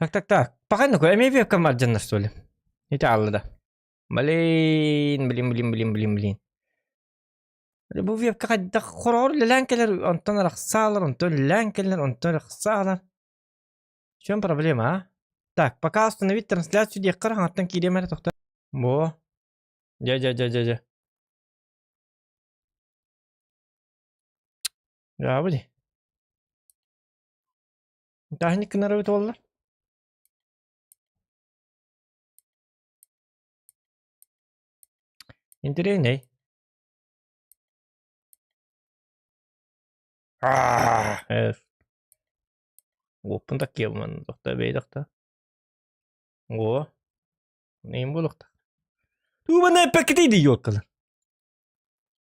Так, так, так. Пока ну эмиэ вебкам ардьаннар что ли? Ити аалла да. Блин, блин, блин, блин, блин, блин. Бу вебка хайдах хороҕор үлэлээн кэлэр, онтон арахсаалар, онтон үлэлээн кэлэр, онтон арахсаалар. В чем проблема, а? Так, пока остановить трансляцию диэххэр хаҥаттан киириэм эрэ тохто. Бо. Дьэ, дьэ, дьэ, дьэ, дьэ. Дьаабы дии. Таһынньык гынар эбит буоллар. Интэриэһинэй. Аа, Уоппун таккиабын тохто бэйдахта. О, нейм буолуохта. Туубана эппэккитий дии ёлкалар.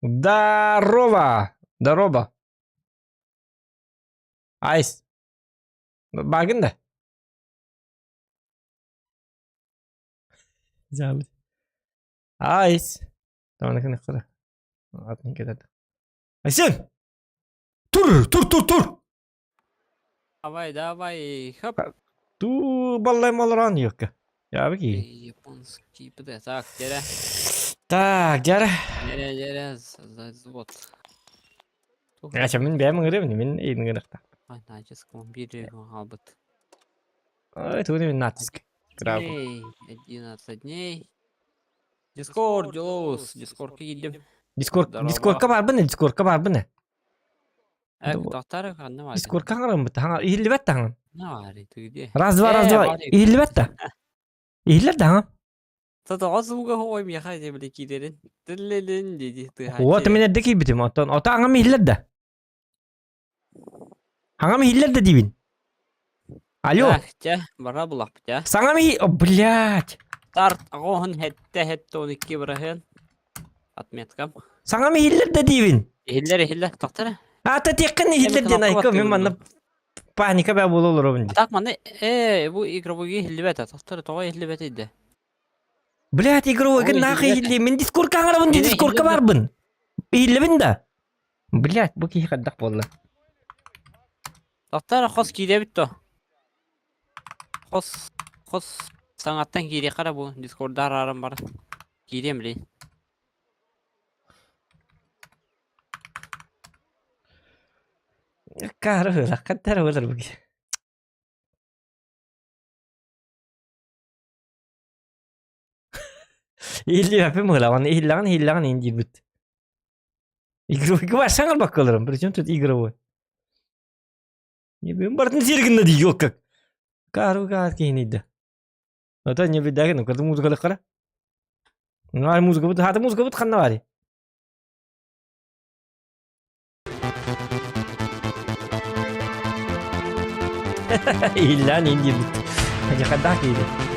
Здорово! Здорово! Айс. Баагын да? Забыть. Айс. Айсен! Тур, тур, тур, тур! Давай, давай, хоп. Ту баллай молорон юкка. Я бики. Японский ПД. Так, дерэ. Так, дьара. Дерэ, дерэ, создать взвод. Ача мин бэйэм ыҥырыам мин эйин ыҥырыахта. Ай, натиском биир хаалбыт. Ой, тугу мин натиск. Дней, 11 дней. Дискорд, Дилоус, Дискордка киирдим. Дискорд, Дискордка барбын, Дискордка барбын. Э, тохтар ханна бар. Дискордка хаҥарыммыт, хаҥа иһиллибэт таҥан. Наары, тыгде. Раз, два, раз, два. Иһиллибэт да. Иһиллэр да хаҥа. Тоҕо звуга ой миэхэ дии били киирэрин. Тиллилин дии тыаһааччы. Вот мин эрдэ киирбитим, оттон ото аҥам иһиллэр да. Аҥам иһиллэр да диибин. Алло. Так, чэ, бара булаппыт, а. Саҥам иһи... О, блядь. Старт оҕоһун хетте хетте 12 быраһыан. Отметкам. Саҥам иһиллэр да диибин. Иһиллэр, иһиллэр. Тохтор. Ата тиэххин иһиллэр диэн айка мин манна паника баа буола олоробун дии. Так манна ээ бу игровойга иһиллибэт тохтор тоҕо иһиллибэт идэ. Блядь, игровойга нахуй иһиллии. Мин дискордка аҥарабын дии, дискордка барбын. Иһиллэбин да. Блядь, бу киһи хайдах буолла? Тохтор хос киирэбит то. Хос хос саҥаттан киириэххэ эрэ бу дискорда арааран баран. Киириэм блин. Каары хаттара болар бу киһи. Иһиллибэппин быһыылаах, иһиллэҕин иһиллэҕин иһин диирбит. Игровойга бар саҥарбакка олорон, причем тут игровой? Не бартын сиэр гынна дии как. Каару каар киһини да. Ото не бидагын, кырды музыкалы кара. Ну, ай музыка бут, хата музыка бут ханна бари. Иһиллээн иһин диэбит. Дьахардаах киһи.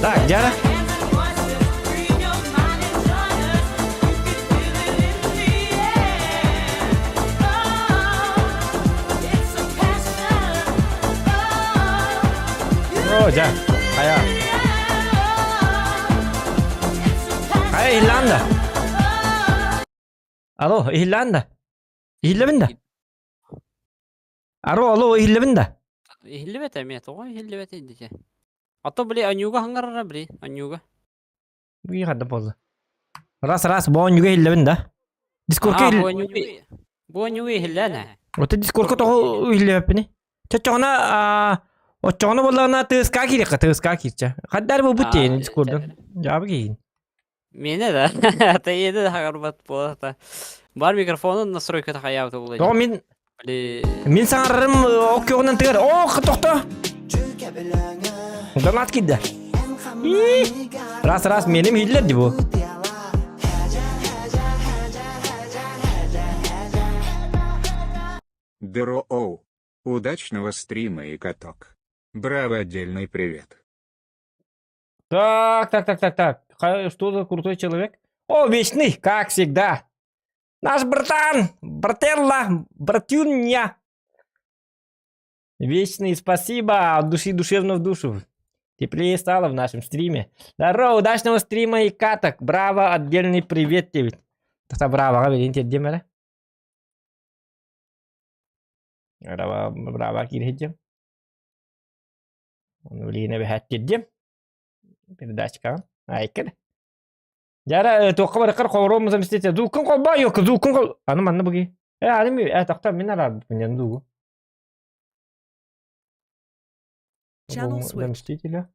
Так, Дяра. О, дьэ, хайа. Хайа, иһиллээн да? Алло, иһиллээн да? Иһиллэбин да? Аро, алло, иһиллэбин да? Иһиллибэт эмиэ, тоҕо иһиллибэт дии А то, били, аньууга хаҥарара, били, аньууга. Бу хадда буолла. Раз, раз, бу аньууга иһиллэбин да? Дискордка иһил... Бу аньууга иһиллээн ээ. Ота дискордка тоҕо иһиллэбэппини? Чочоҕуна, оччоҕуна буоллаҕына ТСК киириэххэ, ТСК киирчэ. Хаддар буолбут диэн дискордун. Дьаабы киин. Миэнэ да, Тайеда да хагарбат буолата. Бар микрофонун настройката хайаабыта буолла Тоҕо дии. мин Били мин саҥарарым ок көҕүнэн тыгар. О, тохто! Донат киирдэ. Ии! Раз раз меним иһиллэр дии бу. Дроу. Удачного стрима и каток. Браво, отдельный привет. Так, так, так, так, так. Что за крутой человек? О, вечный, как всегда. Наш братан, брателла, братюня. Вечный, спасибо, от души душевно в душу. Теплее стало в нашем стриме. Здорово, удачного стрима и каток. Браво, отдельный привет тебе. Тогда браво, билин тиэрдиэм Браво, браво киирһиддим. Билигин эбэһээт тиэрдиэм. Передачкаҕын. Айкыр. Дьара туохха барыккар холоруом заместитель. Зууккун холбоо йокку, зууккун хол... Аны манна буги. Э, аны ми, э, тохтоо, мин араарбыппын диэн дуугу. Channel switched. Заместителя.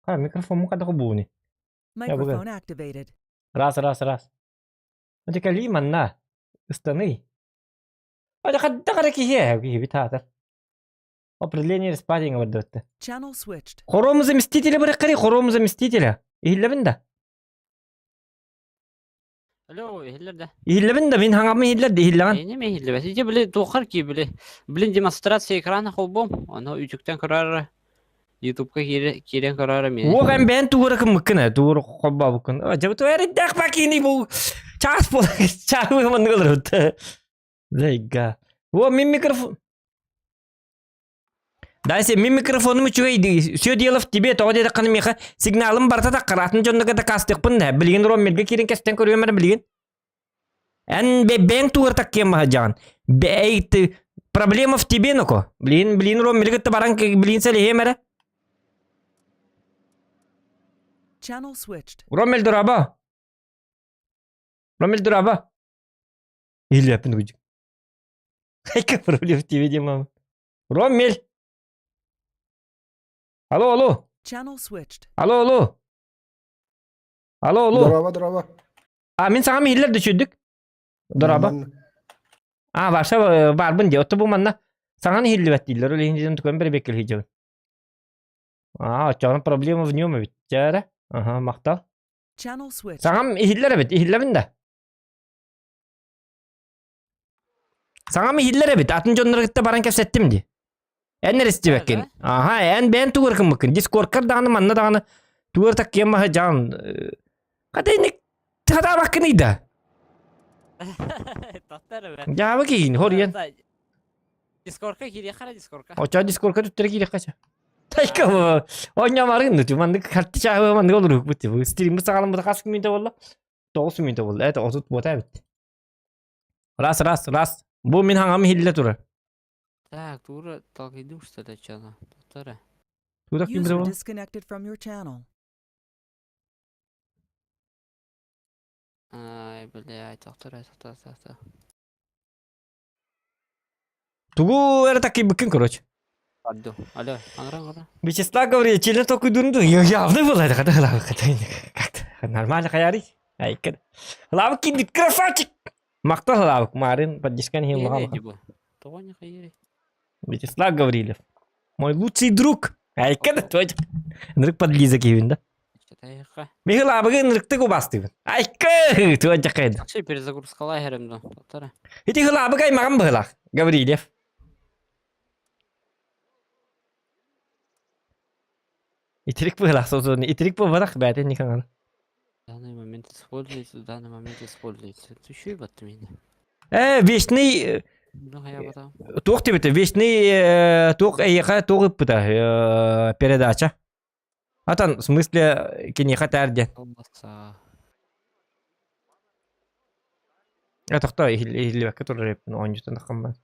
А, микрофон мука буни. Microphone activated. Раз, раз, раз. Ити кэлии манна. Ыстаный. Хайдах эрэ киһи киһибит аатар. Определение спадинга барда Channel switched. Хором заместителя барыккари, хором заместителя. Иһиллэбин да? Алло, иһиллэр да. Иһиллэбин да, мин хаҥаммын иһиллэр да, иһиллэҕин. Эйне ме иһиллибэт. Ити били туоххар ки били. Блин демонстрация экрана холбом. Ону үтүктэн көрөр Ютубка киирэн көрөр мин. Уох эн бэйэн тугура кыммыккын ээ, тугура холбообуккун. Дьэ эрдээх бакини бу чаас буол чааһы маннык олорбут. Лейга. О, мин микрофон. Дайсе, мин микрофонум үчүгэй все дело в тебе, тоҕо диэтэххинэ миэхэ сигналым барыта таххараатын дьоннорго дакаастыахпын да, билигин Роммерга киирэн кэстэн көрүөм эрэ билигин. Эн бэйэҥ тугар таккиэн баһадьаҕын. Бэй, ты проблема в тебе ноко. Блин, блин, Роммерга кытта баран блин сэлиһиэм эрэ. Channel switched. Роммель дораба. Роммель дораба. Иһиллээппин кудьук. Хайка проблема в тебе, мама. Роммель! Алло, алло. Channel switched. Алло, алло. Алло, алло. Дороба, дороба. А мин саҥам иһиллэр да үчүйдүк. Дороба. А, ваша баарбын дии. Отто бу манна саҥаны иһиллибэт дииллэр. Ол иһин тукан бэрэбиэккэ илһидьэбин. А, оччоҕуна проблема в нем эбит. Дьэ эрэ. Аха, махтал. Channel switched. Саҥам иһиллэр эбит, иһиллэбин да. Саҥам иһиллэр эбит, атын дьоннору кытта баран кэпсэттим дии. Эн эрэ истибэккин. Аха, эн бэйэн тугу гыммыккын. Дискордкар даҕаны манна даҕаны тугу таккиэн маһы дьаҕан. Хата инник хатаабаккыный да. Таттар эбэ. Дьаабы киһин, хоруйан. Дискордка киириэххэ эрэ дискордка. Оччоҕо дискордка туттара киириэххэ сөп. Тайка оонньоомарын маннык харчы чааһы маннык олоруукпут. Стриммит саҕаламмыта хас мүнүүтэ буолла? 9 мүнүүтэ буолла. Это 30 буота эбит. Раз, раз, раз. Бу мин хаҥам иһиллэ турар. Так, тура толкайдым что ли чана. Тура. Тура ким User бу? disconnected from your channel. Ай, блядь, тоқтар, тоқтар, тоқтар. Тугу эрэ таккыйбыккын, короче. Алло, алло, аңра, аңра. Вячеслав говорит, челен толкуйдуурун явно было это, как-то нормально хаярый. Айкын. Лавык киирбит, красавчик! Махтал Лавык, Марын, поддержкан иһин улахан. Тоҕо не хайыри? Вячеслав Гаврилов. Мой лучший друг. Айкын, твой. Ынырык подлиза киһибин да. Михаил Лавыгы ынырыктык убастыыбын. Айкы, твой дьакайда. Вообще перезагрузкалай херем да. Тоқтара. Ити Лавык аймаҕым быһылаах, Гаврильев. Итирик быһылаах сосуону итирик буолбатах бэйэтин никаҥан. В данный момент используется, в данный момент используется. Түшүй батты мені. Э, вечный туох диэбитэ вечный туох эйиэхэ туох ыппыта передача. Атан, в смысле, киниэхэ тээр диэн. Э, тохтоо, иһиллибэккэ турар эбиппин оонньуутун аххаммын.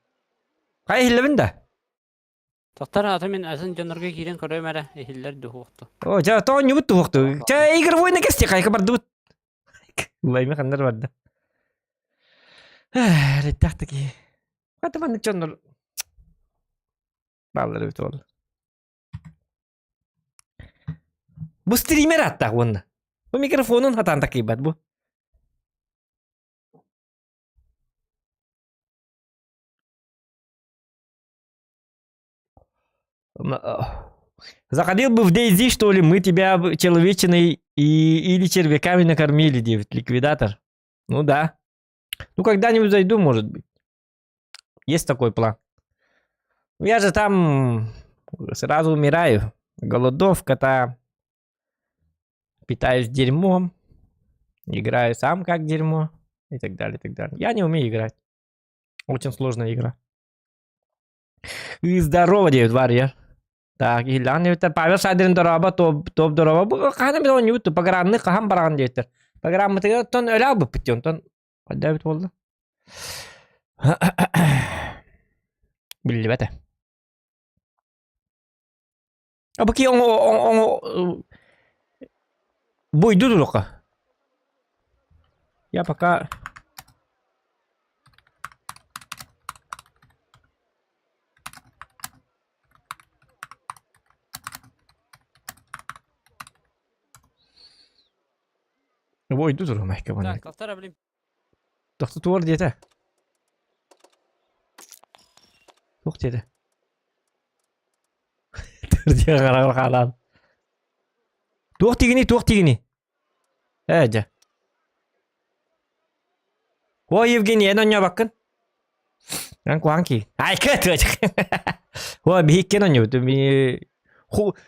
Хайа иһиллэбин да? Тохтор аты мин атын дьоннорго киирэн көрөм эрэ, иһиллэр дуһуохту. О, дьэ, тоонньубут туһуохту. Чэ, игровой кэсти хайка бардыбыт. Лайма ханнар барда. Рэттэх таки. Хата маннык дьоннор бааллар эбит ол. Бу стример ааттаах уонна. Бу микрофонун хатаан такыйбат бу. Заходил бы в DayZ, что ли, мы тебя человечиной и, или червяками накормили, Дэвид, ликвидатор. Ну да. Ну, когда-нибудь зайду, может быть. Есть такой план. Я же там сразу умираю. Голодовка там. Питаюсь дерьмом. Играю сам как дерьмо. И так далее, и так далее. Я не умею играть. Очень сложная игра. И здорово, Дэвид Варьер. Так, Ильян диэбиттэр, Павел Шадрин дорообо, топ, топ дорообо. Бу хаһан эмит оонньуубут, программны хаһан бараҕын диэбиттэр. Программытыгар оттон өлө албыппыт дии, онтон хайдах эбит буолла? Биллибэтэ. А бу ки оҥо оҥо буйду турука. Я пока Бойду туру мэкке Так, повтора, блин. Тохту туор диэтэ. Туох диэтэ? Төрдиэ хараҕар хаалаан. Туох тигини, туох тигини? Ээ дьэ. О, Евгений, эн онньообаккын? Эн куһаҕан киһи. Айка тыачык. О, биһиккен онньобут.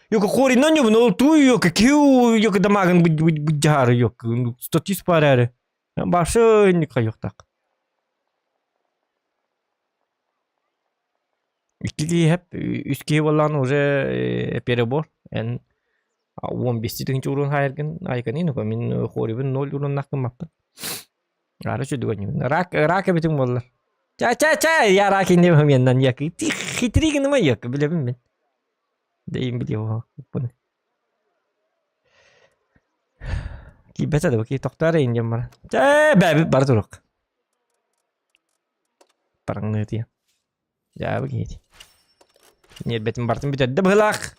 Йока хорин онньобун, ол туу йока киу йока дамагын быдьаары йока. Статис парары. Башы никайохтак. Икки киһи хэп, үс киһи буоллаҕына уже перебор. Эн 15 тыһыынча уруон хаайаргын айканын, мин хорибын 0 уруоннаах гыммаппын. Ары чүдүгөнньүгүн. Рак, рак эбитиҥ буоллар. Ча ча ча я рак инне меннан як. Ти хитрый гыныма як билебин мен. Дейин билио буну. Кийбэтэ да ки тохтоор иннем бар. Чэ бэби бар турук. Параңны тиэ. Дьаабы киһити. Ньиэрбэтин барытын бүтэрдэ быһылаах.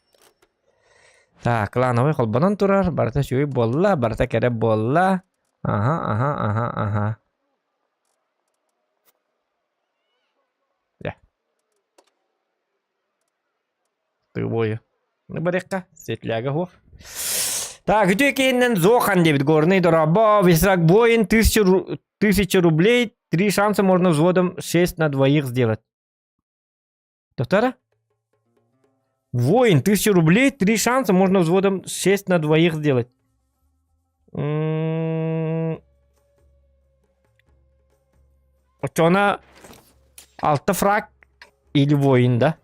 Так, клановый холбонон турар, барыта үчүгэй буолла, барыта кэрэ буолла. Аха, аха, аха, аха. Дьэ. Тыбою. Ну, барыахха, светляга суох. Так, үтүө киһиннэн Зохан диэбит горный дорообо, весрак воин, тысяча рублей, три шанса можно взводом 6 на двоих сделать. Доктора? Воин, 1000 рублей, три шанса можно взводом 6 на двоих сделать. М-м-м. Оччоҕуна алта фраг или воин да?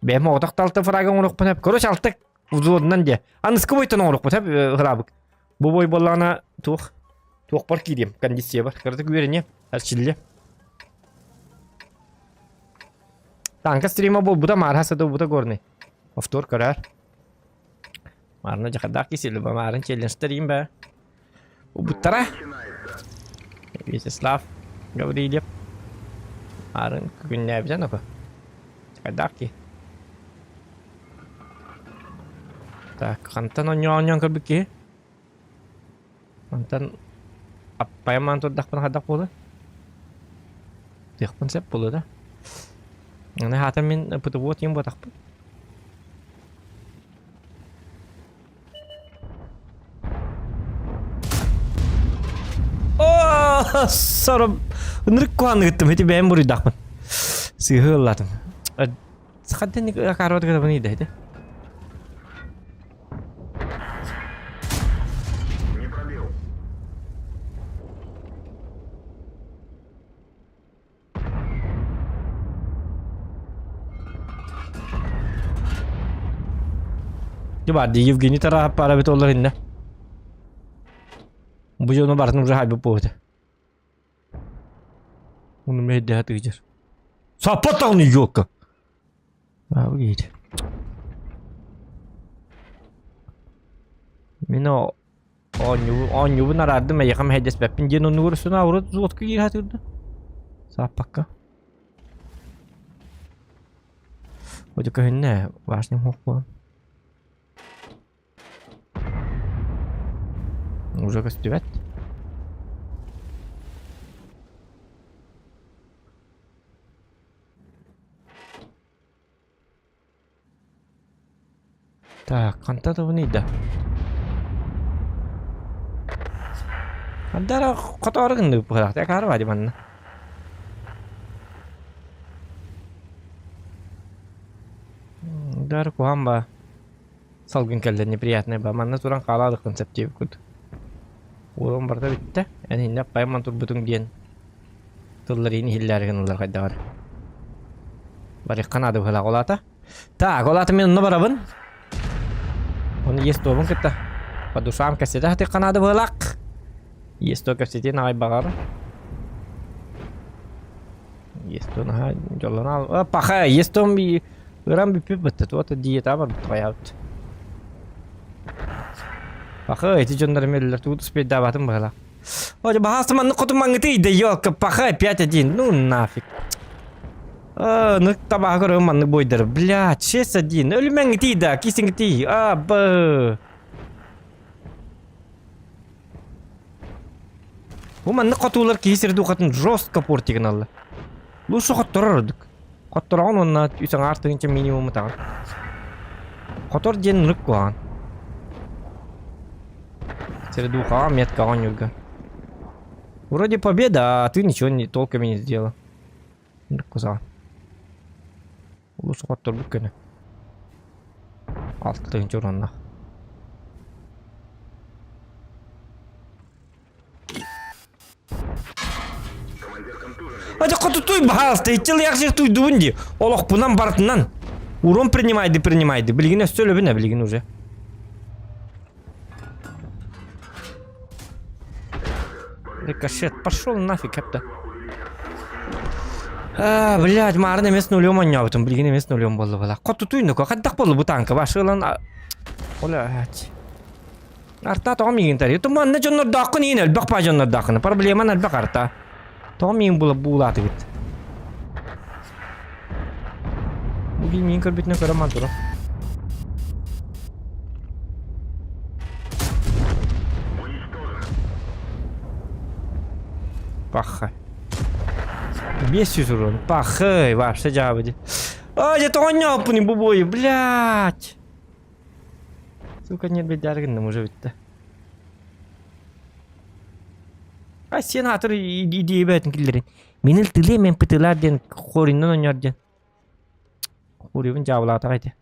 Бэйэм оҕотох да алта фраг оҥоруохпун сөп. Короче, алта взводунан диэ. Аныскы бойтон оҥоруохпун сөп ыраабык. Бу бой буоллаҕына туох туохпар киириэм, кондициябар. Кыратык үөрэниэм, эрчиллиэм. Танка стрима буолбута, маарха сыта бута горный. Повтор көрөр. Маарына дьахардаах кисели ба, маарын челленджтер ба. Убуттара. Вячеслав Гаврильев. Маарын күннээбитен око. Дьахардаах ки. Так, хантан онньоон көрбүт киһи? Онтон аппайамаан турдахпына хайдах буолуой? Тыахпын сөп буолуо да. Аны хаата мин ПТО тиийэн буотахпын. Оо, сором ынырык куһаҕаннык ыттым, ити бэйэм буруйдаахпын. Сыыһы ыллаатым. Сахаттан акаарбат гынабын иидэ ити. Не пробил. Дьэ баар дии Евгений Тараһап пара эбит олор иннэ. Бу дьону барытын уже хайбыт буолбута. Уну мэйдэһэ тыыдьар. Саппат даҕаны ёлка. Аа киһити. Мин оонньуубун араардым эйиэхэ мэһэйдэспэппин диэн оннугар өссө урут взводка киирэ сатыырда. Сааппакка. Одьу көһүннэ башням суох буолан. Уже көстүбэт. Так, хантан табыный да? Хандара хотоору гыннык быһылаах, акаары баadi манна. Дары куһаан ба. Салгын кэллэ неприятный ба. Манна туран хаалаадыккын сөп диэбиккит. Уолум барыта бүттэ. Эн иннэ аппайамман турбутуҥ диэн тыллар иһин иһиллээри гыналлар хайдаҕар. Барыахха наада быһыылаах ол аата. Так, ол аата мин онно барабын. Ону ес туобун кытта. По душам кэпсэтэ сатыахха наада быһыылаах. Ес туо кэпсэтиэн аҕай баҕар. Ес туо наһаа дьоллоно паха ес туом ыран бүппүт бытта туота диета барбыт хайаабыт. Паха эти дьоннор эмиэллэр тугу успейдаабатым быһыылаах. Ой, баһаалыста маннык хотун маҥҥыты да ёлка, паха 5-1, ну нафиг. А, ну табаҕа көрөм маннык бойдары. Блядь, 6-1, өлүмэҥҥитий да, кисиҥитий, а, б. Бу маннык хотуулар киһи сир духатын жестко портигын алла. Лучше хотторор ордук. Хоттороҕун уонна үс аҥаар тыһыынча минимуму таҕын. Хотор диэн ынырык куһаҕан. Средухаҕа меткаҕа оонньуурга. Вроде победа, а ты ничего не толком и не сделал. Ынырык кусаҕан. Лучше хотторбут көнө. Алта тыһыынча ураннаах. Ати хотутуй баһаалыста иччил яхшы туйдубун ди. Олохпунан барытынан. Урон принимайды принимайды. Билигин өссө өлөбүн билигин уже. Рикошет, пошел нафиг, это. А, блядь, марын эмес нулем онньообутум, билигин эмес нулем болду бала. Хотутуй нука, хайдах болду бу танка, башылан... Блядь. Арта тоҕо миигин тарый? Туманна дьоннордооххун иин элбэх баа дьоннордооххун. Проблеман элбэх арта. Тоҕо миигин була буулаатыгыт? Бу киһи миигин көрбүтүнэн көрөн ман турар. Паха. 500 урон. Пахай, вообще дьаабы. А, я тоҕо ньооппуни бу бою, блядь. Сука, нет бедяр гынным уже бүттэ. А сен атыр идея киллерин. Минил тылы мен пытылар диэн хориннан онньор диэн. Хорибын дьаабылаатах этэ.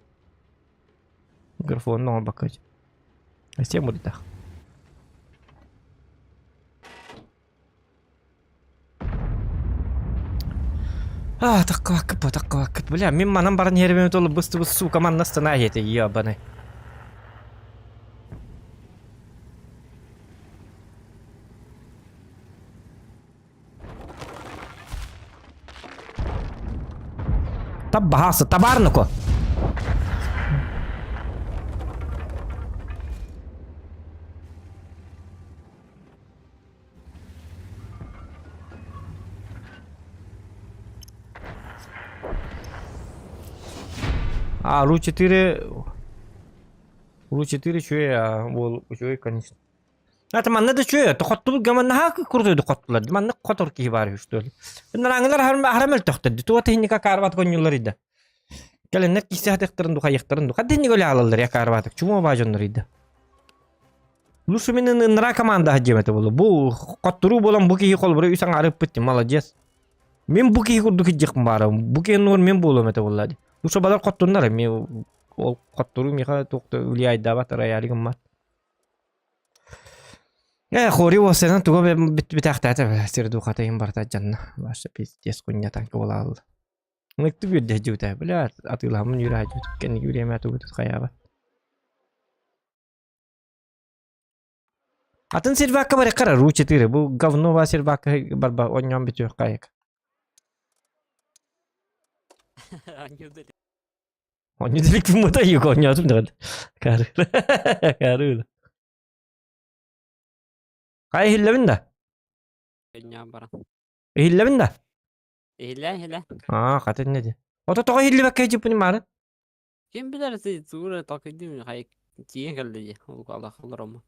Микрофонун оҥорбокко. Сен бурдах. А, таккыбаккыт бу, таккыбаккыт. Бля, мин манан баран иһэрбин толу быстыбыт сука манна станаа иһэтэ, ебаный. Таббаһаасы, табаарныко. А, Ру-4... Ру-4 үчүгэй, а, уол үчүгэй, конечно. Это манна да үчүгэй, тохоттубут гаман наһаа курдуйду хоттулар. Маннык хотор киһи баар үһү, что ли. Нараҥылар харам өлтөхтөр. Туга тиһинника карбат конньулар ида. Кэлэннэр кисе хатыктарын духайыктарын духа динник өлө алаллар я карбатык. Чумо баа дьоннор ида. Лучше мин ыныраа команда диэм этэ буолуо. Бу хотторуу буолан бу киһи холобура үс аҥаары ыппыт молодец. Мин бу киһи курдук илдьиэхпин баарым. Бу киһи оннугар мин буолуом этэ буолла дии. Лучше балар хоттуннар эмиэ ол хотторуу миэхэ туох да влияйдаабат рояль гыммат. Э, хори уоссайынан туга бүтээхтээтэ сир духата иһин барыта дьанна. Ваша пиздец хуйня танка буолаалла. Ныктык үөрдэ дьыбыта. Бля, атыылаһаммын үөрэ дьыбыт. Кэнники бириэмэ тугу хайаабат. Атын сервакка барыахха Ру-4 бу говно сервакка барба оонньоон бүтүөххэ айык. Оонньуу делик мута юк оонньоотум даҕаны. Карыыла. Хайа иһиллэбин да? Оонньоон баран. Иһиллэбин да? Иһиллээ, иһиллээ. Аа, хата иннэ дии. Ото тоҕо иһиллибэккэ дьиппини маарын? Ким билэр тугу эрэ толкуйдуум хайа тиийэн кэллэ дии ол олороммун.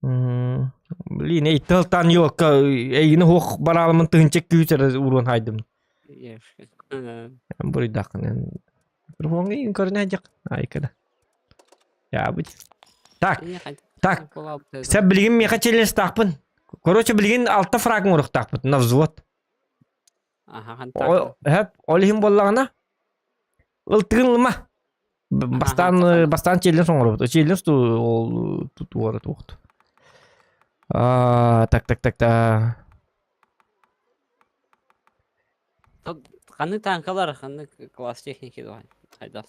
Блин, эй тылтан ёлка эйгини хуох бараалымын тыһынча күүс эрэ уруон хайдым. Буруйдааххын. Микрофоҥҥа көрүнэ дьах. Айкада. Ябыть. Так, так. Сен билигин миэхэ челлендж-таахпын. Короче, билигин алта фраг оҥоруохтаахпыт на взвод. Һэп, ол иһин буоллаҕына, ылтыгын ылыма. Бастаан бастаан челлендж оҥоробут. Челлендж ол туора туохту. А, так, так, так, так. Ханнык танкалар, ханнык класс техники хайдах?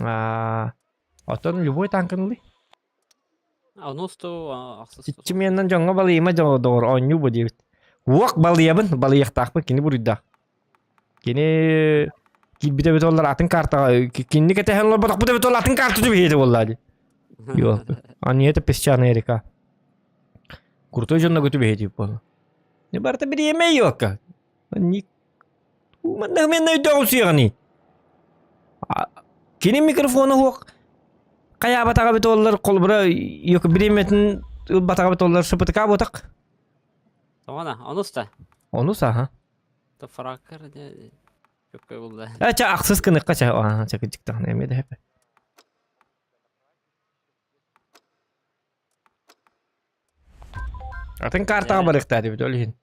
А, оттон любой танкын ылый. Онусту ахсыс. Чиччимиэннэн дьоҥҥо балыйыма доҕор оонньуу бу диэбит. Уох балыйабын, балыйыахтаахпын кини буруйдаах. Кини киирбитэ эбит оллар атын картаҕа кинини кэтэһэн олорботохпут эбит ол атын карта түбэһиэтэ буоллаа дии. Йоо. А не это песчаная река. Крутой дьонно түбэһиэтэ буолла. Не барыта бириэмэ йока. Ник Манна мен өйдөҕүм суоҕуний? Кини микрофона суох хайаабатаҕа эбит буоллар холобура бириэмэтин ылбатаҕа эбит буоллар ШПТК буотах. Тоҕона, онус да. Онус аха. Фраккар көпкө булла. Э ча ахсыс кыныкка ча аха ча кыдьыктаҕына эмиэ да хэпэ. Атын картаҕа барыахтаа дибит ол иһин.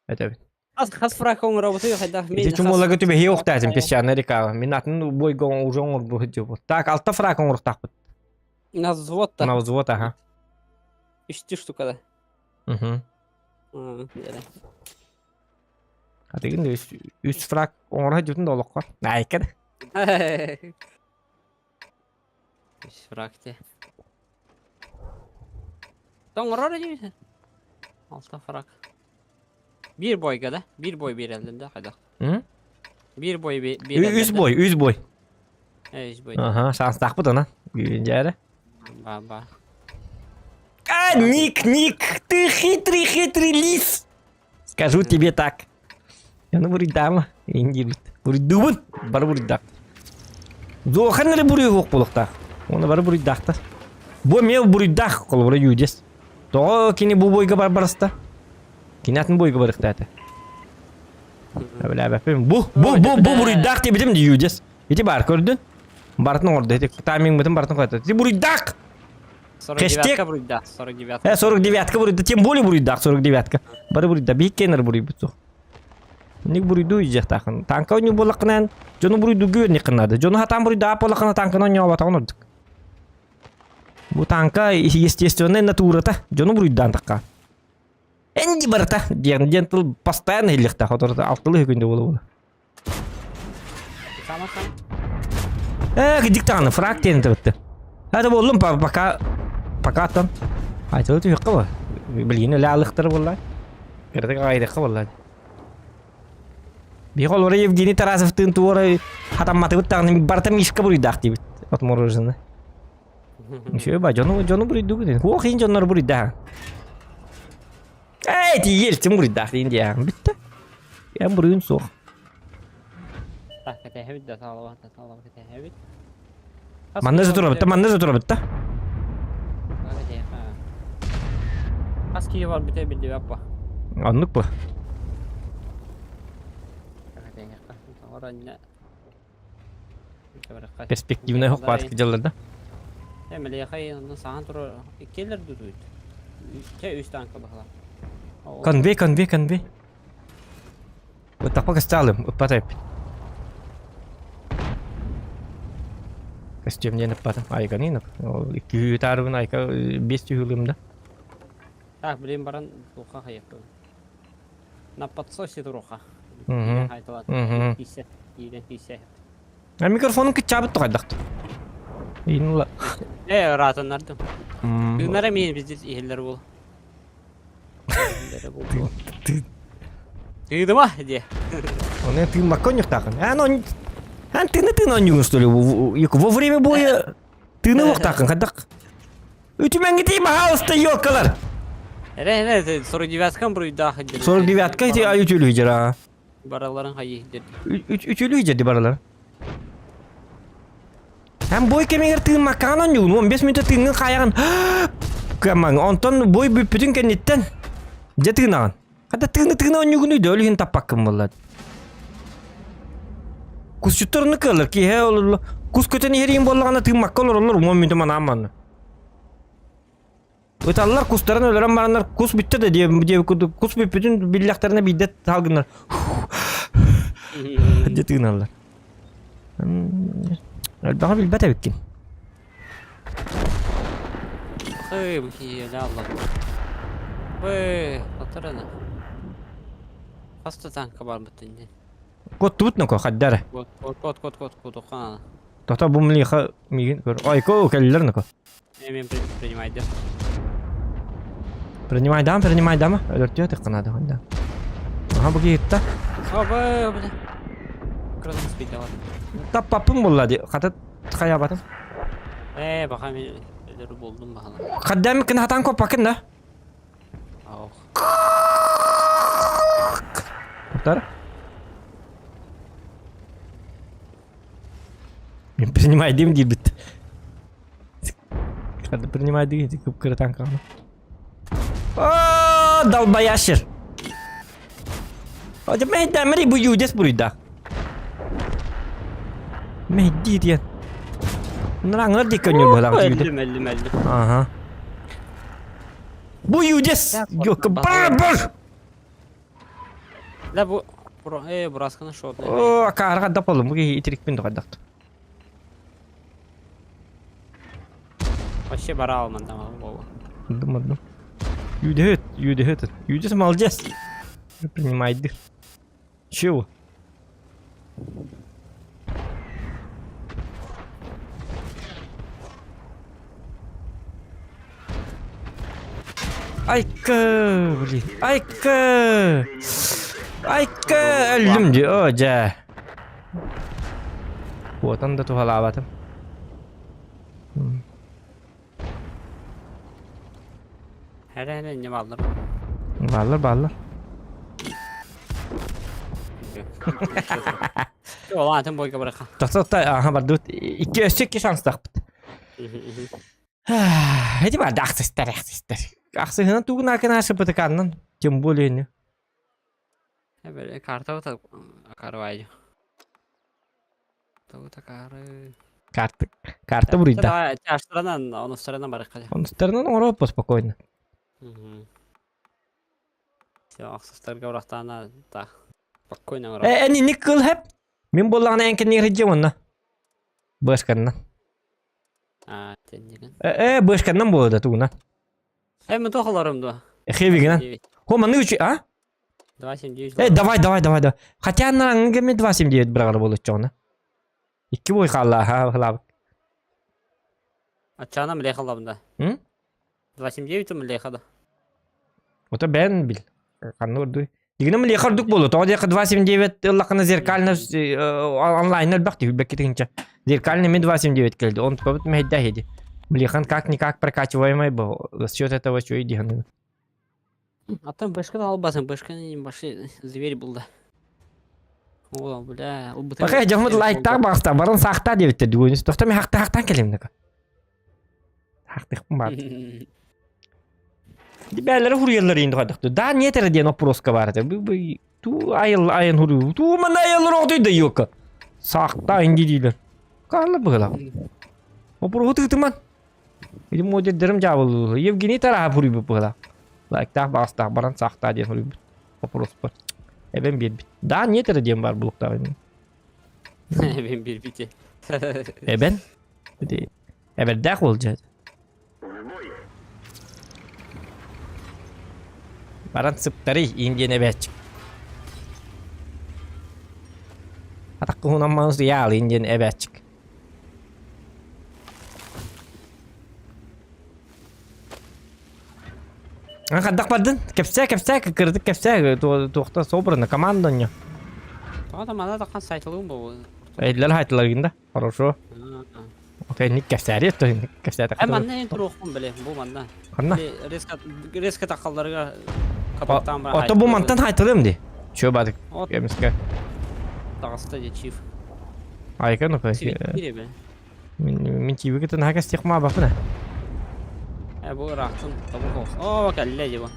Этэбит. Хас хас фрак оҥоробутуй хайдах Ити чумулага түбэһиэ охтаатым песчаная река. Мин атын бойго уже оҥорбут дьубут. Так, алта фрак оҥоруохтаахпыт. На взвод На взвод, ага. Үстүү штука да. Угу. Атыгын үс, үс фрак оҥоро дьутун да олоххор. Наайка да. Үс фрак те. Тоҥорор дии. Алта фрак. Биир бойга да? Биир бой биэрэллэр да хайдах? Биир бой биэрэллэр Үс бой, үс бой. Э, үс бой. Ага, шанстаахпыт ана. Дьээрэ. Ба, ба. А, Ник, Ник, ты хитрый, хитрый лис. Скажу тебе так. Яны буруйдаама, индибит. Буруйдуубун, бары буруйдаах. Зохан эрэ буруйу суох буолуохтаах. Оны бары буруйдаахтар. Бу эмиэ буруйдаах, холобура Юдес. Тоҕо кини бу бойга бар барыста? Кини атын бойга барыахтаата. Эбилээбэппин. Бу, бу, бу, бу буруйдаах диэбитим дии Юдес. Ити баар көрдүн. Барытын оҥордо. Ити таймингмытын барытын қойды. Ити буруйдаах! 49-ка буруйдаах, 49-ка. Э, 49-ка буруйда, тем более буруйдаах 49-ка. Бары буруйда, биһиккенер буруйбут суох. Ник буруйдуу иһиэхтаахын. Танка ойнуу буоллаххынан, дьону буруйдууга үөрниэххин наада. Дьону хатаан буруйдаах буоллаххына танканы ойнооботоҕун ордук. Бу танка естественная натурата дьону буруйдаан тахха. Энди барыта диэн диэн тыл постоянно иһиллиэхтээх оторото алтылыы күндэ буола-буола. Сама сам. Э, кидик даҕаны фраг диэн этэ Это буоллум пока пока аттан. Айтылы түһүөххэ ба. Билигин өлө алыхтар буолла. Кырдык аҕайдахха буолла. Биһи олора Евгений Тарасовтыын туора хатамматыбыт даҕаны барыта мишка буруйдаах диибит. Отмороженный. Үчүгэй ба дьону дьону буруйдуугун. Хуох иин дьоннор буруйдаах. Эй, тиийэлтим буруйдаах диин диэҕин бүттэ. Эн буруйун суох. Так, кэтэһэбит да таалаба, таалаба кэтэһэбит. Манна же турабыт да, манна же турабыт да. Хас киһи бар бүтэ биллибэт ба. Оннук бу. Перспективный хохпаатык дьаллар да. Конвей, конвей, конвей. Ыттахпа костялым, ыппат эппит. Костюм диэн ыппатым. Айканы икки таарыбын айка биэс түһүлүм да. Так, блин, баран туха хайыппын. На подсосе туруха. А микрофонун кыччаабыт тоҕойдохту. Инула. Э, ыраатаннардым. Тыынара миин биздир иһиллэр бул. Тыыдыма диэ. Оны тыыммакка онньуктаахын. Ан он Ан тыны тыын онньугун что ли? Во время боя тыыны уохтаахын хайдах. Үтүмэҥҥитий баһаалыста ёлкалар. Эрэ эрэ 49-кам буруйдаах 49-ка ити үтүлүү дьара. Бараларын хайыы дир. Үтүлүү дьэди баралар. Эн бой кэмигэр тыыммаккаҕын оонньуугун, 15 мүнүүтэ тыыҥҥын хаайаҕын. Кыамаҥ, онтон бой бүппүтүн кэнниттэн дьэ тыынаҕын. Хата тыыны-тыына оонньуугун өйдөө, ол иһин таппаккын буолла. Кусчуттар ону кыаллар, киэһэ олорлор. Кус көтөн иһэр иһин буоллаҕына тыыммакка олороллор, 10 мүнүүтэ манаан манна. Ыталлар, кустарын өлөрөн бараннар, кус бүттэ да диэ диэбит курдук, кус бүппүтүн биллэхтэринэ биирдэ салгыннар дьэ тыыналлар. Элбэҕи билбэт эбиккин. Эй, бу киһи алла. Эй, батарана. Хас да танка барбыт инде. Куоттубут ноко, хайдара. Кот, кот, кот, кот, кот, кот, кот. Тота бу млиха мигин көр. Айко кэллилэр ноко. Мен принимайдым. Принимайдам, принимайдама. Өлөртүө тыкканады хонда. Аха бу киһитта. Оба, бля. Красный спидала. Таппаппын булла ди. Хата хаябатым. Э, баха мен өлөрү болдум бахала. Хаддам кин хатан коппакын да. Ох. Тар. Мен принимайдым диирбит. Принимай дии кып-кыра танкаҕына. Оо, долбоящер! О, мэйдэмри бу юдес буруйдаах. Мэйдии диэн. Ныраңыр дии көннүр быһалаах дии. Өллүм, өллүм, өллүм. Ага. Бу юдес! Ёка, бар, бар! Да бу э бурасканы шот. Оо, акаарга да болум, бу киһи итирикпин дохайдахт. Вообще бара алмадым бу. Оддум, оддум. Юдет, юдет. Юдес молодец. Принимайды. Чего? Айка, блин. Айка! Айка! Өллүм дии, о, дьэ. Куотан да туһалаабатым. Эрэ эрэ инньэ бааллар. Бааллар, бааллар. Ол атын бойга бараха. Тохто аха бардыбыт. Икки өссө икки шанстаахпыт. Эти барды ахсыстар, ахсыстар. Ахсыһынан тугун акына сыпытыканнан, тем более. Эбere карта карвай. Тугу Карта, карта буруйда. Чаштаранан, онустаранан барыкка. Онустарынан оҥоруоппа спокойно. Все, ахсыстарга урахтаана та. Спокойно оҥоро. Э, эн инник кыл хэп. Мин буоллаҕына эн кэннигэр сылдьыам онно. Быашканнан. А, теннигин. Э, э, быашканнан буолуо да тугунан. Э, мен туох олорум дуо? Хевигинэн. Хо, маннык үчү, а? 2,79. Э, давай, давай, давай, давай. Хотя анараҥҥа кэмэ 2,79 быраҕар буолуччуҕуна. Икки бой хаалла, ха, халаабыт. Аччаана млеха лабында. М? 2,79 млеха да. Ото бэйэн бил. Ханна ордуй. Дигинэ млеха ордук буолуо. Тоҕо диэххэ 2,79 ыллаххына зеркально онлайн элбэх түһүбэккитинчэ. Зеркально ми 2,79 кэлди. Он көбүт мэһэйдээх иди. Млехан как-никак прокачиваемый был. За счет этого что иди ханна. Аттан башка да албасың, башка не башка зверь был да. О, бля, убытый. Пока дьоммут лайктаах баҕаста баран саахтаа диэбиттэр бүгүн. Тохто мен хахта хахтаан кэлим нака. Хахтыхпын баар. Бээлere хуруйаллар иин тухайдахту. Да нет эрэ диэн опроска баар этэ. Туу айыл айан хурую. Туу манна айыллар оҕотуй да юка. Саахтаа инди диилэр. Каалла быһылаах. Опроһу тыытыман. Или модердерим дьаабыллыы. Евгений Тараһап хуруйбут быһылаах. Лайктаах баҕастаах баран саахтаа диэн хуруйбут. Опроспор. Эбэм биэрбит. Да нет эрэ диэн баар булуктаах ини. Эбэн биэрбите. Эбэн? Ити эбэрдээх буол дьэ. Баран сыптарый иин диэн эбээччик. Атаххыһынан манус яалыын диэн эбээччик. Хайдах бардын? Кэпсээ, кэпсээ, кырдык кэпсээ, туохта собрано, команда онньо. Тоҕо да мана таххан сайтылыым бу. Эйдлер хайтыларгын да, хорошо. Окей, ник кэпсээри, то ник кэпсээтэ. Э, манна эн туруохпун биле, бу манна. Ханна? Резко резко тахалларга катактаан баран. Ото бу мантан хайтылым ди. Чё бадык? Эмиске. Таҕыста дии чиф. Айка ну-ка. Сибири бе. Мин мин тиибигитин наһаа кэстиэх маабаппын ээ. Э бу ыраахтан тобу хоос. Оо кэллэ дии бу.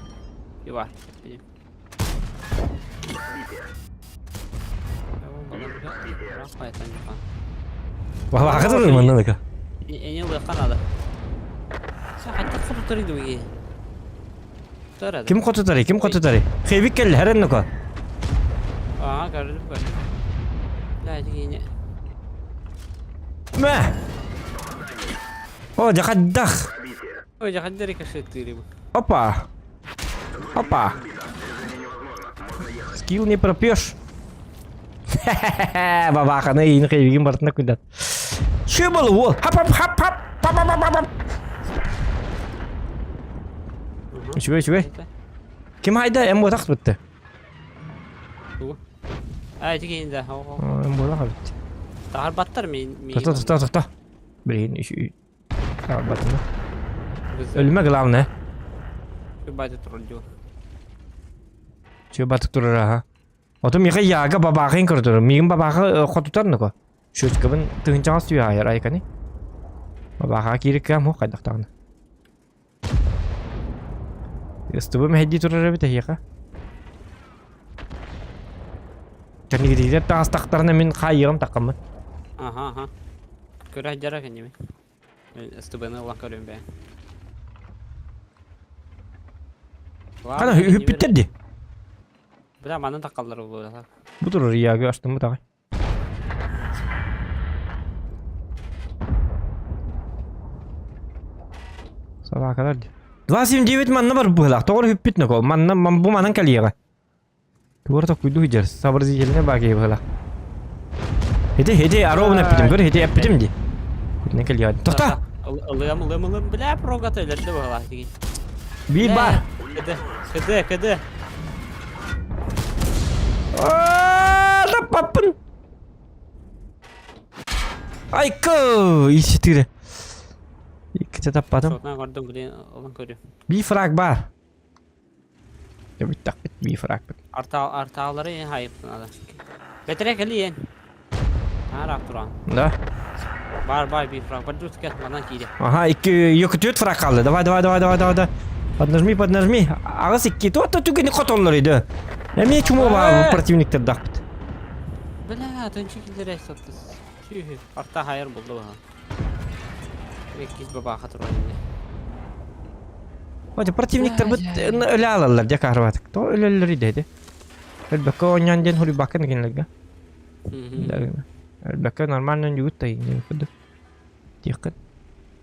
Ивар. Баҕа турар манна да. Эни ылыахха наада. Хаттах хотутары дуги. Ким хотутары, ким хотутары? Хейбик кэллэ, хэрэн нука. Аа, көрдүм көрдүм. Да, дигине. Мэ! О, дьахаддах! Ой, дьахаддары кашыттыыры бу. Опа! Опа! Скилл не пропьешь. Хе-хе-хе, бабаханы иин хейбигин бартына күдат. Шыбыл уол! Хап-хап-хап-хап! Па-па-па-па-па! Үчүгэй, үчүгэй. Ким хайда эм буотах бытты. Тугу? А, ити киһин да. Эм буотах эбит. Тахарбаттар мин. Тоқта, тоқта, тоқта. Блин, еще Тахарбатына. Өлмө главное. Баты турар Чү батык турар аха. Ото миха яга бабахын көрдөрөр. Мигин бабаха хотутар нуко. Шучкабын тыһынчаҕас түһэ айкани. Бабаха киириккэм ху хайдахтаҕына. Ыстыбы мэһэйдии турар эбит эһиэхэ. Кэннигитигэр таҕыстахтарына мин хаайыаҕым таххаммын. Аха, аха. Көрө сылдьара кэннибин. СТБ-ны ылан көрүм бээ. Хана үһүппүттэр дии. Бля, манан таххаллар буолуо. Бу турар ияга астыммыт аҕай. Собакалар дии. 279 манна бар быһылаах. Тоҕор үһүппүт нөкө. Манна бу манан кэлиэҕэ. Туора токуйду сылдьар. Сообразительный баа киһи быһылаах. Ити, ити, аровна эппитим. Көр, ити эппитим дии. Кутна кэлиэҕэ. Тоқта! Ылыам, ылыам, ылыам. Бля, прогата өлөрдө быһылаах дигин. Биир бар. КД, КД, КД. Таппаппын. Айкы! Иситире. Икките таппатым. Сотна көрдүм, блин, олон көрүм. Би фраг бар. Бүттәкпит, би фраг бит. Арта артаалары ен хайыптын ада. Бетере кели ен. Араак туран. Да. Бар бар би фраг. Бар дұрыс кет манан кире. Ага, икки екі фраг қалды. Давай, давай, давай, давай, давай, давай. Поднажми, поднажми. Ағыс икки. Туотта түгені хотоллар еді. Эмне чумо ба противниктер дақпыт. Бля, төнчү килдер сатты. Сүйү. Арта хайыр булду ба. Иккис баба туран. Оте противниктер бит өлө алаллар дьэ каарбатык. Тоҕо өлөллөр идэди. Өлбөккө оонньоон диэн хуруйбаккын кинилэргэ. Өлбөккө нормально үгүт тайын курдук. Тиэххин.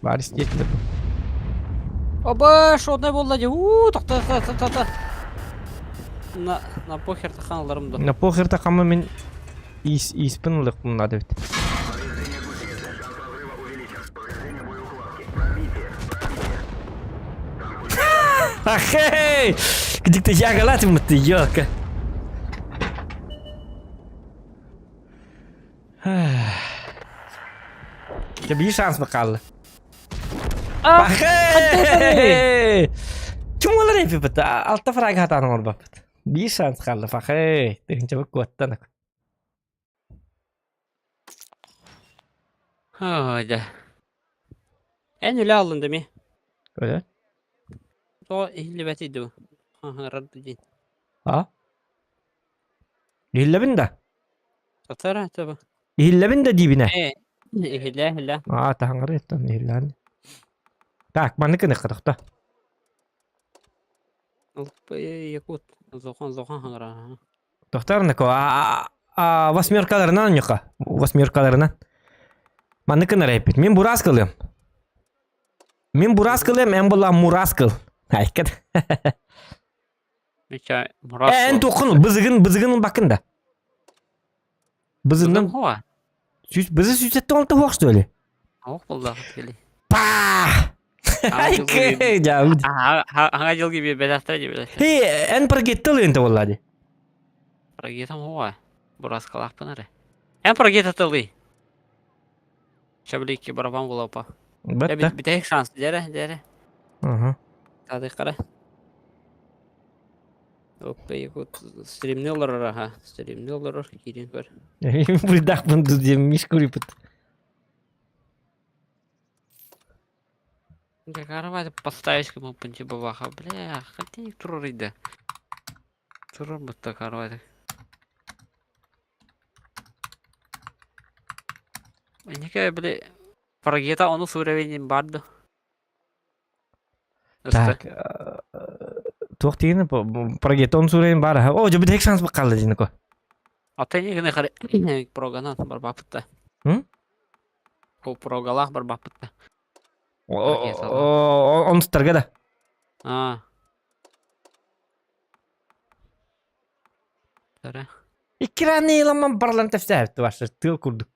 Баар истиэтилэр бу. Оба, шотный буолла дии. Уу, тохто, тохто, тохто. На, на похер тахан ыларым да. На похер тахамма мин иис ииспин ылыахпын наада эбит. Ахей! Где-то я галатым ты, ёлка. Дьэ биир шанс хаалла. Ахей! Чуҥалар эпипит, алта фраг хатаан оҥорбоппут. Биир шанс хаалла, фахей! Тыһынчабыт куоттан. Ой, да. Эн үлэ аллын да ми? Өлө? Тоҕо иһиллибэтий дуу? Хаһыҥырар диин. А? Иһиллэбин да? Сатара таба. Иһиллэбин да диибинэ? Э, иһиллэ, иһиллэ. Аа, таһаҥары оттон иһиллээн. Так, маннык гыныахха тохто. Якут. Зохон, зохон хаҥыра. Тохтор нако а а восьмеркаларынан ньуха. Восьмеркаларынан. Маннык гынар эппит. Мин бурас кылым. Мин бурас кылым, эн була мурас кыл. Айкат. Мича мурас. Эн туоххун бызыгын бызыгын бакын да. Бызынан Хуа. Сүс бызы сүсеттен олта хуах что ли? Ох болла кели. Па! Айке, жабыт. Ага жылги бир белахта же беле. Хей, эн прогеттыл энте боллади. Прогетам хуа. Бурас калахпын аре. Эн прогета тылы. Шаблики барабан болапа. Бетте. Битек шанс дере, дере. Ага. Тады кара. Оппа, вот стримни олорор аха, стримни олорор киирин көр. Бырдахпын диэн миш курипыт. Дьэ, поставить кыбыппын бабаха, бля, хотя турар Турар бутта карвати. Инники, били, Фрагета ону сууревинин бар ду. Так, туох тигини прогетон суурейн бар аха. О, жобит хек шанс баккалла динеко. Ата не харе проганан барбапытта. М? Прогалах барбапытта. Онстарга да. А. Тара. Иккираны ыламан барлан тефсээбитти башы тыл курдук.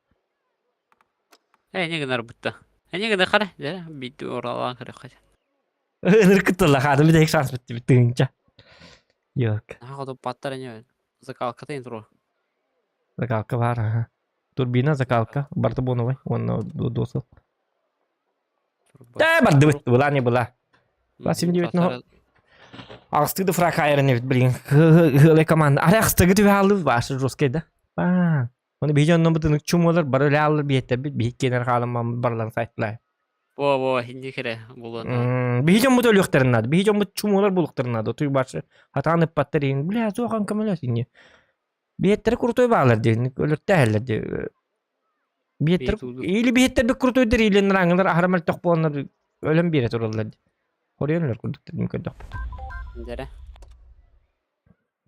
Э, не гынар бутта. Э, не гынар хара. Да, битти оралаан көрөххө. Ыныр кыттылла хаады бит эк шанс битти бит Yok. Наха паттар не. Закалка тен тур. Закалка бар, ага. Турбина, закалка. Барта боновай. Он досыл. Да, барды бит, была не была. 29 но. Ағыстыгды фрак айырын бит, блин. Хылы команда. Ары ағыстыгы түбе алды, башы жесткий да. Ба. Оны бейжон номбытын чумолар бары эле алыр биеттер бит бихиккенер хаалым барларын сайттылар. Во, во, хинди кере булуна. Бихи дьоммут өлүөхтэрин наада, бихи дьоммут чумолар булуктарын наада. Туй башы хатаан ыппаттар иин, бля, суохан көмөлөс инни. Биеттер крутой баалар диэн, өлөртөөһөллөр ди. Биеттер или биеттер бик крутойдар или нраңылар аһара мөлтөх буоланнар өлөн биэрэ тураллар ди. Хоруйан өлөр курдуктар дим көрдөхпүт. Дere.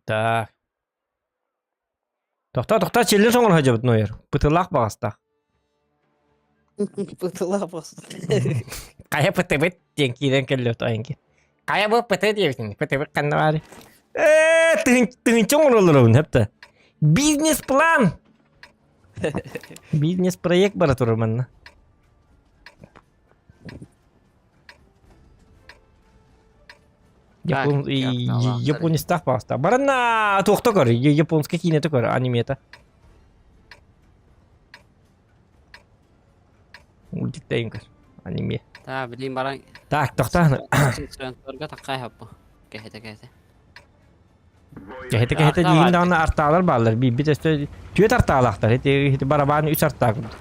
Так. Тохтоо, тохтоо, челлен соҥор сылдьабыт нойер. Пытылаах баҕастаах. Пытылаах баҕастаах. Хайа пытыбыт диэн киирэн кэллэ айанки. Хайа бу пыты диэбитин, пытыбыт ханна баары. Ээ, тыһынча оҥороллоробун, хэпта. Бизнес-план! Бизнес-проект бара турар манна. Япон, японистах паста. Баранна туохта көр, японский киинете көр, анимета. Мультиктейн көр, аниме. Та, билин баран. Так, тохтааны. Сөнтөргө таккай хаппы. Кэхете кэхете. Кэхете кэхете диин даҕаны артаалар бааллар. Биирбит өстө түөт артаалаахтар. Ити ити барабаан үс артаа курдук.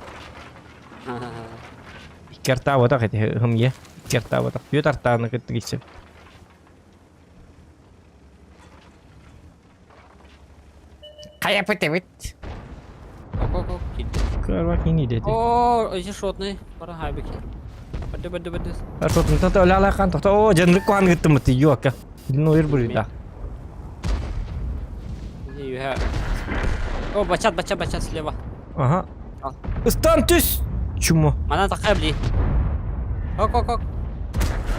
Икки артаа ботах ити хымье. Икки артаа ботах. Түөт артааны кытта киирсэбит. Хайа пытыбыт. Ок-ок-ок, киирдэ. Кырва кини дети. Оо, ити шотный. Бара хайбыки. Бады бады бады. Шотун тата өлө хан тохто. Оо, жанрык кухан гыттымыт юакка. Ну ир бурда. О, бачат, бачат, бачат слева. Ага. Ыстан түс! Чумо. Манан такай бли. Ок, ок, ок.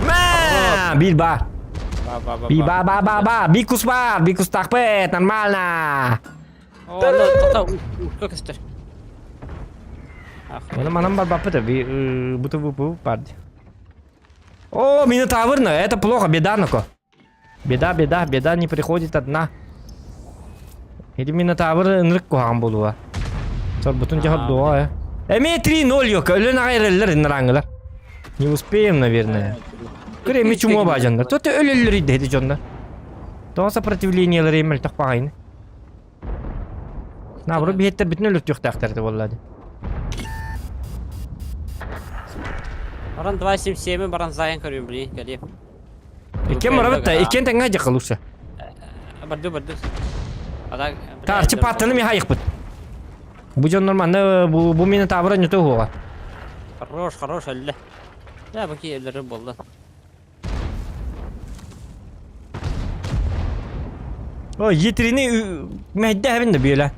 Мә! Бил бар. Би ба ба ба ба. Бикус бар. Бикус тахпет. Нормально. О, тоқта, көкөстөр. Оны манан бар баппыта. Буту бу бар. О, Минотавр, это плохо, беда, ну-ка. Беда, беда, беда не приходит одна. Или Минотавр ынырык куһаҕан буолуо. Сорбутун дьаһар дуо, э. Эмиэ 3-0 ёка, өлөн аҕай эрэллэр ынырааҥылар. Не успеем, наверное. Көр эми чумуа баажаннар. Тот өлөллөр идэһити дьоннор. Тоҕо сопротивлениелары мөлтөх баҕайыны. Наоборот, биһиэттэр бүтүн өлөртүөхтээхтэр этэ буолла дии. Баран 2.77 баран зайын көрүм блин, кэлиэм. Иккиэн барабыт да, иккиэн тэҥҥэ дьахха лучше. Барды барды. Таарчы паттаны ми хайықпыт. Бу дьон нормально, бу, бу мені табыра не то хуға. Хорош, хорош, әлле. Да, баки өлөрү болду. О, етрини мәйдә хәбин дә бүйелә.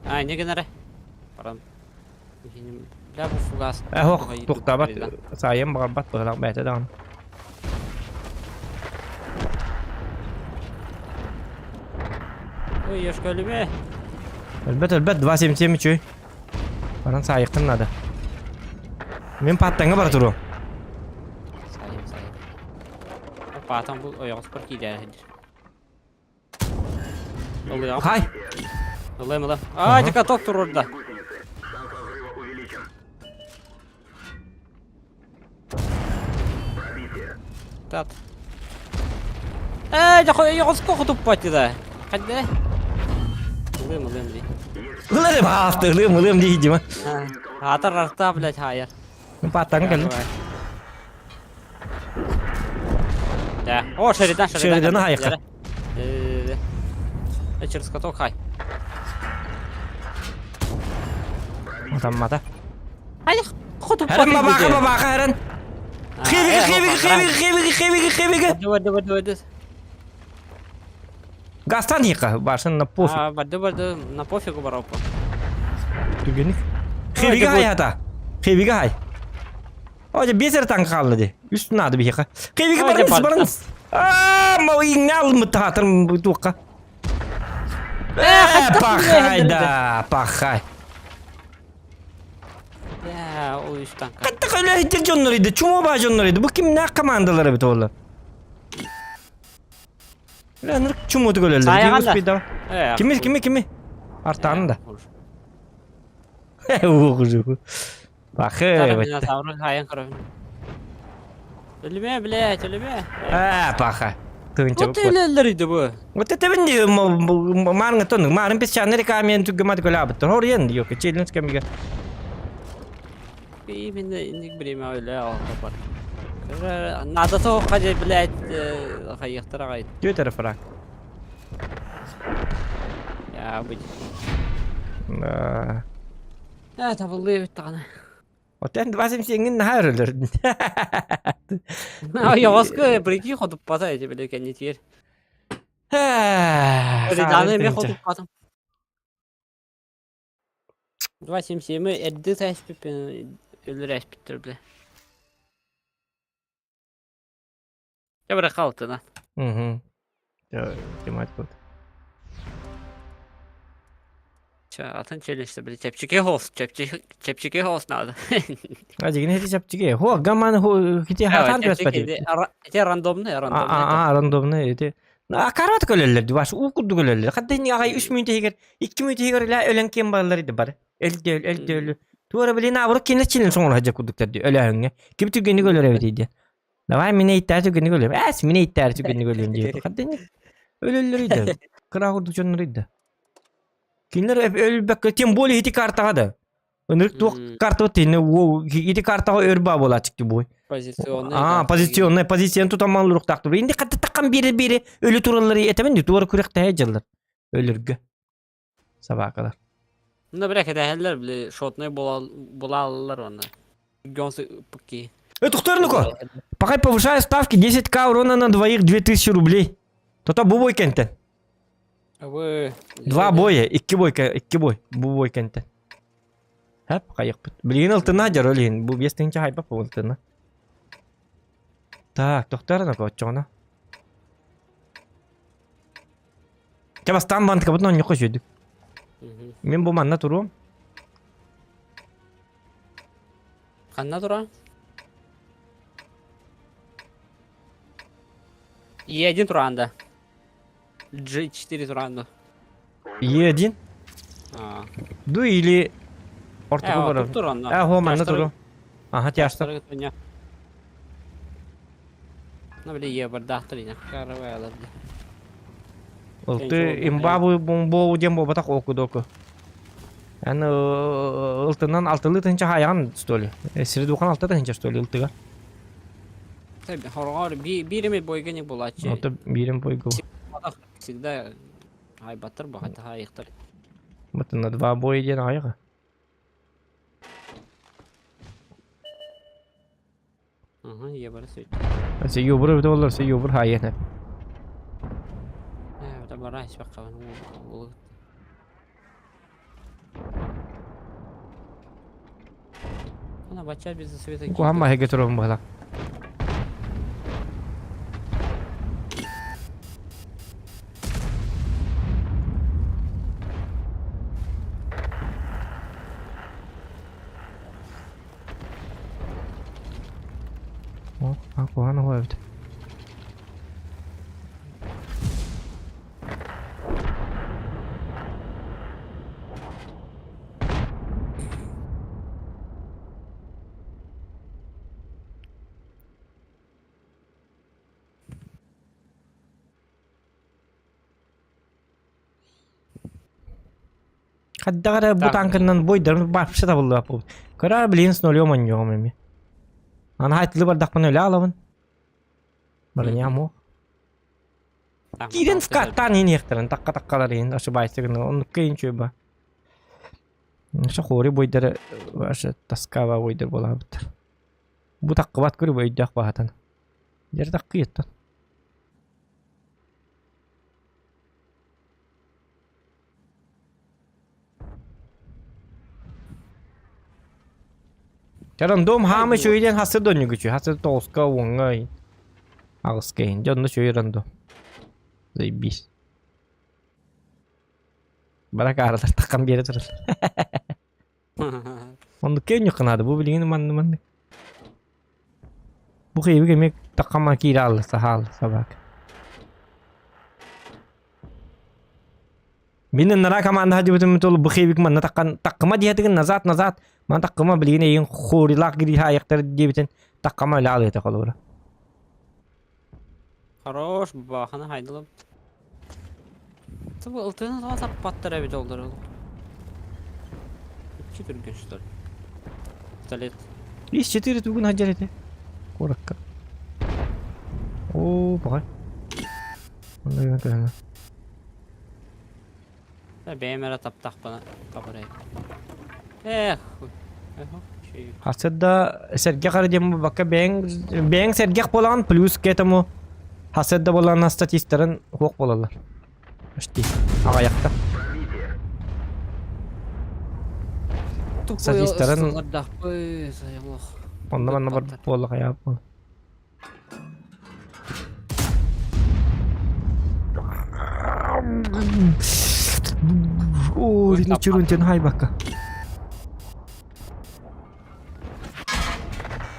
А, не генере. Баран. Бля, бу фугас. Э, ох, туктабат, сайын бағарбат быһылак бәйте даҕаны. Ой, ешка өлүмэ. Өлбөт, өлбөт, 2.77 үчүй. Баран сайыктын надо. Мен паттаңа бара туруом. Сайым, сайым. Паатан бу ойоҕоспор киирээр Хай! Ылыам, ылыам. Аа, дьэ каток турурда. Тат. Ээ, дьэ ойоҕоско хотуппат да. Хайда? Ылыам, ылыам дии. Ылыам, аасты, ылыам, ылыам дии Дима. Аатар арта, блядь, хайар. Мен паттаңа кэллим. Да. О, Шеридан, Шеридан. Шериданы хайка. Э, через каток хай. Атаммата. Ай, хоту Хэрэн бабаха бабаха хэрэн. Хевиги хевиги хевиги хевиги хевиги хевиги. Барды барды барды. Гастан хика башын на пофиг. А, барды барды на пофигу баропа. Түгенік. Хевиги хай хата. Хевиги хай. О, дьэ биэс эрэ таҥха хаалла дии. Үс наада биһиэхэ. Хевиги О, дьэ барыңыз, барда. барыңыз. Аа, малыйыңҥа алыммыт туохха. Э, пахай да, пахай. Ээ, ол үс танка. Хаттах үлэһиттэр дьоннор иди, чумо баа дьоннор иди. Бу кимнээх командалар эбит олар? Ынырык чумоту көлөллөр. Саайаҕан да. Э, Кими, кими, кими? Артааны да. Уухужу. Пахы, Хайан көрөбүн. Өлүмэ, блядь, өлүмэ. Аа, паха. Тыынча Вот өлөллөр иди бу. Вот это бин маарынга тоннук. Маарын песчаный рекамен түггэмат көлаабыттар. Хоруйан диёк, челлендж кэмигэ. Именно инник время өлө алта бар. Надо то хаҗа, блядь, хайыктар агай. Түөтэрэ фраг. Я быть. Да. Ээ, табыллыы эбит даҕаны. Оттон 27-ҥин наһаа өрөлөр. Ойоҕоско прикинь хотуппата эти били кэннитигэр. Реданы эмиэ хотуппатым. 277 эрдэ сээспиппин өлөр ээспиттэр бile. Дьэ бырах хаалтына. Угу. Тематика. Чэ, атын челлендж били чэпчэки хоос, чэпчэки чэпчэки хоос надо. А дигин эти чэпчэки. Хо, гаман хо хити хатан Чэпчэки, эти рандомный, рандомный. А, рандомный эти. А карат көлөллөр дибаш уу курдук өлөллөр. Хатта ини агай 3 мүнөт иһигэр, 2 мүнөт иһигэр ла өлөн кем баллар иди бар. Өлдө өлдө өлү. Туора билин абырык кине чинен соңор хажа курдуктар ди өлөһүҥҥэ. Ким түгэниг өлөр эбит иди. Давай мин эйттээр түгэниг өлөм. Эс мин эйттээр түгэниг өлөм диэт. Хатта ини өлөллөр иди. Кыра курдук дьоннор иди. Кинилэр өлбөккө тем более ити картаҕа да. Ынырык туох карта тине ити картаҕа өр баа буолааччык бу. Позиционный. Аа, позиционный позицияны тутаман луруктаахтыр. Инди хатта таккан бири бири өлө тураллары этемин ди туора күрэхтэһэ дьыллар. Өлөргө. Собакалар. Ну, бля, кэтэһэллэр, били, шотный булаллар оны. Гонсы пки. Э, тухтарнуко! Пока повышаю ставки 10к урона на двоих 2000 рублей. То-то бу бой кентен. Вы... Два боя, икки бой, икки бой, бу бой кентен. Хэп, хайықпыт. Билигин ылтына дьар олиһин. Бу биэс тыһыынча хайбап ылтына. Так, тохтарна оччоҕуна. Чэ бастаан бантыкабытын онньукка үчүгүйдүк. Мин бу манна туруом. Ханна тура? Е1 туранда. G4 туранда. Е1? А. Ду или ортоку барар. Туранда. Э, хо манна туруом. Аха, тяжтар. Ну, били, е бардаахтар ина. Каравайлар. Ылты имба бу диэн буолбатах оку-доку. Эн ылтынан алтылыы тыһыынча хаайаҕын что ли? Сири-духан алта тыһыынча что ли ылтыга? Хорҕор биир эмит бойга буолааччы. Ото биирим бойга. Всегда айбаттар баҕата хаайыктар. Вот на два боя диэн аҕайаҕа. Аха, ебары сөйт. Се юбур эбит олар, се юбур хайыны. Э, это бара испаккабын ол. Ана бача биз света. Куһаҕан маһыга турабын быһалаах. О, а куһаҕан оһо эбит. Хайдах эрэ бу тааҥканан буойдарым вообще табыллыбат буолбут. Кыра билигин с нулем оонньуоҕум эмиэ. Аны хайтылыы бардахпына өлө аалабын. Барыньаам уох. Киирэн вкаттаан иһиэхтэрин такка-таккалар иһин ошибайся гына оннукка иһин үчүгэй ба. Ошо хори бойдары вообще тоскава бойдар буолаабыттар. Бу таккыбат көрү өйдөөх баһатан. Дьэр таккыйыттан. Рандом хаама үчүгэй диэн хасыр да оннук үчүгэй. Хасыр тоҕуска, уоҥҥа, аҕыска иһин. Дьэ онно үчүгэй рандом. Заебись. Баракааралар таххан биэрэ турар. Оннук көнньүк наада. Бу билигин манны маннык. Бу кыйыбык эмиэ таххама киирэ аалла саһаал собака. Мин ыннара команда хадьыбытым тол бу кыйыбык манна таккан таккыма диэтигин назад назад ман таккыма билигин эйин хорилаах гириха аяктар диэбитин таккама өлө алыта холобура. Хорош, бабаханы хайдылап. Бу ылтыгын тоҕо таппаттар эбит олдор. Иччи түргэн что ли? Пистолет. Ис четыре тугун хадьар этэ. Куоракка. Оо, баҕай. Онно көһүнэ. Бэйэм эрэ таптахпына табарай. Эх, Хасыр да сэргэх эрэ диэн буолбакка бэйэҥ бэйэҥ сэргэх буолаҕын плюс к этому хасыр да буолаҕына статистарын суох буолаллар. Почти аҕыйахта. Статистарын онно манна бар буолла хайаа буолла. Оо, чурунтен хайбакка.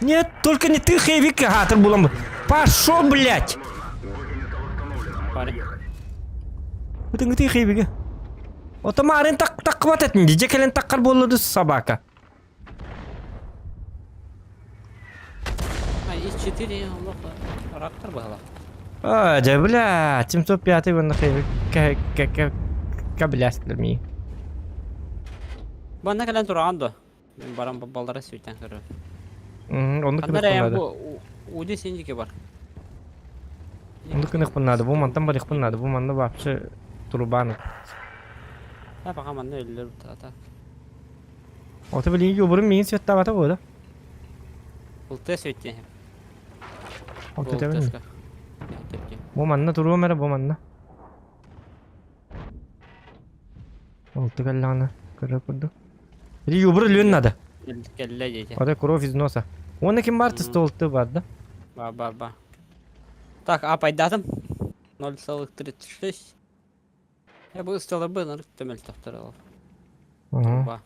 Нет, только не ты, Хэвик, хатыр булам. Пошел, блядь! Бутың ты Хэвиге. Ота марын так таккыбат этин, дije келен таккар боллуду собака. А, есть 4 Раптор было. А, дьэ, бля, 705 уонна к к к каблястар ми. Манна кэлэн тураҕын дуо? Мин баран баллара сүйтэн көрөр. Оннук Ханна гыныахпын эрэ наада. бу Уди синдики бар. Оннук гыныахпын наада. Бу мантан барыахпын наада. Бу манна вообще турбаны. А пока манна өллөр а так. Ото билигин юбурум миигин светтаабата буола. Ылтыа сүйтэн. Ото тэбин. Бу манна туруом эрэ бу манна. Олту кэллэҕинэ көрөр курдук. Или юбур өлүөн надо. Кэллэ диэтэ. Ото кровь из носа. Уонна ким бар тыстолты бар да? Ба ба ба. Так, а пайдатым 0,36. Я бу ысталарбын ырык мөлтөхтөр ол. Турба.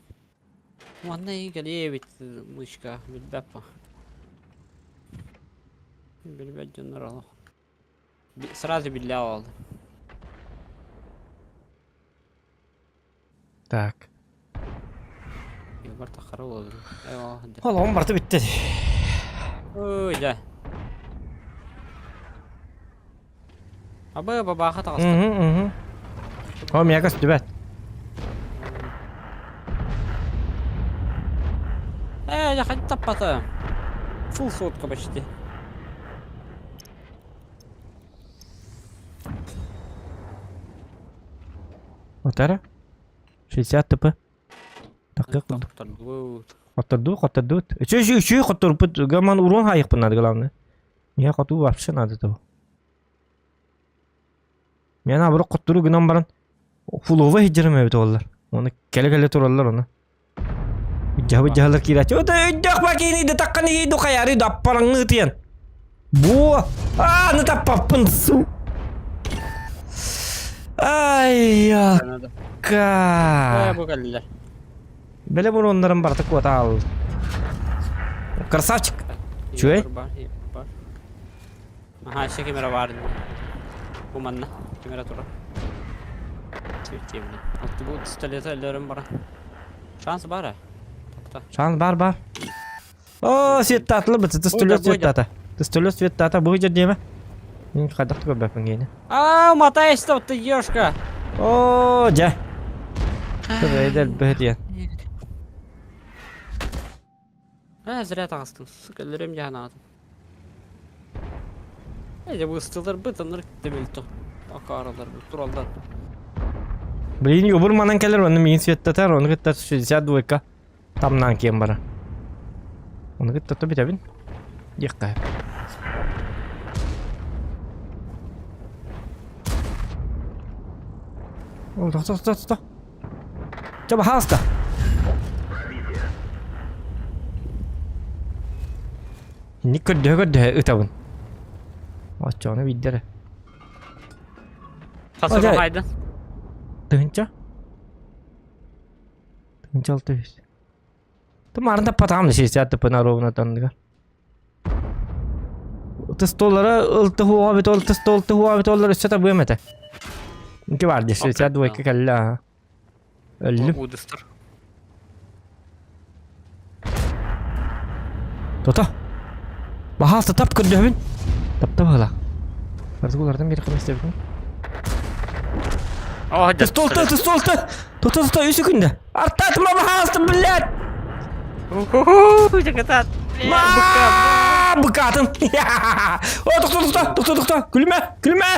Манна кэлиэ эбит мышка билбэппин. Билбэт дьоннор олох. Сразу биллэ ол. Так. Бар тахара ол. Олоҕум барыта бүттэ. Ой, да. Абы бабаха таҕыста. Угу, угу. О, миэхэ көстүбэт. Э, я хоть таппата. Фул сотка почти. Вот это? 60 ТП. Такых Хоттордуу, хоттордуут. Үчү, үчү, хотторбут. Гаман урон хайыхпын надо, главное. Мне хоту вообще надо того. Мен наоборот хотторуу гынан баран фулова иһдьэрим эбит оллар. Оны кэлэ-кэлэ тураллар оны. Дьаһабыт дьаһалар киирээччи. Ото өйдөөх бакини да таккан иһи духайары даппараңны ытыйан. Бу аа аны таппаппын су. Ай Ка. ка. Бу кэллилэр. Бэлэ буруоннарын барыта куота аал. Красавчик. Чүэй. Аха, еще камера бар. Бу манна камера турар. Сүртиэбин. Бу пистолеты өлөрөн баран. Шанс бар Топта. Шанс бар бар. О, светтаатылы быт, тыстөлө светтаата. Тыстөлө светтаата бу жер диэмэ. Мин хайдах көрбөппүн гиэнэ. А, мотайся ты, ешка. О, дьэ. Эдэр бөһүтүйэн. Э, зря таҕыстым. Сука, өлөрөм дьаһанаатым. Э, дьэ бу ыстылар быт, оннук дөмөлтө. Акаарылар тураллар. Блин, юбур манан кэлэр, онно миин светтатар, ону кытта 62 тамнаан киэн бара. Ону кытта то бүтэбин. Диэххэ. О, тохто, тохто, тохто. Чэ, баһаалыста. Инник көрдөһө-көрдөһө ытабын. Оччоҕуна биирдэ эрэ. Хас хайдын? Тыһынча. Тыһынча 600. Тымарын таппатаҕым да 60 ровно тандыгар. Ытыс доллара ылтыһуоҕа бит ол ытыс ылтыһуоҕа бит оллар өссө табыам этэ. Ити бар дии 62 кэллэ аха. Өллүм. Удыстыр. Тота. Баһаалта тап көрдөһөбүн. Тапта быһыылаах. Артыгулардан биир хам истэбитин. О, Столта, столта! Тота, тота, үс күндэ. Артатыма баһаалта, блядь! Жакатат. Быкатын. О, тохто, тохто, тохто, тохто. Күлүмэ, күлүмэ!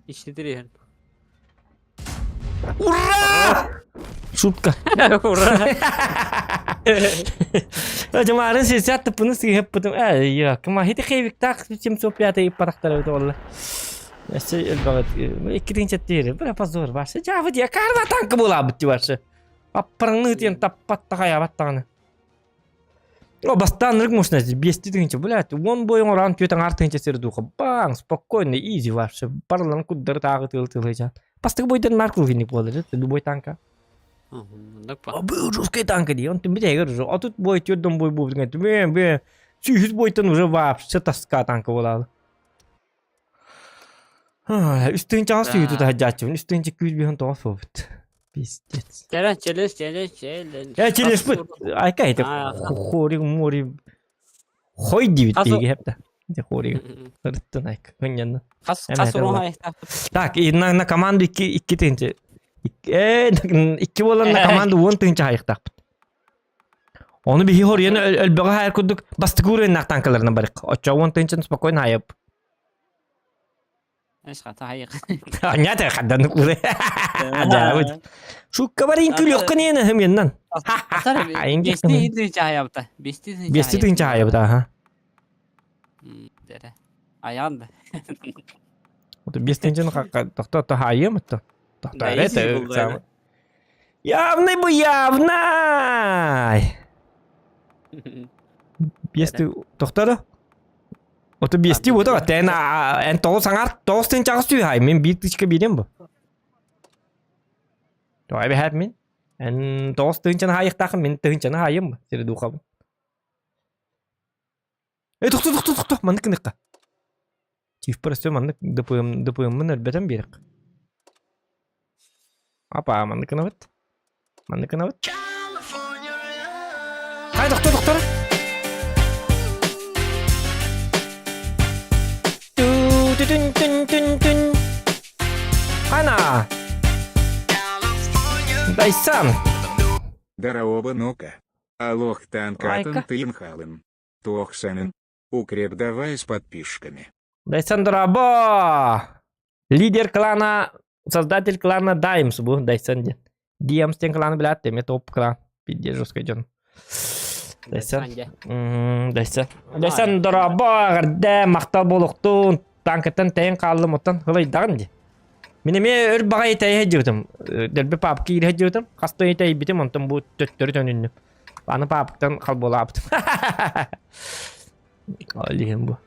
Ичтитир иһэн. Ура! Шутка. Ура! Жамарын сесят тыпыны сыһыппытым. Эй, я, кыма хити хейвиктах 705 парахтар эбит олла. Өссө элбэҕит иккитин четтири. Бра позор барсы. Жабы дия карва танкы буолаабыт ти барсы. Аппарыңны тиен таппат таҕайабат даҕаны. О, бастаан ырык мощность 5 тысяча, блядь, он бойын оран түөтэн ар тыһынча сир духа. Баң, спокойно, изи вообще. Барларын куддары тағы тыл тыл жан. Бастығы бойдан маркл винник болады, любой танка. Был жесткий танка дии, он битэгэр уже. А тут бой төрдөн бой буолбут бе бе сүүс бойтон уже вообще тоска танка буолаалы. Үс тыһынчаҕа сүүһү тута сылдьааччыбын. Үс тыһынча күүс биһэн тоҕо суобут. Пиздец. Челлендж, челлендж, челлендж, челлендж. Э, челлендж Айка это хори мори хой диэбит биһиги хэпта. Дьэ хорига. Ырыттын айка. Хынньанна. Хас хас урон Так, и на, на команду икки икки тыһынча. Э, икки буолан на команду 10 тыһынча хайыктаахпыт. Ону биһи хоруйан өлбөҕө хайар курдук бастакы уровеннаах танкаларынан барык. Оччо 10 тыһынчаны спокойно хайып. Эш хата хайык. Анята хаддан куры. Жаабыт. Шукка барин күлүөххэ ниэнэ хымьяннан. Бести тыһынча хайабыта. Бести тыһынча. Бести тыһынча хайабыта, аха. Дere. Аян да. Вот 5 тыһынчаны тохто то хайым то. Тохто это Явный бу явный. Бести тохторо. Ото бести бута тэн эн тоҕус аҥар 9 тыһынчаҕа сүүһай мин 1 тысяча биэрим бу. Тоҕо эбэһээт мин? Эн 9 тыһынчаны хаайыахтаахын мин тыһынчаны хаайым бу сири духабын. Э тохто тохто тохто маннык гыныахха. Чиф простой маннык ДПМ ДПМмын өлбөтөн биэриэххэ. Апа маннык гынабыт. Маннык гынабыт. Хай тохто тохтор. Ту түн түн түн түн. Ана. Дайсан. Дараоба ну-ка. Алох танкатын Лайка. тыймхалын. Туохсанын. Укреп давай с подписчиками. Дайсан Дорабо. Лидер клана, создатель клана Даймс бу Дайсан диэн. Диамс диэн кланы билээт эмиэ топ клан. Пиздец жесткий дьон. Дайсан. Дайсан. Дайсан Дорабо эҕэрдэ махтал буолуохтун. Танкаттан тэйэн хааллым оттон ылайдаҕын дии. Мин эмиэ өр баҕайы тэйэ сылдьыбытым. Дэлби папка киирэ сылдьыбытым. Хас да тэйбитим, онтон бу төттөрү төнүннүм. Аны папкаттан халбалаабытым. Ол иһин бу.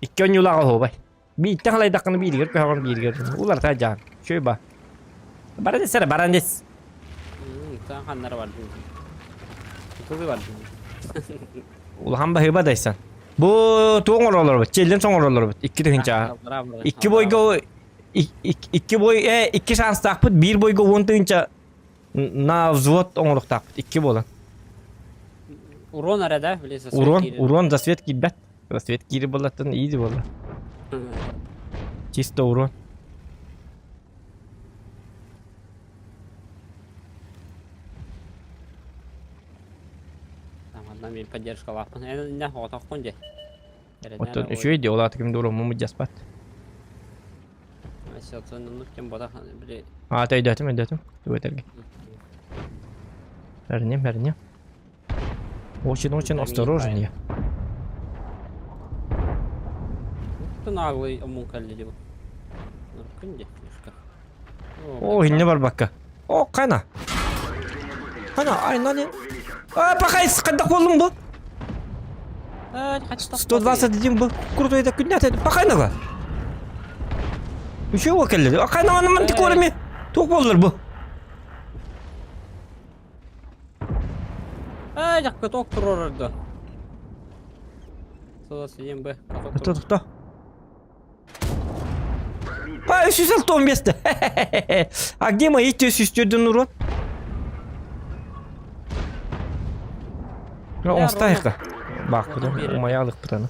Икки онньуулаах оһуобай. Бииртэн халайдаххына бииригэр көһөҕүн бииригэр уларыта дьаан. Үчүгэй ба. Баран ис эрэ, баран ис. Таан ханнара бардым. Тутулу бардым. Улахан баһыыба дайсан. Бу туох оҥороллор челлендж оҥороллор 2 тыһынча. Икки бойго икки бой икки шанстаахпыт биир бойго 10 тыһынча на взвод оҥоруохтаахпыт икки буолан. Урон эрэ да, били Урон, урон за свет киирбэт. За свет киирэр буоллаттан изи буолла. Чисто урон. Манна мин поддержкалаахпын. Эн не оҕотохпун дии. Оттон үчүгэй дии, ол аата ким да уруммун мудьаспат. Аата өйдөөтүм, өйдөөтүм. Тугу этэргин. Эрним, эрним. Очень-очень осторожен я. Ты наглый омун кэлли дии. Күнде фишка. О, инне барбакка. О, қана. Қана, айнан. А, пока қандақ болдың бұл? 121 бұл. Крутой да күнне атайды. Пақайнаға. Үшеу ол келді. Қайна аны мын көрме. Тоқ болдыр бұл. Ай, жаққа тоқ тұрыр орды. 121 Б. Тоқта, тоқта. А, 315 А где мои 304 урон? Оңстайыққа. Бақ, умаялық бұтаны.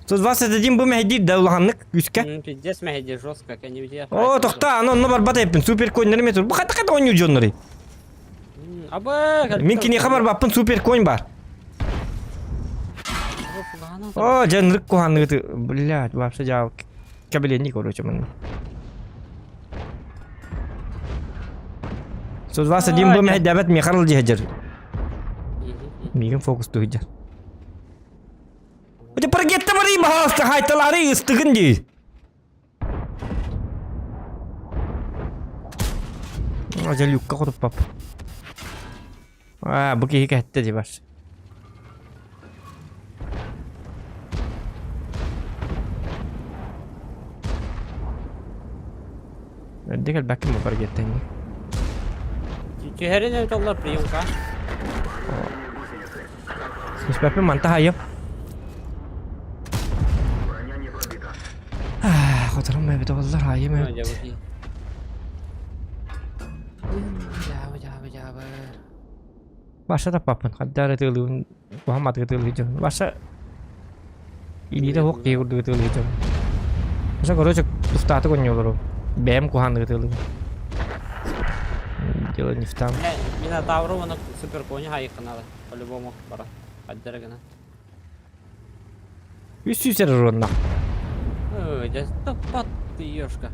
121 бу мэһдиир да улаханнык күүскэ. Пиздец мэһдиир жестко, кэннибитигэр. О, тохта, аны онно барбат эппин, супер конь метр. Бу хата хата оонньуу дьоннорый. Абы, Мин киниэхэ барбаппын, супер конь бар. О, дьэ, куһанныгыты, блядь, вообще дьаал кэбилиэнни короче манна. 121 бу мэһдээбэт Михаил дьиһэдьэр. Мигин фокус туһуйдьар. Ити паргетта барый баһаалыста хайталаары ыстыгын дии. Ажа люкка хотуппап. А, бу киһи кэһэттэ дии бар. Эрдэ кэлбэккин бу паргеттан дии. Түһэрин эбит приемка. Түспэппин манта хайым. Хоторум эбит оллар хайым эбит. Баша таппаппын. Хаддар ытыылыыбын куһаҕан ытыылыы дьон. Баша илиитэ суох киһи курдук ытыылыы дьон. Баша короче тустаатык оонньууллар Бэйэм куһаҕаннык ытыылыыбын. Дело не в там. Минотавру уонна суперкони хайыхханаада по-любому бара. Хайдара гына. Үс сүүс эрэ Ой, да топпат ты ёшка.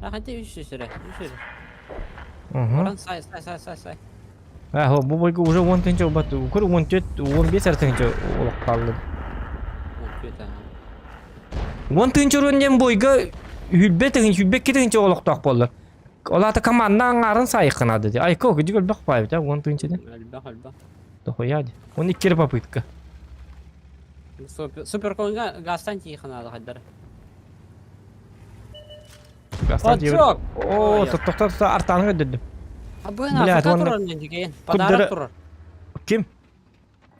А хотя үс эрэ, үс эрэ. Баран сай, сай, сай, сай, сай. Аа, бу бойга уже 10 тыһыынча убат, көр 14, 15 эрэ тыһыынча олох хаалла. 10 тыһыынча урун диэн бойга хүлбэ тыһыынча, хүлбэ 2 тыһыынча олохтоох буоллар. Ол аата команда аҥаарын сайыхханаады дии. Айка кыдьык элбэх баайбыт а 10 тыһыынча диэн. Элбэх, элбэх. Дохуя дии. 12 эрэ попытка. Суперконга газтан тииханаады хайдара. Газтан Поджог! О, тохто тохто артааны көрдөрдүм. Абына, Блядь, АФК уонна турар диэн Подарок Курдары турар. Ким?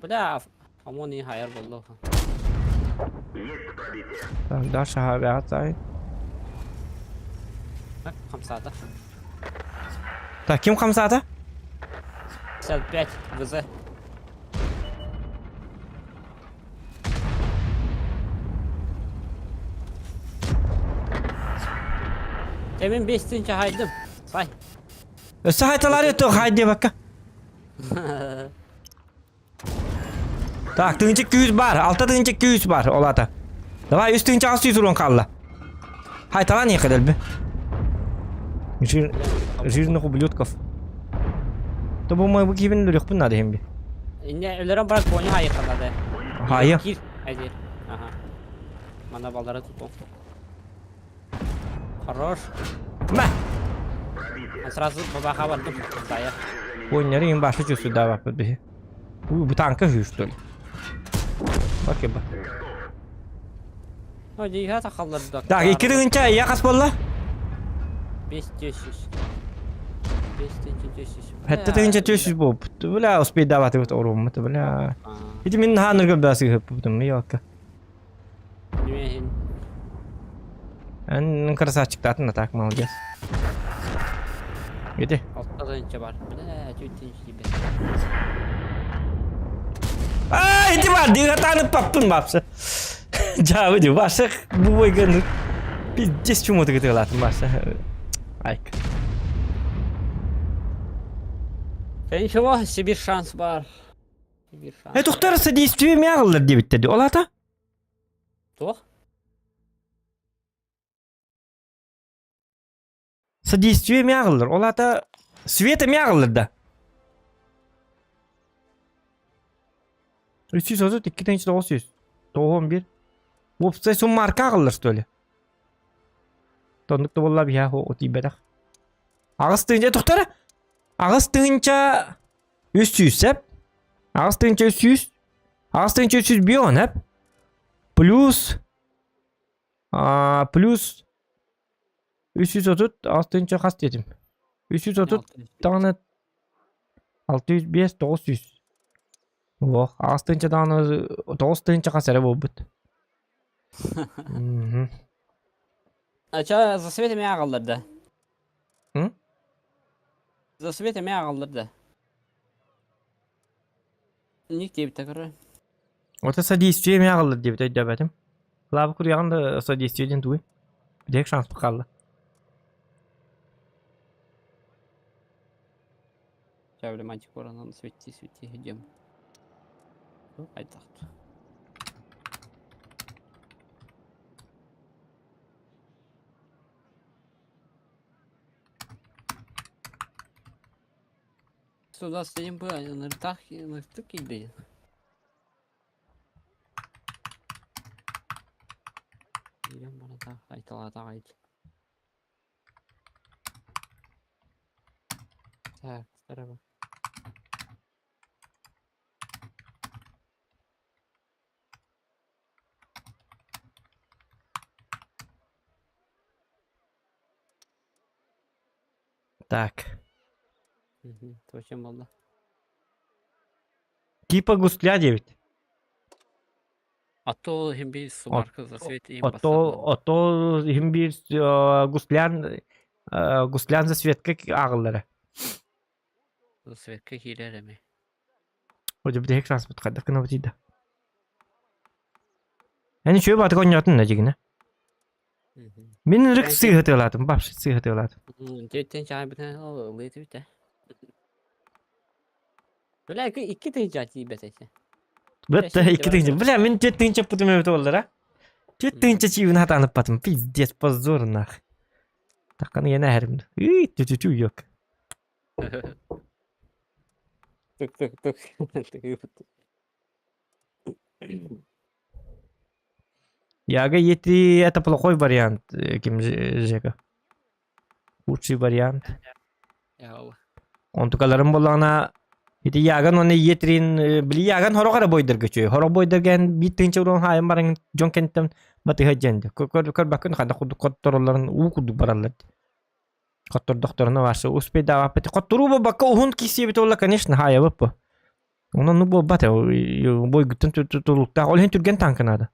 Бля, ОМОН и хайар болло. Так, Даша авиация. Так, хамсата. Так, ким хамсаата? 55 ВЗ. Temin 5 тысяча хайдым. Сай. Өссө хайталаары өттө хай диэбэккэ. Так, тыһыынча күүс бар, алта тыһыынча күүс бар, ол аата. Давай, үс тыһыынча аҕыс сүүс уруон хаалла. Хайталаан иһиэххэ дэлби. Жир... Жирных ублюдков. То бу мой бу киһибин өлөрүөхпүн наада иһин би. Инне өлөрөн баран кони хайыхханады. Хайа. Кир, айдыр. Ага. Мана балдары туту. Хорош. Мэ! А сразу бабаха бардым. Зая. Ойнары им башы чувствую да баппыт биһи. Бу танка үһү что ли? Окей ба. Ну, дийха тахаллар Так, икки тыһыынча ийэ хас буолла? 5 тысяч. 5 тысяч. Сэттэ тыһыынча 400 буолбут. Бля, успейдаабатыбыт оруоммут, бля. Ити мин наһаа ныргы быппытым, ёлка. Немехин. Эн красавчиктаатын, а так молодец. Иди. 6 тыһыынча бар. Бля, 4 тысяч тебе. А, иди бар, дыгатаны паппын бапсы. Жабы ди, башы бу бойган пиздец чумуты кытылатын башы. Айк. Да ничего, себе шанс бар. Биир Э шанс. тухтар содействие мягыллар диэбиттэр дии. Ол аата? Туох? Содействие мягыллар. Ол аата света мягыллар да. 332 900. 91. Уопсай суммарка аҕаллар что ли? Тоннук да буолла биһа отийбэтэх. Аҕыс тыһыынча тухтара? Аҕыс тыһыынча 300 сеп. Аҕыс тыһыынча 300. Аҕыс тыһыынча 300 бион эп. Плюс а, плюс 330 аҕыс тыһыынча хас диэтим? 330 даҕаны 605 900. Ох, аҕыс тыһыынча даҕаны 9 тыһыынча хас эрэ буолбут. Мгм. А ча за свет эмиэ аҕаллар да? М? За свет эмиэ аҕаллар да? Ник диэбитэ көрө. Ото содействие эмиэ аҕаллар диэбит өйдөөбөтүм. Лаабы куруйаҕын да содействие диэн тугуй? Бүтэһик шанспыт хаалла. Ча били мантикоранан светти светти идем. Айтахт. Сюда стоим бы, ныртах, ныртык килдейин. Идем барата, айталата айт. Так, здорово. Так. Мгм. Точно болды. Типа гусля диэбит. А то им би сумарка за свет им Ото ото иһин биир гуслян гуслян за светка ааҕыллара. За светка киирэр эми. Одьу бүтэһик шанспыт хайдах гынабытый да. Эн үчүгэй баатык оонньоотун да дьигинэ. Мин ырык сыыһытыалаатым, вообще сыыһытыалаатым. Тиэттэн чаайбытын ылыытыбыт Бля, икки тыһыынча тиийбэт этэ. Бытта икки тыһыынча. Бля, мин түөрт тыһыынча путум эбит буоллара. Түөрт тыһыынча чиибин хатаныппатым. Пиздец, позор нах. Такканы яна хэрим. Үй, тү-тү-тү yok. Тук тук тук. Яга ети это плохой вариант, ким Жека. Лучший вариант. Онтукаларым буоллаҕына ити Яган уонна Етрин били Яган хорох эрэ бойдарга үчүгэй. Хорох бойдарга эн биир тыһыынча уруон хаайан баран дьон кэнниттэн батыһа дьэн көрбөккүн хайдах курдук хоттороллорун уу курдук бараллар. Хоттордохторуна барса успейдаабаппыт. Хотторуу буолбакка уһун киирсиэбит буолла, конечно, хаайабыт бу. Онон ну буолбат бойгуттан тутулуктаах. Ол иһин түргэн танка наада.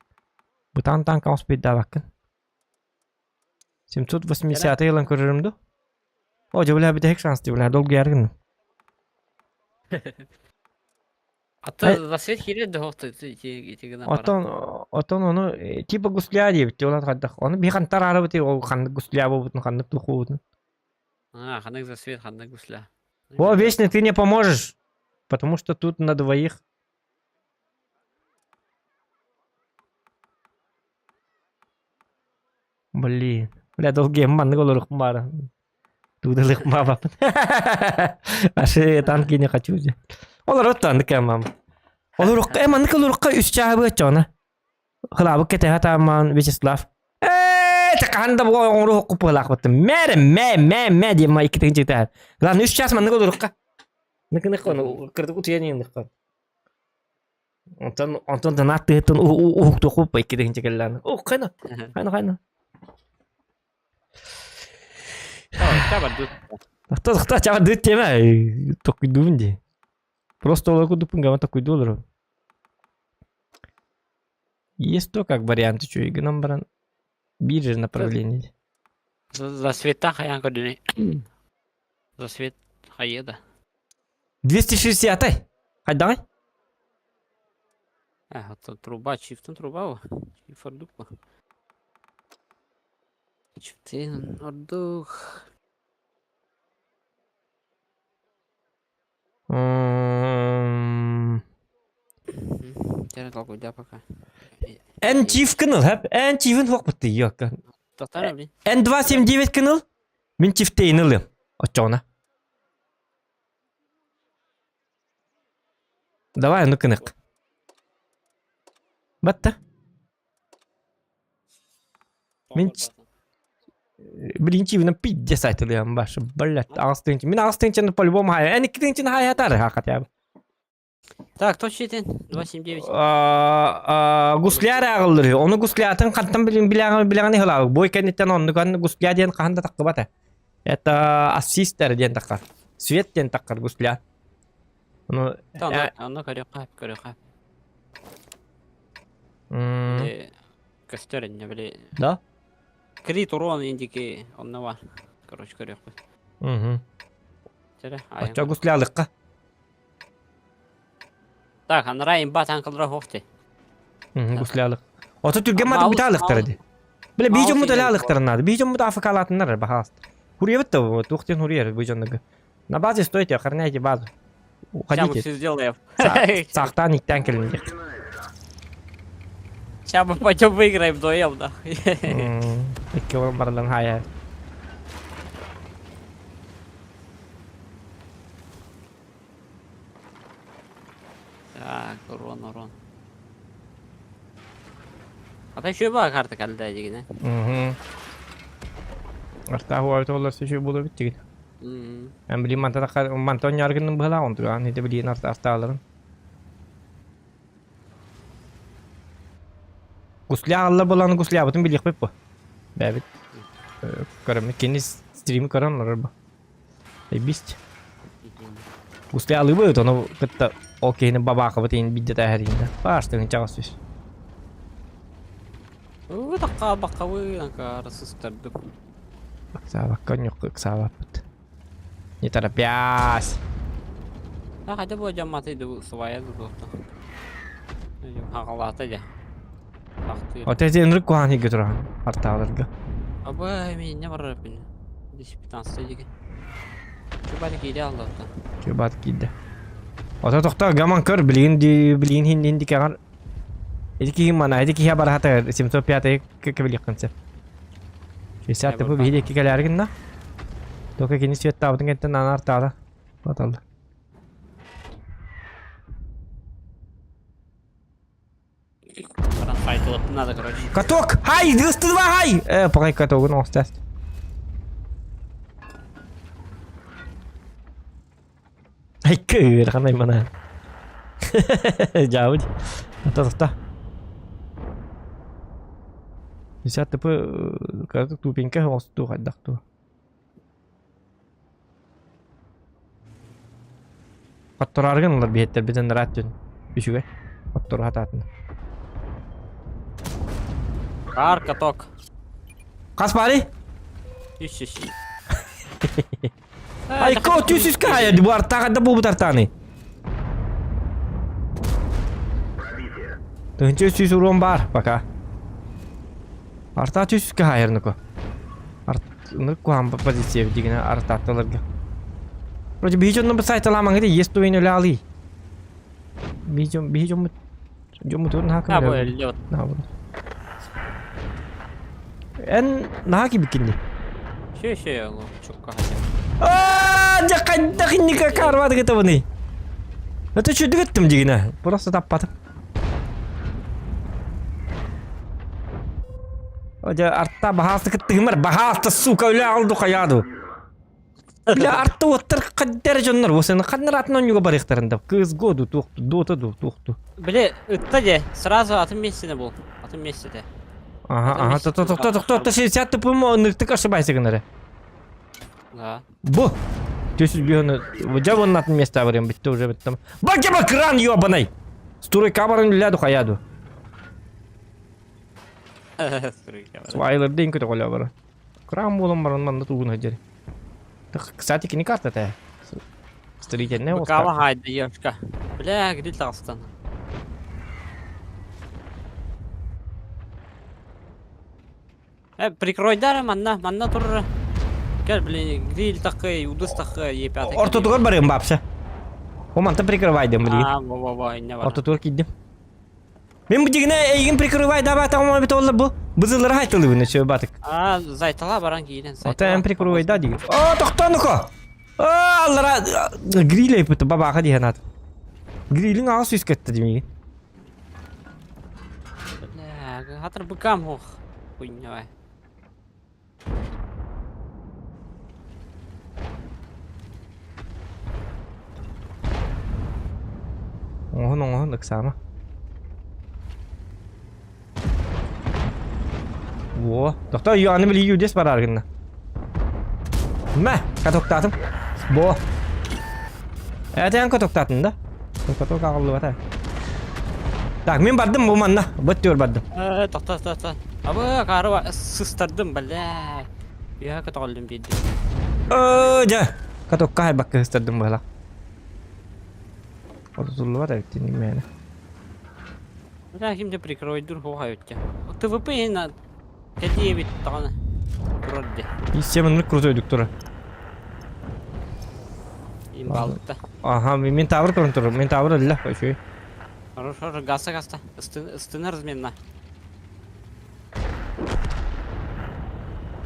Бытаан танка успейдаабаккын. 780 ылан көрөрүм дуу? О, дьэ, бля, бүтэһик шанс дии, бля, долгуйар гынным. А то за свет киирэр да ити ити гынан баран. Оттон оттон ону типа гусля диэбит ол хайдах. Ону биһи хантар арабыт ол ханнык гусля буолбутун, ханнык тух буолбутун. А, ханнык за свет, ханнык гусля. О, вечно ты не поможешь, потому что тут на двоих. Блин. Бля, долгие маннык олорух баара. Туудалых баабаппын. Аше танки не хочу же. Олор оттон мам. Олорук э маннык олорукка үс чааһы быаччаҕына. Хылаабык кэтэһэ таамаан Вячеслав. Ээ, такахан да буга оҥору хоккуппалаахпыттым. Мээрэ мэ мэ мэ диэн ма икки тыһыынча Главное үс чаас маннык олорукка. Ныкынык кырдык утуйан иһин Онтон онтон донат тыһыттан уһуктуохпут икки тыһыынча кэллээн. О, хайна, хайна, хайна. Тохто, тохто, чабардыт тема. Токуйдуун дии. Просто ол курдукпун гама токуйду олору. Есть то как вариант үчүгэй гынан баран биир же направление. За света хайаан көрдүнүй? За свет хайа да. 260-й. Хайдаҕай? Э, оттон труба, чифтен труба Чиф ордук по. Чифтен ордук. М. Дьэ, толкуйдаа пока. Эн чиф кыныл, хэп? Эн чифин хуохпут тиийиокка. Тохтор блин. Эн 279 кыныл, мин чифтейин ылыам. Оччоҕуна. Давай, ну кынык. Батта. Мин Билин чивинен пиздец айтылыам башы, блядь, аҕыс тыһыынча. Мин аҕыс тыһыынчаны по-любому хаайа. Эн икки тыһыынчаны хаайатар, хотя бы. Так, кто читин? 279. Гусляр ааҕыллар. Ону гуслятын хантан билин билэҕин билэҕин ыһылаабыт. Бой кэнниттэн оннуган гусля диэн хаһан да таххыбата. Это ассистер диэн таххар. Свет диэн таххар гусля. Ону Онно көрүөххэ, көрүөххэ. Көстөр инне били. Да? Крит урон индики онно бар. Короче, көрүөхпүт. Угу. Чэрэ, Оччо гуслялыкка. Так, анараа имба танкалара хофте. Гуслялык. Ото түргэн маты бүтаалыктар ди. Биле бии дьоммут эле алыктарын наада. Бии дьоммут афыкалаатыннар бахааст. Хуриябыт да туох диэн хуриер бу дьоннорго. На базе стойте, охраняйте базу. Уходите. Сейчас сделаем. Сахтаан иктэн кэлин диэх. Сейчас мы пойдем выиграем вдвоем, нахуй. Икки орон барылан хая. Так, урон, урон. А то еще бар карта калда дигине. Угу. Артаа хуа толлар сөшө була биттигит. Эн билим манта мантон яргынным быһалаа онтугаан ити билиин артааларын. Гусля алла болан гуслябытын билиэхпит бу. Бэбит. Көрөммүт кини стрими көрөн олорор бу. Эбист. Гусля алыбыт, ону кытта ол киһини бабаахыбыт иин бидде тээһэриинде. Баастыгын чаҕас түс. Уу такка баккабы анка сыстардым. Ыксаабакка онньукка ыксаабаппыт. Не торопясь. А хотя бы дьамматы ду свая дутта. Хагалаата дьэ. Ахтыыр. Оте ынырык куһаҕан иһиргэ тураҕын артааларга. Абы мииннэ барар бин. 10-15 диги. Чубат киирэ аллатта. Чубат киирдэ. Ото тохтоо гаман көр билигин ди билигин хин хин дикэҕэр Ити киһи мана ити киһи барахата 705 кэбилиэххин сөп. 60 тыпы биһиги икки кэлээри гынна. Только кини светтаабытын кэнтэн аана артаала. Баталла. Баран файтылыптын надо, короче. Каток! Хай! Дыстыдыба хай! Э, пағай катогын оңстас. Ай, кыырхан аймана. Жаабыт. Ата тоқта. 50 тыпы кратык тупенька оосту хайдах ту. Хотторааргын ылар биһиттэрбитин ыраат дьон. Үчүгэй. Хоттору хатаатын. Кар каток. Хас баары? Үс үс. Айко түс үскэ хайа бу артааҕа да буолбут артааны. Тыһынча үс сүүс уруон баар пока. Артаа түс үскэ хаайарныко. Арт куһаан позиция дигинэ артаатталарга. Вроде биһи дьонно бу сайталамаҥы есть туйун өлө алый. Биһи дьон биһи дьоммут дьоммутугар наһаа А, бу көмөлөһөр. өллө. Наһаа буолар. Эн наһаа кибиккин дии. Шө шө ол чукка хотя. Аа, дьэ хайдах инника карвады гытабыный? Это чүдүк эттим дигинэ. Просто таппатым. Дьэ арта баһаалта кыттыгымар, баһаалта, сука, үлэ алду хайаду. Бля, арта уоттар хаддер дьоннор, осыны ханнар атын онньуга барыахтарын да. Кыз году туохту, дота ду туохту. Били ытта де, сразу атын мессини бул. Атын мессите. Ага, ага, то то то то то 60 тупым ныктык ошибайся гынары. Да. Бу! Төсүз бүйөні, жа бұның атын место барым бітті уже біттім. Бакеба кран ёбаный! Стурой кабарын ляду хаяду. Свайлер день көтө коля бара. Кран болон баран манна тугун хадер. Кстати, кини карта та. Строительная Быкава хайда ешка. Бля, гриль тағыстан. Э, прикройдар манна, манна турра. Кел, блин, гриль такой, удус такой, Е5. Ортотугар барыам бапса. О, манта прикрывайдым, блин. А, во-во-во, инне бар. Ортотугар киддим. Мен бу дигине эйигин прикрывай дабатаҕым эбит олла бу. Бызыллары хайтылыбын өсө батык. А, зайтала баран киирэн. Ота эн прикрывай да диги. О, тохтоонуко! О, аллара гриль айпыты бабаха диэн ат. Грилин аҕыс үскэтти димиги. Бля, хатыр быкам хох. Хуйня. Оҥоһун оҥоһун ыксаама. Во, тохтоо, аны били юдес бараар гынна. Мэ, катоктаатым. Бо. Этээн катоктаатым да. Каток аҕыллыбата. Так, мин бардым бу манна. Быт түөр бардым. Э, тохто, тохто. Абы, кары сыстардым, бля. Үөһэ көтөҕүллүм биирдэ. Э, дьэ. Катокка хайбакка сыстардым быһала. Отутуллубат эбит мээнэ. Бля, ким де прикройдур хуха өттө. ТВП на кэтиэбит даҕаны турар де. Системаны крутой тура. Имбалыкта. Ага, мен тавр көрөн турар. Мен тавр өллө, үчүгэй. Хорош, хорош, гаста, гаста. Ыстын разменна.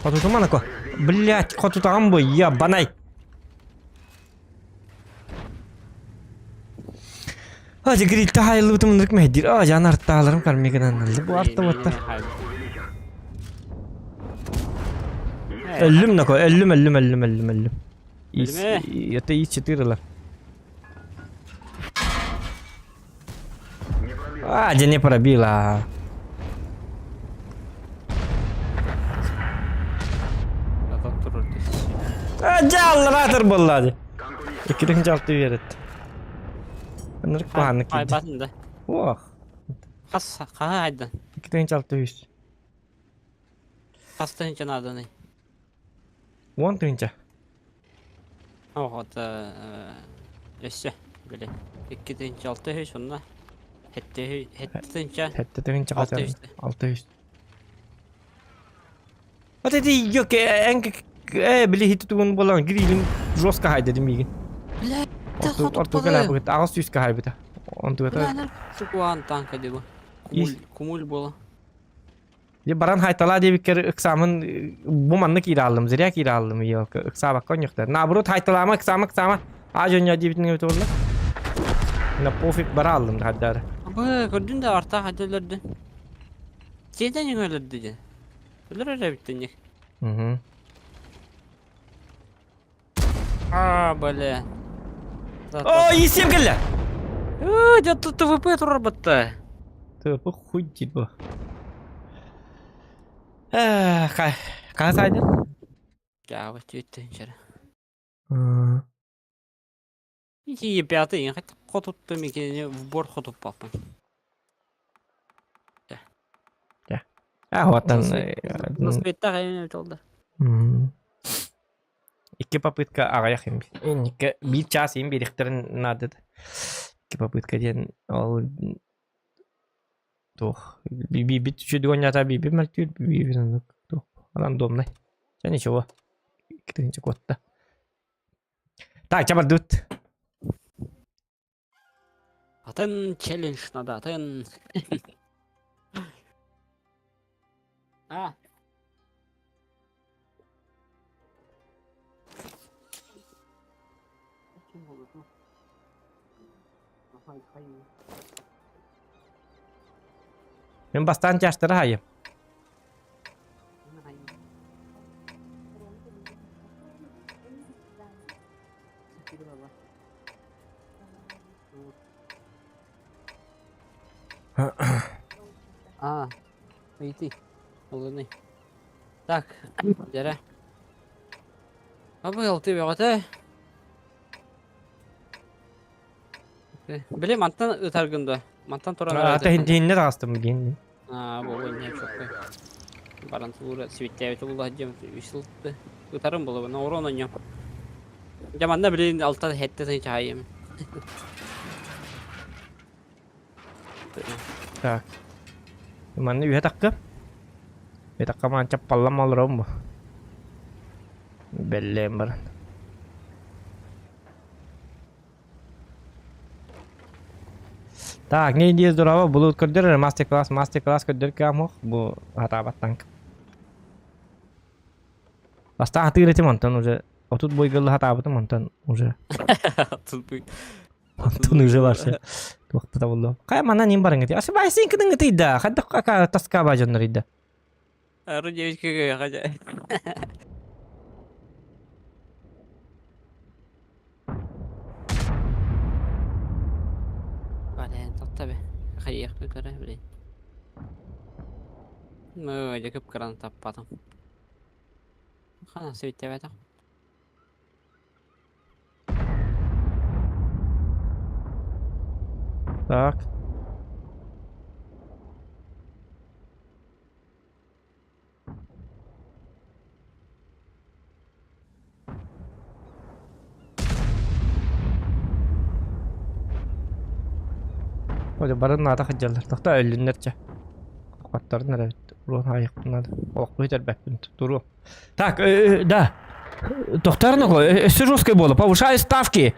Хотутума нако. Блять, хотутаҕым бу, ебанай. Ажы грильте хайыллыбытым ынырык мэһдиир. Ажы аны артааларым кармигынан алды. Бу артыбыттар. Өллүм нако, өллүм, өллүм, өллүм, өллүм, өллүм. Это И4 ылар. А, дьэ не пробила. А, дьалларатор буолла дии. Иккитин жалты биэрет. Ынырык куһааннык киирдэ. Айбатын да. Ох. Хас хаһа айдан. Иккитин жалты үс. Хас тыһынча нааданы. Уон тыһынча. Оҕото өссө били 2 6 үс онно 7 тыһынча 7 тыһынча 6 хатан. үс. 6 үс. Вот это ёке эн э били хити тугун болан грилин жестко хайда мигин. Бля, Орту кала быт агыс сүүскэ хайбыта. Онтугата Сукуан танка диба. Кумуль, кумуль буола. Дьэ баран хайталаа диэбиккэр ыксаамын бу маннык киирэ ааллым, зря киирэ ааллым елка ыксаабакка онньуктар. Наоборот хайталаама ыксаама ыксаама аа дьонньо диэбитин эбит буолла. На пофиг бара ааллым хардары. Абы, көрдүн да артаах хадда өлөрдүн. Сиэтэн өлөрдү дьэ. Өлөр эрэ эбиттин Угу. А, бля. О, есем кэллэ! Э, дьэ тут ТВП турар батта. Тыпы хуй типа. Эх, хас айдын? Дьаабы түөттэн чара. Ити пятый, хотя хотутту микини в борт хотуппаппын. А, вот Наспеттах эми толда. Икки попытка аҕыйах им. Инникке биир чаас им биэриэхтэрин наада. Икки попытка диэн ол туох биирбит үчүгэй оонньоото биирбит мөлтүүр биирбит оннук туох рандомнай. Чэ ничего. Икки тыһыынча куотта. Так, чэ бардыбыт. Атын челлендж надо, атын. А. Мин бастаан чаастара хайым. А, ыйытый. Олуный. Так, дьэрэ. Абы алты бөҕөтө. Били мантан ытаргын да. Мантан туран Ата хинтиинне таҕыстым билигин. А, бу не чоккой. Баран туура свиттээбит булла дьэм үс ылты. Ытарым буолуо, урон онньо. Дьэ манна билин алта хэтте тыһын чаайым. Так. Манна үһэ такка. Үһэ такка маан чаппаллам олором бу. Бэллээн баран. Так, не иди здорово, булут көрдөр, мастер-класс, мастер-класс көрдөр кыамох, бу хатаабат танк. Бастаан хатыыр этим, онтон уже отут бойгылы хатаабытым, онтон уже онтон уже вообще туохта табыллым. Кая манан им барың эти. Ошибайся, кыдың ытыйда, хаддак ака тоска ба дьоннор Ару девочка хотя. Блин, тут тебе. Хайых көтөрө, блин. Ну, дьэ кып-кыраны таппатым. Хана сөйтебетэх. Так. Оля бары наада сылдьаллар. Тохтоо өллүннэр чэ. Хаттарын эрэ уруон аайыахпын наада. Олохпун сүтэрбэппин туруом. Так, да. Тохтар өссө жесткой буола. Повышаю ставки.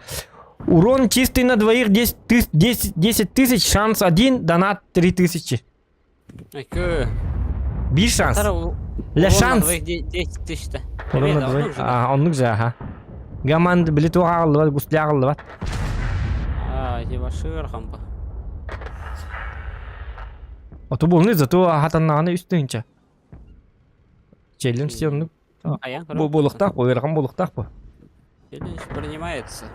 Урон чистый на двоих 10 тысяч, 10, 10 тысяч, шанс 1, донат 3 тысячи. Экөө. Биир шанс. Ля шанс. 10 тысяч Урон на двоих. А, оннук же, аха. Гаман били туох аҕаллыбат, гусля аҕаллыбат. А, типа шырхампа. Оту буолну зато хатаннаҕына үс тыһыынча. Челлендж оннук бу буолуохтаах бу ыарахан буолуохтаах бу. Челлендж принимается.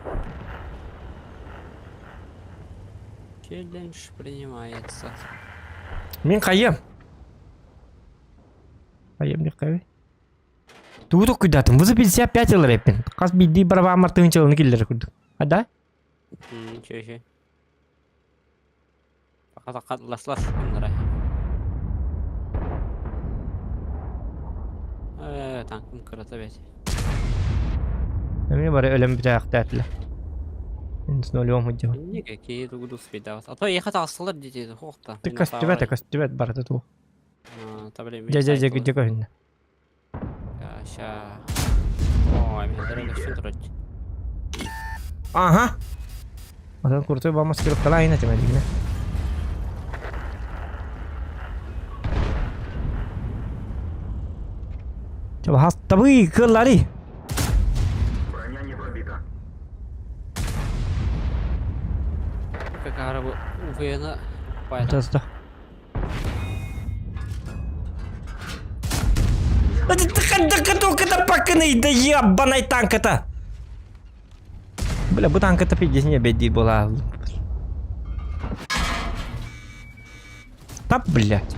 Челлендж принимается. Мин хайыам. Хайыам диэххэ Тугу токкуйдаатым? Вы за 55 ылар эппин. Хас биирдии барабааммар тыһыынчалыны киллэрэр курдук. А да? Ничего себе. Пока ласлаш гыннара. Э, танкым кырата бэт. Эмиэ бары өлөн бүтээхтээтилэр. Нолем сылдьабын. Никакие какие тугу свидават. А то ехать асылар дети хохта. Ты көстүбэт, көстүбэт барыта туу. Дьэ дьэ дьэ дьэ көһүннэ. Ща. Ой, мен дөрөг өссө турар. Ага. Отон крутой ба маскировкалаайын этим эдигинэ. Хастабый кыллари. Броня не пробита. Как арабы уфена пайда. Тасда. Да ебаный танк это! Бля, бу танк это пиздец не бедит была. Да, блядь.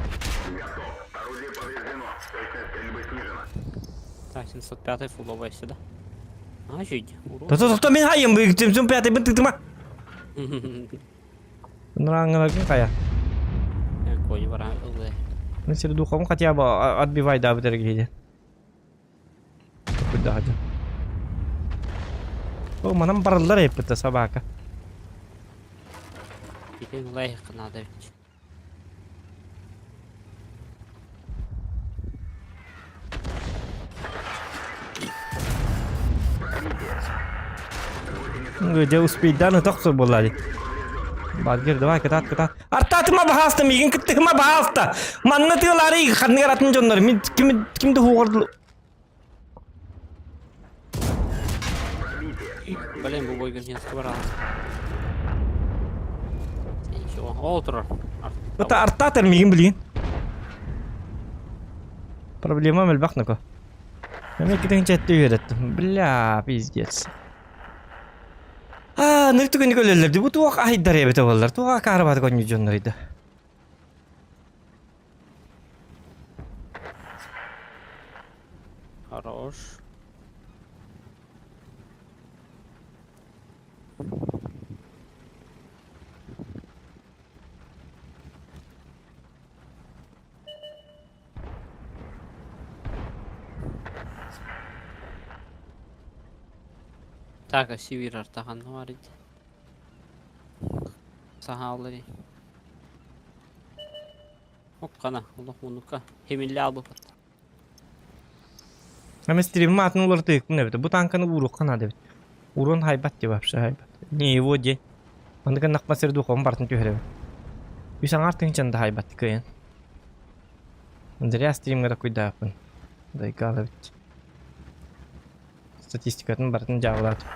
Орудие повреждено. Точность стрельбы снижена. Так, 705 фуловая сюда. А, чуть. Да тут кто меня ем, вы 705 бын тытыма. Нұраңырагын қая. Конь бара ылы. Мен сені духовым хотя бы отбивай да бітірге Куда один. О, манам бараллар еппіті собака. Теперь лайк надо ведь. Где успеть, да, ну тохсор буолла Бадгер, давай, кытаат, кытаат. Артаатыма баһааста, миигин кыттыһыма баһааста. Манна тыалаары ханныгар атын дьоннор. Мин ким ким да хугар Блин, бу бойга не собрался. Ничего, ол турар. Это артатор миигин билигин. Проблема мэлбэх нако. Мен китин четти үөрэттим. Бля, пиздец. А, ныр түгэн көлөллөр. Бу туох айдар эбите боллар. Туох акаарбат конню дьоннор ида. Хорош. Так, а сивир артахан бар иди. Сахалары. Оккана, Аллах мунука. Хемилли албы Эми стримим атын уларытыыкпын эбит. Бу танканы ууруохха наада эбит. Урон хайбат деп вообще хайбат. Не его день. Маннык нахма сир духовым бартын түһэрэбин. Үс аҥаар тыһыынчаны да хаайбат кыайан. Зря стримҥа такуйдааппын. Дайгаал эбит. Статистикатын барытын дьаабылаатым.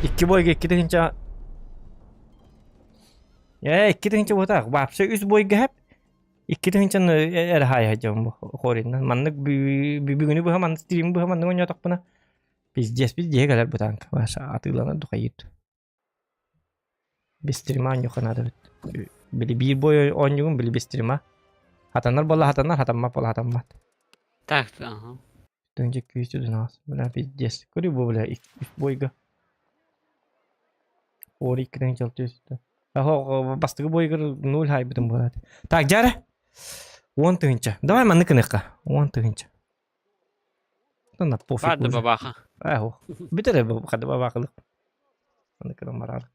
Икки бойга 2 тыһыынча... Ээ, 2 тыһыынча буотаах. Вообще үс бойга хэп. 2 тыһыынчаны эрэ хаайа дьон бу хориннан. Маннык бүгүнү быһа маннык стрим быһа маннык ойнотохпуна пиздец пиздец кэлэр бу танк. Ваша атыыланар духайыт. Бестрима оонньуохха наада эбит. Били биир бой оонньугун били бестрима. Хатанар буолла хатанар, хатаммат буолла хатаммат. Так, ага. Тыынча күүс 12. Бля, пиздец. Көрүү бу, бля, үс бойга. Ор 2 600. Ахо, бастакы бойгар 0 хайбытым буолат. Так, дьара. 10 тыһыынча. Давай маннык гыныахха. 10 тыһыынча. На пофиг Баар да уже. бабаха. Ахо. Бүтэр хады бабахылык. Маннык гынан барар.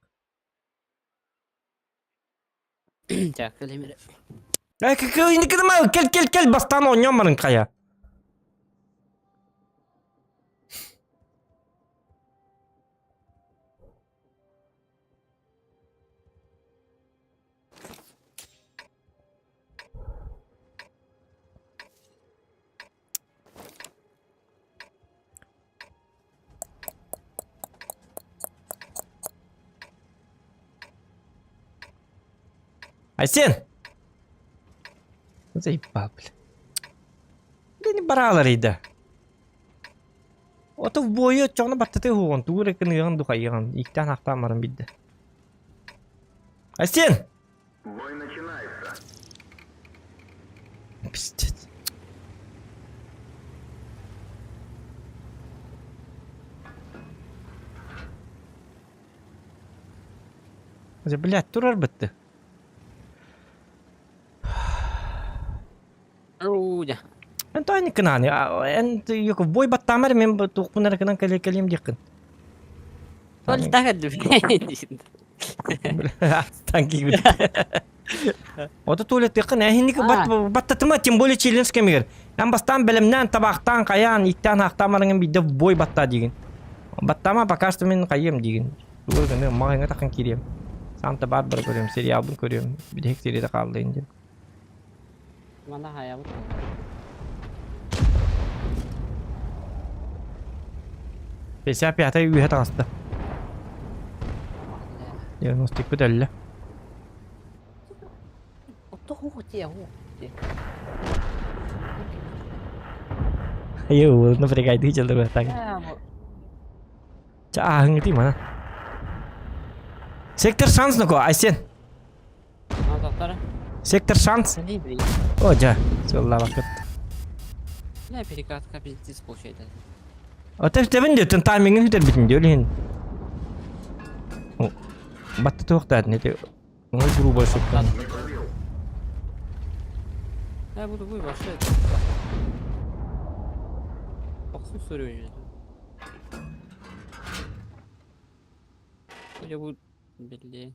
Так, кэлимир. Э, кел, кел, кел, бастаан оонньоон барын хайа. Айсен! Заебал, бля. Да не баралар ида. Ото в бою чоҕно баттаты уһугун, тугу эрэ кыныгын духайыгын, иктэн ахтаан баран бидде. Айсен! Бой начинается. Пиздец. Блядь, турар бытты. Рудя. Эн тони кынааны, эн юк бой баттамар мен туохпун эрэ кынан кэле кэлиэм диэххин. Ол так Танки Ото туалеттыххын эһинник баттатыма, тем более челлендж кэмигэр. Эн бастаан бэлэмнээн, табаахтаан, хайаан, иктээн хаахтаан бараҥын биирдэ бой батта диигин. Баттама пока что мин хайыам диигин. Тугу гыныам, маҕаһыыҥҥа таххан киириэм. Санта Барбара көрүөм, сериалбын көрүөм, бүтэһик серията хаалла диэн. Мана хаябыт. 55 үөһэ таҕыста. 90 өллө. Ото Айыы, напрягайды дьылдыр так. Ча ааһыҥҥытый мана. Сектор шанс ноко, Айсен. Сектор шанс. О, дьэ, сыллаабаккыт. Бля, перекатка пиздец получается. Ото тэбин диэтин таймингин сүтэрбитин диэ илин. Батта туохтаатын ити оҥой грубо ошибка. Я буду вы вообще. Бахсу сөрү. Я буду били.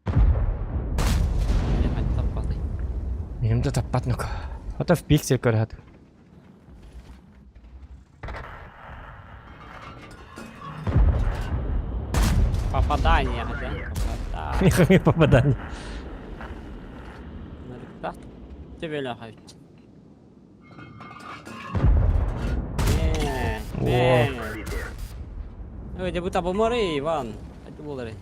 Я таппатый. Миим да таппат ноко. Ото в пиксель көрөт. Попадание, да? Попадание. Попадание. Нарыкта. Тебе лягают. О. Ой, дебу табымары, Иван. Это болары.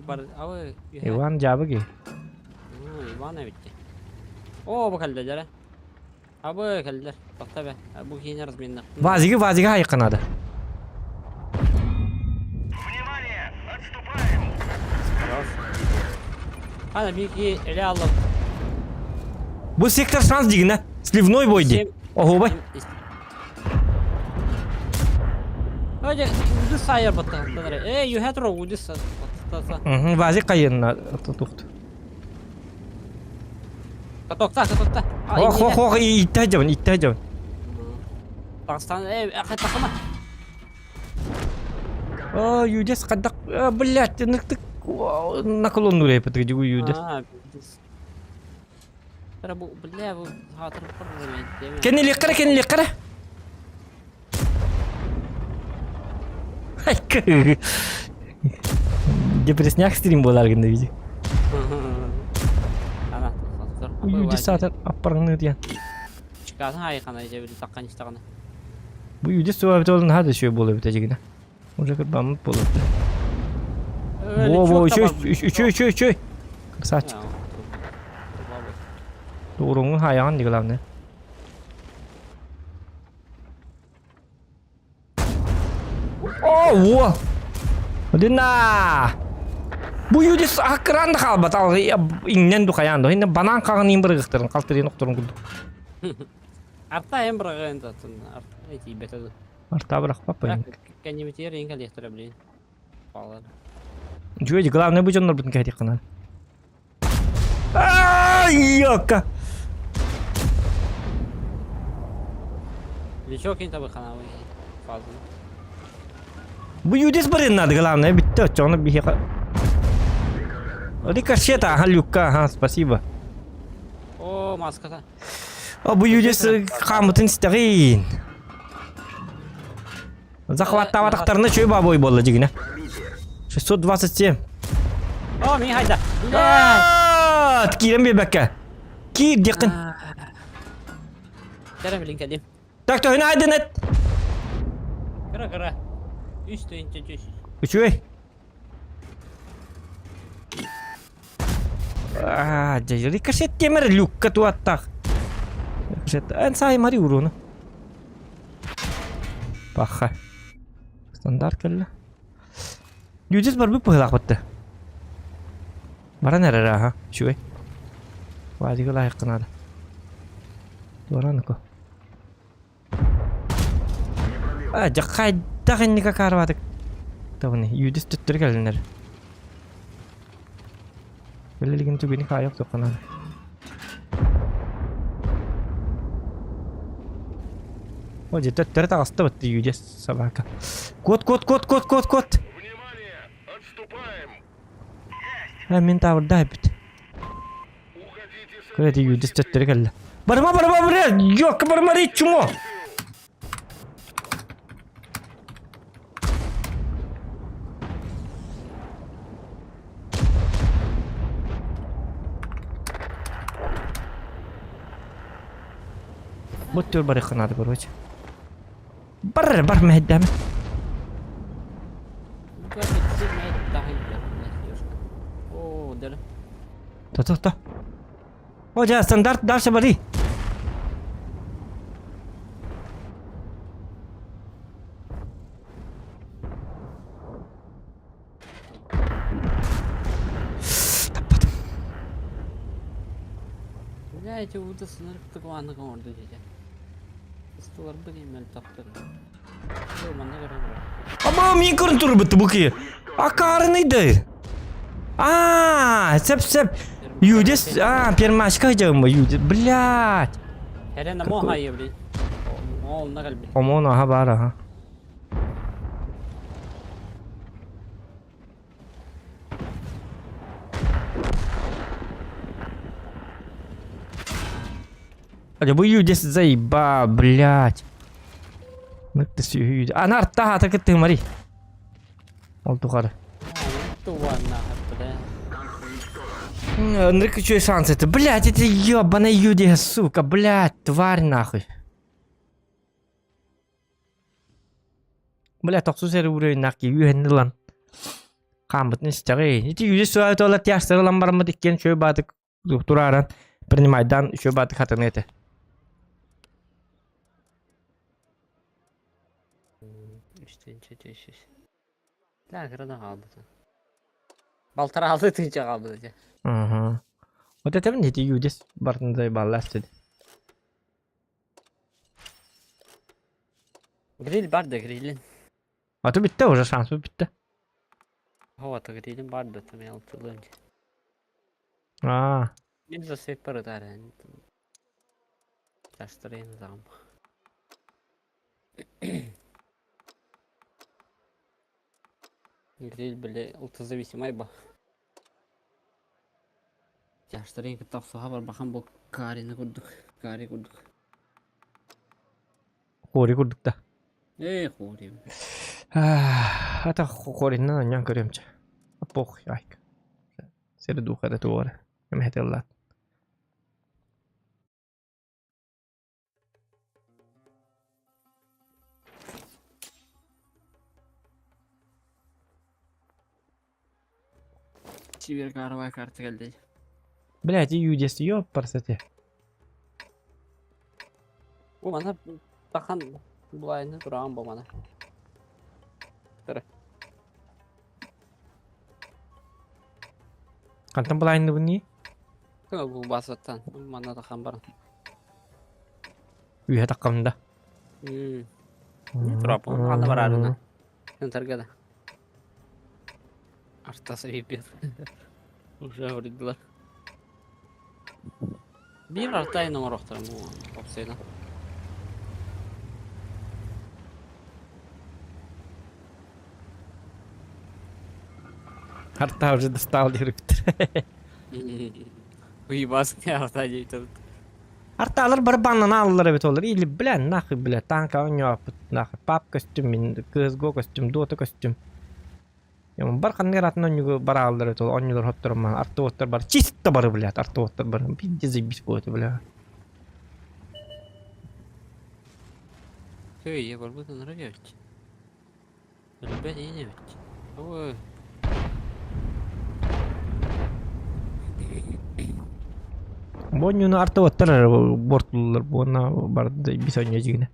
Бар, авы. Иван дьаабыги. Иван эбитти. О, бу кэллэ дьэрэ. Абы кэллэр. Тохто бе. Бу киһини разменна. Вазиги вазига хайыкка надо. Внимание! Отступаем! Ана бики эле алып. Бу сектор шанс дигинэ. Сливной бой ди. Оһуобай. Ой, уды сайыр батта. Эй, you had ро уды са. Вазик хайынна тухт. Катокта, катокта. Ох, ох, ох, иттэ дьон, иттэ дьон. Пакстан, эй, хатахама. О, юдес хайдах, блядь, ныктык наклон нурайпыт дигу юдес. А, Тара бу, бля, бу хатыр пыр Кенили кара, кенили кара. Ай, Депресняк стрим буолар гынна види. Ана, Үйү саатар аппарыңны диэн. Чыкаатын айхана дьэбили таққан истаҕына. Бу үйдэ суа бит ол наһаа да үчүгэй буолар эбит эдьигинэ. Уже кырбаммыт буолар. Во, во, үчүгэй, үчүгэй, үчүгэй, үчүгэй. Красавчик. Туруҥу хайаҕын ди главное. О, во! Дина! Бу юдис аккыран да хаалбат иҥнэн ду хайаан ду. Инне банан хаҕын иин бырыгыхтарын халтырыйын охторун курдук. Арта эм бырагын татын арта тиийбэтэ ду. Арта бырахпаппын. Кэннибитигэр иин кэлиэхтэрэ блин. Палар. Үчүгэй главное бу дьоннорбутун кэһэтиэххэ Ай, ёка! Лючок ин табы ханабы фазы. Бу юдис барин надо, главное, битте оччоҕуна биһиэхэ. Рикошет, ага, люкка, ага, спасибо. О, маската. О, бу юдис хаамытын истэҕиин. Захваттаабатахтарына чөй бабой буолла дьигинэ. 627. О, мин хайда. Киирэн биэрбэккэ. Киир диэххин. Кэрэ билин кэлим. Так, төһөнү айдын эт. Кыра кыра. Үс тыһыынча жүз. Үчүгэй. А, дьэ, рикошет темир люкка туаттах. Рикошет. Эн сай мари уруну. Паха. Стандарт кэллэ. Юдис барбыт быһылаах бытты. Баран эрэр аха, үчүгэй. Вадига лайыққа надо. Туораныко. А, дьэ хайдах инника карватык. Табыны, юдис төттөрү кэллинэр. Билигин түгэни хаайах туохханан. О, дьэ төттөрү таҕыста бытты юдис собака. Кот, кот, кот, кот, кот, кот. Внимание! Отступаем! А, мин таабырда эбит. Уходите с Көр эти юдис төттөрү кэллэ. Барыма, барыма, барыма! Ёкка, барыма, чумо! Бу түр барыхха надо, короче. Бар, бар, мэһэйдээмэ. О, дали. То-то-то. О, дьэ, стандарт дальше бари. Таппатым. Бля, эти уута сынар кытык оҥорду дьэ. Ыстыларбыт мөлтөхтөр. Манна көрөн Ама мин көрөн турбут бу ки. Акаарыныйды. А, сеп сеп. Юдис, а, пермашка дьаҥ Юдис. Блядь. Херена мо хайы, блин. Ол на кэлбит. Омон аха бар аха. Аля бу Юдис заеба, блядь. Мыкты сүйүү. Анар таха кыттыы мари. Ол тухары. Ынырык үчүгэй шанс это. Блядь, это ебаная Юдия, сука, блядь, тварь нахуй. Бля, тохсус эрэ уровеннаах киһи үөһэнни ылан хааммытын истэҕий. Ити үһүс суола тиастары ылан бараммыт иккиэн үчүгэй баатык турааран принимайдаан үчүгэй баатык хатыныа этэ. Үстүнчэ Да, кырада хаалбыта. Балтараалы тыынча хаалбыта дьэ. Ага. Вот это мне эти юдис бартын заебалась деді. Гриль бар да грилин. А то битте уже шанс битте. Хова грилин бар да там алтылын. А, Мен за сеппар ытаар. Тастырын зам. Гриль били ултазависимай ба. Тяштырын кытта бар бахан бу карины курдук. Кари курдук. хори курдук да. Э, хори. Хата хориннан анньан көрүөм чэ. Похуй айк. Сири духа да туора. Эмэһэтиллаат. Сибирь карта кэллэ. Блядь, юдес, ёпарсати. Бу мана тахан булайны тураган бу мана. Тыры. Хантан булайны буни? Бу басаттан манна тахан баран. Үйэ таккамда. Турап, аны барарына. Ынтарга да. Артасы биппет. Уже вредилар. Биир артай оҥорохторо бу опсайынан. Арта уже достал дириктер. Уебас арта диэбит. Арталар барабаннан ааллар эбит олар. Или, бля, нахуй, бля, танка оонньооппут, нахуй, пап көстүм, мин CSGO көстүм, Dota көстүм. Бар ханныгар атын оонньууга барааллар эбит ол оонньуулар хотторум артуоттар бар чисто бары, блядь, артуоттар бар. Пиздец заебись будет, бля. Эй, я барбытын нравится. Ребят, я не ведь. Ой. Бу оонньууну артуоттар бортуллар буонна бар бис оонньуу дьигинэ.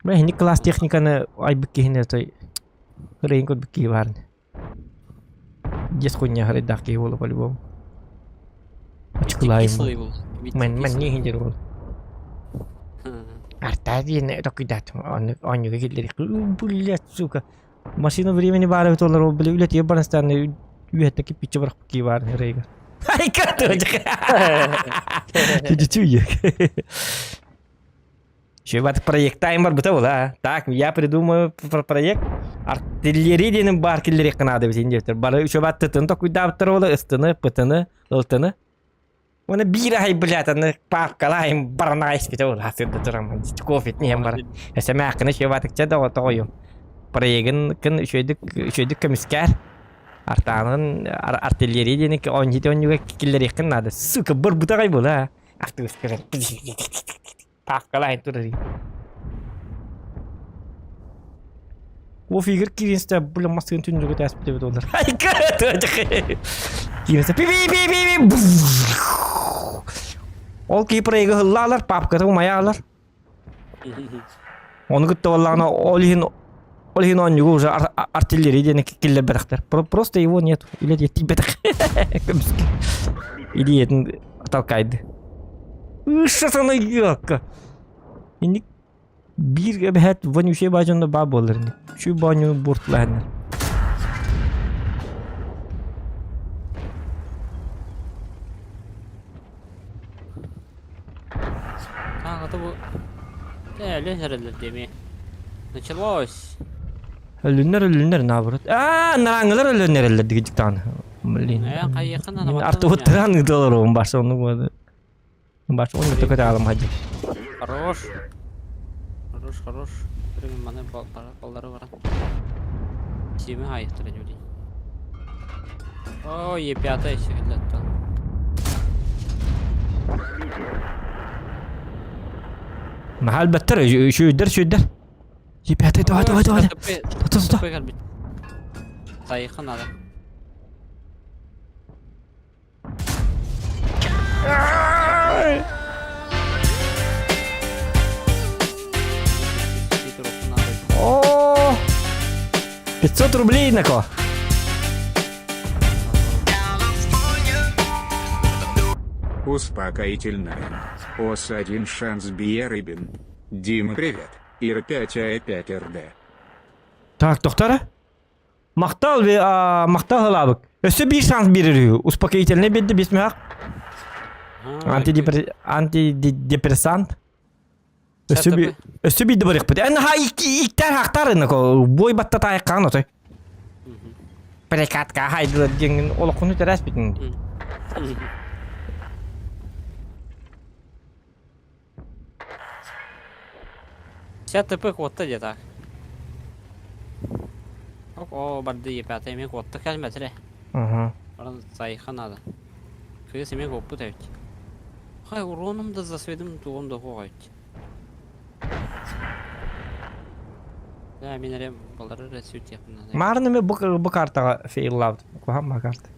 Бля, ини класс техниканы айбыт киһини той ырыйын көрбүт киһи баар Дьиэс хуйня харайдаах киһи буола по-любому. Очкулаайым. Мен мен не иһин ол. Арта диэн токуйдаатым оонньууга киллэрик. Блядь, сука. Машина времени баар эбит олар ол били үлэтигэр баран станна үөһэттэн киппиччэ бырахпыт киһи баар ырыйга. Айка Еще бат проекттайым бар бута була. Так, я придумаю про проект. Артиллерия диэн бар киллерек надо бит диэбиттэр. Бары еще бат тытын токуйдаабыттар була ыстыны, пытыны, ылтыны. Оны биир ай блядь, аны папкалайым барана испите була сырды турам. Кофе нем бар. Эсэмээхкини еще батыкча да тоҕойум. Проегын кын үчөйдүк үчөйдүк көмүскээр. Артаанын артиллерия диэни оонньуйда оонньууга киллэриэххин наада. Сука, быр бутаҕай була. Автобус Папкалаан турар. Офигер кииринстэ бля массыын түннүгү тээспит эбит олар. Кииринстэ пи пи пи пи Ол киһи проегы ыллаалар, папката умайаалар. Ону кытта буоллаҕына ол иһин ол иһин оонньууга уже артиллерия диэни киллэрбэтэхтэр. Просто его нет. Үлэ тиийбэтэх. Көмүскэ. Идеятын толкайды. Ышшасаны йокка. Инник биир эбэһээт вонючий баажанна баа буолар ини. Үчүй баанньуну буортулаһаннар. Так, это бу... Ээ, эрэллэр диэми. Началось. Өлүннэр өлүннэр наоборот. Аа, нараңылар өлүннэр эрэллэр дигидик даҕаны. Блин. Ээ, хайыахха Мин наада артыбыттаран ыыталар баша ону буолар. Баша оны только таалым хаджи. Хорош. Хорош, хорош. Прям маны баллары баран. Симе хайыттыр люди. О, Е5 еще летта. Махал баттар, шүйдер, шүйдер. Е5 давай, давай, давай. Тоқта, тоқта. Сайыхха надо. О, 500 рублей на ко. Успокоительная. Ос один шанс Бие Рыбин. Дима, привет. Ир 5 А 5 РД. Так, доктора. Махтал, махтал ылабык. Өссө биир шанс биэрэр үһү. Успокоительнай биэрдэ биэс мөһөх. Антидепрессант. Өссө би өссө биирдэ барыахпыт. Эн ха иктэр хахтар бой батта таайыккаан отой. Прикатка хайдылар диэҥҥин олоххуну тэрээспитин. Вся ТП квота где так. О, барды епята эмиэ куотта кэлмэтирэ. Ага. Баран сайха надо. Кыыс эмиэ куоппут эбит. Хай уроном да засведым тугум да суох эбит. Да, мин эрэ балары эрэ сүтиэхпин надо. Марын эмэ бу, бу картаҕа фейллаабыт. Куһаҕан карта.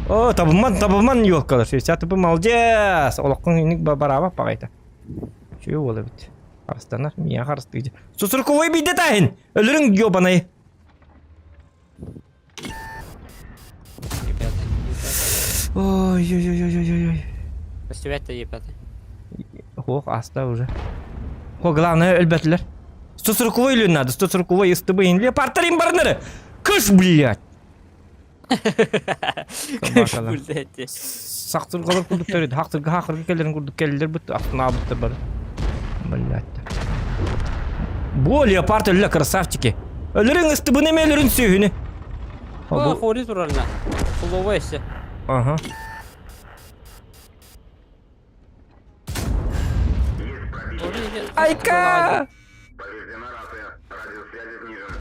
О, табылман, табылман елкалар. Сейчас ты молодец. Олоххун иник бараба паҕайта. Чүө буола эбит. Харыстанар, миэхэ харыстыыр. Сусурковой биирдэ тааһын! Өлөрүҥ ёбанай! Ребята, Ой-ой-ой-ой-ой-ой. Көстүбэт да епята. Ох, аста уже. О, главное, өлбөтүлэр. 140 өлүөн надо, 140 ыстыбы инле партарин барнары. Кыш, блядь! Блядь. Сахтыргалар курдук төрүт, хахтырга хахырга кэлэрин курдук кэллэр бут, ахтынаабыттар бары. Блядь. Бу леопард өллө, красавчики. Өлөрүн ыстыбыны эме өлөрүн сүүһүнү. О, хори турарна. Кулова эссе. Ага. Айка! Повреждена рация. Радиус связи снижен.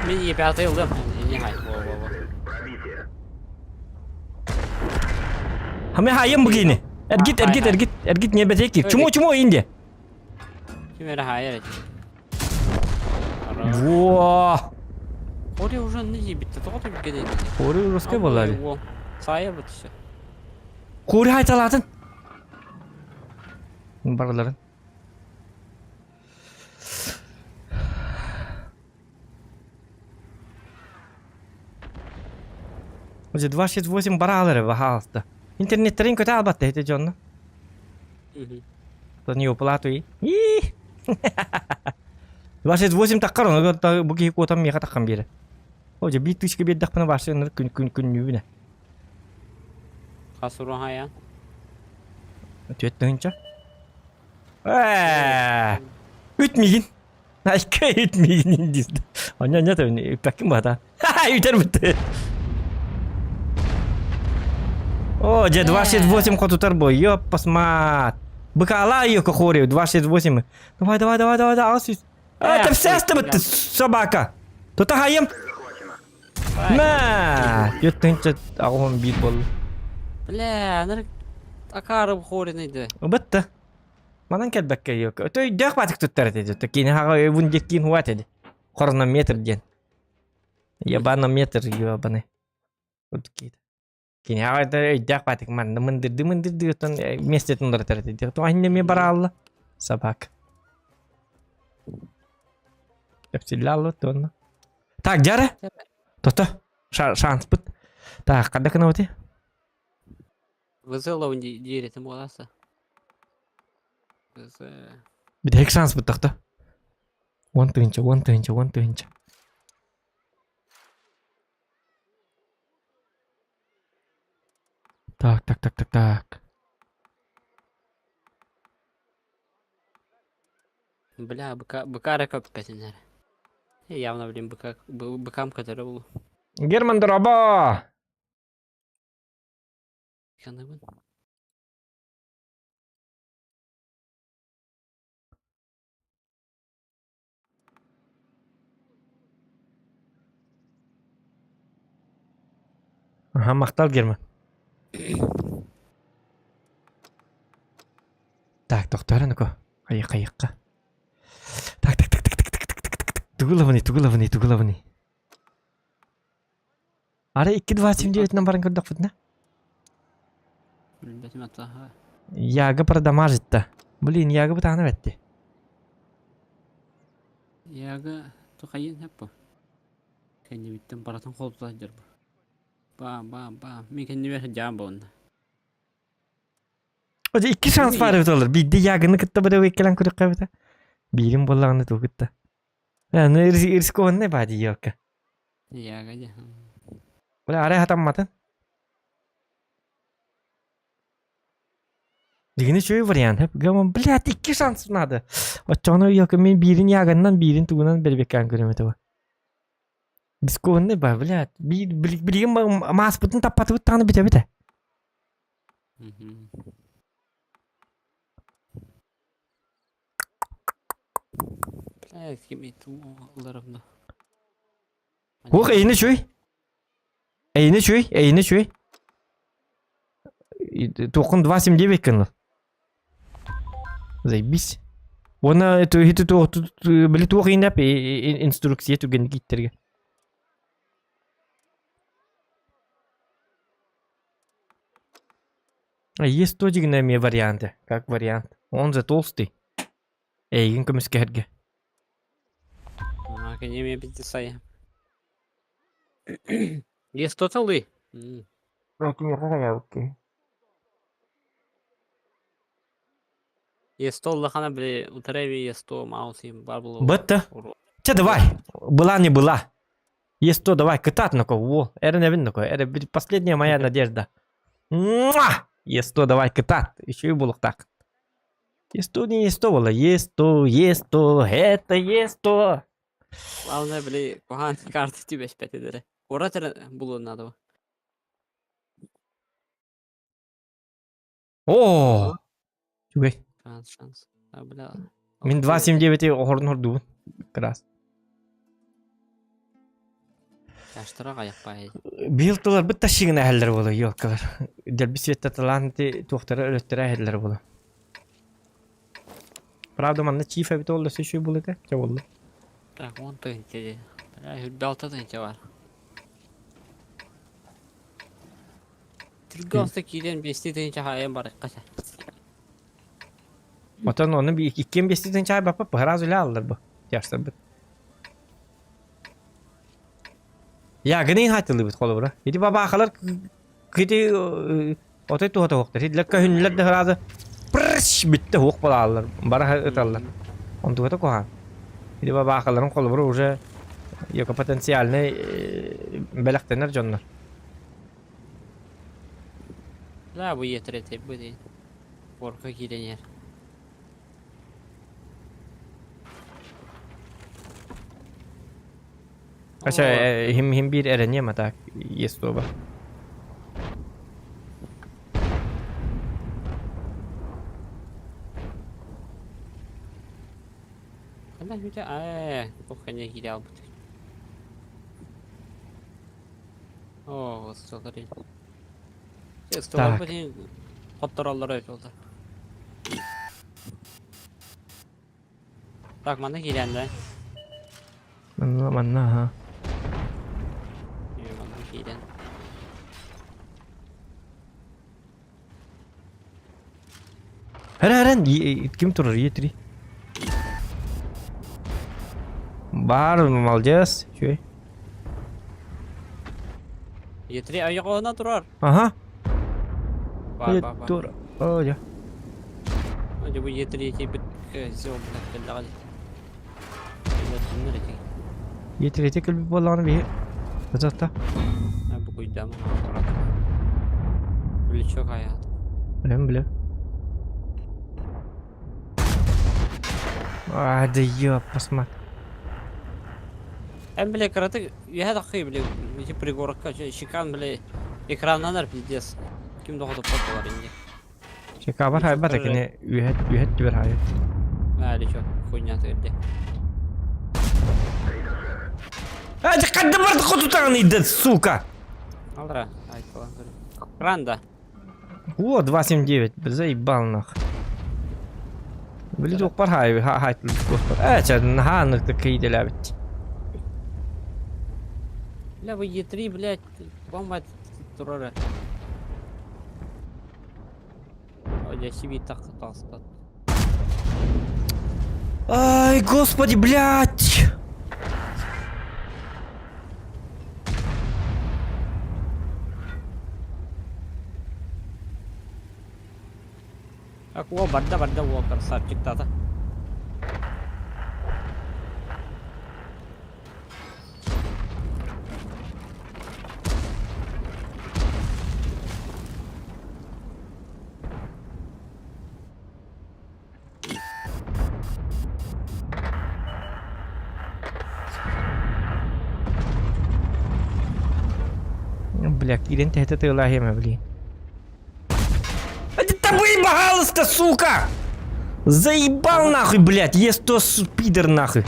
Мин епятый ылдым. Не хай, во во во. Пробитие. Хаме хайым бугини. Эргит, эргит, эргит, эргит не бетеки. Чумо, чумо инде. Ким эрэ хайар эти. Во! Хори уже не ебитте, тоҕо түбүккэ Хори русский болали. Сайа бут все. Хори айталатын. Барыларын. Уже 268 баралары баһаалта. Интернеттерин көтө албатта эти дьонно. То не уплату и. 28 таккар оны бу киһи куотан миэхэ таххан биэрэ. О, же биир тысяча биэрдэхпинэ барсы күн күн күннүүбүнэ. Хас уруһайа? Түөрт тыһыынча. Ээ, үт миигин. Айка үт миигин диир. Онньо онньо үппэккин бата. Үтэр бутты. О, дьэ 268 хотутар бо. Ёппасмат. Быкала ее кохори 268. Давай, давай, давай, давай, давай, алыс А, это все бытты собака. Тута хайым. Мә! Түөрт 81 буолла. Бля, ныр акаарым хориныйды. Бытты. Манан кэлбэккэ ёк. Өтө өйдөөх баатык туттар этэ. Кини хаҕа өбүн диэккиин хуат эди. Хронометр диэн. Ебанометр ебаный. Вот киит. Кини хаҕа өйдөөх баатык манна мындырды мындырды оттон местетин уларытар этэ. То анне бараалла. Собака. Кэпсиллалла тонна. Так, дьара. Тото. Шанспыт. Так, ханна гынабытый? Вызылов диир этим буолааса. ВЗ. Бүтэһик шанспыт тохто. 10 тыһыынча, 10 тыһыынча, 10 тыһыынча. Так, так, так, так, так. Бля, быка, быка көппэтинер. Явно, блин, быка, быкам который был. Герман дорообо! Ханыбын. Ага, махтал Герман. Так, доктор, ну-ка. Хайыққа, хайыққа. Так, так, так, так, так, так, так, так, так, так. Тугулаваны, тугулаваны, тугулаваны. Ара 2.29 баран көрдөхпүтүнэ. Билбэтим атаха. Яга продамажит-то. Блин, Яга бытаана бэтти. Яга тухайын хеппо. Кэннибиттэн баратын холтута сылдьар бу. Бам бам бам. Мин кэннибэр сылдьаан буолна. Оже икки шанс баар эбит олор. Биирдэ Яганы кытта бары эккелэн көрүөххэ эбитэ. Биирин буоллаҕына тугу кытта. Э, ну рискованный баа дии елка. Яга дьэ. Бля, арай хатамматын. Дигини үчүгэй вариант. Гаман, блядь, икки шанс надо. Оччоҕуна елка мин биирин Яганынан, биирин тугунан бэрбеккээн көрүм этэ. Рискованный ба, блядь. Билигин мааспытын таппатыбыт даҕаны бүтэбит. Бля, ким ыларым да. Ух, эйини чуй. Эйини чуй, эйини чуй. Туоххун 2,79 гыннар. Заебись. Уонна ити туох били туох иинэп инструкция түгэн кииттерге. Есть то дигинэ эмиэ варианты, как вариант. Он же толстый. Эйигин көмүскэһэргэ. Кини эмиэ бити сайа. Есть тоталы. Есть улахана били утареви есть маус им бар булу. Бытта. Че давай. Была не была. Есть то давай кытаат ноко. Во, эрэнэбин ноко. Эрэ последняя моя надежда. Муа! Есть то давай кытаат. Еще и булуктак. Есть то не есть то было. Есть то, есть то, это есть то. Главное, били куһаан карта түбэспэт эдэрэ. Куорат эрэ булуон наада. О! Үчүгэй. Шанс, шанс. А, бля. Мин 2.79 оһорун ордубун. Как Таштара кайыкпай. Быйыл тыларбыт тащигына эһэллэр буолуо, елкалар. Дэлби светтэ талаан ити туохтара өлөттөрө эһэллэр буолуо. Правда, манна чиф эбит ол өссө үчүгэй буолуо этэ. Чэ буолла. Так, он тыһынча дии. Бля, үрдэ алта тыһынча бар. Түргө оста киирэн биэстии тыһынча хаайан барыахха сэ. Отон ону иккиэн биэстии тыһынча хаайбаппыт, сразу үлэ ааллар бу. Тяжтарбыт. Ягынын хатылыбыт холобура. Ити бабаахалар кити отой туһата суохтар. Итилэр көһүннүлэр да сразу прыщ бүттэ суох буолааллар. Бара ыталлар. Онтугата куһаҕан. Ити бабаахаларын холобура уже яко потенциальный бэлэхтэнэр дьоннор. Да, бу етер бу дейін. Порка киирэн иһэр. Ача хим хим биир эрэниэм а так есть оба. Ханна хүтэ ээ кухня киирэ албыт. Оо, смотри. Так. Хоттороллоро өтөлдө. Так, манна киирэн да. Манна манна аха. Манна киирэн. Эрэ эрэн ким турар Е3. Баар молодец. Үчүгэй. Е3 айыҕына турар. Аха. Бар бар бар. Тур. О, дьэ. Дьэ бу Е3 тиийбит все блядь кэллэҕэ дии. Е3 кэлбит буоллаҕына биһи Ытатта. Бу куйдам Плечо хайаат. Билем билем. А, да ёп, посмотри. Эн бile кыратык үөһэ таххыы бile ити пригорка щекан бile экраннанар пиздец. Ким да хотоппот болар инде. Чекабар хайбата кини үөһэт үөһэт түбэр хайы. Аа, лечо хуйня тыырде. А, хадда барда хотутаҕын ыйда, сука! Алра, айтылан көрү. Кранда. О, 2.79, заебал нах. Били туохпар хай хай туохпар. Ээ, чэ, наһаа ынырыктык киидэлээбит. Бля, вы Е3, блядь, бомба турара. Ой, себе так таста. Ай, господи, блядь! Так, о, барда, барда, о, красавчик тата. Бля, киирэн тэһитэ тыалаах иэмэ, блин. Это табы, пожалуйста, сука! Заебал нахуй, блядь, Е100 пидор нахуй.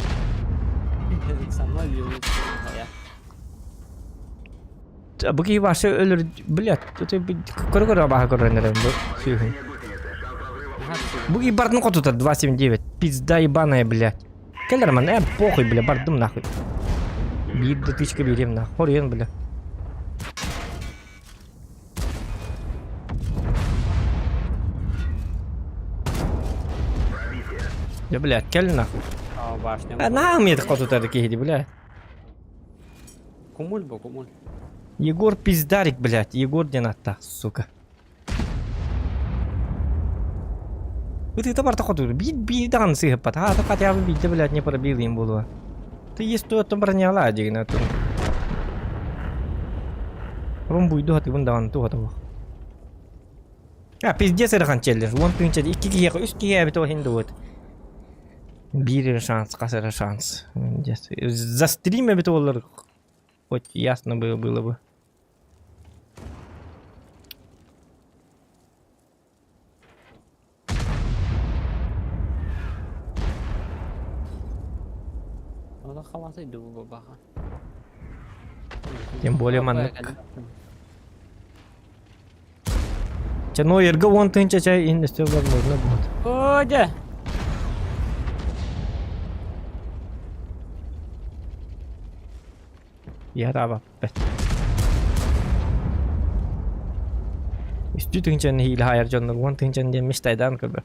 Бу киһи вообще өлөр, блядь, көрө-көрө абааһы көрөн эрэн бу сүөһүн. Бу киһи бардын хотутар 279. Пизда ебаная, блядь. Кэлэр ман, похуй, бля, бардым нахуй. Биир да тычка биэриэм нахуй. Хоруйан, бля. Да, блядь, кэл нахуй. Башня. Наһаа умеет хотутар киһи, бля. Кумуль бу, кумуль. Егор пиздарик, блядь. Егор диэн аттаах, сука. Ытыыта барта хотуур. Биир биир даҕаны сыыһыппат. Аата хотя бы биирдэ, блядь, не пробил им буолуо. Ты есть то оттон бронялаа дигинэ тун. Румбуйду хатыбын даҕаны туһатабах. А, пиздец ырахан челлер. Уон тыһыынча икки киһиэхэ үс киһи эбит ол иһин дуот. Биир эрэ шанс, хас эрэ шанс. За стрим эбит олар хоть ясно было, было бы. Тем более маннык. Чэ, Нойерга 10 тыһыынча чай иһин өссө возможно будет. О, дьэ! Иһэ-таабаппыт. Үстүү тыһыынчаны иһиилэ хаайар дьоннор 10 тыһыынчаны диэн мечтайдаан көрбөп.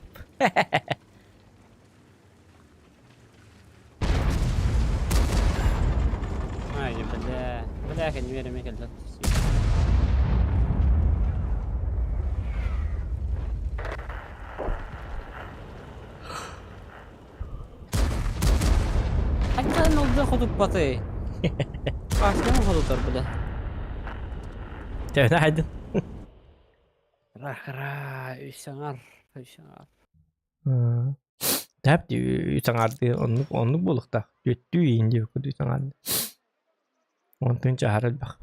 Ай, бля. Бля, кэннибэр эмиэ кэллэ. Хантан олда хотуппатый? Башканы хотутар, бля. Төһөнө хайдын? Рахра, үс саҥар, үс саҥар. Тэп үс аҥаардыы оннук оннук буолуохтаах. Түөттүү иин диэбиккит үс аҥаарды. Онтун чаһар элбэх.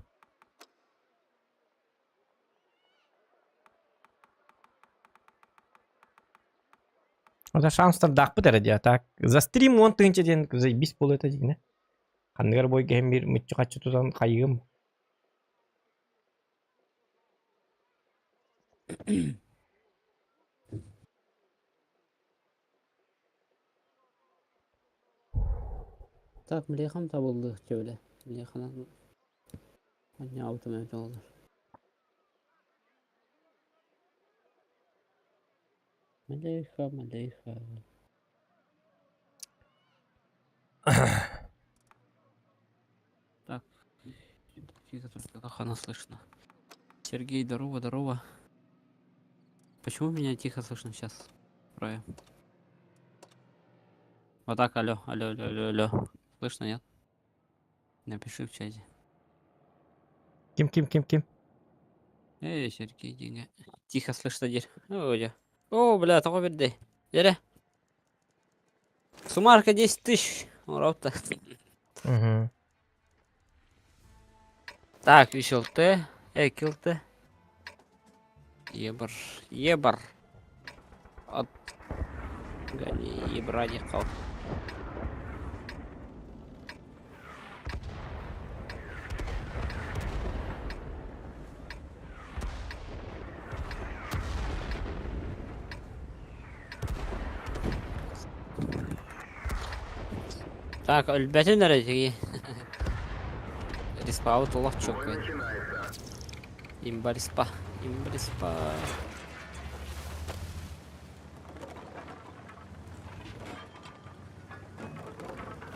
Ото шанстардаахпыт эрэ дии, а так за стрим 10 тыһыынча диэн заебись буолуо этэ дьиҥинэ. Ханныгар бой киһим биир мүччү-хаччы тутан хайыым. Так, млехам табыллыах дьэ Млеханан анньаабытым эбитэ буоллар. Млеха, млеха. Так, тихо только как слышно. Сергей, здорово, здорово. Почему меня тихо слышно сейчас? Правильно. Вот так, алло, алло, алло, алло, алло. Слышно, нет? Напиши в чате. Ким, ким, ким, ким? Эй, Сергей, деньги. Тихо слышно, дерь. О, дя. О, бля, того берди. Дере. Сумарка 10 тысяч. Ура-то. Угу. Так, висел Т. Эй, килл Т. Ебар. Ебар. От... Гони, ебрани қал. Так, өлбөтүн эрэ тиги. Респаут олох чоккай. Имба респа. Имба респа.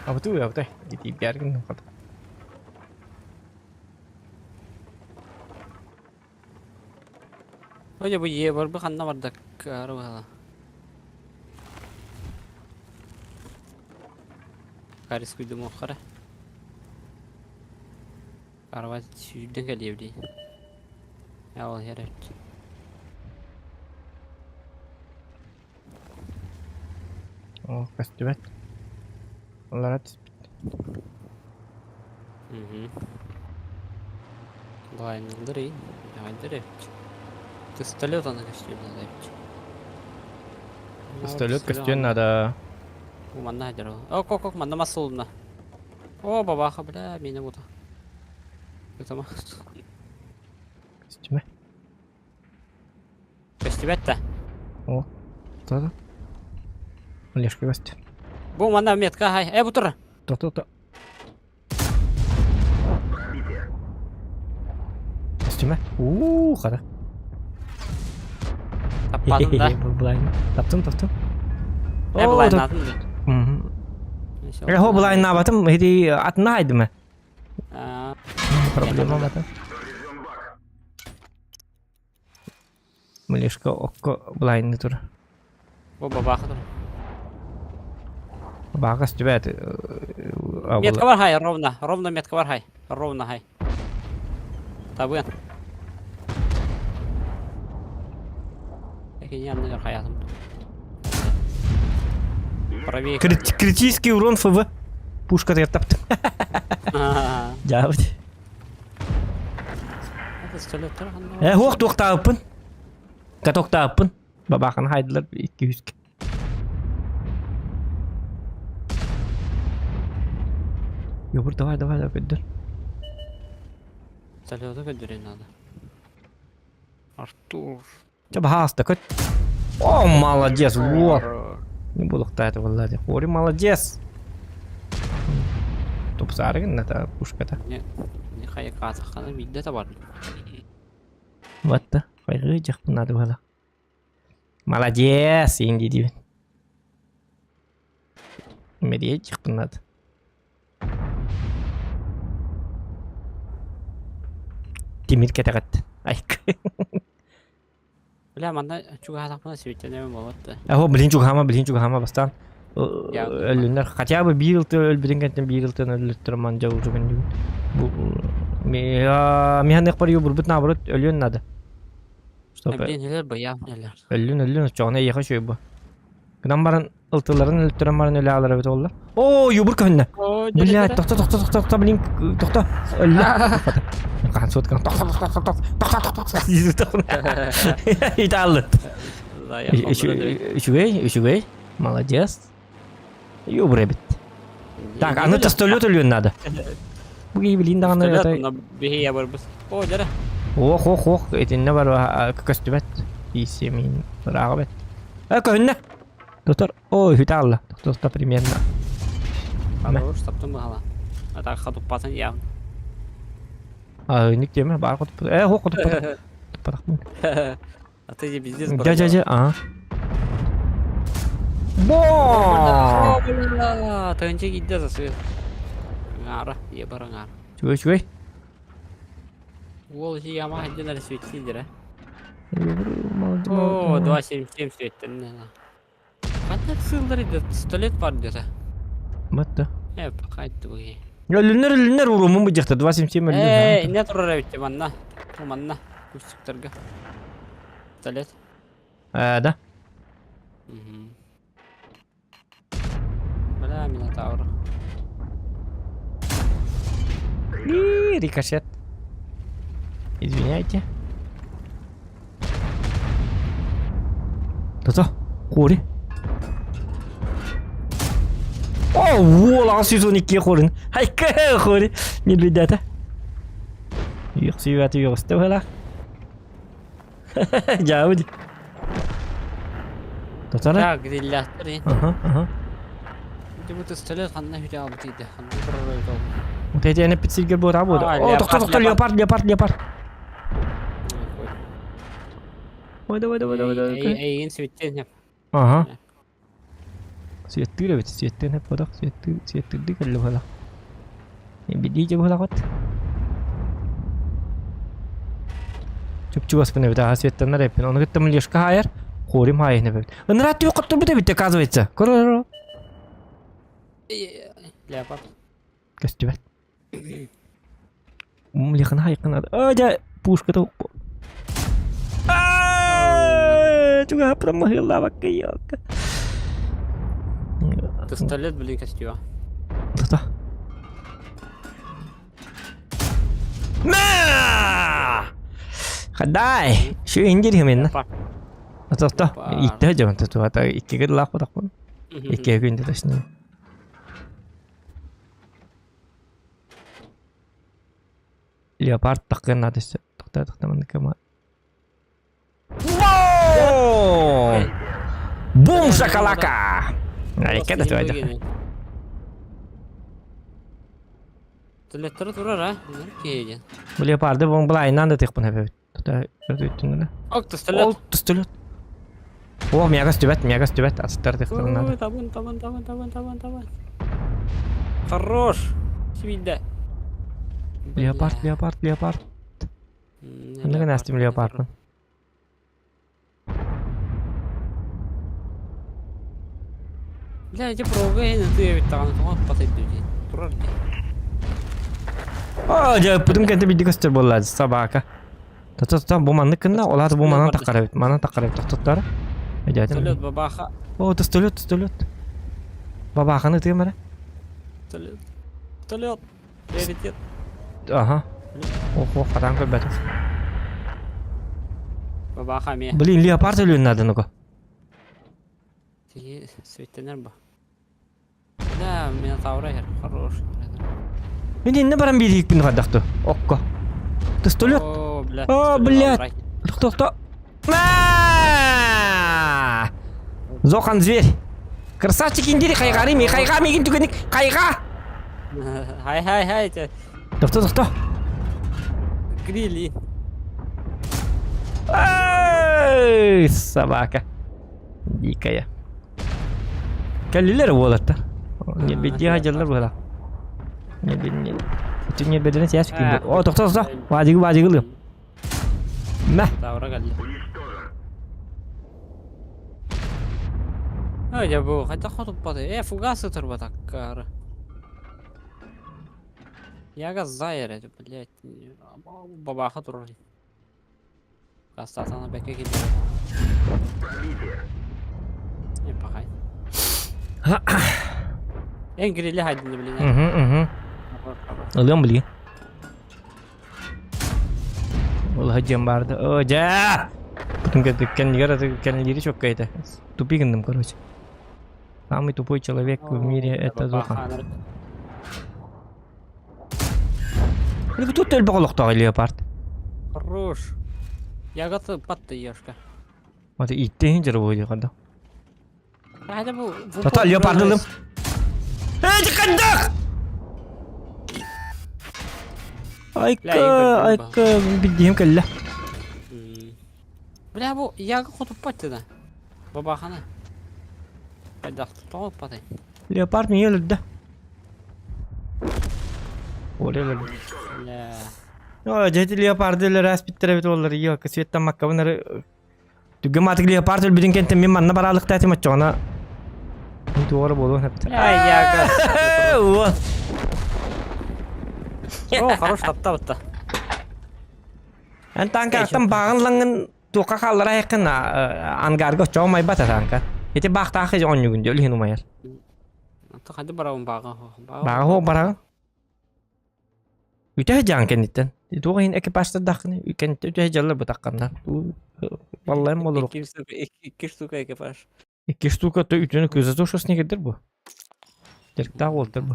Абытыы абытай. Итииппиаргын хата. Ой, бу е бар бу ханна бардак арыбала. Карис күйдүм охара. Арба сүүрдэн кэлиэбди. Я ол хэрэг. О, көстүбэт. Олара түспүт. Угу. Лайнылдыр и. Айдыр. Пистолет аны көстүбүт. Пистолет көстүөн надо. Манна хадыр ол. Ок, ок, ок, манна мас солунна. О, бабаха, бля, меня бута. Ытама. Көстүмэ. Көстүбэт да. О, кто то Олежка көстү. Бу манна метка хай. Э, бу тур. То, то, то. Көстүмэ. Уу, хара. Таппадым да. Былайн. Таптым, таптым. Э, былайнаатым да. Э, хо былайнаабатым, ити атына айдым. Проблема бата. Мылешка окко былайны тур. Бу бабаха тур. Баҕа көстүбэт. Метка бар хай, ровно, ровно метка бар хай, ровно хай. Табыан. Экини анныгар хаятым. Правее. Критический урон ФВ. Пушка таптым. Дьаабыт. Э, хуох туохтаабыппын. Катоктаабыппын. Бабаахын хайдылар 200 Йогурт давай, давай, давай, көддөр. Салюта көддөрүн надо. Артур. Чэ, баһаалыста көт. О, молодец, вот. Не буолуохтаах этэ буолла дии. Хори молодец. Тупсаары гынна та пушката. Не, не хайыкаатаххана биирдэ табардым. Вот да, хайгыы дьахпын наада быһалаах. Молодец, инди диибин. Медиэ дьахпын наада. Тимир кэтэҕит. Айк. Бля, манна чугаһаатахпына сибиттэнэбин буолбат да. Аһо, блин чугаһаама, блин чугаһаама бастаан. Өллүннэр хотя бы биир ылты өлбүтүн кэнтэн биир ылтын өллүттэр ман дьэ уже күндүгүн. Бу миһаныахпар ю бурбут наоборот өлүөн надо. Чтобы Блин, өлөр быйаам өлөр. Өллүн өллүн оччоҕуна эйиэхэ үчүгэй бу. Гынан баран ылтыларын өлтөрөн баран өлө аалар эбит оллар. Оо, юбур көһүннэ. Блядь, тохто, тохто, тохто, тохто, блин, тохто. Өллө. Хаан суоткан тохто, тохто, тохто, тохто, тохто, тохто. Италлыт. Үчүгэй, үчүгэй. Молодец. Юбур эбит. Так, аны тастолет өлүөн надо. Бу киһи билин даҕаны это Биһи барбыс. О, дьара. Ох, ох, ох, итиннэ бар көстүбэт. Исемин ырааҕа бэт. Э, көһүннэ. Доктор, ой, хүтэ алла. Доктор примерно. Хорош, таптым баһала. А так хатуппатын явно. А, ник диэмэ, баар хотуппут. Э, хо хотуппат. Туппатахпын. А ты пиздец Дьэ, дьэ, дьэ, аа. Бо! Бля, тыынча киирдэ засыы. Аҥаара, ебар аҥаара. Үчүгэй, үчүгэй. Уол ити яма сылдьан эрэ светилдер, О, 2.77 светтен. Ханна сыллар иде, пистолет бар где-то. Батта. Э, пока это вы. Өлүннэр өлүннэр урумун бу дьахта 2.77 өлүннэр. Э, инне турар эбит манна. Манна. Кустиктарга. Пистолет. Э, да. Угу. Бля, Минотавр. И рикошет. Извиняйте. Тото, хори. О, уол 612 хорин. Хайка хори. Не ребята. Юқсүйәті юғысты бала. Дьаабы Татара? Так, грилляттар Аха, аха. Ити бу пистолет ханна хүтэ албыт иде. Ханна турар эбит ол. Вот эти аны пиццерге бура буду. О, тохто, тохто, леопард, леопард, леопард. Ой, давай, давай, давай, давай. Эйигин светтен Ага. Светтыр эбит, светтен хеп бодох, светтыр, светтырды кэллэ буолах. Бидии буолаҕыт. Чуп-чугаспын эбит, аха светтаннар эппин. Ону кытта млешка хаайар, хорим хаайын эбит. Ыныраа түө хотторбут эбит, оказывается. Көрөр. Леопард. Көстүбэт. Млехана хайкын. А, дьэ, пушката. Чугаһа промахыллаабакка ёлка. Пистолет, блин, костюма. Да-да. Мә! Хадай! Şu индир хеменна. Тохто, иттэ дьон тутуата иккигэ дылаах бодохпун. Иккигэ күндэ точнее. Леопард таххын наада өссө. Тохто, тохто, маннык кыма. Бум! Бум шакалака! Айка да туайда. Төлөттөрө турар а? Киһи Бу леопарды бу былайынан да тыхпын хэбэбит. Тута өтүттүнү. Ок, тустөлөт. Ол тустөлөт. О, мягас түбэт, мягас түбэт, астар тыхтарын надо. Табын, табын, табын, табын, табын, табын. Хорош. Сибилде. Леопард, леопард, леопард. Ханныгын астым леопардпын. Бля, ити прога эн ытыы эбит даҕаны тоҕо аппатай дии турар дии. Оо, дьэ, ыппытым кэнтэ биирдэ көстөр буолла собака. Тото бу маннык гынна, ол аата бу манан таххар эбит, манан таххар эбит, тохтоттор. Өйдөөтүм. Төлөт бабаха. Оо, тостөлөт, тостөлөт. Бабаханы ытыам эрэ. Төлөт. Төлөт. Приоритет. Ага. Ох, ох, хатаан көрбөтүм. Бабаха эмиэ. Блин, леопард өлүөн наада ну-ка. Тиги светтенер бу. Да, Минотавра иһэр. Хорош. Мин инне баран биириикпин хайдахту. Окко. Пистолет. О, блядь. О, блядь. Тохто. Зохан зверь. Красавчик индири хайгары ми хайга мигин түгеник хайга. Хай хай хай. Тохто тохто. Грили. Эй, собака. Дикая. Кэллилэр уолаттар. Ньирбиддии дьаллар быһалаах. Ньирбиддии. Ити ньирбиддини сээс киирбит. О, тохто тохто. Баадьыгы баадьыгы ылыам. Мэ. Тавра кэллэ. Ой, дьэ бу хайдах хотуппатай? Э, фугас ытырбат аккаары. Яга зайер, блядь. Бабаха турар. Хастаатана бэккэ киллэрэн. Не пахай. Эн грилли хайдыны билин. Угу, угу. Ылыам билигин. Ол дьиэм барды. О, дьэ! Потом кэннигэр кэннилири чокка этэ. Тупи гынным, короче. Самый тупой человек в мире это Зохан. Тут элбэх олохтоох леопард. Хорош. Ягоды патты ешка. Вот иттиһин дьоруой хада. Хайда бу. Тата леопардылым. Эй, хандак! Айка, айка, биддиһим кэллэ. Бля бу яга хотуппат да. Бабахана. Хайдах тоҕоппатай. Леопард миэ өлөрдө. Оля өлөрдө. Бля. О, дьэ леопарды өлөр ааспыттар эбит уоллар. Йо, светтан маккабын Түгэн маатык леопард өлбүтүн кэнтэн мин манна бараалыктаатым оччоҕуна туора буолуон сөп. Ай, яга. Уо. О, хорош таптабытта. Эн танкаттан бааҕын лаҥын туохха хааллара айыккын ангарга оччоҕо умайбата танка. Ити баахтаах оонньуугун дии, ол иһин умайар. Ханды барабын бааҕа. Бааҕа хуох бараҕын. Үтэ дьаан кэнниттэн. Туох иһин экипажтардаххыный? Кэнниттэн үтэ дьаллар бытахханна. Баллайым болорук. Икки штука экипаж. Икки штука то үтүнү кыза то шос негедер бу. Дьарыктаах уолтар бу.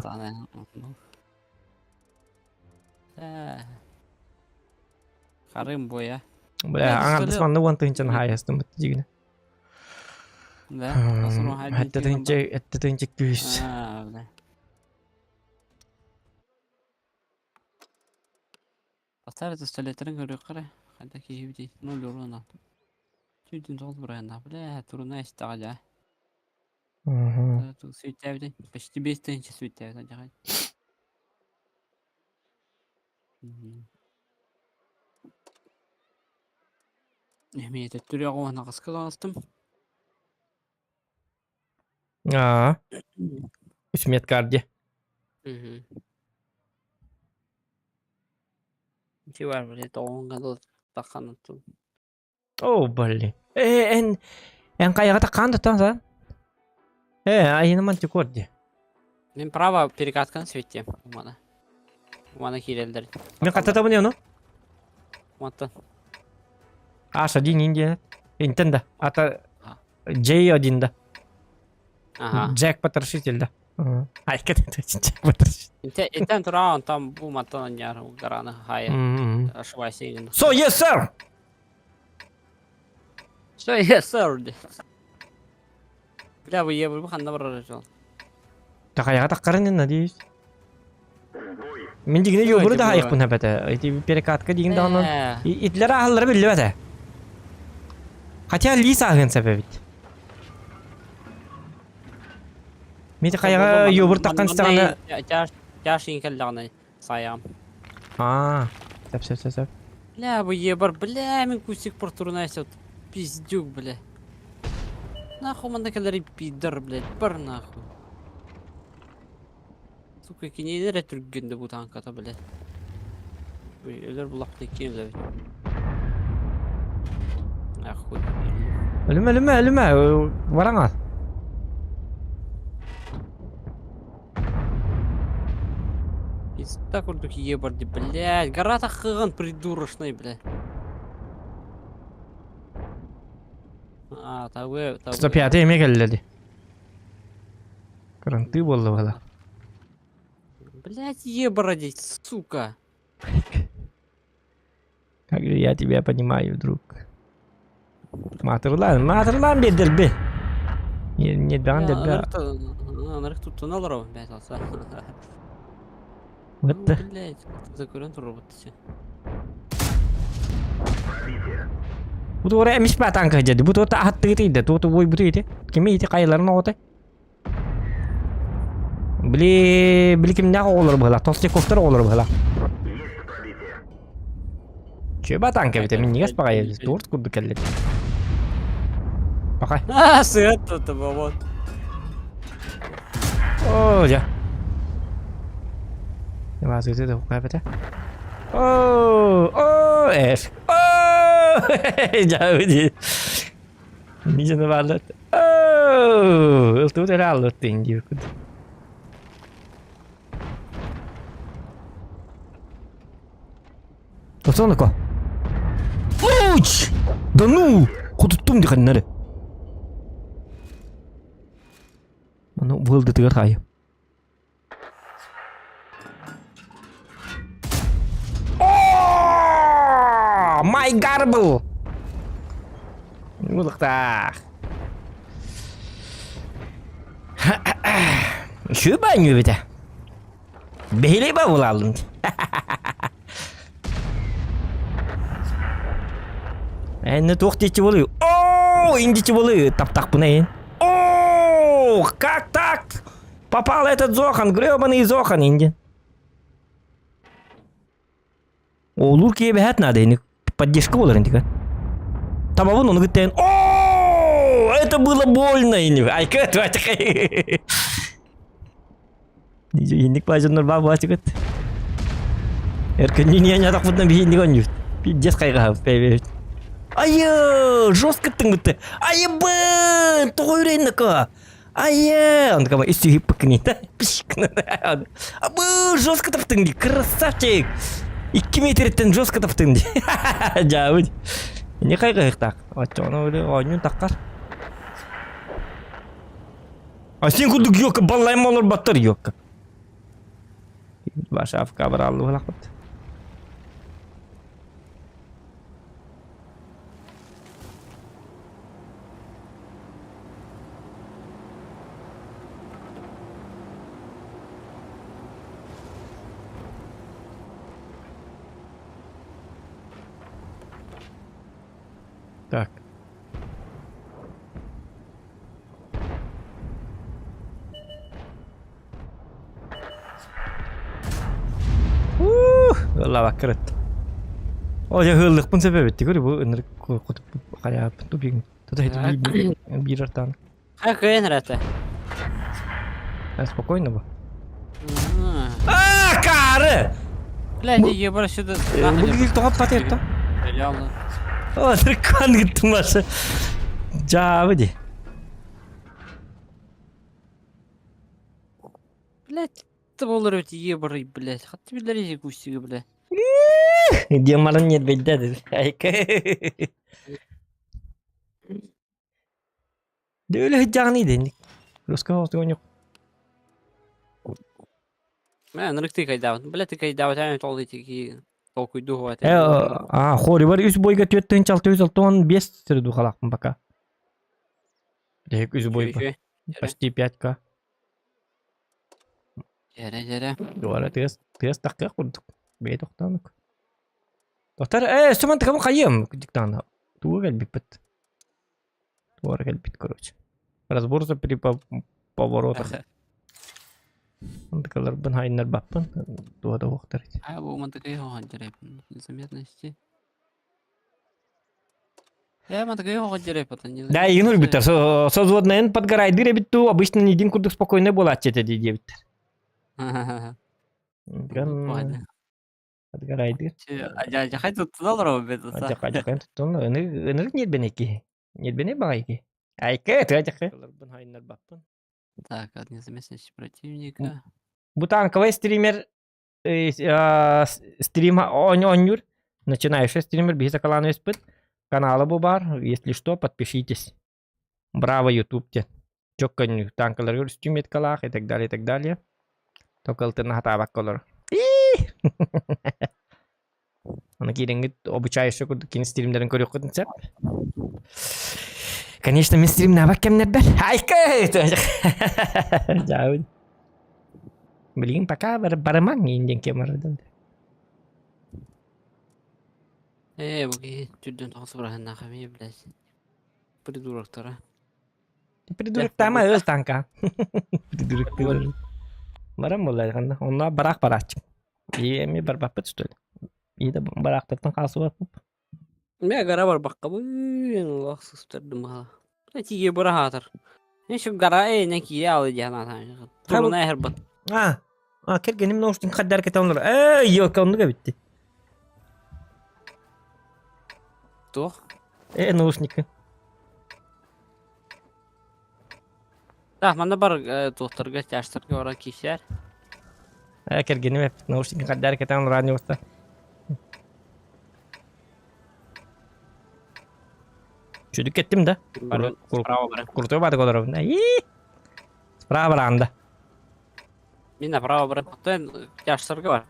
Харым боя. Бля, аҥардас манна уон тыһыынчаны хаайастым дьигинэ. Да. Этте тыһыынча, этте тыһыынча күүс. Поставить пистолеттерин көрүөххэ эрэ, хайдах киһибитий, ноль урона. Сүүрдүн тоҕус бырайаннаах, бля, туруна истэҕэ дьэ. Сүүттээбитин, почти 5000 сүүттээбит алдьархай. Эмиэ төттөрү оҕуһун аҕыска таҕыстым. Аа. Үс медкарди. Ити бар, блядь, тоҕуһунга дылы таххан оттум. О, блин. Э, эн эн хайаҕа таххан тутан сан? Э, айыны мантикор ди. Мин право перекатканы светтем умана. Умана киирэллэр. Мен хаттатабын ону? Мантан. Аша дин индия. Интен да. Ата J1 да. Ага. Джек Потрошитель да. Айка Джек Потрошитель. Инте интен тураан там бу мантан анньар гараны хая. Ошибайся именно. So yes sir. So yes sir. Бля, вы ебы ханна барар жол. Тахаяга тахкарын надеюсь. Мин дигине юбуру да хайыкпын хапата. Эти перекатка дигин даҕаны итлер аһаллара биллибэт. Хотя лис аһын сэбэбит. Мити хайаҕа юбур таххан истэҕинэ Тяж инкеллэҕинэ сайаам. Аа, сөп сөп сөп сөп. Бля, бу ебар, бля, мин кустик портурнайся, пиздюк, бля. Нахуй манна кэлэри пидор, блядь, бар нахуй. Сука, кинини эрэ түргэн да бу тааҥката, блядь. Өлөр булахта иккиэн өлөбүт. Нахуй. Өлүмэ, өлүмэ, өлүмэ, бараҥа. Пизда курдук ебарди, блядь. Гора тахыган придурочный, блядь. А, табы, табы. 105 эмиэ кэллэ дии. Карантыы буолла бала. Блядь, ебарди, сука. Как же я тебя понимаю, друг. Маатырлаан, маатырлаан биэрдэрби. Не даҕан дэрбэ. Анарых туттуна олоров, блядь, алса. Вот да. Блядь, закурен робот все. Бу туора эмис баатаан кыһдьады. Бу туота аһаттыгыт ыйда. Туота буойбуту ити. Кими ити хайаларын оҕото? Били, били кимнээх оҕолор быһыла? Толстяковтар оҕолор быһыла. Чүөбэ танка эбитэ минньигэс баҕайы торт курдук кэллэ. Пока. А, сыат тут вот. О, дьэ. Вазыты да укапата. О, о, эш. О, дьэ, Мизене бааллар. Оо, ылтыбыт эрэ аллыттыын диэбиккит. Тосоноко. Уч! Да ну! Хотуттум диханнары. Ону быылдытыгар хаайым. О, май гарбл! Улыктаах. Үчүгэй баанньуу эбитэ. Бэһилэй ба булааллын. Энне туох диэччи буолуй? Оо, индичи буолуй, таптахпына ин. Оо, как так? Попал этот Зохан, гребаный Зохан, инди. Олур киэбэһэт надо, ини поддержка болар интика. Табабын ону кыттайын. О, это было больно, ини. Айка, тватихай. Инник баажаннар баа баачыгыт. Эркөннүн ятакпытынан биһинник онньут. Пиздец хайҕаһабыт бэйбэбит. Айы, жестко тыҥмытты. Айыбын, тоҕо үрэннэко. Айы, он такой, ис сүйіп пыкныйта. Абы, жестко таптың ди, красавчик. 2 метреттен жестко таптың ди. Жабыт. Не хайҕаһыктаах. Оччоҕуна өлө оонньуун таххар. А сен курдук ёка баллайма олорботтор ёка. Ваша авка бараллы булакпыт. Так. Ыллабакка ырытта. О, дьэ ыһыаллыахпын сөп эбит. Көрү бу ынырык хайааппын тупигин. Тута биир биир артаан. Хайа кыайан эрэтэ. Спокойно бу. А, каары! Блядь, ебар сюда. Бу киһи тоҕо патетта? Реально. О, дракон гыттымашы. Жаабы ди. Блядь, ты болар өте ебарый, блядь. Хатты билер кустиги, блядь. Диэн баран ньиэрбэйдэ. Дөөлө сылдьаҕыный дэнник. Русского оҕотугуньук. Мэ ынырык тыкайдаабыт. Бля тыкайдаабыт эн ол ити толкуйдуу Э, а, хоривар үс бойга 4665 сырдухалаахпын пока. Дехик үс бой почти 5к. Дьэрэ дьэрэ. Дуора тыас тыас тахтыах курдук. Бэйэ тохтоонук. Доктор, э, суман тыкабын хайыам диктанна. Туга кэлбиппит. Туора кэлбит, короче. Разбор при поворотах. Антыкаларбын хайыннарбаппын. Туга да уохтар. А бу мантыкай хоһон Незаметности. Э, мантыкай хоһон Да, игин үрбүттэр. Созводнайын подгорайдыр эбит туу, обычно недин курдук спокойно буолааччы этэ дии диэбиттэр. Подгорайдыр. Адьахай туттуналар бет. Адьахай туттуналар. Ынырык нербене киһи. Нербене баҕайы киһи. Айка, тыа Так, от незаместности противника. Бу танковый стример стрим оонньуур. Начинающий стример биһи сакалаан өспүт. Канала бу бар. Если что, подпишитесь. Браво, YouTube диэн. Чөккөннүк танкаларыгар үстүү меткалаах и так далее, и так далее. Только ылтына хатаабакка олорор. Аны киирэҥҥит обучающий курдук кини стримнэрин көрүөххүтүн сөп. Конечно, мин стримнаабат кэмнэрбэр. Айка! Дьаабын. Билигин пока барымаҥ иин диэн кэм барыдан. Ээ, бу киһи түрдэн тоҕус быраһыннаах эмиэ блядь. Придуроктара. Придурок тама ыл танка. Придурок Баран буолла ханна. Онно бараах барааччы. И эми барбаппыт что ли? И да бараахтартан хаалсыбаппыт. Мэ гара барбаккабын, олох сыстардым аха. Тиге быраһаатар. Мен гара эйнен кире алы диэн аатаан. Туруна эһэрбат. А, а кэргэним наушник хаддар кетен Эй, ёлка оннук эбитти. Туох? Э, наушники. Так, манна бар туохтарга, тяжтарга баран киирсээр. Э, кэргэним эппит наушник хаддар кетен олорон уста. Чүдүк кеттим да. Справа баран. Крутой бадык олоробун. Справа баранда. Мин направо баран. Оттон тяжтарга бар.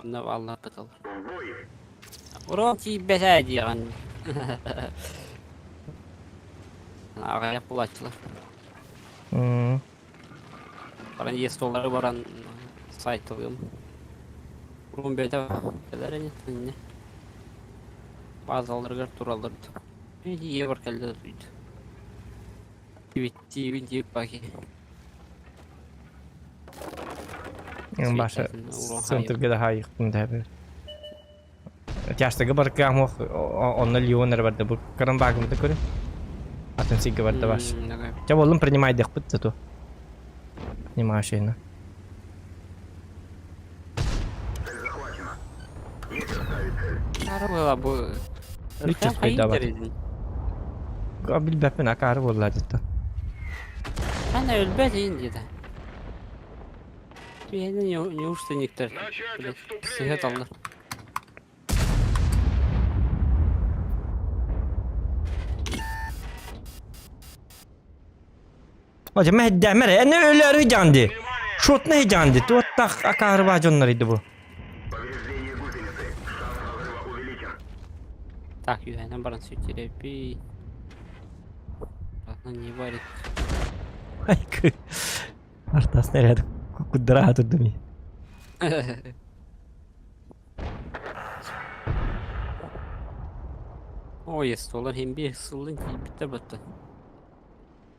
Онно аллар быталар. Урон тиийбэтэ диэҕин. Аҕыйах булааччылар. Баран естоллары баран сайтылыым. Урун бэйэтэ кэлэр ини иннэ. Базаларыгар тураллар. Ийэ бар кэллэ да Тиибин тиип баки. Баша центрге да хайыктын дәбер. Тяштыгы бар камох онно Леон эрэ барда бу каран багымды көрү. Атын сиге барда баш. Ча боллум принимай дехпит зато. Принимаешь Была бу. Личес пайдабат. Билбэппин акаары буолла дьиттэн. Ана өлбөт иин диэтэ. Түһэнэ неужто никтер. Сыһыт аллар. Ожа мэһдэмэр эне өлөрү дьанди. Шотна дьанди. Туоттах акаары баа дьоннор иди бу. Повреждение гусеницы. Шанс разрыва увеличен. Так, үһэнэн баран сүттереппи. Ладно, не варит. Айкы. Артас снаряд куддара турдум. Ой, столар hem bir сылын кийбиттер батта.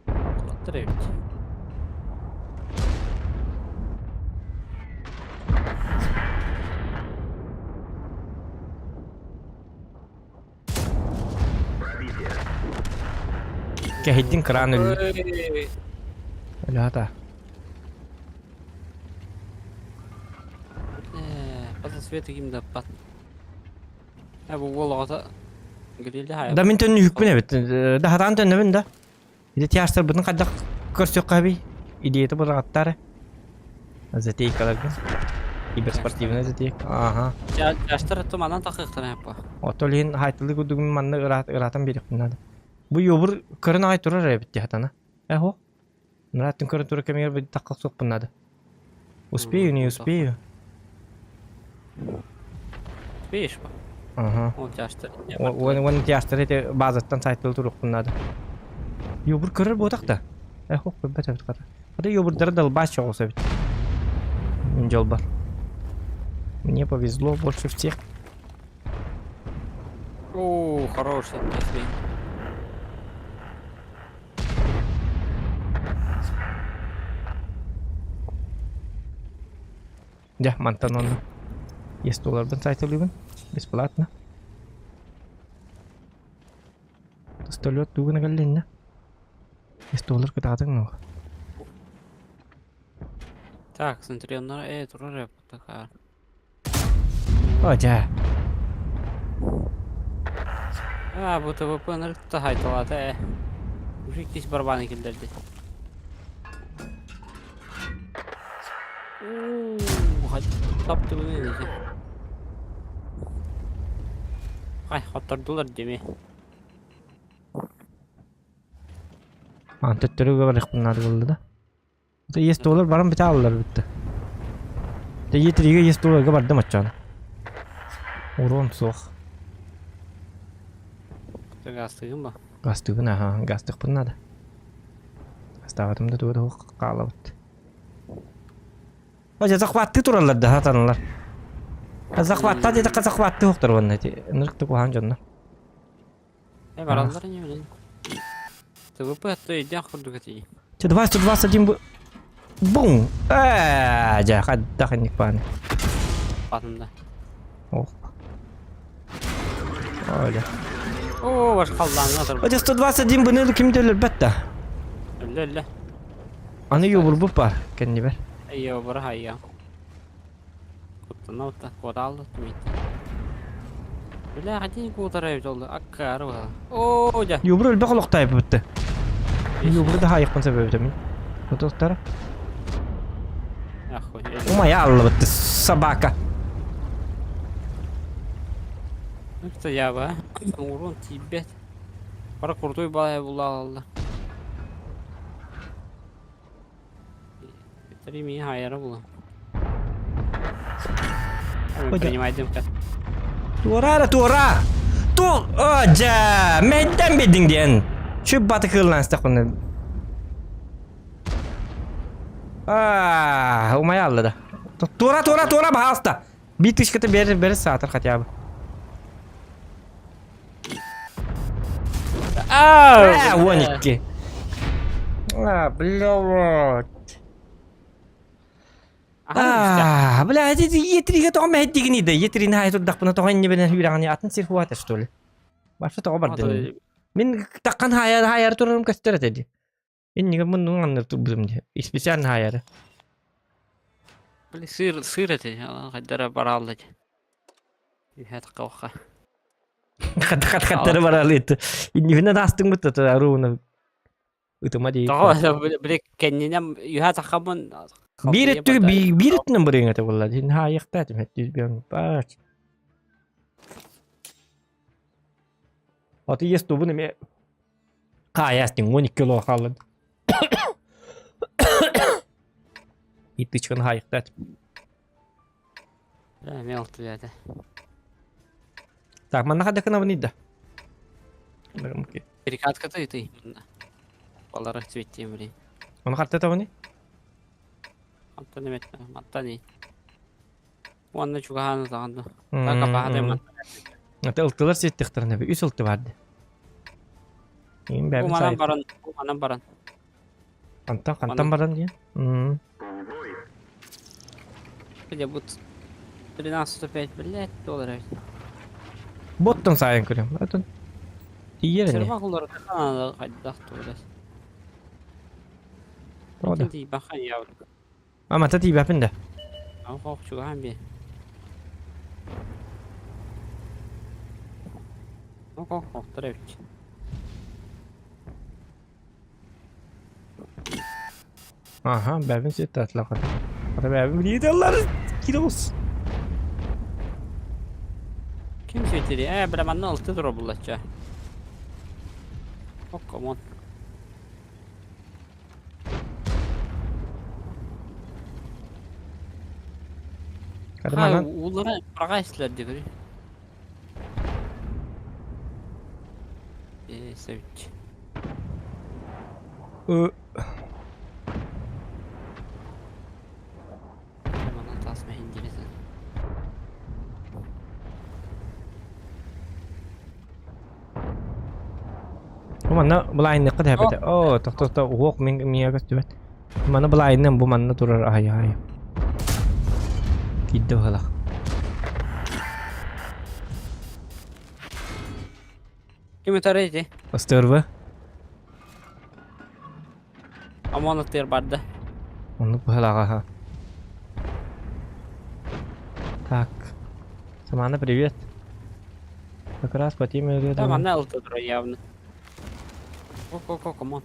Кулаттар эбит. Пробитие. Кэһэйдин кран өллө. Ой, Өлө Э, света ким да пат. Э, бу уол оҕото грилли Да мин төннүһүкпүн эбит. Да хатаан төннөбүн да. Ити тяжтарбытын хайдах көрсүөххэ эбий? Идеята быраҕаттаары. Затейкаларга. Киберспортивная затейка. Ага. Тяжтар туманан тахыктан аппа. Отол иһин хайтылы курдугун манна ыраатан биэриэхпин наада. Бу юбур көрөн аҕай турар эбит дии хатана. Э, һуох. Ныраттын көрөн турар кэмигэр бу тахха охсуохпун наада. Успею, не успею. Успеешь ба? Ага. Ол тяжтар. Уон тяжтар эти базаттан сайтылы туруохпун наада. Юбур көрөр буотах да. Э, һуох көрбөт эбит хата. Хата юбурдары далбаас чоҕус эбит. Мин дьолбор. Мне повезло больше всех. О, хороший тест. Дьэ, мантан онно есть долларбын сайтылыыбын. Бесплатно. Пистолет тугуна кэллиннэ. Есть доллар кытаатыҥ ну. Так, смотри, онно э турар такая. О, дьэ. А, бу ТВП-ны таһайталаата ээ. Уже иккис барабаны киллэрди. Уу, таптыбын ини. Ай, хоттордулар деми. Ан төттөрүгө барыахпын наада буолла да. Есть доллар баран бүтэ аллар бүттэ. Дэ етриге есть долларга бардым оччоон. Урон суох. Гастыгын ба? Гастыгын аха, гастыкпын надо. Астаабатым да туга да хаалабыт. Ожа захватты тураллар да хатаналар. Захватта диэтэххэ захватты охтор уонна ити ынырык куһаан дьоннор. Э бараллар не билин. ТВП то өйдөөх курдук этий. Че, давай 121 бу... Бум! Ээ, дьэ, хайдах инник бааны. Батында. Ох. Оля. О, ваш халлаанга турбут. Ожа 121 быны ким да өлөрбөт да. Өллө өллө. Аны юбурбут бар, кэннибэр. Айя бара хайя. Куттана утта куотаалла тумит. Бля, один куотара эбит олду. Аккары ба. О, дьэ. Юбур өлбөх олохтоойбут. Юбур да хаайықпын себебі мин. Отостар. Ахуй. Умая аллыбыт собака. Это я ба. Урон тиийбэт. Бара крутой балай булла Три ми хайара була. Ой, Принимайдым ка. Туора эрэ туора! Ту о дьэ мэйдэн бидиҥ диэн. Чүп баты кыыллаан истэхпинэ. Аа, умайа алла да. Туора туора туора баһаалыста. Биир тышката бер бер саатар хотя бы. Аа, Э, 12. А, блядь. Аа, бля, етриге тоҕо мэһэйдигиний да, етрини хаайа турдахпына тоҕо иннибинэн үүрэҕини атын сир хуата что ли? Баша тоҕо бардын. Мин таххан хаайар хаайар турарым көстөр этэ дии. Иннигэ муннуҥ анныр турбутум дии. Специально хаайары. Били сыр сыр этэ, хайдара бараалла дии. Үһэ тахха Хаттары баралыйты. Иннибинэн астыҥмыт аруuna ытыма дии. Тоҕо били кэннинэн үһэ таххаммын Биир өттүгү биир өттүнэн барыаҥ этэ буолла. Дин хаайыахтаа этим хэттүүс бач. Аты ес тубун эме хаайастың 12 кило хааллын. Иттычкын хаайыахтаа этим. Эмиэ алтыйата. Так, манна хадакына да. Перекатка ты ты. Балары цветтем блин. Оны харта табыны? Антон эметме, маттан Уонна чугаһааны таҕанна. Так апаһатай Аты ылтылар сиэттихтэринэ үс ылты барды. Им бэбин Манан сайт. баран, манан баран. Хантан хантан баран диэн. Где будет 13,5, блядь, долларов. Боттон сайын көрөм. Атын тиийэр ини. Сервак улар надо хайдах блядь. Тоҕо да. Тиийбэххин я. Амата тиийбэппин да. Ах, чугаһаан би. Ох, ох, эбит. Аха, бэбин сиэтте атлахан. Ата бэбин билииталлар килос. Ким светили? Э, бля, манна алты тура буллачча. О, come on. Карманан. Уулара быраҕа истилэр дии Ээ, сөбүч. Манан таас мэһин диэбитин. Бу манна былаайынныхха тэһэбэтэ. Оо, тохто-тохто уһуох мин миэхэ көстүбэт. Маны былаайынным бу манна турар аһай аһай. Киирдэ быһалах. Ким ытары ити? Ыстырбы. Омон аттыгар барда. Оннук быһалаах аха. Так. Самана, привет. Как раз по теме Да, манна ылта турар явно. Ко-ко-ко, come on.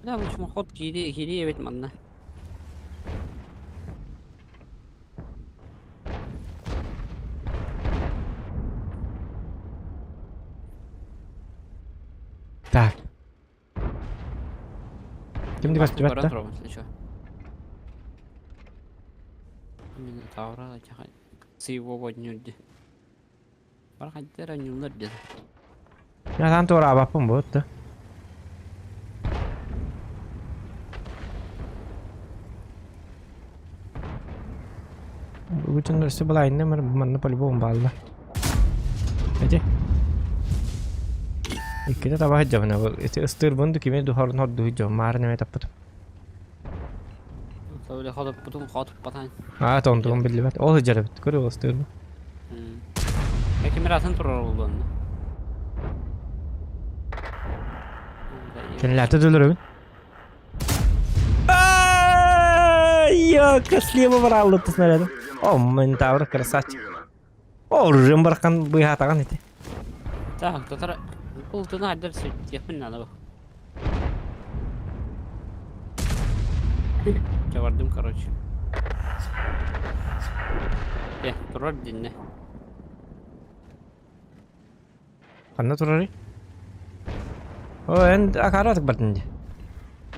Да, бу чумоход киири киири эбит манна. Так. Ким да көстүбэт да? Минотавра сыйво нюрди. Бархаттера нюлар деді. Я там туораабаппын буотта. Бүтүн өссө былайынным манна по-любому баалла. Эти. Иккитэ таба сылдьабына бу ити ыстыырбын ду кими духарын хордуу сылдьабын маарын эмэ таппытым. Сөйле ходоппутун хотуппатан. Аа тонтугум биллибэт. Ол сылдьар эбит. Көрү ол ыстыырбын. Кимир атын турар буолуонна. Кинилэртэ өлөрөбүн. Я слева бараллы снарядом. О, Ментавр, красавчик. О, оружием барахан быһаатаҕын ити. Так, татара бултуна айдар сүттиэхпин наада бу. Чабардым, короче. Э, турар динне. Ханна турарый? О, эн акаратык бардын дии.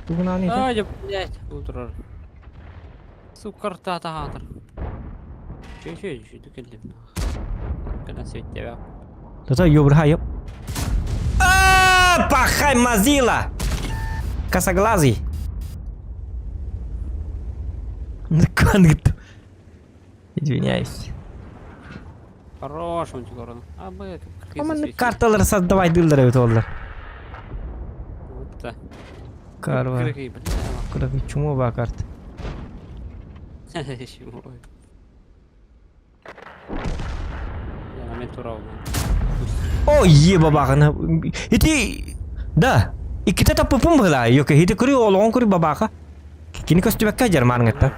Тугунаан А, я, блядь, бу турар. Сука, рта таһаатар. Чү чү чү кэллим. Кэлэн сүттебэ. Тото юбрха юп. А, пахай мазила! Косоглазый. Конгт. Извиняюсь. Хорош он город. А бы Командный карталар создавай дылдыр эбит оллар. Вот Карва. Кыргый чумо ба карт. Чумой. Я мен турал. О, еба бабаҕына. Ити да. Иккитэ таппыппын быһылаа. Йоке ити көрү олоҕун көрү бабааха. Кини көстүбэккэ дьармааныҥыттан.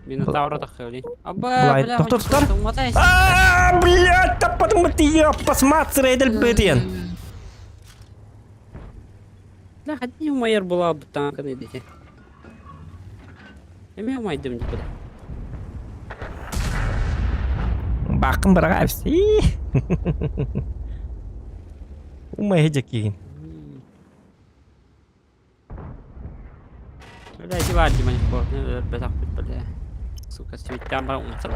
Минотавра таххыли. Аба, Былай, бля, тоқтор, тоқтор. А, блядь, таппатым бытыйы, аппасматсыр эдел бытыйын. Бля, хадни умайыр була бутан идите. Эме умайдым деп. Бақын быраға әпсі. Умай хеджек кигин. Бля, эти варди мани спорт, бетах бля. Сука, свиттям бар уматыр.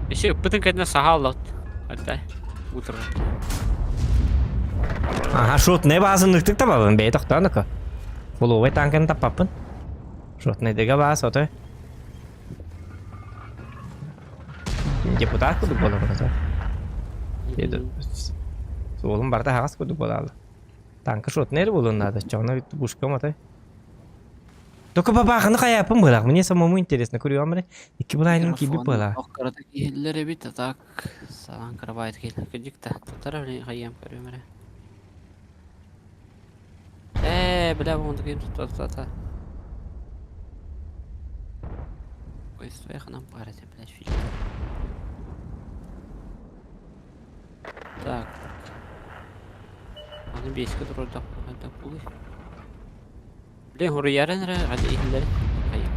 Еще ыппытын кэннэ саха Отдай. Утро. Ага, шотный баазын ныктык табабын, бэйэ тохтооноко. Фуловай танканы таппаппын. Шотный баас отой. Депутат курдук буолар отой. Суолун барда хаҕас курдук буолаалы. Танка шотный эрэ буолуон наада, чоҕуна пушкам отой. Только бабаахыны хайааппын быһылаах, мне самому интересно, көрүөҕүм эрэ. Икки былаайным киирбит быһылаах. Оккарата киһиллэр эбит, а так саан карабайт киһиллэр кырдьык да. Тутара блин хайыам көрүөм эрэ. Ээ, бля, вон таким та-та-та. Ой, своих нам парите, блядь, фильм. Так. Аны беске турар да, да пулы. Блин, хуруярын эрэ, хadi иһиллэр. Хайа.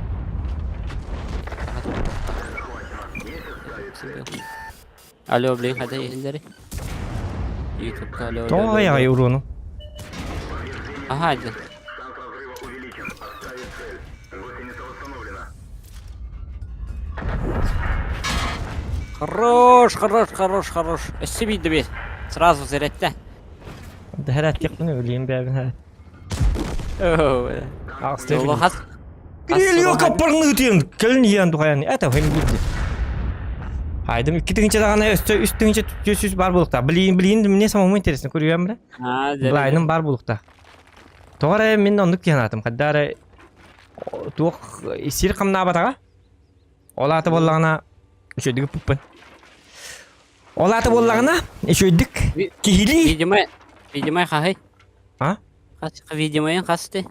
Алло, блин, хата иһиллэри. Ютубка алло, алло, Тоҕо алло, аҕай алло. уруону? Аха, дьэ. Шанс разрыва увеличен. Отставить цель. Гусеница восстановлена. Хорош, хорош, хорош, хорош. Өссө биирдэ биир. Сразу зэрэттэ. Дэһэрээттиэхпин өлүйэн бэйэбин Жолу хас Кирилл каппарны ытыйын кэлин иһэн тухайан это хем биирди. Хайдым икки тыһыынча даҕаны өстө үс тыһыынча түөрт сүүс баар буолуохтаах. Блин, блин, мне самому интересно, көрүөм бре. Былайным баар буолуохтаах. Тоҕо эрэ мин оннук киһи анаатым. Хайда эрэ туох сир хамнаабатаҕа. Ол аата буоллаҕына үчүгэйдик ыппыппын. Ол аата буоллаҕына үчүгэйдик киһилии. Видимо, видимо хаһый? А? Хас видимайын хасты?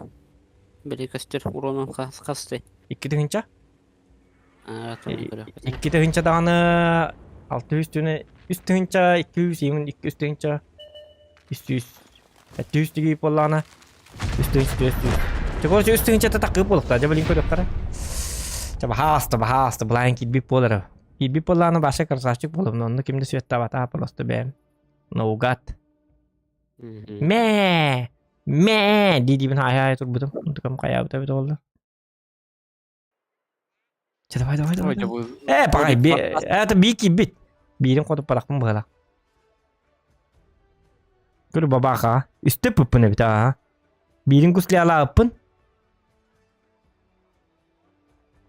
Били көстөр уронун хас хасты? Икки тыһыынча. Икки тыһыынча даҕаны алта үс түнэ үс тыһыынча икки үс иҥин икки үс тыһыынча үс сүүс сэттэ үс тигиip буоллаҕына үс тыһыынча түөрт сүүс. Чэ короче үс тыһыынчата такыып буолуохтаах дьэ билин көрүөхтэрэ. Чэ баһааста баһааста былаан киирбит буолар. Киирбит буоллаҕына баша красавчик буолабын онно ким да светтаабатаҕа просто бэйэм наугад. Мэ мэ дии-диибин хаайа-хаайа турбутум. Онтукам хайаабыта эбитэ буолла. Чэ давай давай давай. Э, пагай, это бии киирбит. Биирин хоту парахпын быһала. Көрү бабаха. Үстэ пыппын эбит аа. Биирин куслялааппын.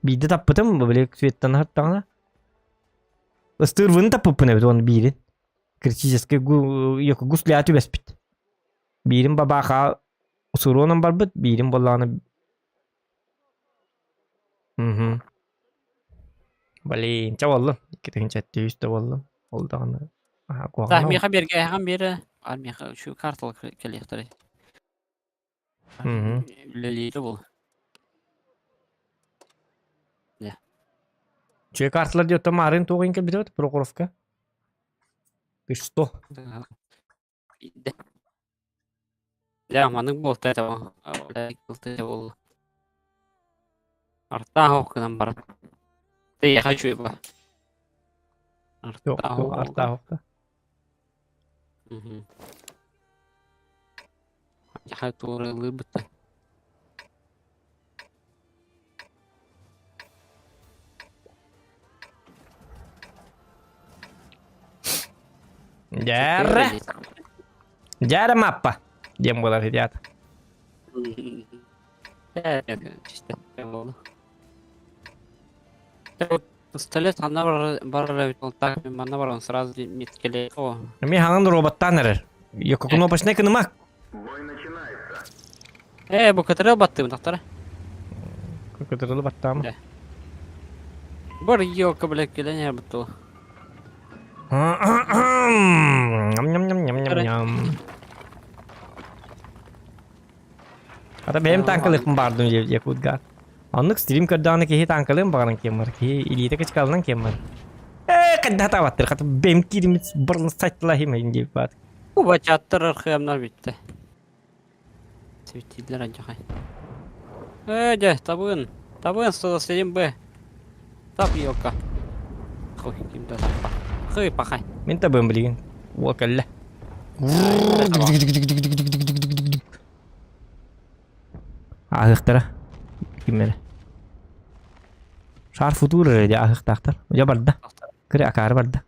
Биирдэ таппытым, били светтан хаттаҕына. Ыстыырбын таппыппын эбит уонна биирин. Критический гусля түбэспит. Биирин бабаха суруонан барбыт, биирин буоллаҕына Мгм. Блин, чэ буоллун. Икки тыһыынча үс да буоллун. Ол даҕаны аһаа Так, куһаҕана миэхэ биэргээһэҕин биэрэ. Ар миэхэ үчүгэй карталар кэлиэхтэрэй. Мгм. Үлэлиирэ буол. Дьэ. Үчүгэй карталар диэт маарыын туох иҥ кэлбитэ Прохоровка? Ты что? Биирдэ. Дьэ, маннык буолта этэ буолла. Артаах ох гынан баран. Тэйэхэ үчүгэй ба. Жоқ, Артаах жоқ, ох. артаах охта. Мгм. Дьаха туоралыырбыт Дьээрэ! Дьээрэ маппа! Диэн буолар ребята. Пистолет ханна барар барар эбит ол так мен манна баран сразу меткеле о Мен хаҥан роботтаан эрэр. Йоко кнопочнай кынымак. Бой начинается. Э, бу кытырыл баттым тахтара. Кытырылы баттаама. Да. Бар елка, блядь, кэлэн буту. Ням-ням-ням-ням-ням-ням. Ата бэйэм танкалыахпын баардым Якутгар. Оннук стрим көрдөҕүнэ киһи танкалыан баҕаран киэн бар. Киһи илиитэ кычкалынан киэн бар. Ээ, хайдах атаабаттар, хата бэйэм киириммит барлын сайтылаһым диэбит баат. Кубачаттар архыамнар бүттэ. Светилер алдьархай. Ээ дьэ, табыын. Табыын 121 Б. Тап елка. Хуй, ким да таппа. Хый, пахай. Мин табыам билигин. Уол кэллэ. Ааһыахтара. Ким эрэ. Шар футур эрэ дьэ ааһыахтаахтар. Дьэ барда. Кыра акаары барда.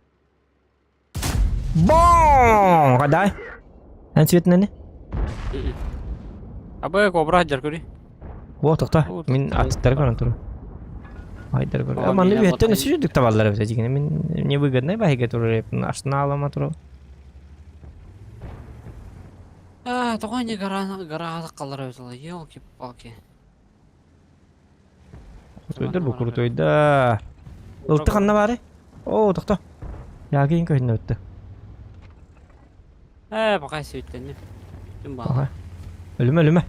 Бong! Хадай. Эн цветнени? Абы кобра сылдьар көрүй. О, тохто. Мин аттары көрөн туру. Айдар көрө. О, Манны миэнэ үһэттэн ботан. өссө табаллар эбит дьигинэ. Мин невыгодный баһыга турар ашнаалама туру. А, тоҕо не гора гора қалар эбит ол. Елки-палки. Куртуйдар бу куртуйдар. Ылты ханна баары? Оо, тохто. Яагин көһүннэ өттө. Ээ, пока сүүттэнним. Ким баала? Аха. Өлүмэ өлүмэ.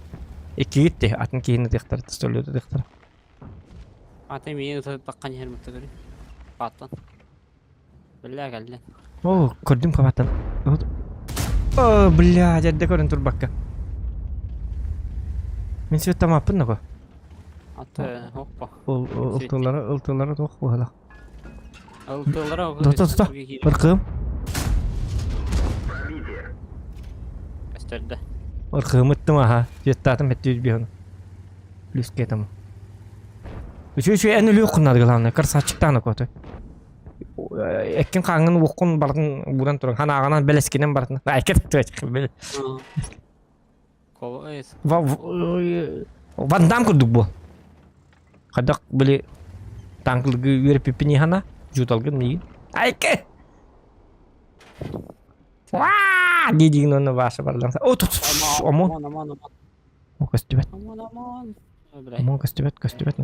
Икки гитти. Атын киһини тыахтар, столлута тыахтар. Аты миин ытырдаххан иһэр мытты көрү. Пааттан. Биллээ кэллин. Оо, көрдүм хабаттан. О, бля, дьэрдэ көрөн турбакка. Мин светтамаппын нако. Аты, хоппа. Ол ылтылары, ылтылары туох буолла. Алтылара Тохто, тохто. Ыркым. Көстөрдө. Ыркымыттым аха. Светтаатым хэттүүр биһону. Плюс к этому. Үчү үчү эн өлүөх куннады главное. Красавчиктааны коты. Эккин хааңын уоххун бартын бууран туран ханааҕынан бэлэскинэн бартын. Айка Ван Дам курдук бу. Хайдах били танклыгы үөреппиппин ихана жуталгын миигин. Айка! Уаа! Дии онно баша барлан. О, тут омон. Омон, омон, омон. О, көстүбэт. Омон, омон. Омон көстүбэт, көстүбэт.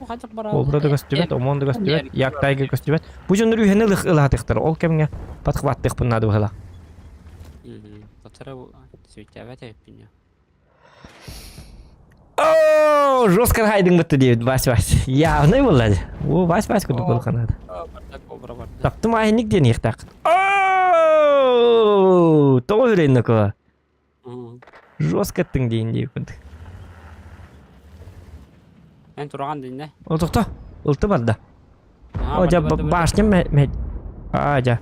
Хайдах барар? Кобра да көстүбэт, омон да көстүбэт, як тайга көстүбэт. Бу дьоннор үһэни ылаатыхтар. Ол кэмҥэ подхваттыахпын наада быһыла. Татара светябат эппин. О, жестко хайдың бытты дейбит Вась Вась. Явный буолла. О, Вась Вась курдук буолханаада. Кобра барда. Таптым айынник диэн иэхтаах. О, тоҕо үрейн окоо. Жестко аттың диин дии курдук. Эн тураган динне. Ол тохто. Ылты барда. О, дьэ, башня мэ... А, дьэ.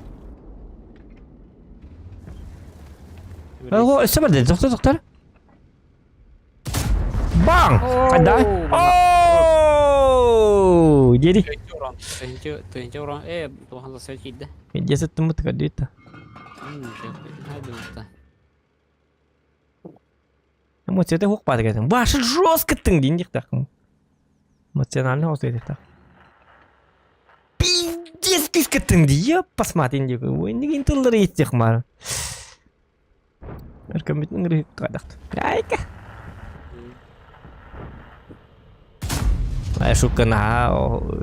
О, өссө барда. Тохто, тохтор. Баң! Қайда? Ооо! Диэри. Тыһынча уран. Э, тухан да киирдэ. Десет тыммыт кадыта. Эмоцията хук баар этим. Башы жестко тың дейін дихтах. Эмоционально осойдихтах. Пиздец киска тың ди. Я посмотри дик. Ой, деген тыллары еттех мар. Өркөмүтүн ырыһык кадахт. Айка. Ай шутка на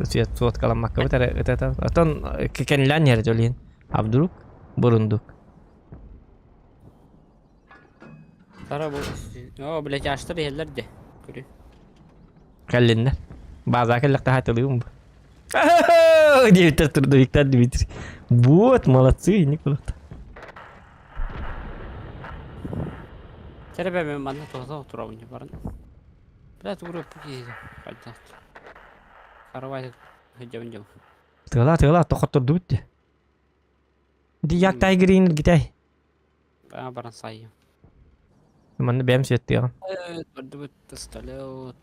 свет соткаламмакка бит это Отон кенлән ер жолин. А вдруг бурундук. Тара бу. О, блядь, аштыр иһэллэр де. Көрү. Кэллиннэр. База кэллэхтэ хатылыым бу. Диэбиттэр трудовиктар Дмитрий. Вот, молодцы, Николаевта. Теребе мен манна тоһо турабын баран. Блядь, угру пуки. Хайда. Каравай хыдьабын дьон. Тыала, тыала, тохоттордубут де. Ди як тайгерин гитай. Аа баран сайым. Манна бэм светтыган. Э, бардыбыт тасталет.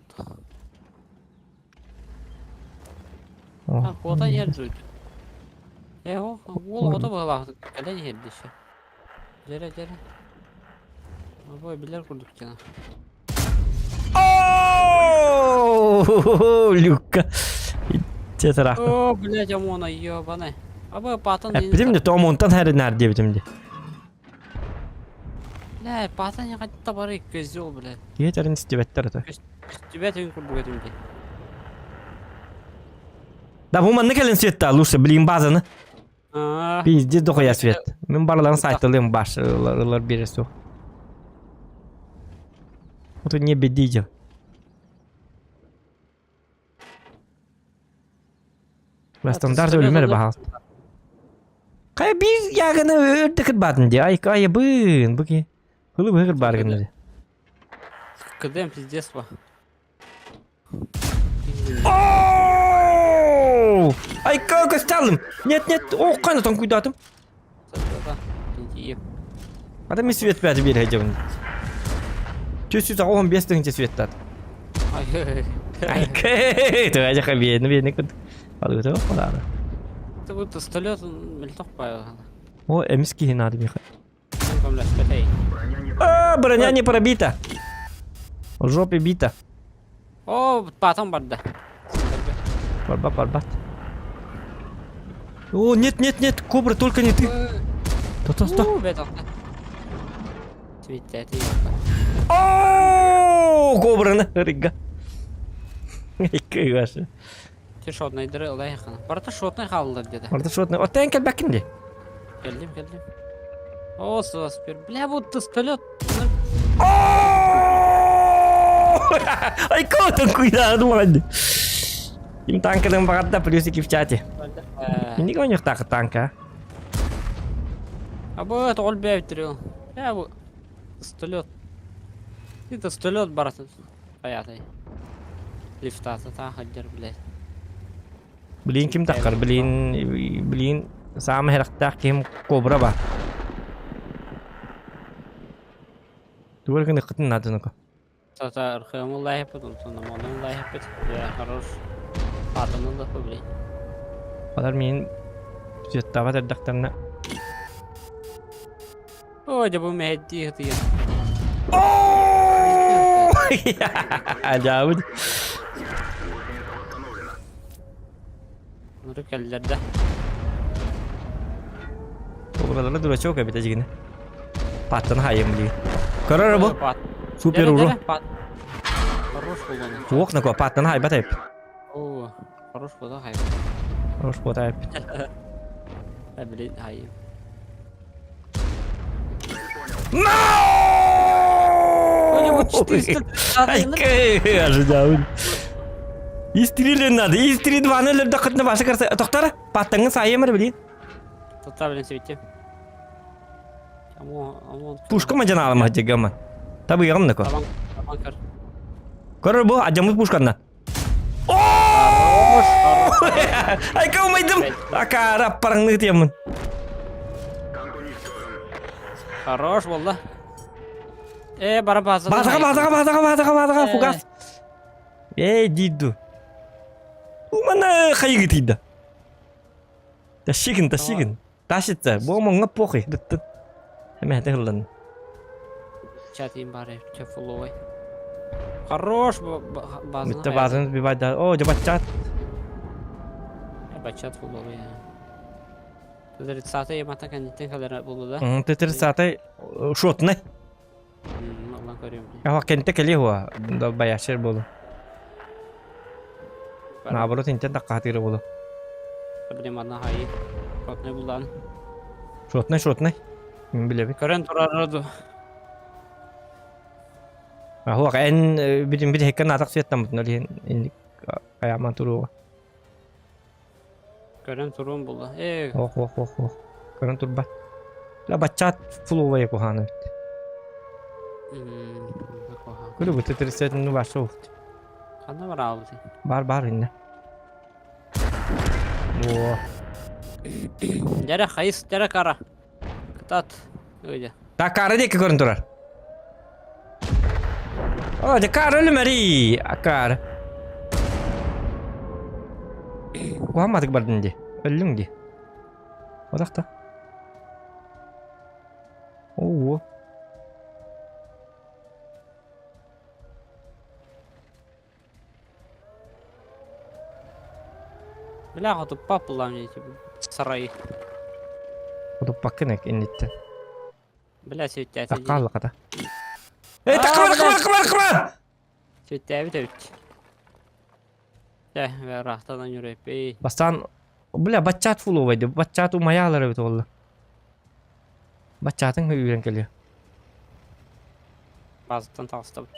А, куота иһэр Э, о, уол ото быһалаах кэлэн иһэрди еще. Дьэрэ, дьэрэ. Обой билэр курдук дьоно. О, Люка. Тетрах. О, блядь, ОМОНа, ебаный. Абы патын Эппитим де Томонтан хэринэр диэбитим де. Бля, патын я хотел бары козел, блядь. Киһи истибэттэр это. Тебя түйін курдук этим ди. Да бу манны кэлин свет лучше, блин, базаны. Пиздец дохуя свет. Мен барларын сайтылым баш, ылар бересу. Вот не бедите. Стандарт өлүмөр баһал. Кай биз ягыны өрдүк батын ди. Ай кай бын буки. Хылы быгыр бар гына. КДМ пиздец по. О! Ай как осталым. Нет, нет, о, кана там куйдатым. Ада мен свет бәді бер хайдабын. Төсү тағы 15 тыңча свет тат. Ай, кэй, ты ажака бени бени кут. Алгы то қалады. Это будто столет мельтох павел. О, эмиски надо миха. А, броня не пробита. В жопе бита. О, потом барда. Барбат, барбат. О, нет, нет, нет, кобра, только не ты. То, то, то. О, кобра на рыга. Кыгаш. Те шотный дыры лайхана. Барта шотный халлар деді. Барта шотный. Оттен келбекин де. Келдим, келдим. О, спер. Бля, будто столет. Ай, кого куйда, думаю. Им танкадан багатта плюсики в чате. Не у них так танка. А бу это ол бәйтерил. Я бу столет. Это столет баратын. Баятай. Лифтата та хаджар, блядь. Билин ким таххар? Билин, билин саамай харахтаах киһим кобра ба. Тугар гыныххытын наадыныка. Тата РХМ лайыппыт, онтон ОМОН лайыппыт. Я хорош. Атомын да блин. Балар миин цветтаабат эрдэхтэринэ Ой, дьэ бу мэһэйдии сытыйан. Дьаабыт. Нуру кэллэр да. Кобралара дурачок эбит эдьигинэ. Паттан хайым блин. Көрөр бу. Супер уру. Хорош булган. Уох нако паттан хайбат эп. О, хорош була хайбат. Хорош була эп. Блин, хайым. No! Ожидал. Истрили надо. Истри 2 0 доход на ваша карта. Тоқтар, паттаңын сайымыр блин. Тоқтар, блин, свете. Пушка ма жаналым хадьгама. Табыйгам нако. Көрөр бу адьаммыт пушканна. Айка умайдым. Акара параңны тиэммин. Хорош буолла. Э, бара база. Базаға, базаға, базаға, базаға, базаға, фугас. Эй, диду. Умана хайгы тиді. Тащигин, тащигин. Тащится. Бу омоҥҥо похуй. Дыттын. Эмэһэтэ ыллан. Чатим бары, че фуловый. Хорош, базаны. Бүтте базаны бибайда. О, жабачат. Бачат фуловый. Тридцатый емата кэнниттэн кэлэр буолла да? Ты тридцатый шотный. Аллан көрүм. Аха кэнтэ кэлиэ хуа баяшер буолу. Наоборот интен таккаатыыра буолу. Блин, манна хайы. Шотный буллаан. Шотный, шотный. Мин билэбин. Көрөн турар ду. Ахуа эн бүтүн бит хеккен атак светтаммытын ол иһин хайааман туруоҕа. Көрөн туруом булла. Ээ. Ох, ох, ох, ох. Көрөн турбат. La баччаат фловая куһаана эбит. Көрө бу тетрисетин ваша ухт. Ханна бараабыт? Бар бар инне. О. Дәрә хайыс, дәрә кара. Кытат. Өйдө. Та кара диэки көрөн турар. О, дьэ кара өлүмэри! Акар. Куһамматык бардын дии. Өллүҥ дии. Одахта. Оо. Бля, хотуппа буллам дии сарайы. Хотуппаккын инниттен. Бля, сүттээти. Таккааллаката. Эй, таккабар, таккабар, таккабар, таккабар! Сүттээбит эбит. Дэ, ыраахтан үрэппей. Бастаан, бля, баччаат фуловай деп, баччаат умайаалар эбит буолла. Баччаатын үүрэн кэлиэ. Базыттан таҕыстабыт.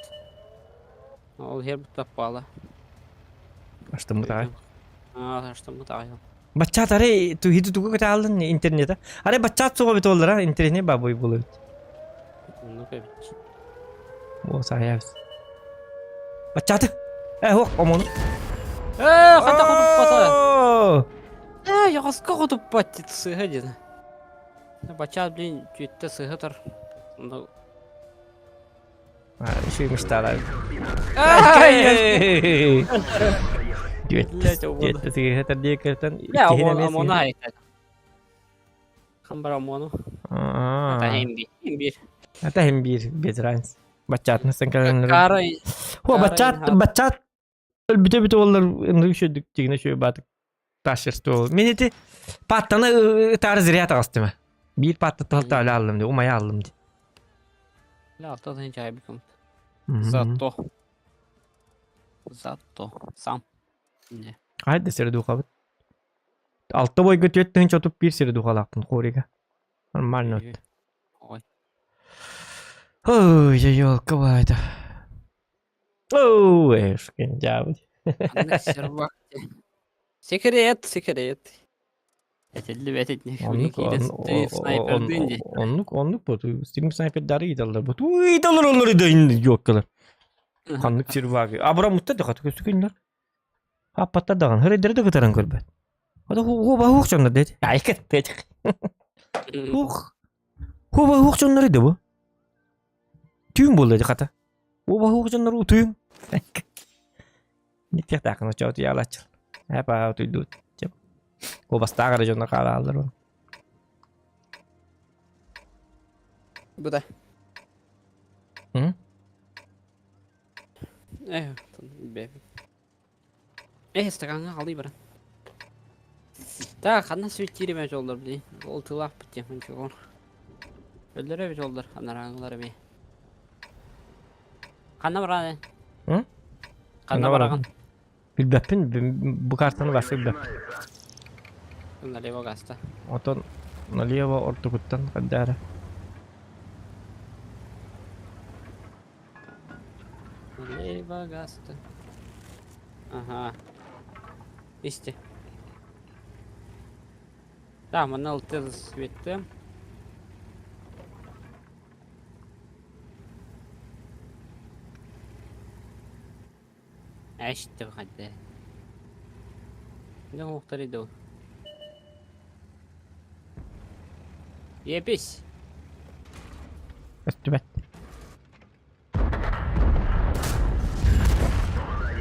Ол иһэр таппаала. Аштыммыт аҕай. Аа, аштыммыт аҕай. Баччаат арай туһиты тугу көтөаллын интернета. Арай баччаат суға бит оллара интернет бабой болу бит. Оннук эбит. О, саябыз. Баччааты. Э, ох, омону. Э, хата хотуппата. Э, яҕаска хотуппат дит сыһа диэн. Баччаат, блин, түөттэ сыһа тар. Онно Үчүгэй мечталар. Ай! Блять, Бля, ОМОНу хайта. Хамбар ОМОНу. Это хим бир. Это хим бир, без разницы. Баччаатын сэн кэлэн. Карай. Хо, баччаат, баччаат бүтө бүтө олар ынырык шөдүк тигине шөй батык ташырсты. Мен эти паттаны тары зря тагыстым. Биир патта тылта аллым ди, умая аллым ди. Бля, алтан чайбиком. Зато. Зато. Сам. Не. Хайда сири духабыт. Алта бойга түөт тыһынча отуп биир сири духалаахпын хорига. Нормально өттө. Ой. Ой, елка баайда. Ой, эшкен дьаабыт. Секрет, секрет. Этиллибэт итинник. Оннук, снайпердыын дии. оннук, оннук бу. Стрим снайпердары ыыталлар бу. Ыыталлар оллар да ёккалар. Ханнык серваги. Абрамутта да хаты көстүкүннэр. Аппатта даҕан, хырайдары да кытаран көрбөт. Ото хуба хух дьоннор дед. Айка течик. Хух. Хуба хух дьоннор иде бу. Түүн буолла дии хата. Хуба хух дьоннор утуйуҥ. Никтиэхтааххын оччоҕо утуйаалааччыл. Эпаа утуйдуут. Куобастаах эрэ дьоннор хаалааллар. Бу да. М? Э, Э, стакаҥҥа халый баран. Так, ханна светтиир эмэ дьоллор блин. Ол тылаахпыт диэн чугун. Өллөрө эбит оллор, анарааҥылар эмиэ. Ханна бараҕын? М? Ханна бараҕын? Билбэппин, бу картаны барса билбэппин. Налево гаста. Отон налево ортокуттан хаддаара. Налево гаста. Ага. Исти. Да, манна ылтыр светте. Эшти хадде. Не уохтар иду. Епись. Өстүбэт.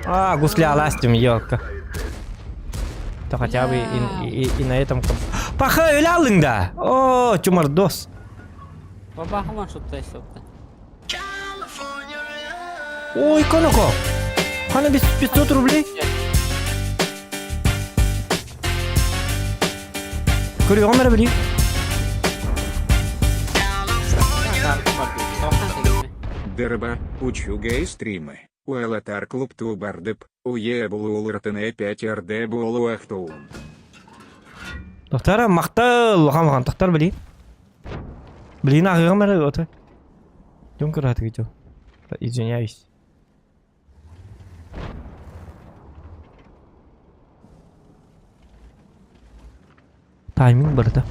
А, гусля ластим, елка. То хотя бы и, и, и на этом... Паха, өлялың да! О, чумардос. Бабахаман шутта шутта. Ой, коноко! Хана без 500 рублей? Көрүөҕүм эрэ билии. Дырба, учу гей-стримы. Уэлатар клуб тубардып, уебулуулыртыне 5 рд буолуахтуун. Тохтара махтал улахан тохтар билии. Билиин ааҕыаҕым эрэ ото. Дьон кыраатыгы дьон. Извиняюсь. Тайминг барыта.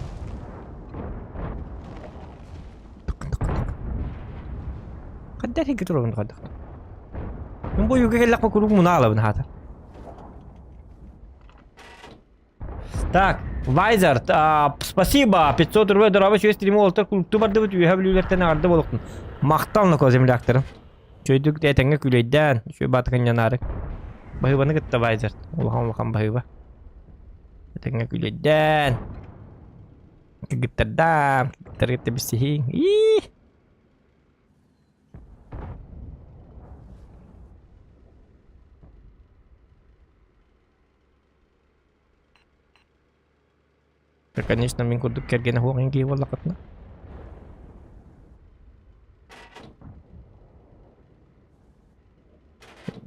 Хайдах иһиккэ турабын хайдах. Мин бу ойууга кэллэхпэ куруук муна аалабын хаата. Так, Вайзер, спасибо, 500 рублей дорабы үчүгэй стримы уолаттар кулуктуу бардыбыт, үөһэ бүлүүлэртэн эҕэрдэ буолуохтун. Махтал ноко земляктарым. Үчүгэйдик этэҥҥэ күлэйдээн, үчүгэй баатыкынньанаары. Баһыыбаны кытта Вайзер, улахан-улахан баһыыба. Этэҥҥэ күлэйдээн. Кыргыттардаан, кыргыттары кытта билсиһиҥ. Ии! Конечно, мин курдук кэргэнэ суох киһи буоллаххытына.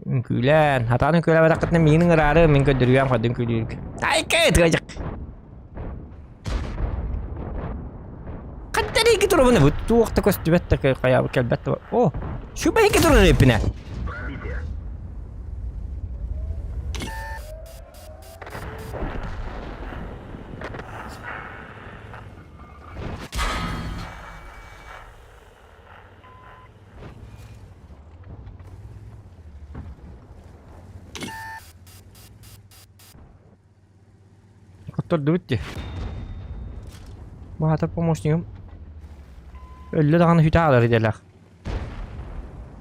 Үҥкүүлээн, хатаан үҥкүүлээбэтэххитинэ миигин ыҥыраары, мин көрдөрүөм хойдун үҥкүүлүүргэ. Айка тыгадьык! Хантан ики турабын бу туох да көстүбэт да хайаабыт кэлбэт да О, шуба ики турар эппинэ. Хоттордубут дии. Баатар помощнигым өллө даҕаны сүтэ хаалар идэлээх.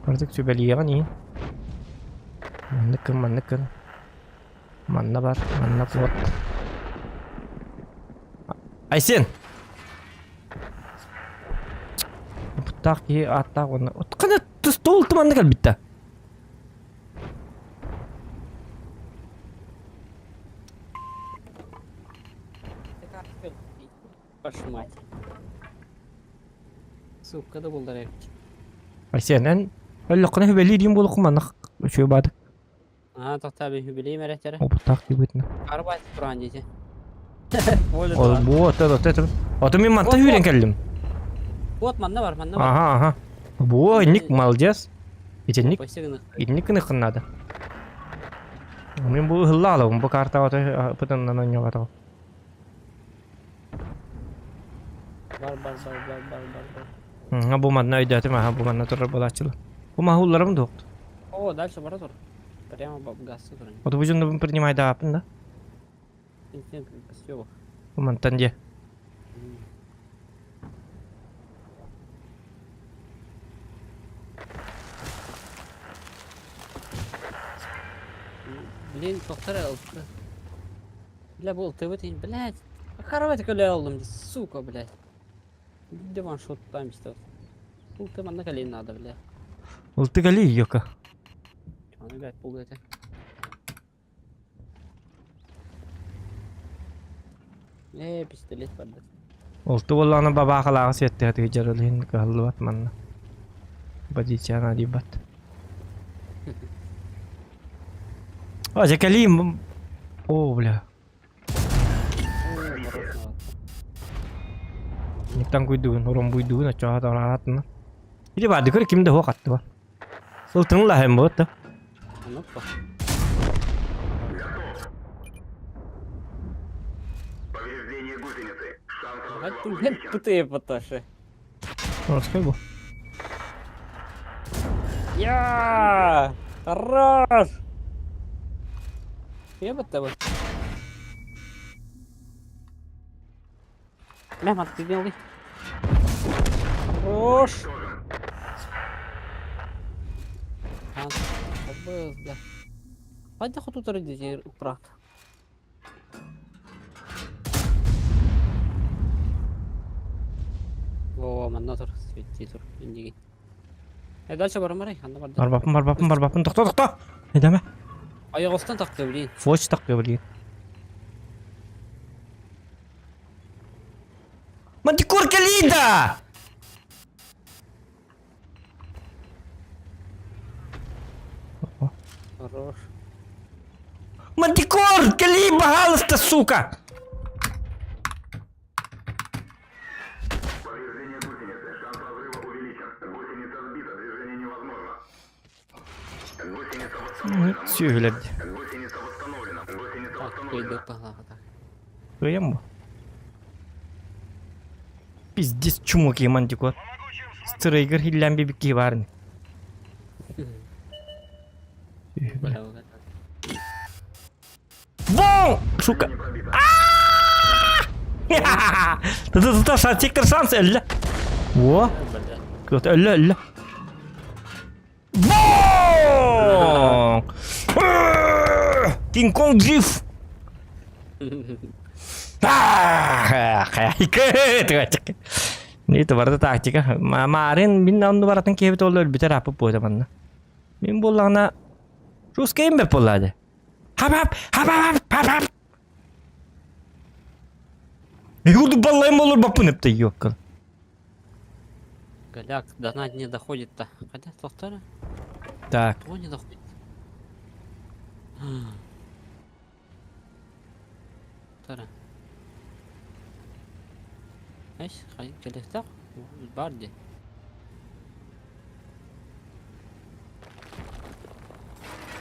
Артык сүбэлиэҕин иин. Маннык гын, маннык гын. Манна бар, манна вот. Айсен! Опыттаах киһи ааттаах уонна... Хана стол манна кэлбит да. Вашу мать. Сука да булдар эбит. Айсен, эн өллөххүнэ хүбэлиир диэн буолуоххун манна үчүгэй баады. Аа, тохтоо хүбэлиим эрэ Опыттаах киһи Арбайт туран диэти. Ол бу ото ото ото мин мантан үүрэн кэллим. Вот манна бар, манна бар. Ага, ага. Бу инник молодец. Итинник итинник гыныххын наада. Мин бу ыһылла алабын бу картаҕа ото пытаннан онньоҕото. Бар бар бар бар бар бар бар. Бу манна өйдөөтүм аха бу манна турар буолааччылар. Бу маһулларым дуохт. О, дальше бара тур. Прямо газ туран. Вот бу дьоннорбун принимайдааппын да. Мантан дьэ. Блин, тохтор ылты. Бля, был ты вот, блядь. Кровать көлө алдым, сука, блядь. Где ваншот там что? Ылты манна кэлин надо, бля. Ылты кали, ёка. Аны, блядь, пул это. Ээ, пистолет барда. Ылты буоллаҕына бабаахалааҕы сиэттиһэ тыгдьар ол иһин кыһаллыбат манна. Позицияны адыйбат. А, дьэ кэлиим. О, бля. Никтан куйдугун, оромбуйдугун, оччоҕо тараатына. Или баарды көр ким да хуох аттыба. Сылтын лаһым буотта. Русской бу. Я! Хорош! Я бы того. Мә, мат ты белый. Хорош! Да. Хайда хотутар дии упрат. О, манна тур, светти тур, иннигин. Э, дальше барамарай, ханна барда. Барбаппын, барбаппын, барбаппын, тохто, тохто! Эдеме. Айаҕыстан тахта, блин. Фоч тахта, блин. Мантикор кэлида! Хорош. Мантикор, кэли, пожалуйста, сука! Сүөһүлэр Кыайан бу. Пиздец чумок киһи мантикор. Стрейгер хиллээн бибик киһи баар ини. Бу! Сука! Тута сектор шанс өллө. Во! Кто-то өллө өллө. Бу! Кинг-Конг жив! Это барда тактика. Маарин мин онну баратын киһибит ол өлбүтэр аппыт буота манна. Мин буоллаҕына русскайым бэп буоллаа Хап-хап, хап-хап, хап-хап. Юрду баллайым olur баппын эпте ёккал. Голяк, донат не доходит-то. Хотя, повтора. Так. Кто не доходит? Тара. Эш, хай, келехтах, барди.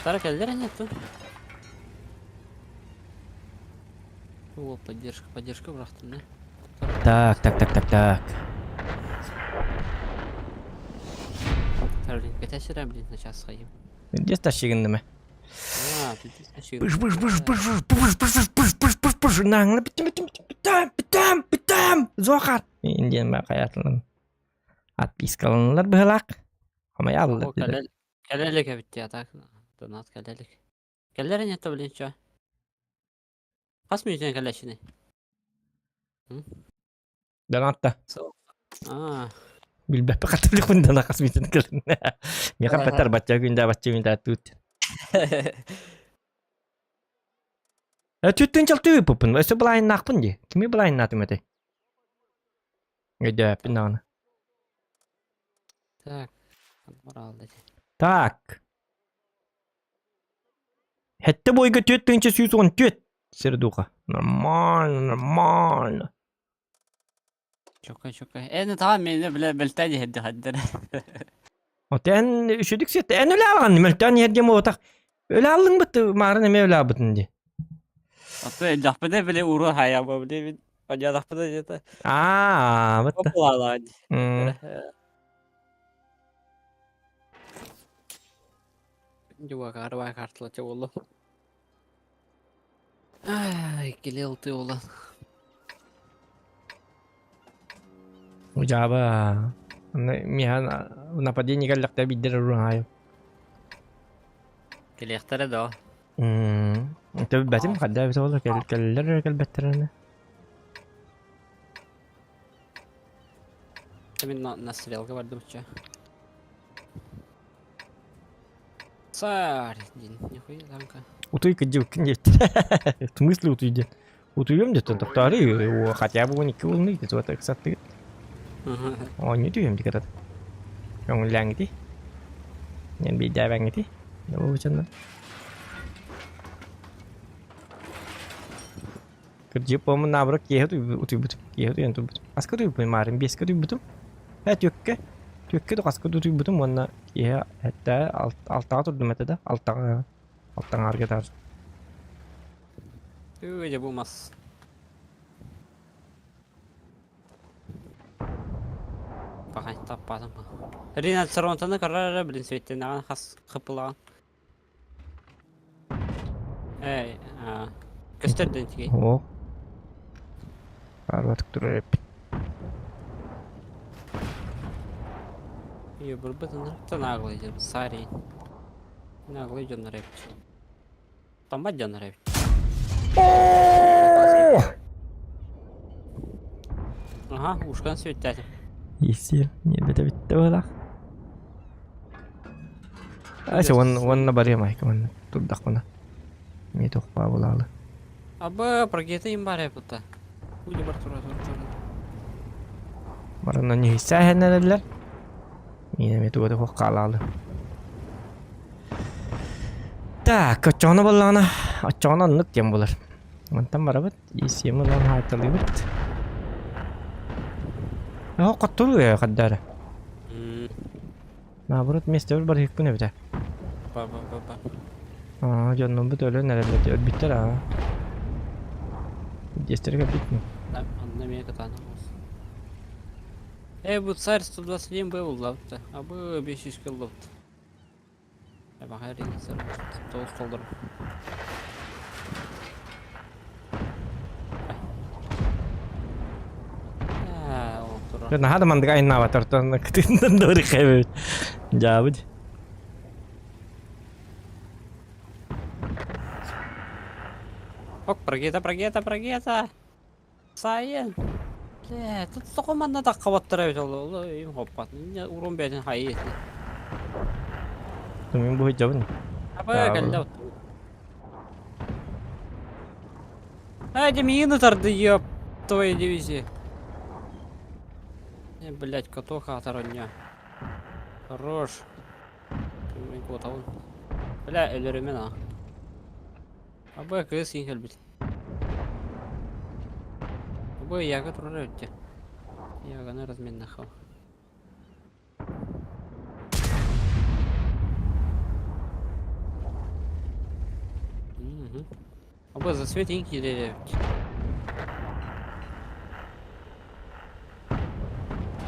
Тара кэллэр нету. О, поддержка, поддержка бырахтым, да? Так, так, так, так, так. Тара, блин, кэтэ блин, на час сходим. Где тащигинныме? А, ты Пыш, пыш, пыш, пыш, пыш, пыш, пыш, пыш, пыш, пыш, пыш, наңла битим, битим, битим, битим, битим, зохар. Индиан ба хаятылын. Отпискаланылар быһылаах. Хамайаллар. Кэлэлик эбит так. Донат кэлэлик. Кэллэр нету, блин, чё? Хас мүнүүтүнэн кэлэчини? Донатта. Аа. Билбэппэ хатылыкпын дана хас мүнүүтүнэн кэлин. Миэхэ бэтэр бачча күндэ бачча күндэ туут. Түттүн чалтыы ыппыппын. Өссө былайыннаахпын дии. Кими былайыннаатым этэй? Өйдөөппүн даҕаны. Так. Моралды. Так. Хэттэ бойга 4114 сердуха. Нормально, нормально. Чөкө чөкө. Эни таҕа мени биле бэлтэн иһэрди хаддыр. Отен үчүдүк сет. Эн өлө алган. Мөлтөн иһэрдиэм буолбатах. Өлө аллыҥ быт маарын эмиэ өлө албытын дии. Ото элдьэхпинэ били уру хайаба били Одьадахпына где-то. Аа, вот. Оплала. Дюва карва картла чоолу. Ай, килил ты улан. Удьааба. Миһан нападение кэллэхтэ биирдэр уруһаайым. Кэлиэхтэрэ да. Төбөтүм хадда эбит ол кэллэр кэлбэттэринэ. Мин на стрелка бардым ча. Царь, дин, нихуя танка. Утуй кыдьыбыккын диэттэр. В смысле утуй диэн? Утуйуом диэттэн тохтоору, хотя бы 12 волны где-то так саттыгыт. Оонньуу түһүөм дикатат. Көҥүллээҥҥити. Мен биирдээбэҥҥити. Ол Кырдьык, по-моему, наоборот, киэһэ утуйбутум. Киэһэ утуйан турбутум. Хаска утуйбуппун маарын биэскэ утуйбутум. Ээ, түөккэ. Түөккэ да хаска да утуйбутум уонна киэһэ сэттэ алтаҕа турдум этэ да алтаҕа алтаҥаарга таар. Түү, дьэ бу мас. Пахай таппатым. Рина Царонтаны көрөр эрэ блин светтенэҕин хас хыпылаҕын. Эй, көстөр дэн тигей. О. Арбатык турар эппит. Ее, бурбат ынырыктан наглый дьон, сарий. Наглый дьоннор эбит. Таммат дьоннор эбит. Ага, ушкан сүөттээтим. Есир, не бите битте буолах. Ася, уонна барыам айка, уонна турдахпына. Мие тохпаа булаалы. Абы, прогета им бар эппыта. Уйда бар тура тура тура. Баранна ньыһыссаа иһэннэрэллэр. Миэнэ эмиэ туга да суох хаалаалы. Так, оччоҕуна буоллаҕына, оччоҕуна оннук диэн буолар. Мантан барабыт, ИСМ ылан хаайталыыбыт. Оһох хоттуруу ээ хаддаара. Наоборот, миэстэбэр барыһыкпын эбитэ. Ба ба ба ба. Аа, дьоннорбут өлөн эрэллэр, өлбүттэр аа. Диэстэрэ кэлбит ну. Анна эмиэ кытаанах Э, бу царь 121 был уллабыт. А бу 500 кыллыбыт. Тоҕус толдорум. Наһаа да мандыга айнаабат ортон кытыытынан да барыхайбыт. Дьаабыт. Ок, прогета, прогета, прогета. Сайын. Лээ, тут тоҕо манна таххабаттара эбит ол ол өйүм хоппат. Урун бэйэтин хайыы. Мин бу сылдьабын. Аба кэллэ Эй, дьэ миигин ытарды, ёп, твою дивизию. Э, блядь, каток аатар онньо. Хорош. Мин куотабын. Бля, өлөрүмэн а. Аба кыыс иин кэлбит. Бу Яга турар эбит Яганы разменнахал. Аба засвет иин киирэр эбит.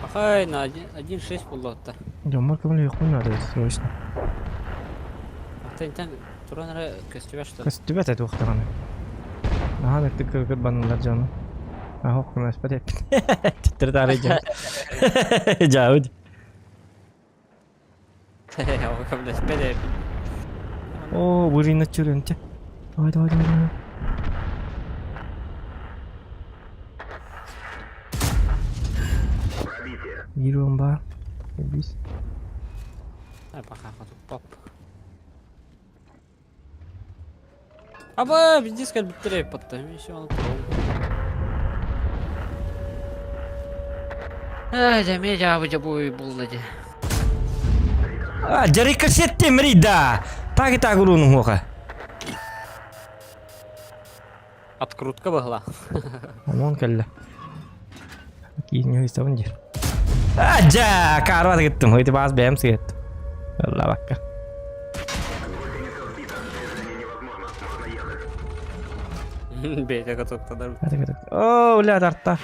Пахай на 1.6 буллатта. Дьоммор көмөлөһүөхпүн наада срочно. Аттан туран эрэ көстүбэт что Көстүбэт этэ туохтаҕына. Наһаа ытык кырбаннылар дьону. Аһок көмөспөт эппит. Титтер таары дьон. Дьаабыт. Көмөлөспөт эппит. Оо, бурина чүрүнчэ. Давай, давай, давай, давай. Биир уон баар. Бис. Пока поп. Аба, пиздец кэлбиттэр эппатта. Еще он Ай, дьэ, эмиэ дьаабы дьабуй булла дьэ. А, дьарыкка сеттим да. Так и так уруну хуоха. Открутка быһла. Омон кэллэ. Киин ньыһыйсабын диир. А, дьэ, карва гыттым. Хойты баас бэйэм сыгыттым. Алла бакка. Бэйэтэ катоктанар. О, бля, тарта.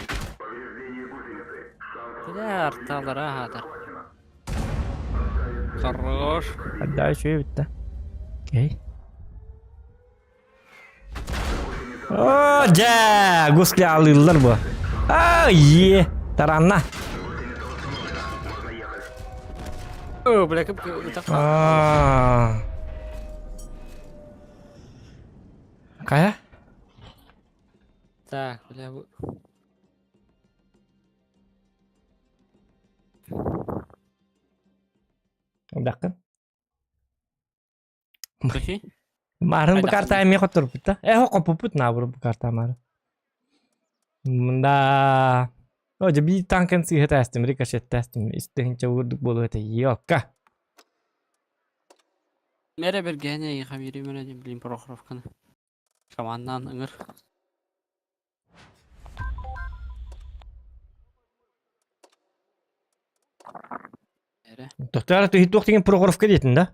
Бля, арталара аһаатар. Хорош. Отдай, үчүгэй бүтте. Окей. О, дьэ, гуслялыыллар бу. А, е, таранна. О, бля, кып ытах. А. Кая? Так, бля, бу. Бакын. Көхи? Марын бу Хайдах карта эмиэ хотторбут да. Э, хоппуппут наабыр бу карта мары. Мында. О, дьэ биир танкын сыыһа тээстим, рикошет тээстим. Истиһинчэ уурдук буолуо этэ. Ёка. Мере бергене хамири мере блин Прохоровканы. Командан ыҥыр. Эрэ. Тоқтар түһи туох деген Прохоровка диэтин да?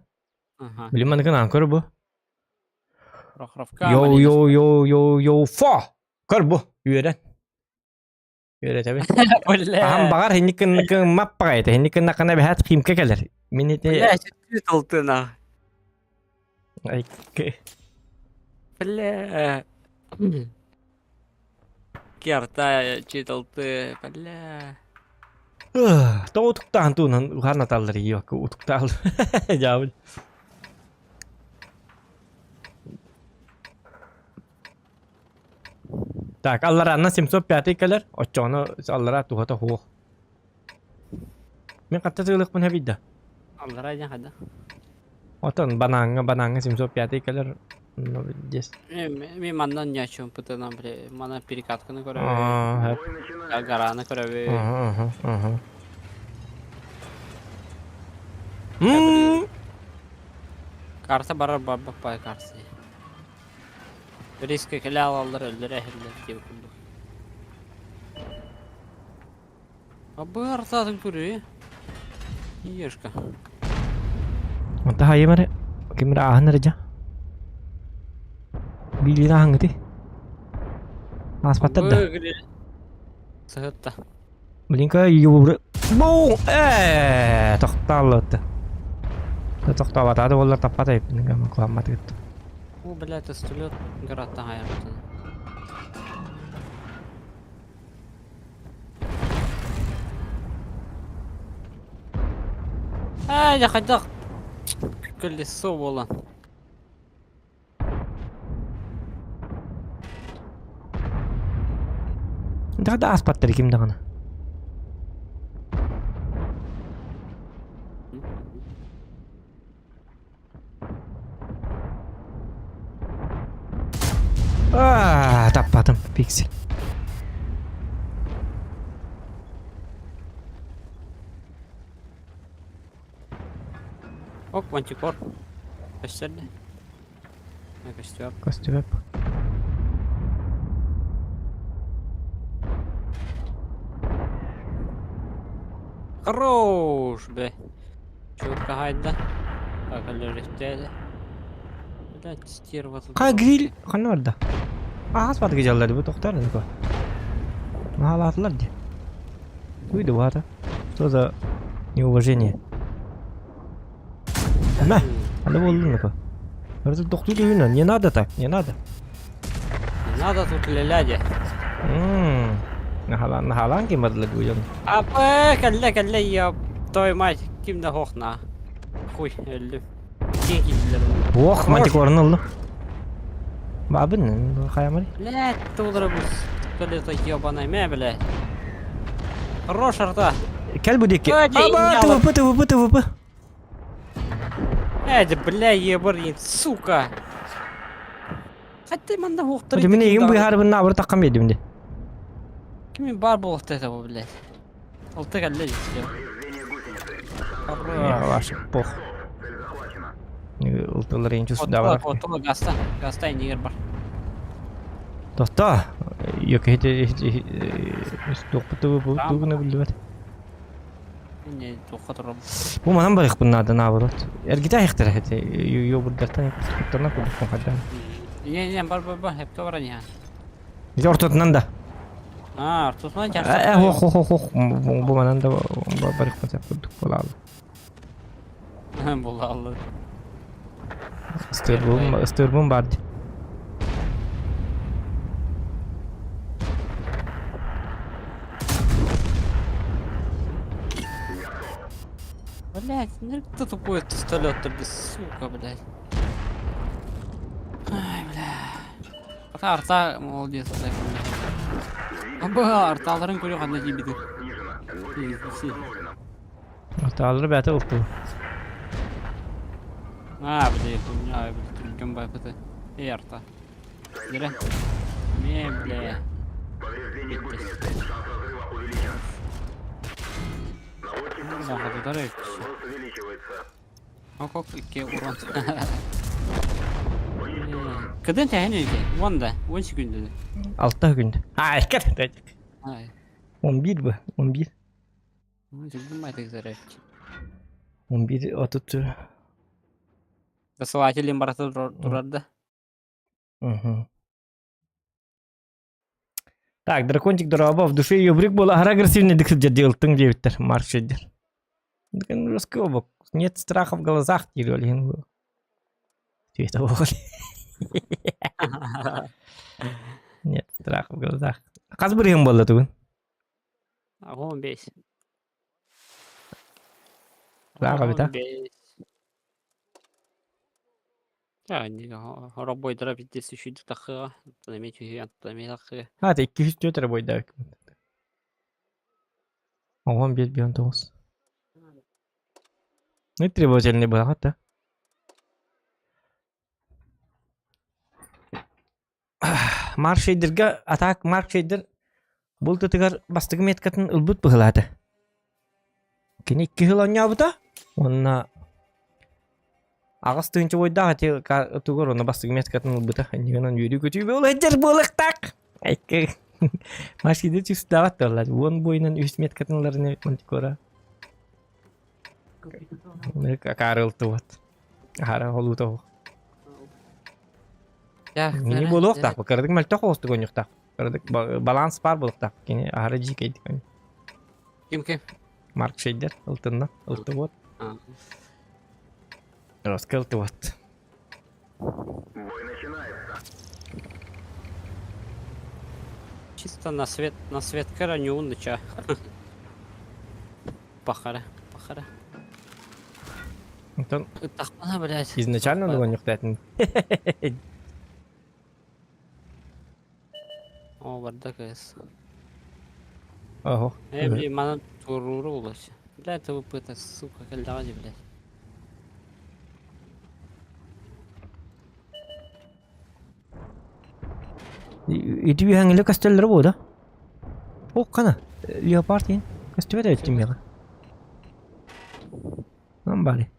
Аха. Билим маныкын аан көр бу. Прохоровка. Йоу йоу йоу йоу йоу фо. Көр бу. Үөрэн. Үөрэтэбин. Аһам баҕар хинникин маппаҕай этэ. Хинникин накана бэһэт химка кэлэр. Мин ити Бля, четыре толтына. Ай, Бля. Керта читалты, бля. Тоҕо утуктаан туунан уһаан аталлар ийиокка утуктаал дьаабыл. Так, аллараанна 705 кэлэр, оччоҕуна аллараа туһата суох. Мин хатта тыылыкпын хэбийда. Аллараа диэн хайда? Отон банааҥҥа банааҥҥа 705 кэлэр ну здесь. Мен маннан ни о чем пытанам, бля, мана перекатканы көрөбүн, Аа, гараны көрөбүн. Ага, ага. М, Карта барар барбаппай карта. Риска кэлэ алаллар өллөрө эһэллэр диэн курдук. Абы артаатын көрүү. Ешка. Онто хайым эрэ ким эрэ ааһан эрэ дьэ. Биилиин ааһаҥҥытый? Ааспаттар да. Сыһытта. Блинка юбры. Бу ээ тохтооллотта. Тохтообатаа да буоллар таппат эбиппин куһаммат ыттым. О, блядь, тестолет град таһайабытын. Ээ, дьэ хайдах колесо буолан. Да да ааспаттар ким даҕаны. Аа, таппатым, пиксель. Оп, мантикор. Көстөрдө. Көстүөп. Көстүбэп. Хорош, бе. Чурка хайда. Так, аллерихтээде. Блядь, стерва тут. Ха гриль ханна барда? Аас бардыгы дьаллар бу тохтор нко. Наалаатылар ди. Туй да баата. Что за неуважение? Мә, аны болдун нко. Просто тохтуу дүйүнө, не надо так, не надо. Не надо тут ляляде. Мм. Нахалан, нахалан ким бардылар дүйүн. Апы, кэллэ, кэллэ, ёп, той мать, ким да хохна. Хуй, өллүм. Киэн киирдилэр. Ох, мантикорын ыллым. Бабын, хайамыр. Блядь, тулары бу колесо ебаное, мэ, блядь. Хорош арта. Кэл бу диэки. Ой, Аба, ТВП, ТВП, ТВП. Эди, бля, ебар, сука. Хотя манна хуохтар. Мин эйигин быыһаарыбын наабыр таххан биэрдим дии. Кими бар буолта это, блядь. Алты кэллэ дии. Ваше пох. Ылтылар инчу суда Отула гаста, гаста инигер бар. Тоста. Йөкөһүтэ туохпуту тугуна биллибэт. Не туохха турам. Бу манан барыахпын наада наоборот. Эргитэ айахтара этэ йобурдартан куттана курдукпун хайдаан. Не не бар бар бар хепте баран я. Ити ортотунан да. А, ортотунан Э, хох хох хох бу манан да барыахпын сөп курдук буолаалы. Буолаалы. Ыстыырбын ыстыырбын бар дии. Блять, ну кто тупой пистолет тогда, сука, блядь. Ай, бля. Ата арта молодец, блядь. Аба, арталарын көрө ханна тиийбитин. Арталары бэйэтэ ылтыбыт. А, блядь, у меня, блядь, түргэн байбыты. Эй, арта. Дere. Не, бля. Тутар Окок икки урон. Кыдын тэһэн илге. Уон да, 10 секунда. Алта күн. А, кэр. Ай. 11 бы, 11. Жүрдүм айтык зарядчы. 11 30. Досылателин барата турар да. Угу. Так, дракончик дорообо, в душе ее брик был агрессивный дик сылдьар диэбиттэр Марк Шейдер. Нет страха в глазах диир ол иһин Ответа буолар. Нет страха в глазах. Хас бырыһын буолла тугун? 15. Страха бит, а? 15. Робойдара пиздец үчүйдүк тахыга. Эмиэ түһүөн, эмиэ тахыга. А, это 204 рабойда. 11 19. Ну, требовательный был, да? Маршейдерге атак Маршейдер бұл тытыгар бастыгы меткатын ылбыт быһылаата. Кини икки жыл оонньообута уонна аҕыс тыһыынча буойдаах ити тугар уонна бастакы меткатын ылбыта. Иннигинэн үөрүү-көтүү буолуһдьар буолуохтаах. Айка Машина чувствовать туоллар. Уон буойунан үс меткатын ыларын эбит Мантикора. Акаары ылтыбат. Аһара холуута оһох. Мини буолуохтаах. Кыратык мөлтөх оҕустук оонньуохтаах. Кыратык баланс баар буолуохтаах. Кини аһара дьиикэйдик Ким ким? Марк Шейдер ылтынна. Ылтыбыт. Роска ылтыбыт. Чисто на свет, на светка ранюныча. Пахара, пахара. Онтон Ыттахпына, блядь. изначально оонньуохтаатын. О, бардак эс. Оһо. Э, блин, манан турууру булас. Бля, это выпыта, сука, кэллэҕэ блядь. Ити үһэҥҥилэ көстөллөрө буо да? О, хана, леопард диэн көстүбэт эбит миэхэ. Ман баары.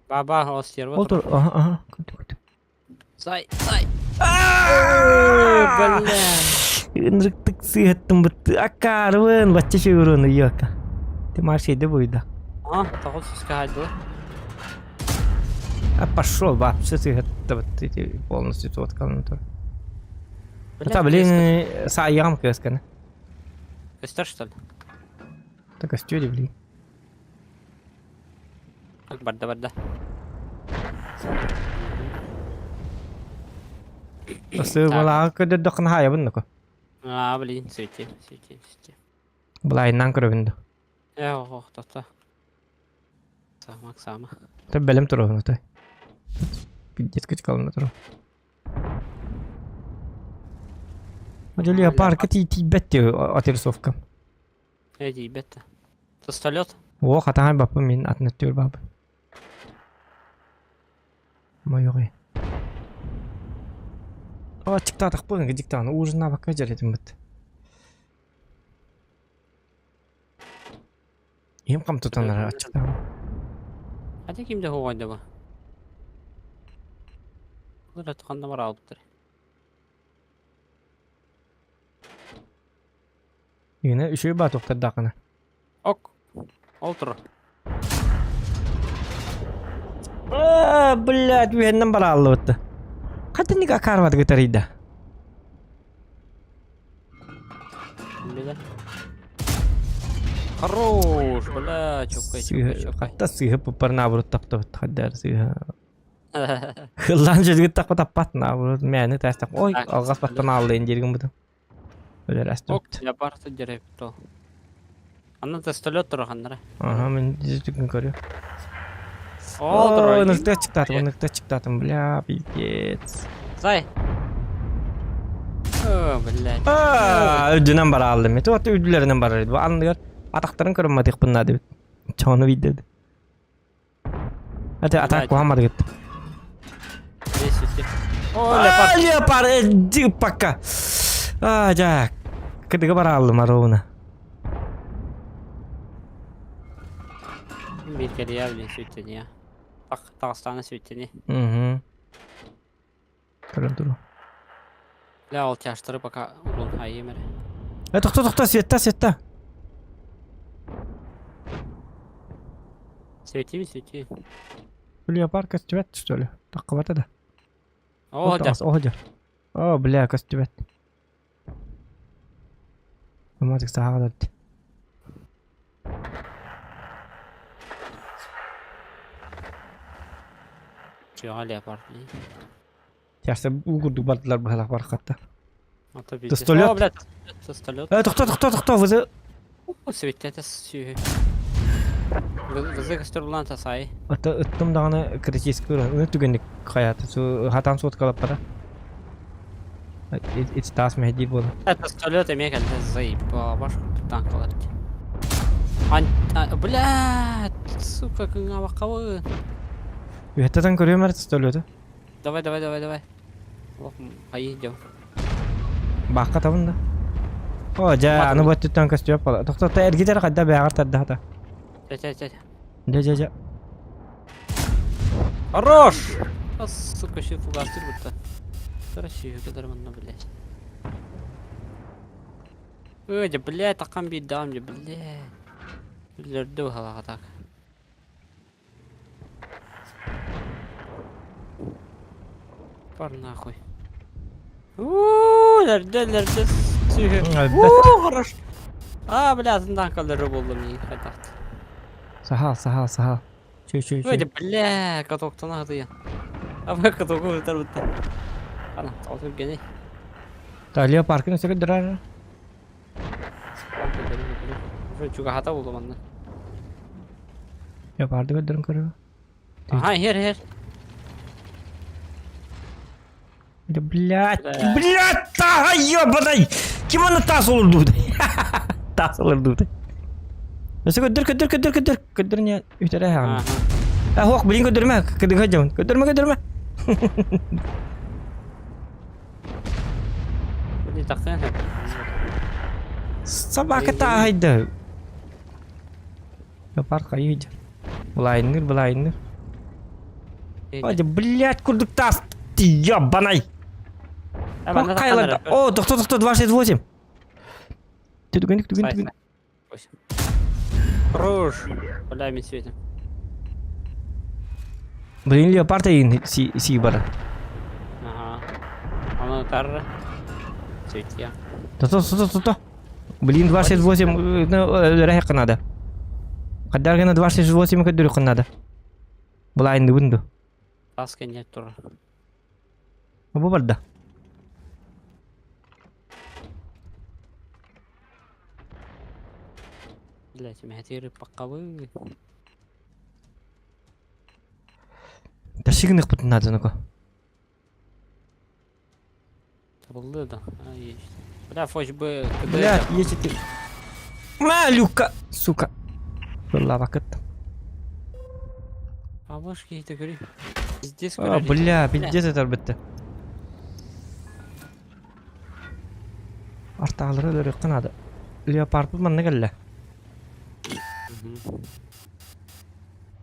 Баба, о, стерва. Ол тур, аха, аха, көрдүм, көрдүм. Сай, сай. Бля. Ынырыктык сыыһаттым бытты. Акаарыбын, бачча шөгүрүн ыйыакка. Ты маршейде буйда. А, тоҕус сүүскэ хаайдылар. А пошел вообще сыыһатта бытты полностью туоткалын тур. Это, блин, саайаҕым кыасканы. Көстөр, что ли? Так көстүө блин. Барда, барда. Сыыбалааҕы көрдөрдөххүнэ хаайабын доку. А, блин, свети, свети, свети. Былайынан көрөбүн да. Э, ох, тата. Самак, сама. Та бэлэм туруһун отой. Пиздец кычкалына туру. Одьолуйа парка тиийбэт отрисовка. Э, тиийбэт. Тостолет? О, хатаҕай баппын мин атын өттүгэр баабын. Мойоҕой. О, чиктаатахпын, дьиктааны ужиннаабакка дьэрэтим быт. Иһим хам тутан эрэ аччыктаабын. Хата ким да хуҕайда бу? Ырат ханна бараалбыттар. Игинэ үчүгэй баа туохтардааххына. Ок. Ол турар. Аа, блядь, үһэннэн барааллыбытта. Хатынник акаарбат гытарыйда. Билэр. Хорош, бля, чоккай, чоккай, чоккай. Хатта сыыһа пуппар наоборот таптабыт хаддар сыыһа. Хыллаан дьүлгүт таппа таппат наоборот мээни таастах. Ой, алҕас баттан ааллайын дииргин бутум. Өлөр Ок, астыбыт. я барта деревто. Анна тестолет тураханнара. Ага, мен дьүлгүн көрүө. О, Ой, ныртыа чыктаатым, ныртыа чыктаатым, бля, пиздец. Сай. О, блядь. Аа, үрдүнэн барааллым. Ити вот үрдүлэринэн барар edi. Бу анныгар атахтарын көрүмматыхпын наада эбит. Чону видеди. Ate атак куһаммады гытты. О, леопард. Леопард, пока. А, жак. Кыдыга барааллым ровно. Биир кэлиэ блин сүттэниэ. Таҕыстаана сүттэни. Угу. Көрөн туру. Бля, ол тяжтары пока урун айым эрэ. Э, тохто, тохто, света, света. Свети, свети. Леопард көстүбэт, что ли? Таххыбата да. О, да. О, да. О, бля, көстүбэт. Ыматык сааҕа Чуга леопард. Тяжта уу курдук бардылар быһалах бархатта. Пистолет. О, блядь, пистолет. Э, тохто, тохто, тохто, вызы. Светте сүүһү. Вызы көстөр булан тасай. Ата ыттым даҕаны критический уровень. Ны түгэнник хайата. Су хатан суоткалаппата. Ити таас мэһэдиир буолар. Пистолет эмиэ кэллэ заебал, баш танкалар. Ан, блядь, сука, кыҥабаккабын. Үһэттэтэн көрүөм эрэ пистолеты. Давай, давай, давай, давай. Ох, хайы идем. Баахха табын да. О, дьэ, аны бу өттүттэн көстүөп буола. Тохтотто эргитэр хайда бэйэҕэр тардаата. Чэ, чэ, чэ. Дьэ, дьэ, дьэ. Хорош! А, сука, еще фугастыр будто. Короче, который манна, блядь. Ой, да, блядь, такам бедам, да, блядь. Лерду голова так. Пар нахуй. Уу, лерде, лерде, сүһү. Уу, хорош. А, бля, атын танкалары булдум, не хотят. Сахал, сахал, сахал. Чүй, чүй, Ой, чүй. да, бля, катоктан ағды. А бля, катогу өтер бітті. Ана, таусып гений. Талия паркын өсө көдөрөр. Чугаһата булдум анна. Леопарды көдөрөн көрөр. Ага, хер, хер. Да, блядь, блядь, та ёбаный! Ким аны таас олордубут? Таас олордубут. Өсө көдөр, көдөр, көдөр, көдөр. Көдөр не үтэрэ хаҕан. А, хуох, блин, көдөрмө, көдөргө дьон. Көдөрмө, көдөрмө. Собака тааһайда. Леопард хайыы Былайынныр, былайынныр. Ой, блядь, курдук таас. Ты ебаный! О, тохто, тохто, 268. Түгенник, түген, түген. Хорош. Бля, мен светим. Блин, леопард эйин си си бар. Ага. Аны тар. Светия. Тото, тото, тото. Блин, 268 өлөрө надо. Каддар гына 268 көдөрү надо. Булайынды бунду. Тас кенет тур. Бу барда. Блять, мэтир паккабы. Ташигных пут надо ну-ка. Табылды да. А, есть. Бля, фоч бы... Блядь, есть ты. Малюка, сука. Была вакыт. А вышки это говори. Пиздец, А, бля, пиздец это бітті. Артағылары өлөрүөххэ наада. Леопардпыт манна кэллэ.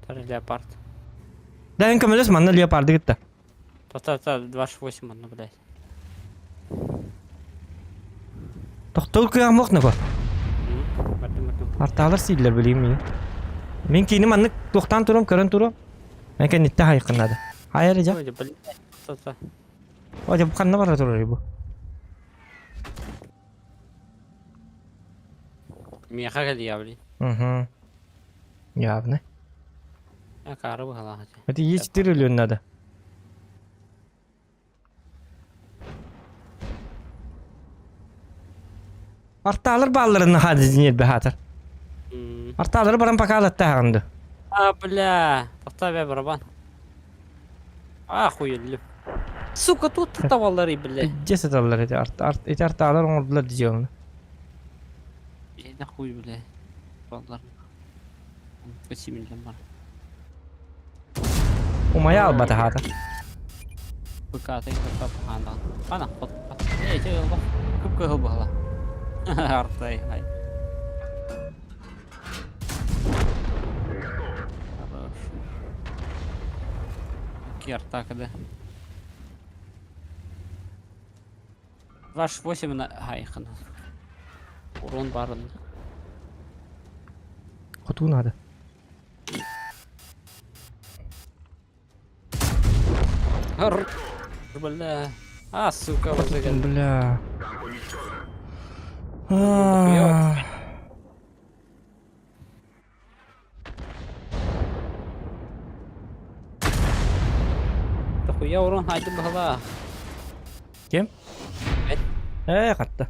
Тар леопард. Да, эн көмөлөс манна леопарды кытта. Та-та-та, 28 манна, блядь. Тохтол кыаҕым нако. Бардым, бардым. Артаалар сииллэр билиим мин. Мин киини маннык туохтаан турум, көрөн турум. Мен кэнниттэ хайыккын наада. Хайа эрэ дьэ. Ой, блядь. Та-та. О, дьэ, бу ханна бара турар бу? Миэхэ кэлиэ, блин. Угу. Явно. Я кары быһалаах. Это Е4 өлүөн надо. Артаалар баалларын наһаа дьиҥэр баһаатар. Артаалары баран покалаттааҕынды. А, бля. Тохтоо бэ, барабан. Ахуеллим. Сука, тут табаллары, бля. Дьэ сыталлар ити арт арт ити артаалар оҥордулар дьиэ Э, нахуй, бля. Баллар. Косимиллэн бар. Умайа албата хаата. ПК-тын кытта хаандаан. Ана, хот. Э, ити ылба. Кып-кыһыл баһыла. Артай, ай. Хорош. Киартака, да. Ваш 8 на хайхан. Урон барын. Хотуу надо. Бля. А, сука, вот это. Бля. А. Дохуя урон хайдым баһала. Ким? Ээ, хатта.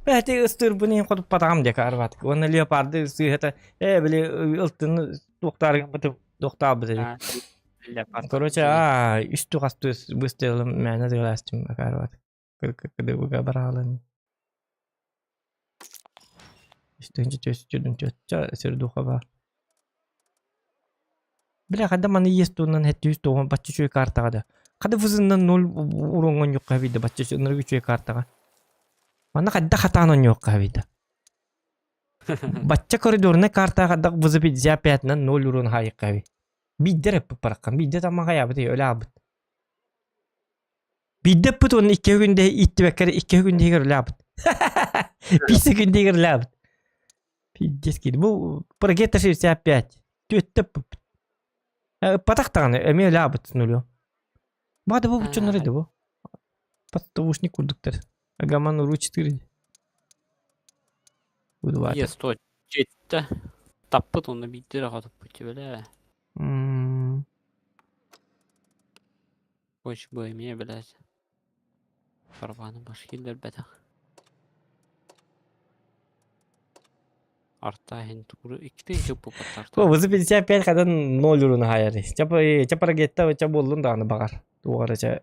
Бэти ыстыырбын иһин хотуппатаҕым диэки арбаатык. Уонна леопарды сыыһата ээ били ылтыны туохтаарыгын бытып туохтаабыт эбит. Короче, аа, үс тухастыы быстыалым мээнэ тыалаастым акаарбат. Кыдыбыга бараалын. Үстүнчү түөс түөччө сирдуха бар. Бля, хада маны ес туунан хэттүүс туоҕун бачча үчүгэй картаҕа да. Хада фызыннан ноль уроҥҥа онньуохха эбит да бачча ынырык үчүгэй картаҕа. Манна хайдах хатаан онньуохха эбит да. Бачча коридорнай картаҕа хайдах вз 55-нан ноль урон хаайыахха эбит. Биирдэ эрэ эппит биирдэ тамма хайаабыт өлө аабыт. Биирдэ эппит уонна икки күндэ ииттибэккэ эрэ икки күндэ өлө аабыт. Биир секүндэ өлө аабыт. Пиздец киирди. Бу Прогетта 65. Түөттэ ыппыппыт. Ыппатах даҕаны эмиэ өлө аабыт нулю. Баада бу буччуннар да бу. Подставушник курдуктар. Агаман уру 4. Будубаата. Е 100 жетті. Таппыт оны бийтер хотуппут бля. М, Коч бу эмиэ блядь. Барбаны баш киллэрбэтэх. Арта иһин тугу иккитин чуппуппаттар. Бу вз 55 хадан 0 уруну хайар. Чапа чапарагетта ча буоллун даҕаны баҕар. Туох эрэ ча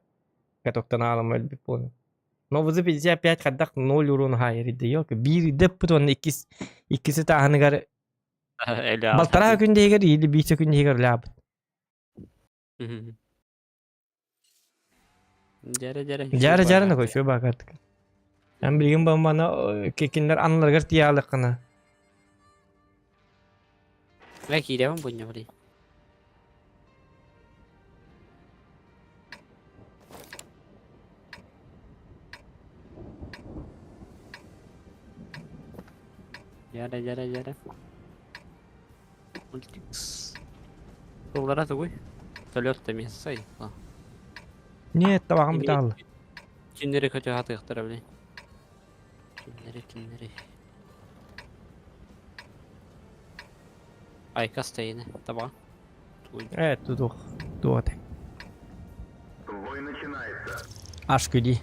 катоктан аалама өлбүт буолан. Но вз 55 хайдах 0 уруну хайар идэ ёлка биир идэппит уонна иккис иккиси тааһыныгар балтараа күн иһигэр или биир күн иһигэр үлээбит. Дьэрэ дьэрэ. Дьара дьара на көчүө баакартык. Эн билигин бамбана кинилэр анныларыгар тиийэ Бля киирэбин бунньа блин. Дьэрэ дьэрэ дьэрэ. Мультикс. Тыллара тугуй? Төлөт да мессай. Нет, табаҕым бүтэ Киннери көтө хатыахтара блин. Киннери киннери. Айкас тайыны таба. Э, тудух. Туоте. Бой начинается. Аш күди.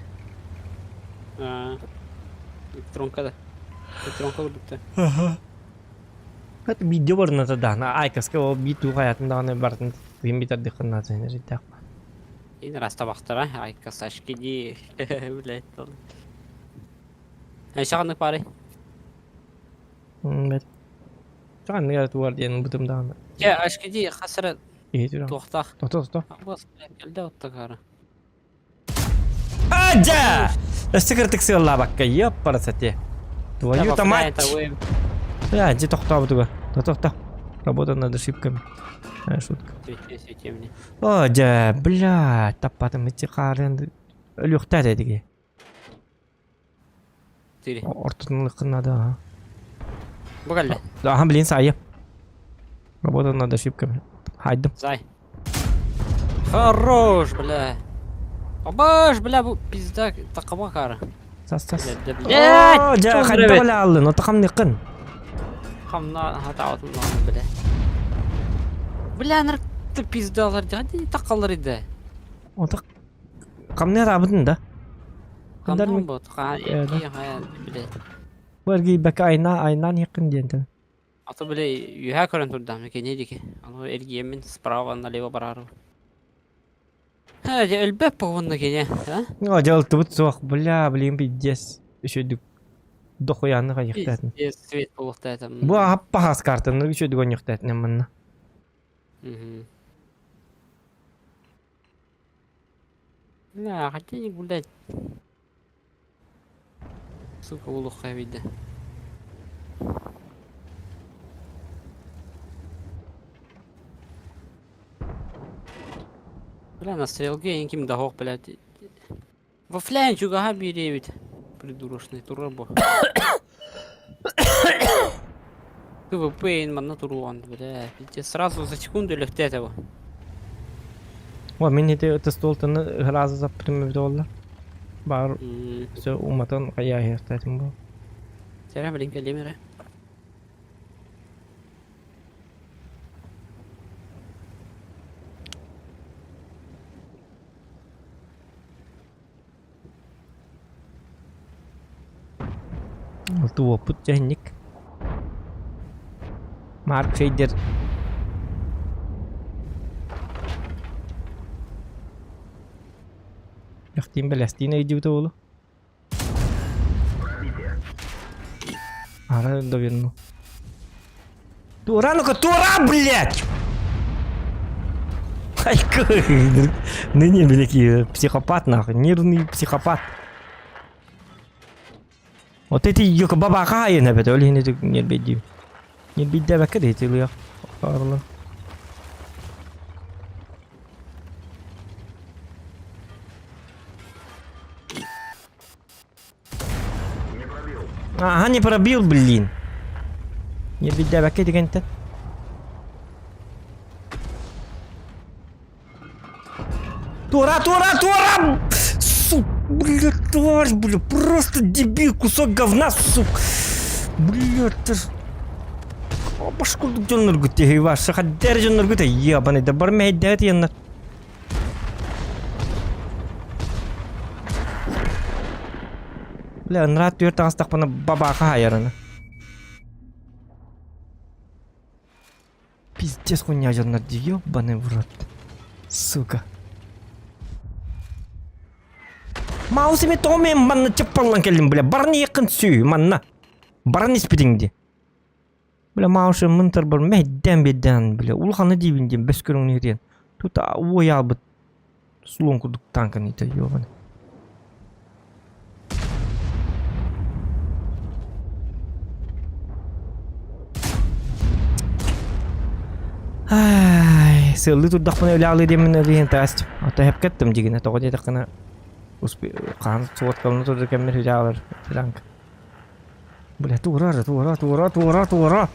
Электронка да. Электронка курдукта. Это видео барната да. Айкаска ол би туу хаятын даҕаны бартын тыын битардыххын наатын ритах. Ин раз табахтара айкас ашкиди. Блядь. Шағаннык бары. Бет. Чаҕан туар диэн бутум даҕаны. Чэ, ашкиди хасара Иһи туохтах. Тото тото. Абас, блядь, келде оттакара. Адя! Өссө кыртык сыаллаабакка, ёппарасате. Твою то мать! Бля, дьэ тохтообутуга. Тохто. Работа над ошибками. А, шутка. О, дьэ, бля, таппатым ити хаарын өлүөхтээ дедиги. Тири. Ортотун надо, ага. Бугалле. Ага, блин, сайы. Работа над ошибками. Хайдым. Зай. Хорош, бля. Абаш, бля, бу пизда такама кара. Сас, сас. Блядь, О, дьэ, хайда бля аллын, отахам ныкын. Хамна хатаатым бля. Бля, нарты пиздалар, дьэ, такалар иде. Отах Камне рабытын да. Хамнан бот, ха, ки, ха, бля. Бу эргийбэккэ айна айнаан иһиккин диэн. А то, бля, үөһээ көрөн турдаҕым кини диэки. Аны эргийэммин справа налево бараарым. Ээ, дьэ өлбөт буолунна кини, а? Ну, дьалтыбыт суох, бля, блин, пиздец. Үчүгдүк дохуяны хайыхтаатын. Пиздец, свет буолуохтаатым. Бу аппахас картаны үчүгдүк онньохтаатын манна. Мгм. Бля, хотя не гулять. Сука, улуха вида. Бля, на стрелке ким да хох, блядь. Вафлян чугаха бириэбит. Придурочный турабо. КВП манна туруон, бля. Пиздец, сразу за секунду легте этого. О, мин ити ытыс туолтаны ыраазы заппытым эбит буолла. Баар все уматан хайааһыахтаатым бу. Сэрэ, блин, кэлиэм эрэ. Туоппут дьэһинник. Марк Фейдер Яхтин бэлэстиин өйдүүтэ уолу. Ара доверну. Тура, ну-ка, тура, блядь! Ай, ныне, блядь, психопат, нахуй, нервный психопат. Вот эти ёка бабака айын эбет, ол иһин нербейдиим. Нербейдээбэккэ да итилиэх арла. Ага, не пробил, блин. Нербейдээбэккэ дигэнтэн. Тура, тура, тура! Сук, бля, тварь, бля, просто дебил, кусок говна, сук. Бля, ты ж... Баш курдук дьонноргут тиһи ваша хаддэр дьонноргут ебаный да бар мэйдээт янна. Бля, нрат түөр таҕыстахпына бабааха хайарана. Пиздец хуйня дьоннор дии, ёбаный в рот. Сука. Маусими томе манна чаппаллан кэллим, бля, баран иэххин сүү, манна. Баран испитиҥ дии. Бля, маусы мынтар бар мэйдээн биэрдээн, бля, улаханы диибин диэн бэс көрүҥнүүр диэн. Тута уойаабыт слон курдук танканы итэ, ёбаный. Ай, сыаллыы турдахпына үлэ диэммин өлүйэн тааст. Ото хэпкэттим дигинэ тоҕо диэтэххинэ хаан суоткалана турда кэммэр үлэ танк. Бля, туора, туора, туора, туора, туора.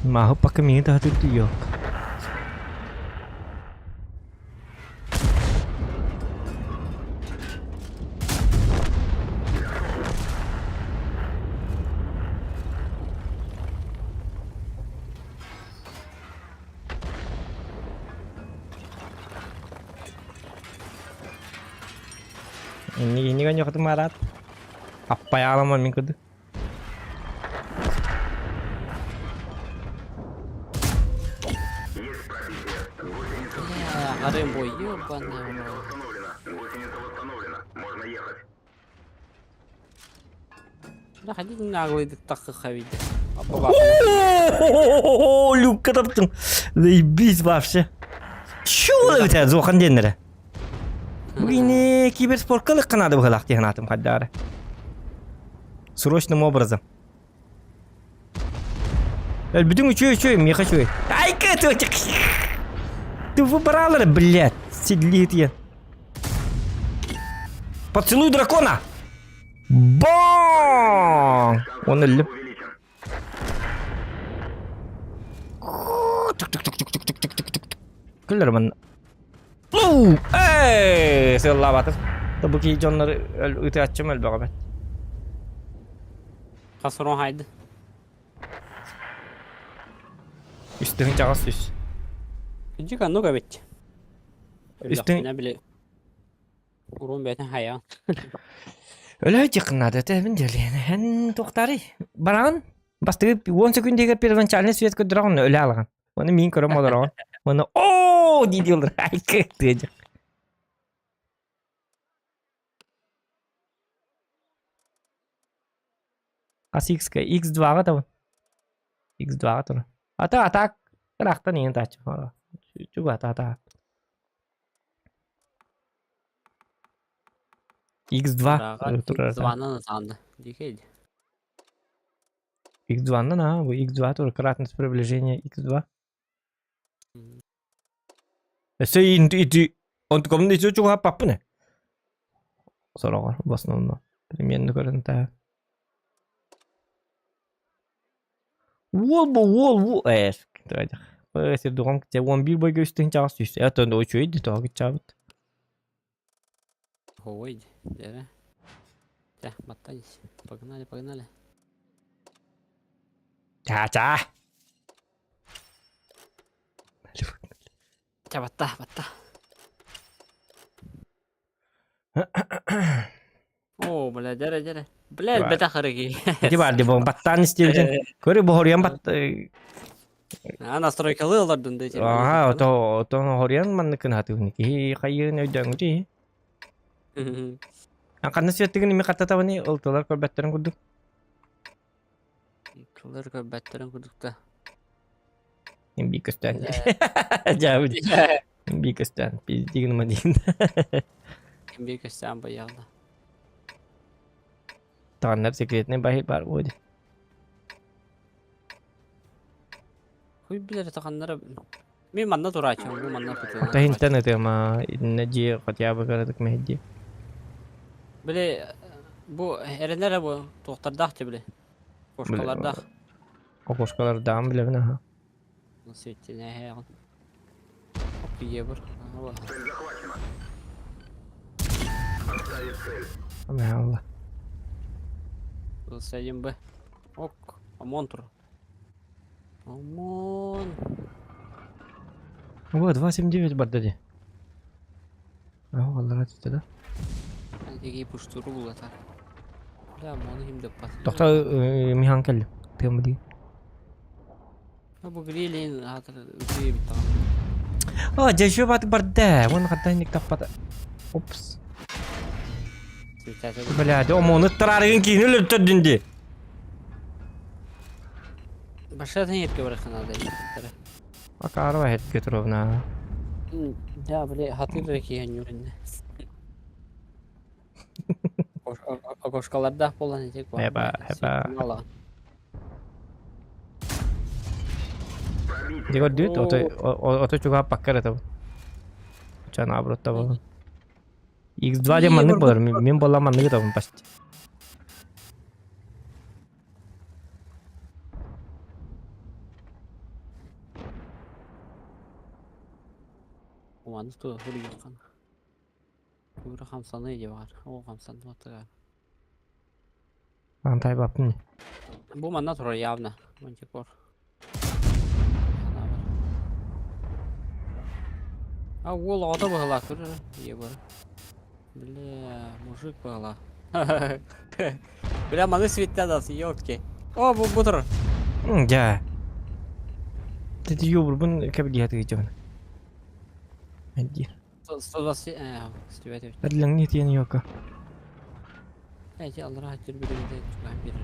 Maaho pa kami ito hatutuyok. Ini ini kan nyokot marat. Apa ya alaman minggu Бля, Рэмбо, ёбаный в рот. Бля, ходите наглый таххавиде. О, Люкка таптың. Заебись вообще. Чё это зохан деннere? Блин, киберспортка лыкканады быһылаах диэн хаддаары. Срочным образом. Бүтүн үчү үчү, меха үчү. Ай, ты Ты выбрал, блядь, седлит я. Поцелуй дракона! Бон! Он өллүм. Күллэр манна. Эй, сыллаабатым. Бу кии дьоннор ытыаччым элбэҕэ бэт. Хасырон хайды. Үстүһүн чаҕас үс. Дьик оннук эбит. Үстүн Өллөхпүнэ били уруун бэйэтин хайаан. Өлөө дьыкыннады тэбин дьэлиэн. Эн туохтарый? Бараҕын? Бастакы 10 секундигэр первоначальный свет көрдөрөҕүн өлө алаҕын. Оны мин көрөм олороҕун. Оны оо дии дии олор. Ай кыттыа Хас X-ка? X2-ҕа табын. X2-ҕа турар. Ата атак ыраахтан иһин тааччы. Чуга ата ата. X2 турар. X2-нан ытаанды. Дикейди. X2-нан а, бу X2 турар. Кратность приближения X2. Өссө ити онтукамын ити чугаһаппаппын ээ. Сороҕор в основном примерно көрөн таа. Уол бу уол уол ээ сирдуҕам 11 бойга үстүн чаҕас түстэ оттон үчүгэй да тоҕо кыччаабыт. Ой, дьэ. Чэ, баттайс. Погнали, погнали. Ча-ча. Чэ, батта, батта. О, бля, дьэрэ, дьэрэ. Бля, элбэтэх арыгы. Ити бар ди баттаан истибитин. Көрү боһоруйан бат А, настройкалы олордун да Аха, ото ото хоруйан манныкын хатыгын. Киһи хайыын өйдөҥүтү. Ханна сүөттүгүн ими хаттатабыны ылтылар көрбөттөрүн курдук. Тыллар көрбөттөрүн курдук да. Им бии көстөөн. Дьаабы. Им бии көстөөн. Пиздигин ма диин. Им бии көстөөн боялда. Тааннар секретный баһи бар буо ди. Хуй билэр таханнара Мин манна турааччым, бу манна кытылан Таһинтан ытыама иннэ дьиэ хотя бы кыратык мэһэйдиэ. Били бу эрэнэр бу туохтардаах ти били. Кошкалардаах. Окошкалардаан билэбин аха. Светинэһээҕин. Оп, бар. Цель захвачена. Отставить цель. Амаалла. Садим Б. Ок, ОМОН тур. ОМОН. Вот, 2.79 барда дии. Аа, аллара түстэ да. Дигии пуштуру булатар. Бля, ОМОНу ким дэппат. Тохто Михан кэллим. Тыам дии. Бу грилин аатыр үтүө эбит даҕаны. А, дьэ бат барда. Уон хаттан ник таппата. Опс. Бля, ОМОНу тарарыгын киин өлөртөрдүн дии. Башатын ерке барахын надо. Акарова Хет Петровна. Да, бля, хатыр киһи нүринне. Окошкалардаах буолан ити Эба, эба. Дигордүүт, ото ото чугааппакка эрэ табын. Ча наоборот табын. X2 диэн маннык буолар, мин буолла манныгы табын почти. Уманы ту хуруйухан. Кура хамсаны диye бар. О хамсанды матыгар. Антай баппын. Бу манна турар явно. Мантикор. А уол оҕото быһылаах көрөр ийэ бар. Бля, мужик быһылаах. Бля, маны светтэ дас, ёлки. О, бу бу турар. Дьэ. Ти юбурбун кэбилиһэ тыгыдьабын. Диир. 120 129. Эдлэҥни тиэн йока. Эти аллара хаттыр билигите чугаһан биэрэр.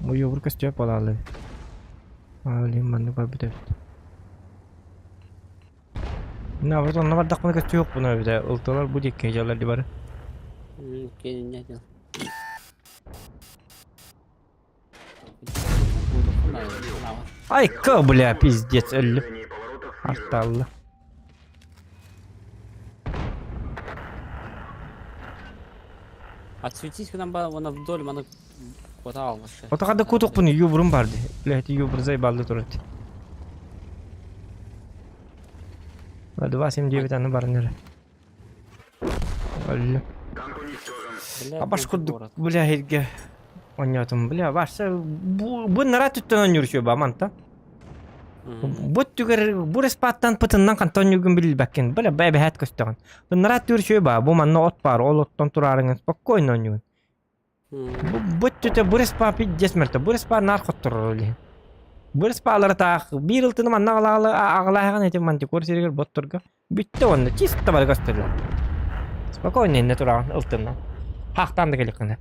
Бу юбур көстүө буолаалы. Аалин маннык барбыт эбит. Наоборот, онно бардахпына көстүөх буна эбитэ. Ылтылар бу диэкки дьаллар ди бары. Кенинне дел. Ай, ка, бля, пиздец, өллүм. Арталла. Отсветись гынан ба, она вдоль маны куота алмашы. Отаҕа да кутукпун юбурум барды. Блядь, юбур заебалды турат. 2.79 аны баран эрэ. Өллүм. Бля, Абаш мантикора. курдук, бля, иһиргэ оонньоотум. Бля, барса бу, бу нара түттэн оонньуур үчүгэй ба мантан. Бу түгэр бу респаттан пытыннан хантан оонньуугун билбэккин. Бля, бэбэһээт көстөҕүн. Нара түр үчүгэй ба, бу манна от баар, ол оттон тураарыҥын спокойно оонньуугун. Бу бу өттүтэ бу респа пиздец мөлтөх. Бу респа наар хотторор ол иһин. Бу респалары таах биир ылтыны манна аҕалаалы аҕалааһыгын этим мантикор сиригэр ботторго бүттэ уонна чисто бары көстөллөр. Спокойно иннэ тураҕын ылтынна. Хаахтаан да кэлиххинэ.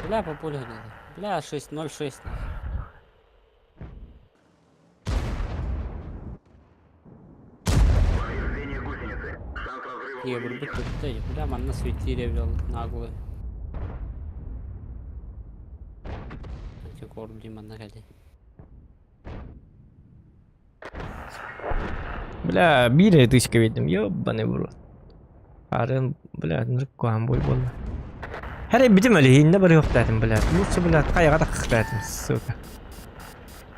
Бля, по полю надо. Бля, 6-0-6. Повреждение гусеницы. Шанс разрыва Ебурбут увеличен. бүттэ. Бля, манна светили вел наглый. Антикор, блин, манна кэлли. Бля, биир тысяча видим, ёбаный в рот. Арын, бля, нырыккуһан буй буолла. Хэрэ битим өлүһүннэ барыахтаатым, бля. Лучше, бля, хайаҕа таххахтаатым, сука.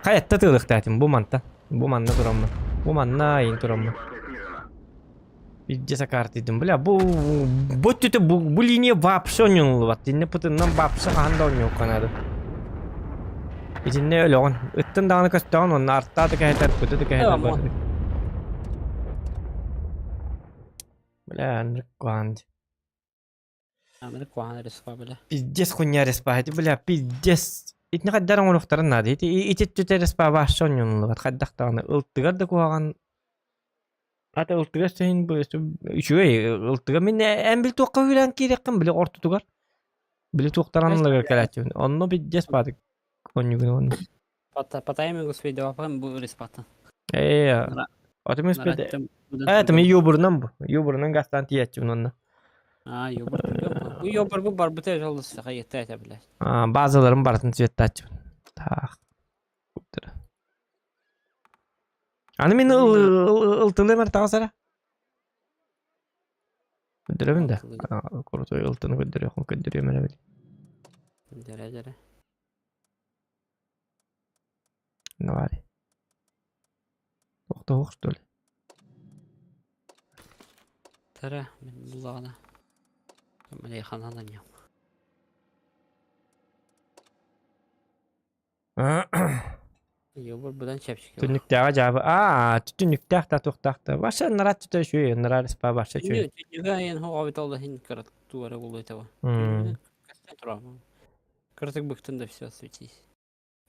Хайатта тыылыхтаатым, бу манта. Бу манна тураммын. Бу манна айын тураммын. Пиздец акаартыйдым, бля, бу бу өттүтэ бу, бу линия вообще оонньонуллубат. Иннэ пытыннан вообще хаһан да оонньуохха наада. Итиннэ өлөҕүн. Ыттын даҕаны көстөҕүн уонна артаа да кэһэтэр, пыты да кэһэтэр бары. Бля, Андрик Андрик куһаҕан респа, бля. Пиздец хуйня респа, ити бля, пиздец. Итини хайдар оҥоруохтарын наада. Ити ити өттүтэ респа вообще оонньонуллубат. Хайдах даҕаны ылтыгар да куһаҕан Ата ылтыгар сөһүн үчүгэй ылтыга мин эн бил туохха үүрэн киириэххин били ортотугар били туохтар анныгар кэлээччибин онно пиздец баатык онньугун онно По таймингу свидеопан бу респата. Ээ, отым испит. Ээ, тым юбурунан бу. Юбурунан гастан тиийээччибин онно. А, юбур. Бу юбур бу барбыта жолдос хайытта этэ билэр. А, базаларын барытын цветтааччыбын. Таах. Аны мин ылтылыым эрэ таҕыс эрэ. Көрдөрөбүн да. Крутой ылтыны көрдөрүөххүн көрдөрүөм эрэ били. Дьэрэ дьэрэ. Давай. Тохтоох что ли? Тара, мин буллаҕына. Мэлэй ханан анньам. Йобур быдан чэпчэки. Түннүктээҕэ дьаабы. Аа, түннүктээх да туохтаах да. Вообще нарат түтэ үчүгэй, нарат спа вообще үчүгэй. Түннүгэ айан хоҕобит ол иһин кыра туора булуй таба. Кыратык быктын да все светись.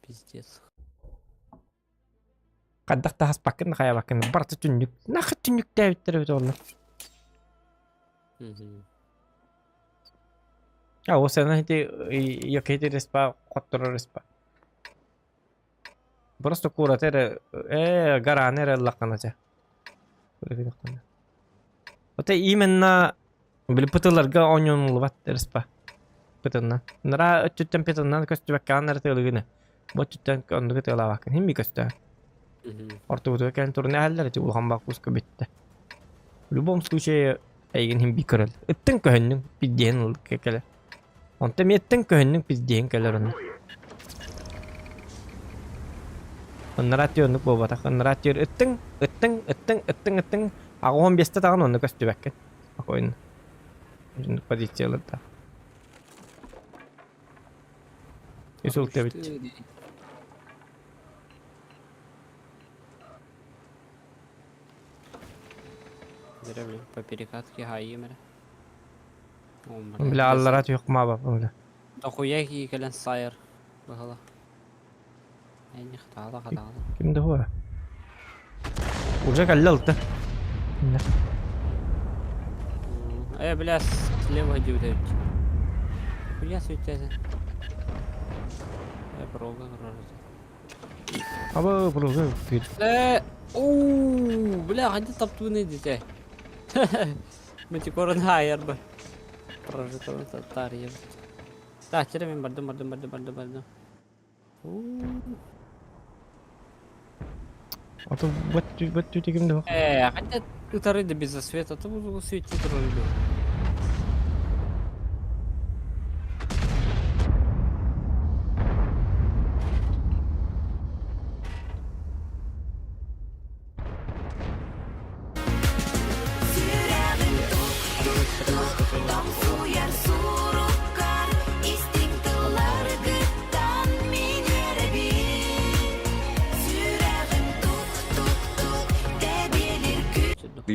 Пиздец. Хайдах да хаспаккын да хайабаккын барыта түннүк. Нахы түннүктээбиттэр эбит оллар. А ол сена ити якети респа хотторор респа. Просто курата эрэ э гарааны эрэ ыллаххына чэ. Вот именно били пытыларга оонньонуллубат респа. Пытынна. Нара өттүттэн пытыннан көстүбэккэҕин эрэ тыалыгына. Бу өттүттэн оннугу тыалаабаккын. Хим би көстөө. Ортубутугар кэлэн туран эһэллэр ити улахан бакуска бүттэ. В любом случае эйигин хим би көрөл. Ыттын көһөннүҥ пиздиһин кэлэр. Онтон миэттэн көһөннүҥ пиздиһин кэлэр онно. Ыннараа түөр оннук буолбатах. Ыннараа түөр ыттыҥ, ыттыҥ, ыттыҥ, ыттыҥ, ыттыҥ. Аҕа 15-те даҕаны онно көстүбэккин. Спокойно. Оннук позициялардаах. Үс ылта эбит. Дьэ, блин, по перекатке хаайыым эрэ. Бля, аллара түһүк бля. Дохуя кии кэлэн сайар быһала. Энни хатаала хатаала. Ким да хуа. Уже кэллэ ылта. Э, бля, слева диэбит эбит. Хуя светяся. Э, прога прога. Аба, прога. Э, оу, бля, ханьда таптууны дите. Мантикорын хаайар ба. Прожекторын таарыйар. Так, чere мен бардым, бардым, бардым, бардым, бардым. А то вот тигим да. Э, хотя ытары да без света, то буду светить роль.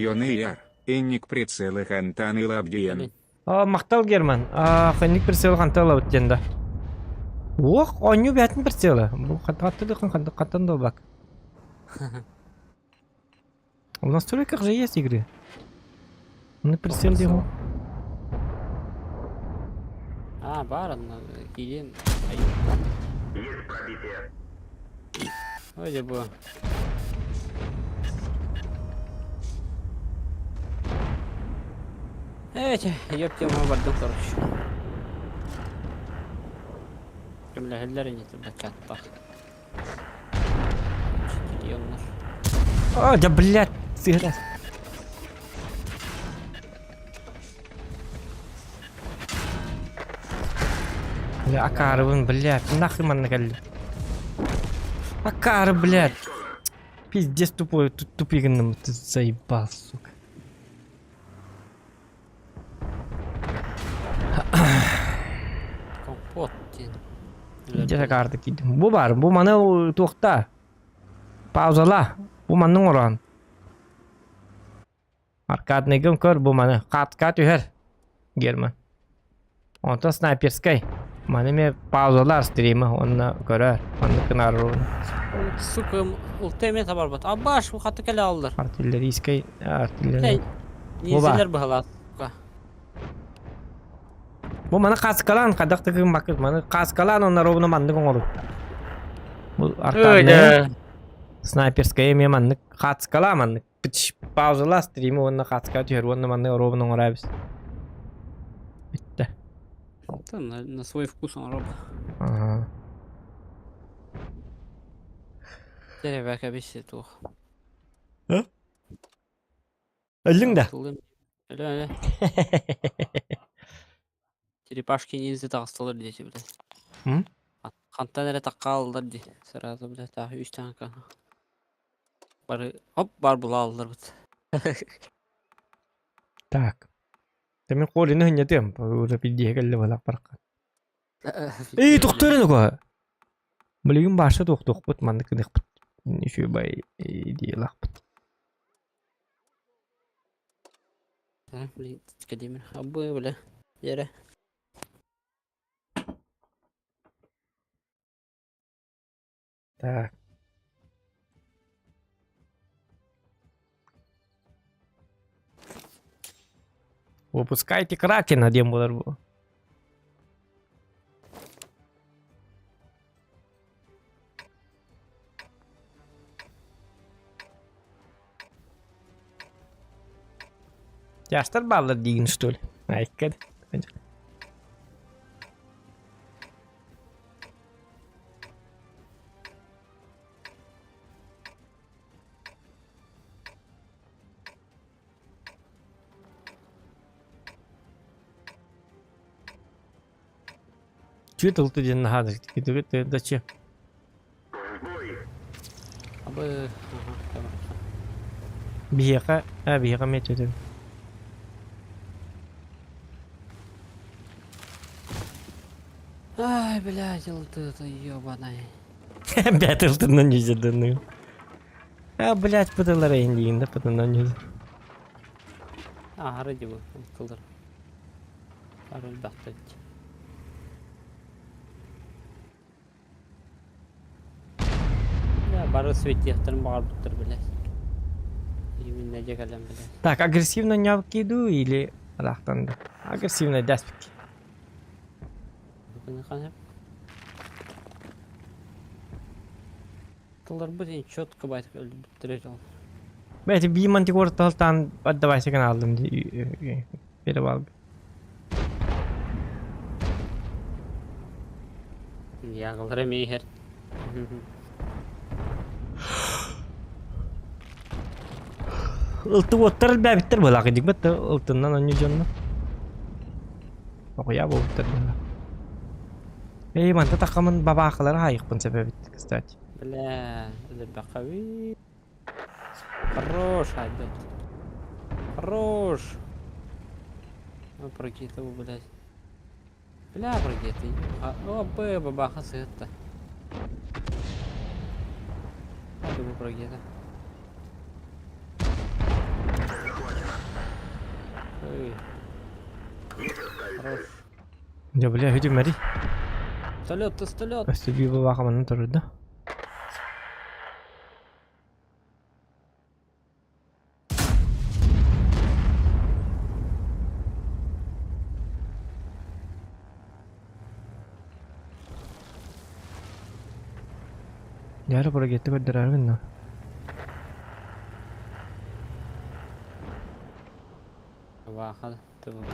Миньоны яр, инник прицелы хантан ылабдиен. Махтал Герман. Ханник прицел хантан ылабыт диэн да. Уох, оонньуу бээтин прицела. Бу хаттан хаттан долбак. У нас настройках же есть игры. На прицел делал. А, бар онно киирин. Есть пробитие. Ой, дьэ бу. Эти, ёпте, мы бардым, короче. Көмөлөһөллөр ини бачааттах. А, да блядь, сыграть. Бля, акаарыбын, блядь, нахуй манна кэллим. Акаары, блядь. Пиздец тупой, тут тупигинным, ты заебал, сука. Компот диэн. Дьэ акаарда киирдим. Бу баар, бу маны туохта. Паузала. Бу манныҥ ороон. Аркадныйгын көр бу маны. Хатка түһэр. Герман. Онтон снайперскай. Маны эмиэ паузалар стримы онно көрөр. Онно кынаарыруун. Сука, улта эмиэ табарбат. Абаш, бу хаты кэлэ аллар. Артиллерийскай, артиллерий. Ниндзялар быһалаах. Бу маны кааскалаан хайдах да гыммаккыт маны кааскалаан онно ровно маннык оҥору. Бу аркадная снайперская эмиэ маннык хаацкалаа маннык паузалаа стримы уонна хаацкаа түһэр уонна маннык ровно оҥоробус. Бүттэ. На, на свой вкус оҥоробут. Ага. Деревяка бисит туох. Өллүҥ да? Тылым. Өлө өлө. Черепашки ниндзя таҕыстылар диэти блядь. М? Хантан эрэ таххааллар дии. Сразу блядь таах үс таҥка. Бары хоп бар булаалларбыт. Так. Мин колины хынньатыам. Уже пиздиэһэ кэллэ балах бараххан. Эй, тохтор уга. Билигин баарса туохтуохпут, маннык гыныахпыт. Үчүгэй идеялаахпыт. Блин, Кадимир, абы, бля, Яра. Так. Выпускайте Кракена диэн буолар бу. Тяжтар бааллар диигин что ли? Айкка. Чүт ылты диэн наһаа да че. Абы, Биһиэхэ, а биһиэхэ эмиэ түөтүм. Ай, блядь, ылтыта ёбаный. Бэт ылтынан ньүзэдэнныы. А, блядь, пыталар эйин да пытанан ньүзэ. Аһары дии бу ылтылар. Ары элбэхтэр. Бля, бары светиэхтэрин баҕарбыттар, блядь. Именно дьэ кэлэн, блядь. Так, агрессивно нявки иду или рахтан да? Агрессивно даспики. Тылларбыт ин четко байтык өлбүттэр ол. Бэти би мантикор талтан отдавайся каналым перевал. Яғылар эмиэ иһэр. Ылты уоттар элбээбиттэр буолаах идик ылтыннан онньу дьонно. Оҕуйа буолбуттар буолла. Эй, манта таххамын бабаахылары хаайыхпын сөп эбит, кстати. Бля, өлөрбөххөбүй. Хорош, айдет. Хорош. Ну, прокитывал, блядь. Бля, прокиты. О, Б, бабаха сытта. Думаю, прокита. Ой. Хорош. Дьэ, бля, үтүмэри. Вертолет, вертолет. Өстө бии бабаха манна турда. Дьэ, прогетты көрдөрөргүн но. Ваха, ТВП.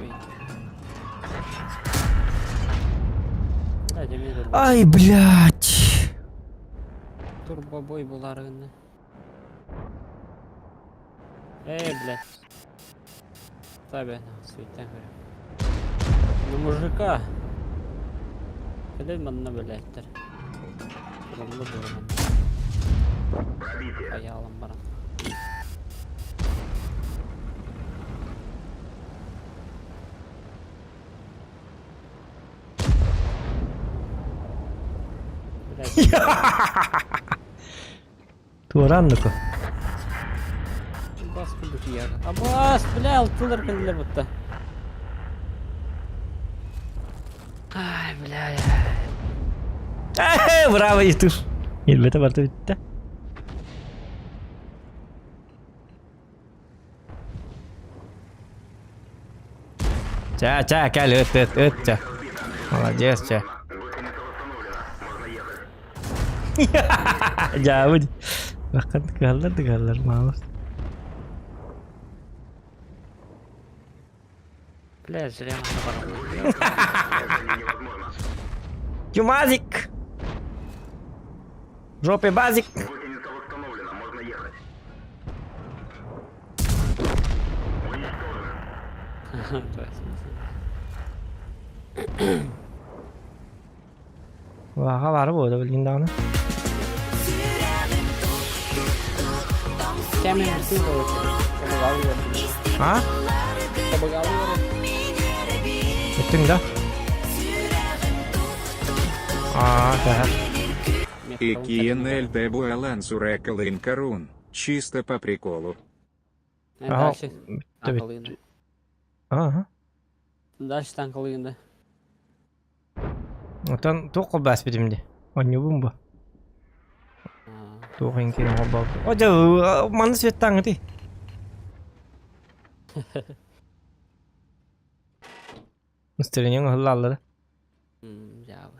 Ай, блядь! Турбобой буларыгына. Эй, блядь. Табе, суетен көрө. Ну мужика. Кэлэн манна блядьтэр. Туруллу буолан. Хайаалан баран. Туораан нуку. Бас курдук иһэр. Абас, бля, алтылар кэллилэр бутта. Ай, бля. Браво, Ютуб. Елбете барта бүттэ. Ча, ча, кэл, ыт, ыт, ыт, ча. Молодец, ча. Дьаабы. Баккан кыһаллар да кыһаллар маалыс. Бля, зря мы барабан. Тюмазик! В жопе базик! Гусеница восстановлена, можно ехать. Ваха бары буолла билигин даҕаны. А? Өттүҥ да? Аа, кэһэр. Икиен Буалан Сурекалын Карун, чисто по приколу. Ага. Дальше танкалыгында. Ага. Дальше танкалыгында. Оттон туох холбоос битим дии? Оонньуубун бу. Туох иҥкиин холбообут. О дьэ, манна светтааҥҥытый. Настроениеҥ ыһыллааллара. Дьаабы.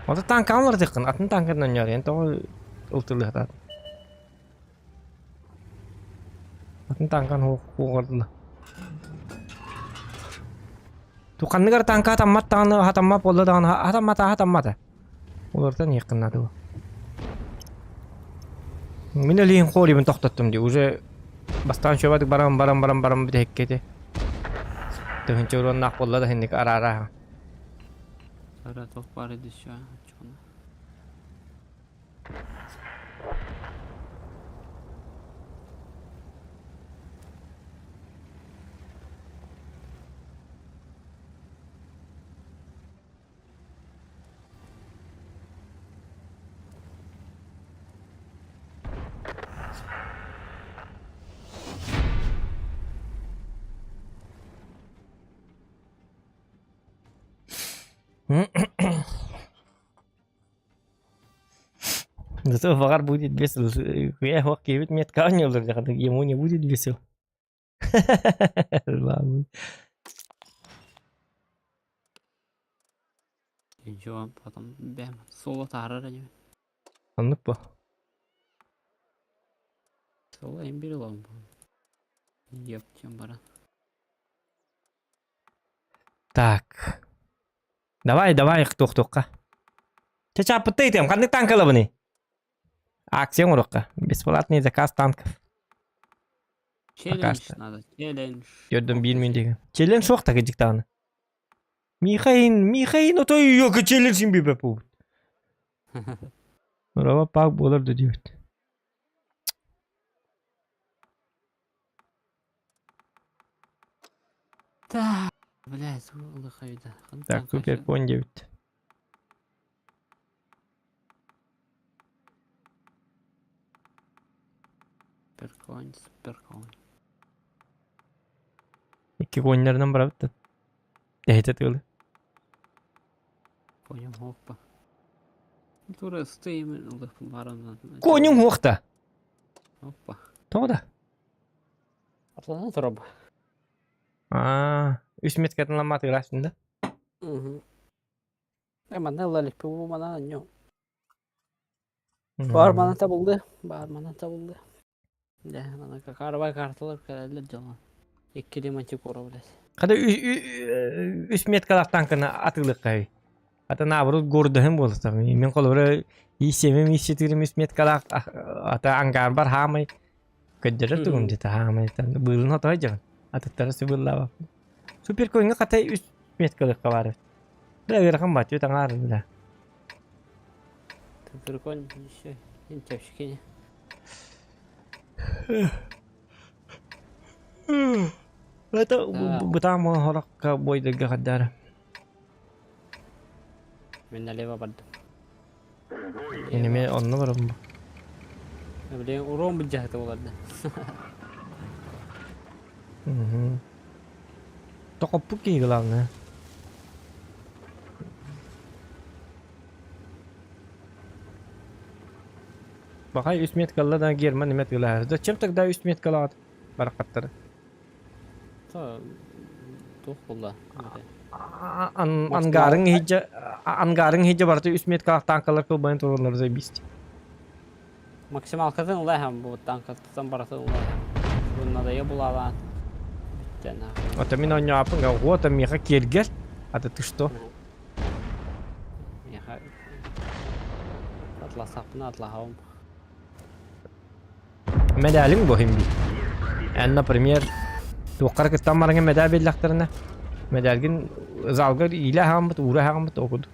Ото танкаҕын уларытыаххын, атын танканан оонньоор, эн тоҕо ылтылыахтаат. Атын танкан хуоҕардыла. Туханныгар танка хатаммат даҕаны хатаммат буолла даҕаны хатаммата хатаммата. Уларытан иһиэххин наада буо. Мин өлүйүн хоорибын тохтоттум дии уже бастаан чуобатык баран баран баран баран бүтэһиккэ ити тыһыынча уруоннаах буолла да инник араара Сара туох баар еще оччоҕуна. Зато баҕар будет весело. Эх, киһибит метка оонньууллар ему не будет весело. Ничего, потом бэм, соло таһаарар ини. Оннук бу. Соло им бир ылабын бу. Еп, чем баран. Так. Давай, давай, туох-туохха. Чачааппытта итем, ханнык танкалабыный? Акция оҥоруохха. Бесплатный заказ танков. Челлендж надо, челлендж. Көрдüm биир мин деген. Челлендж суох так даҕаны. Михаин, Михаин, отой йока челлендж биэбэп буолбут. Нурава пак буолар да диэбит. Так, блядь, улахайда. Так, супер понь диэбит. Суперконь, суперконь. Икки коннорынан барабыт Тэһитэ тыалы. Конем хуоппа. Тура ыстыйым ылыхпын баран. Конюҥ хуохта. Оппа. Тоҕо да? Атлана тураб. Аа, үс меткатын ламмат ыраастын да? Угу. Э, манна ыла иликпин бу манан анньо. Баар манан табылды. Баар манан табылды. Дьэ, манна карабай карталар кэлэллэр дьоҥо. Иккили мантикора блядь. Хата үс меткалаах танканы атыылыахха Ата наоборот гордоһым буолуста. Мин холобура ИС-7, ИС-4 үс меткалаах ата ангарбар хаамай көрдөрөр тугум дете хаамай быылын хотой дьон. Атыттара сыбыллаба. Супер көҥҥө хата үс меткалыахха баар эбит. Бля ыарахан бат үт аҥаар бля. Супер конь еще интевщики. Это бытаан хорокка бойдырга хаддара. Мин налево бардым. Эниме онно барабын. Блин, урон былдьаһыта буоларда. Токоппут киһи главное. Бахай үс меткалла да Герман эмет ылаар. Зачем тогда үс меткалаат барахаттары? Туох буолла? Ангарың иһдьэ ангарың иһдьэ барыта үс меткалаах танкалар кылбайан тураллар заебись. Максималкатын ылаһам бу танкаттан барыта ылаһам. Бу надоел булаалаан. Бүттэн Это мин оонньооппун вот миэхэ киэргэл. А ты что? Миэхэ атласахпына атлаһабым. Медалиҥ бу иһин бии. Эн, например, туоххара кыттан бараҥҥын медаль биллэхтэринэ, медальгин залга иилэ аһааммыт, уура аһааммыт ол курдук.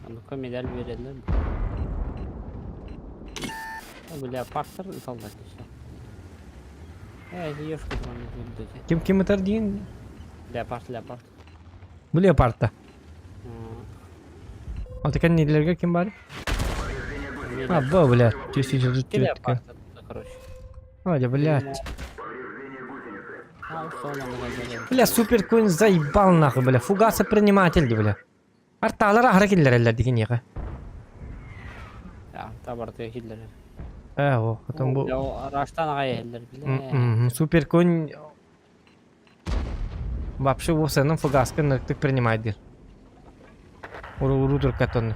Оннукка медаль биэрэллэр. Бля, партер ыталлар десе. Э, ешка Ким ким ытар диин? Леопард, леопард. Бу леопардта. Ол кэннилэргэ ким бар? А, бу, блядь, Леопард, короче. Ой, блядь. Бля, супер конь заебал нахуй, бля. Фугасы приниматель, бля. Арталар аһара киллэрэллэр дигин иэҕэ. Арта барытыга киллэрэр. Ээ, о, потом бу... Раштан аҕай иһэллэр, бля. Супер конь Вообще уопсайынан фугаска ынырыктык принимайдыыр. Уруу туркаттан.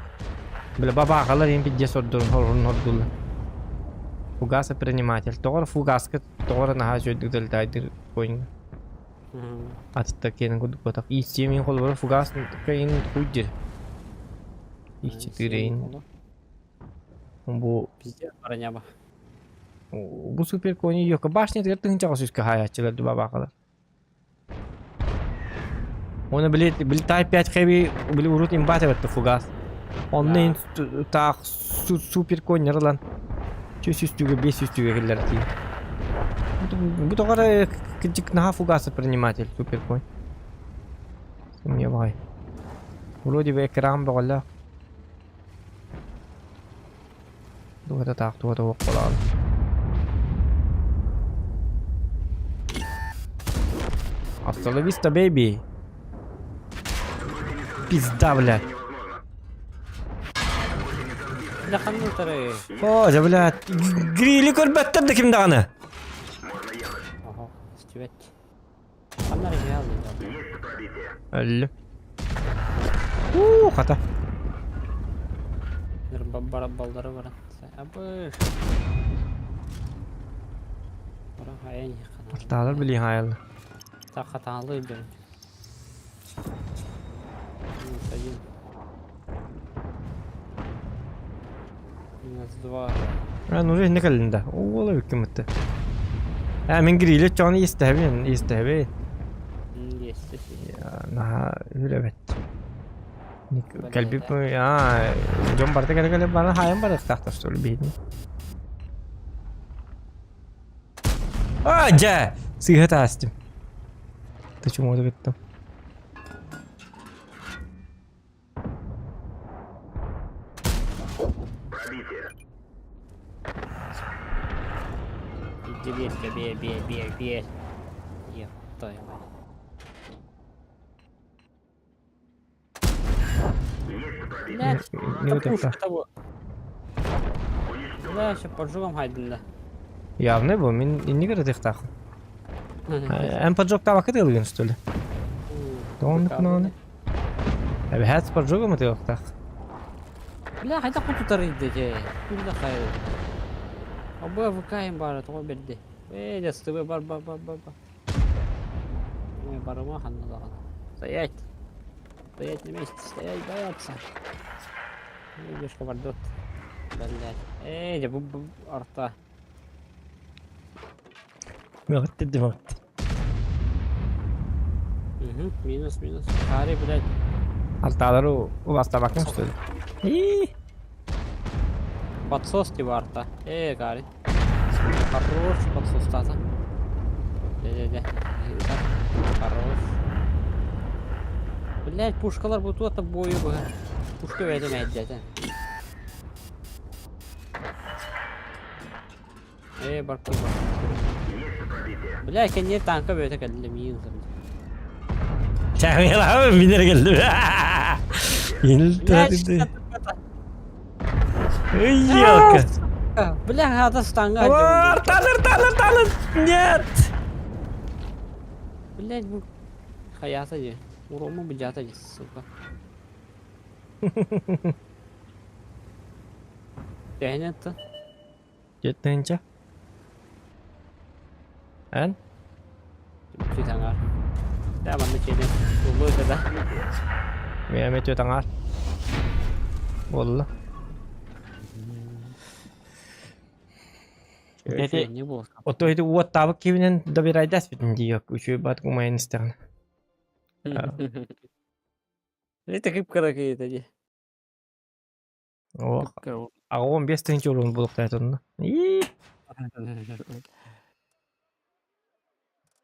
Бля бабаахалар иһин пиздец ордорун хорун ордулла. Фугаса приниматель. Тоҕо фугаска тоҕо наһаа үчүгэйдик дэлтайдыыр коинга. Атыттар киэнин курдук буотах. Ииссиэ мин холобура фугас кыйын хуйдир. Иччитир эйин. Бу Пиздец броня Бу супер кони йока башнятыгар тыһыынчаҕа сүүскэ хаайааччылар дубабаахалар. Уонна били били Type 5 Heavy били урут имбат эбэтэ фугас. Онно иһин таах супер коннер ылан сүүс түгэ 500 түгэ киллэр тиий. Бу тоҕо эрэ кырдьык наһаа фугасы приниматель супер конь. Сымыйа баҕай. Вроде бы экран бөҕөлөөх. Туга таах туга туох буолаҕын. Hasta la vista, baby. Пизда, блядь. Бля, ханна утары. О, дьэ, блядь. Грили көрбөттөр да ким даҕаны. Ого, истибэт. Ханна региал Өллүм. Уу, хата. Балдары баран. Абыш. Баран хайан Артаалар билии хаайалла. Тахатаалы дьон. Минус один. Минус два. А, ну уже не кэллин да. Уола бүккүм ытты. Ә, мин гриле чоны истэбин, истэбин. Есть. Наһаа үлэбэт. Кэлбип аа дьон барыта кэлэ-кэлэ баран хаайан барыахтаахтар что ли биһини. А, дьэ! Сыыһа таастым. Ты чумуоду кыттым. Дебиэскэ биэ биэ биэ биэ. Ептай. Блядь, Не это вот это. пушка того. Бля, еще поджогом хайдында. Явно бу мин иннигэр ытыахтаахпын. Эн поджогтаабакка тыалыгын что ли? Тоҕо кунааны? Эбэһээт поджогом ытыахтаах. Бля, хайдах кутутарыйды дьэ. Күллэ хайы. Обоя ВК-им баара тоҕо бэрди. Ээ, дастыбы бар бар бар бар бар. Ой, барыма ханна даҕаны. Стоять! Стоять на месте, стоять, бояться. Видишь, бардот. Блядь. Эй, дьэ бу бу арта. Мөҕүттэ мөҕүттэ. Угу, минус, минус. Хари, блядь. Алтаалары убастабаккын что ли? Ии! Подсос типа арта. Эй, Гарри. Хорош подсос тата. Дэ-дэ-дэ. Хорош. Блядь, пушкалар бу туота буойу быһа. Пушка бэйэтэ мэйдэтэ. Ээ, барпы бар. Бля, кэнниэ танка бэйэтэ кэллэ миин Чаҕыйалаабын мин эрэ кэллим. Блядь, Ой, елка. Бля, ата станга. Арталар, талар, талар. Нет. Блядь, бу хаята дии. Урому быдьаата дии, сука. Төһөнөн Жетинче. Эн? Түтаңар. Да, манна чеден. Улуу да. Мен өтө таҥар. Буолла. Эти Не буолла. Ото ити уоттаабыт киһибинэн добирайдаспитин дии үчүгэй баат умайан истэҕинэ. Это кып-кыра киһитэ дии. Ох, Кып-кыра. 85 тыһыынча уруун булуохтаатынна. Ии,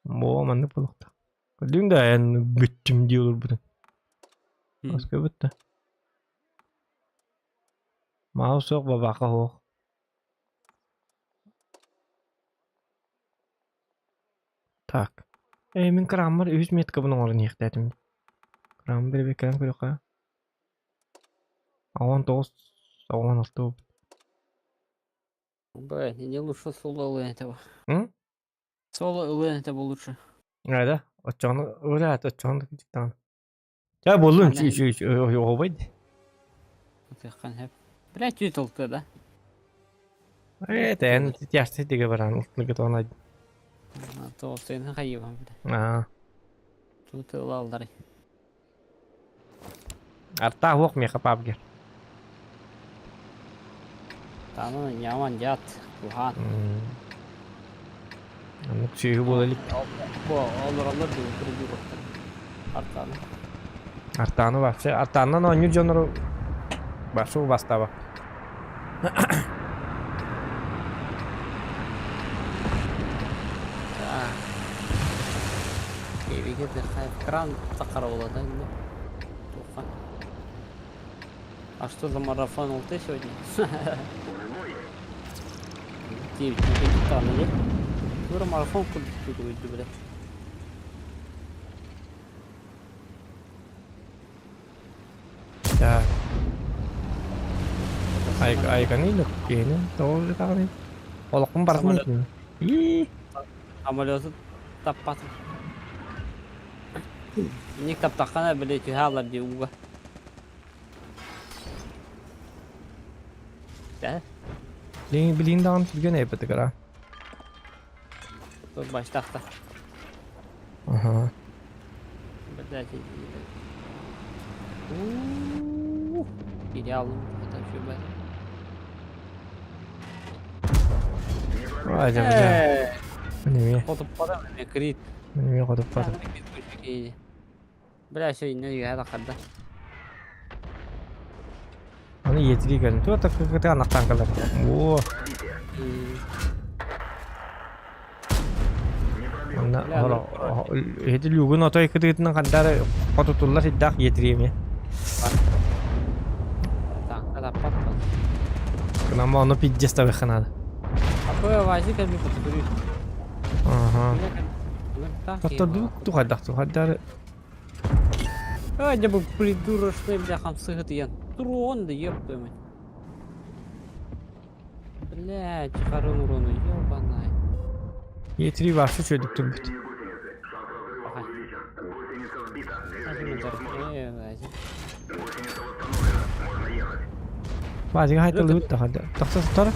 Буо маннык буолуохтаах. Көрдүҥ да эн бүттүм дии олорбутун. Москва бүттэ. Мау суох, бабака суох. Так. Ээ, мин кырааммар үһүс меткабын оҥорон иһиэхтээтим. Кырааммын бэрэбиэркэлээн көрүөххэ. 19, 16 буолбут. Б, не лучше соло ылыан этэ бу. М? Соло ылыан этэ бу лучше. Ээ да, оччоҕуна ылаат, оччоҕуна кырдьыктаҕына. Чэ буоллун, оһуобай дии. Ытыаххан сөп. Блядь, чуть толтуя, да? Ээ, тээн тяжты дигэ баран ылтылгытоон Тоҕус хайыыбан бля. Аа. Тут ылаллар. Артаа уох миэхэ пабгер. Таанан ньаман дьаат куһаан. Оннук сүөһү буола илик. Бу олороллор дуу кырдьык Артааны. Артааны вообще Артааннан оонньуур дьоннору вообще убастаабат. Так. Кран тақара да? Туха. А что за марафон ЛТ сегодня? 9 титаны, Тура марафон курдук уйду, блядь. Так. Айканы киһини тоҕо таҕаны. Олохпун барытын Ии. Самолету таппатым. Ник таптаххана, блядь, түһэ алар дии ууга. Да? Билин билин даҕаны түргэн эбитигэр Тут баштахта. Аха. Блядь, У-у-у. Идеально, это вообще, блядь. Ай, дьэ, бля. Мин эмиэ, Хотуппата эмиэ крит. мин эмиэ хотуппатым. Бля, все, инне үөһэ таххарда. Аны иэтирии кэлин. Туох так анахтаан кэлэр. Оо, онно иһити люгун отой кытыытынан ханна эрэ хотутуллар сирдээх иэтирии эмиэ. Таҥка таппат. Гынан ону пиздец табыахха наада. Ой, Вазик кэлбит потопырыы. Аха. Хоттордубут тухайдах тухайдары. Ой, дьэ бу придурочный бля хамсыгытыйан. Турон да ёб твою мать. Блядь, харын урону, ёбаный. Е3 вообще чөйдүк турбут. Ага. Вазига хайталыбыт да хадда. Тахса сытар.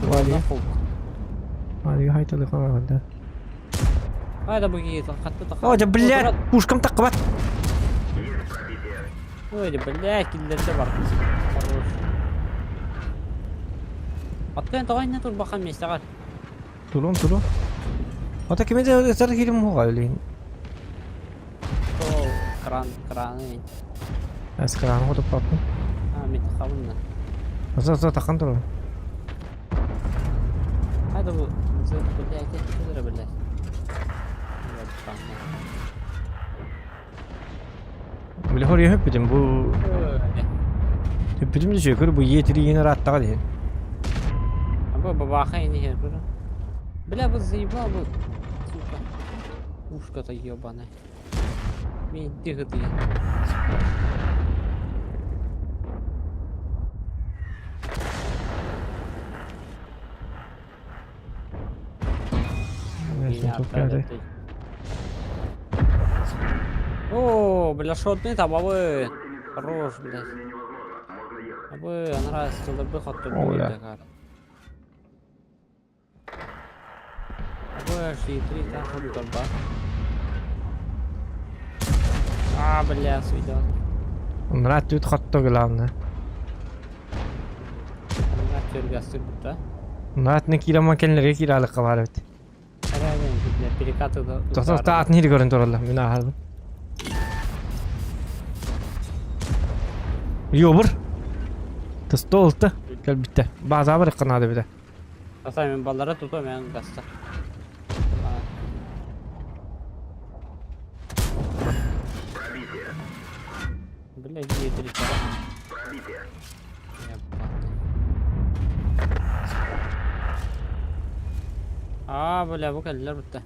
Вазига. Вазига хайталыха хадда. Ай да бу киһи хатта та О, дьэ, блядь, пушкам таххыбат. Ой, да, блядь, киллэрдэ бар. Хорош. Аттан тоҕо иннэ турбахан миэстэҕэр. Турун, турун. Ата кими да ытар киирим хуга билин. Ол кран, краны. Эс краны хотуппаппын. А, мен тахабын да. Аса аса тахан турун. Хайда бу, блядь, это блядь. Били хоруйа хөппүтүм бу хөппүтүм да чөкөр бу иэтириини ырааттаҕа диэн. Бу бабаха ини Бля, бу заебал бы, сука. Пушка-то ебаная. Мен тихо ты. О, бля, шотный там, а вы. Хорош, блядь. А вы, анара сылдырбы хотты О, бля. А вы, ши три там хотторба. А, бля, свидос. Анара түт хотто главное. Анара төргәстер бутта. Анара не киирама кэллэргэ кииралыкка баар эбит. Перекаты Тохто атын иһи көрөн тураллар мин ааһарбын. Йобур. Тостолта кэлбиттэ. Баазаабар ыкка наада эбитэ. Ата мен баллара тута мен гаста. Бля, где три А, бля, бу кэллилэр бутта.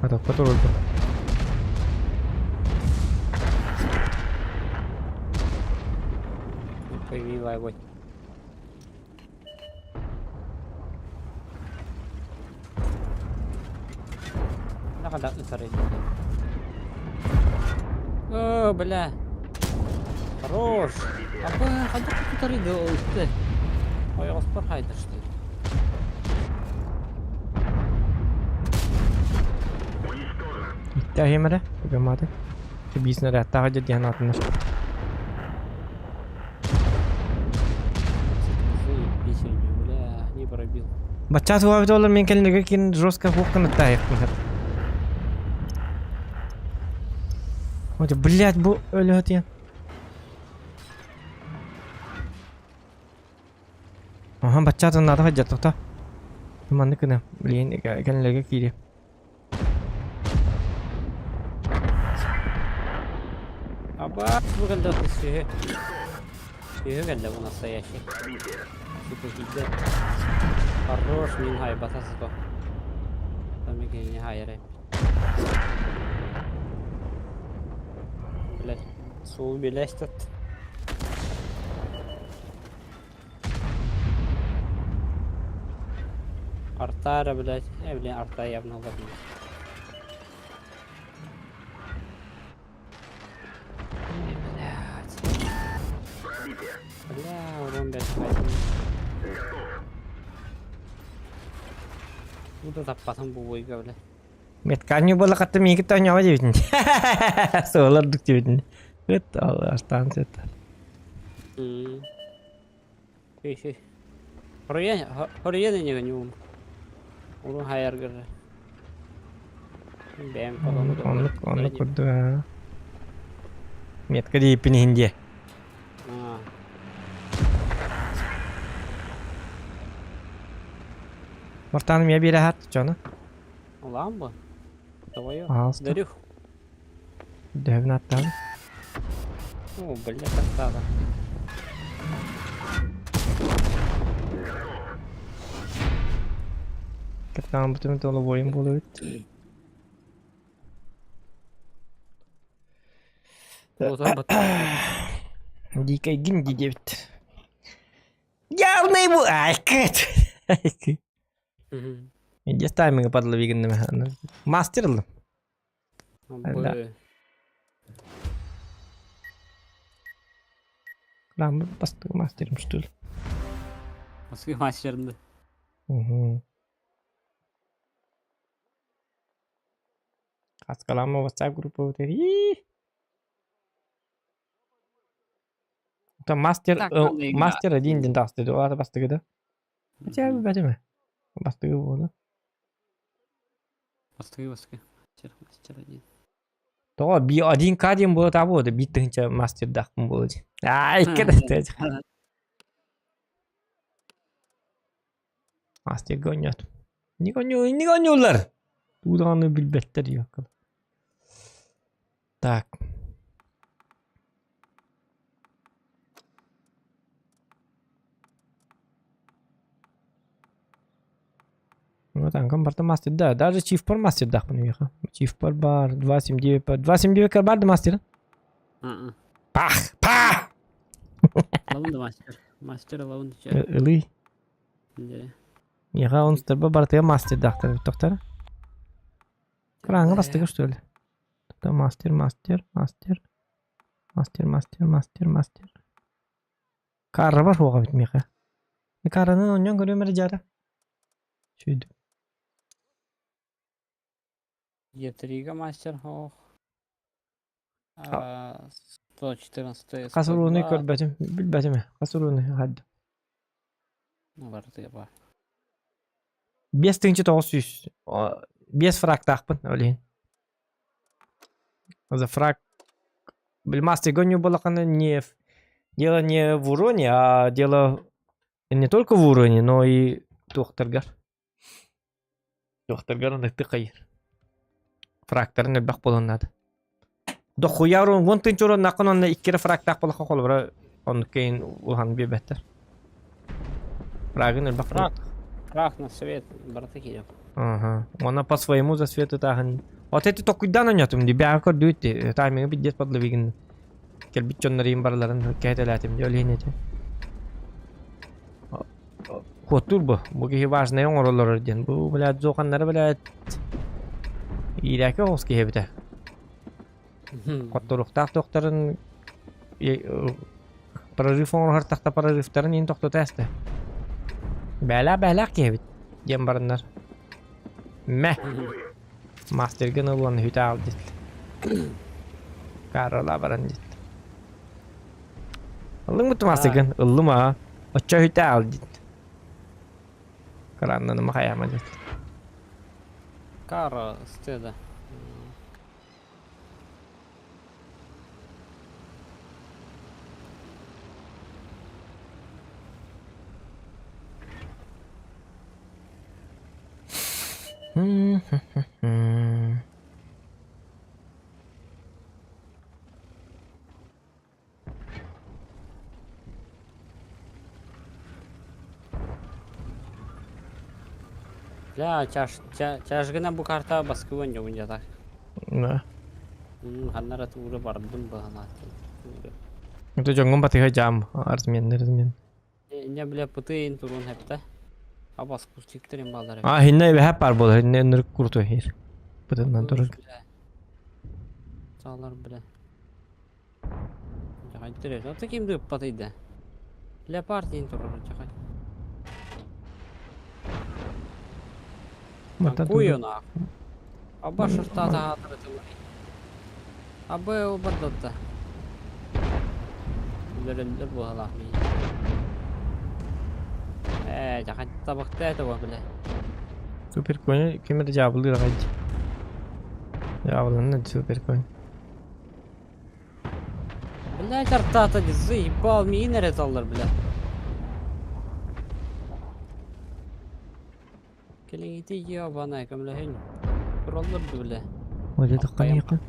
Атаппа турурду. Появилась вот. Бля, ытар О, бля. Хорош. Абы, хайдах тутары да ытты. Ойоҕоспор хайдашты. Иттээһиэм эрэ, ыгымааты. Биис нарядтаах дьэ диэн аатыннар. Заебись, бля, не пробил. Бачча туһабыт олор мин кэлинэргэ кин жестко хуохтан ыттаайахпын сөп. Вот, блядь, бу өлөһөтүйэн. Аха, баччаатын наада сылдьар тоқта. Маннык гына, билигин кэлинэргэ киириэм. Аба, бу кэллэ сүһү. Сүһү кэллэ бу настоящий. Сука киирдэ. Хорош, мин хайбата сото. Там не хайры. Блять, суул билэстет. Артара, блять. Блин, арта явно говно. Ой, блядь. Бля, урон, блядь, хайден. Бу да таппатым бу бойга, блядь. Метканью буола хатта миигин тоонньоҕо диэбитин. Суолар дук диэбитин. Ыт астаан сыт. Хи-хи. Хоруйан инеге ньуум. Урун хайаргыр. Бэм Оннук оннук оннук курдук аа. Метка диэппин иһин диэ. Мартаным я биэрэ аһаат чону. Улаан бу. Твою. Пожалуйста. Дарю. Дөһөбүн аттаан. О, бля, тахтаата. Капитан бутун толобойун буолубут. Дикайгин ди диэбит. Явный бу айкыт. Иди тайминга подлови гынным. Мастер ыллым. Крамбы бастыгы мастерым что ли? Бастыгы мастерынды. Угу. Хаскалама WhatsApp группа Там мастер, мастер один день даст, это бастыгы да? Хотя бы бәтеме. Бастыгы буолла. Бастыгы бастыгы. Мастер, мастер один. Тоҕо би один к диэн буола таабы биир тыһыынча мастердаахпын буола дии. Аа икки да Мастерга оонньоотум. Не оонньууллар? Тугу даҕаны билбэттэр диэххэ. Так. Вот анкам барта мастер, да, даже чифпор мастердаахпын миэхэ. Чифпор бар, 279 бар. 279 бар да мастер? Пах! Пах! Лавын да мастер. Мастер лавын Ылый. Миэхэ онстарба барытыга мастердаахтар бүттөхтөрө. Кырааҥҥа бастыгы что ли? Мастер, мастер, мастер. Мастер, мастер, мастер, мастер. Каарабар суоҕа эбит миэхэ. Кааранан оонньоон көрүөм эрэ дьаара. Сүүйдүм. Е3 мастер ох. 114 Хас урууну көрбөтүм, билбэтим ээ. Хас урууну хаддым. Барытыга бар. 5900. Биэс фрактаахпын ол иһин. За фраг Блин, гоню балакана не в... Дело не в уроне, а дело не только в уроне, но и туохтаргар. Туохтаргар ыныкты хайыр. Фрактарын элбэх буолан наада. Дохуя урон, вон тынча урон накын онно иккире фрактаах болохо холобура оннук кейин улахан биэрбэттэр. Фрагын элбэх Фраг. Фраг на свет, барыта киирэр. Ага. Она по своему за свету таһын. Вот эти токуйдан ойнотум ди бэҕэ көрдүүт таймингы пиздец подловигин. Кэлбит дьоннорун барыларын кэһэтэлээтим ди ол иһин этэ. Хуоттуур бу. Бу киһи важнай оҥороллор диэн. Бу, блядь, зооханнары, блядь, иирээки оҕус киһи эбитэ. Хотторуохтаах туохтарын прорыв оҥоруһар тахта прорывтарын иин тохтото эстэ. Бээлээх бээлээх киһи эбит диэн бараннар. Мэ! Мастергын ылан үтэ аал дит. Карола баран дит. Ыллыҥ буту мастергын? Ыллым аа. Оччо үтэ аал дит. Кырааннаныма хайаама дит. Кара стеда. Бля, чаш, чашгына бу карта баскыбын жобун жатар. Да. Ханнара туура бардым баһанаат. Это дьоҥҥун батыһа дьаам, размен, размен. Инне бля пытыйын турун хепте. Абас кустиктерин балар. А, хинне бэһэ пар буолар, хинне ынырык курту хир. Бытынан турар. Саалар бля. Жахай Ата кимди ыппатыйда? Леопард дейін турар жахай. Куйона. Аба шыртата хатыры Абы обардатта. Үлөрөллөр буолалаах мии. Ээ, жахай табахта это бля. Супер конь, ким это дьаабылыыр аҕай дии. Дьаабыланна супер конь. Блядь, артата заебал, миин эрэ таллар, бля. Кэлиҥҥити ебаная көмөлөһүн. Тураллар бля. Ой, это конечно.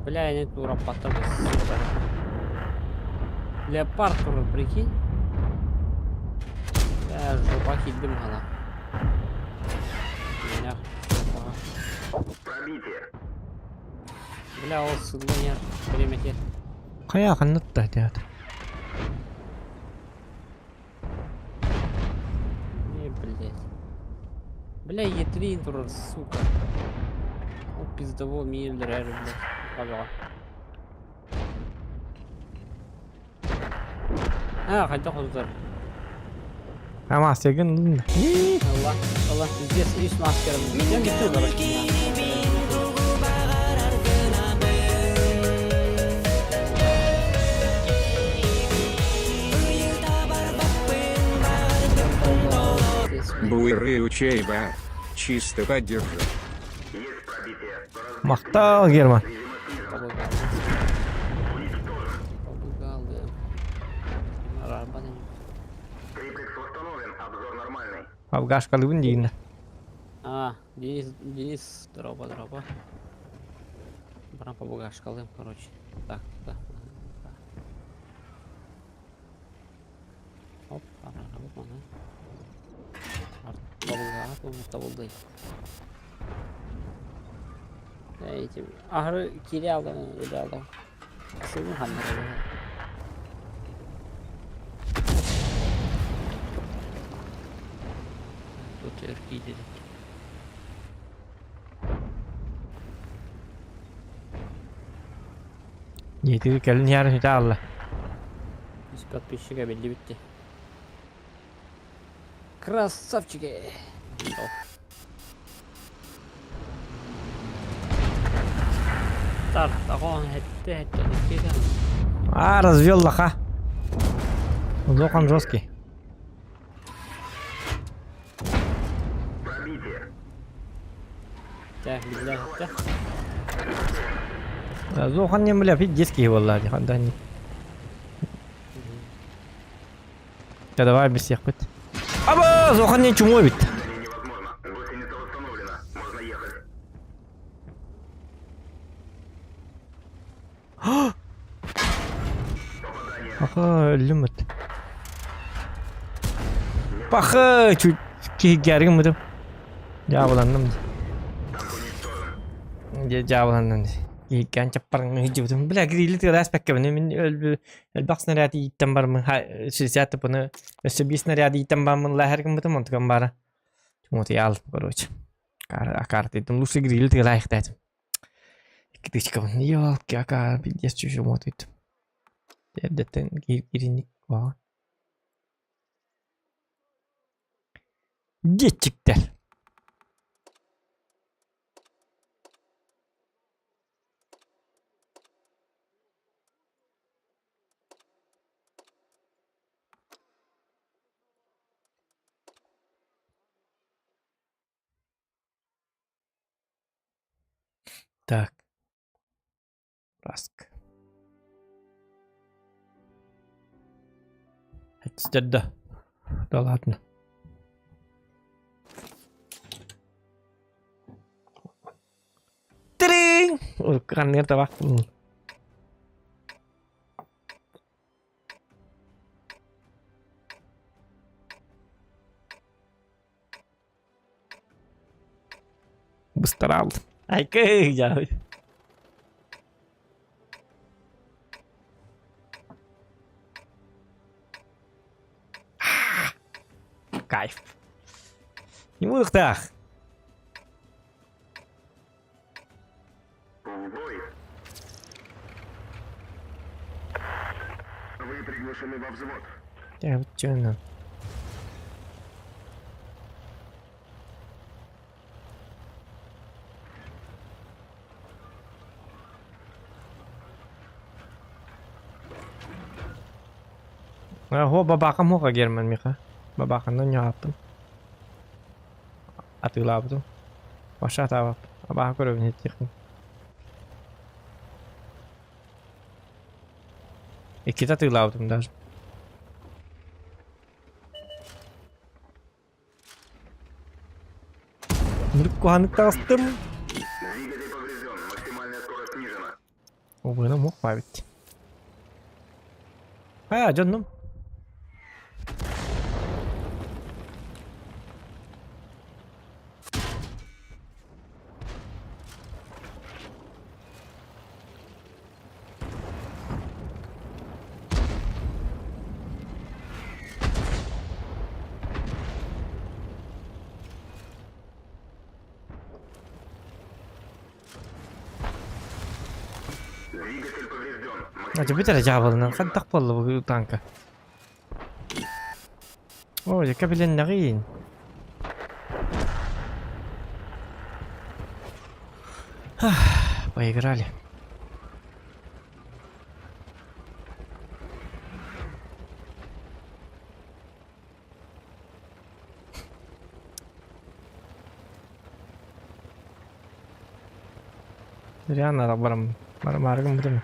Бля, они туураппаттар сука. Леопард турар, прикинь. Бля, жопа киирдим хана. Меня жопаҕа. Пробитие. Бля, ол сыллан время Хайа ханнытта театр. Не, блядь. Бля, Е3 турар, сука. Ол пиздовол миилдерэр, блядь. Хабаҕа. А, хайдах отутар? Амасыгын. Алла, Алла, пиздец, үс маскерым. Дем gitti, короче. Буйры учейба. Чисто поддержу. Есть пробитие. Махтал, Герман. Побегал, Триплекс восстановлен. Обзор нормальный. Абгашкалыбын диигиннэ. А, Денис, Денис, дроба, дроба. Баран побугашкалым, короче. Так, да. Оп, ара, Побуга, табылды. Эти, ахры кире алдым, öyle алдым. Сылын ханнары. Тут эркийди. Дьиэтигэр кэлин иһэр үтэ аалла. 100 подписчика belli bitti. Красавчики! Тартаҕон хэттэ хэттэ иккитэн. А, развел лоха. Лох он жесткий. Пробитие. Так, биллэр хэттэ. Зохан не бля, детский буолла дии хандан. Да давай без всех бит. Аба, Зохан не чумой бит. Невозможно. Гусеница восстановлена. Можно ехать. Аха, өллүм бит. Пахы, чуть киһи мытым. Дьаабыланным. Дьэ дьаабыланным. Киһиккээн чаппарыҥ иһдьибитим. Бля, грили тыалаас пэккэбин. Мин элбэх снаряд ииттэн бармын. 60 тыпыны өссө биир снаряд ииттэн бармын лаһар гыммытым онтукам бара. Чумотуйаал, короче. Акаартыйтым. Лучше грили тыалаахтаатым. Икки тычкабын. Ёлки, акаар, пиздец, чумотуйтум. Эрдэттэн кииринник куһаҕан. Диэччиктэр. Так. Раск. Да. Да ладно. Тринг! Ханныгар табах. Быстарал. Айкы, я. Кайф. Не мыхтах. В бой. Вы приглашены во взвод. Я вот чё нам. Хо бабакам хока Герман миха. Бабакандан яаппын. Атыылаабытым. Баша атаабап. Абаха көрөбүн иттиэхпин. Иккитэ атыылаабытым даже. Куһанык таҕыстым. Двигатель поврежден. Максимальная скорость снижена. Убыным уох баабит. Аа, дьоннум. Двигатель поврежден. А бүтэрэ дьаабылынан хайдах буолла бу танка? О, дьэкэ билиннэҕиин. Поиграли. Реально барам барым бутым.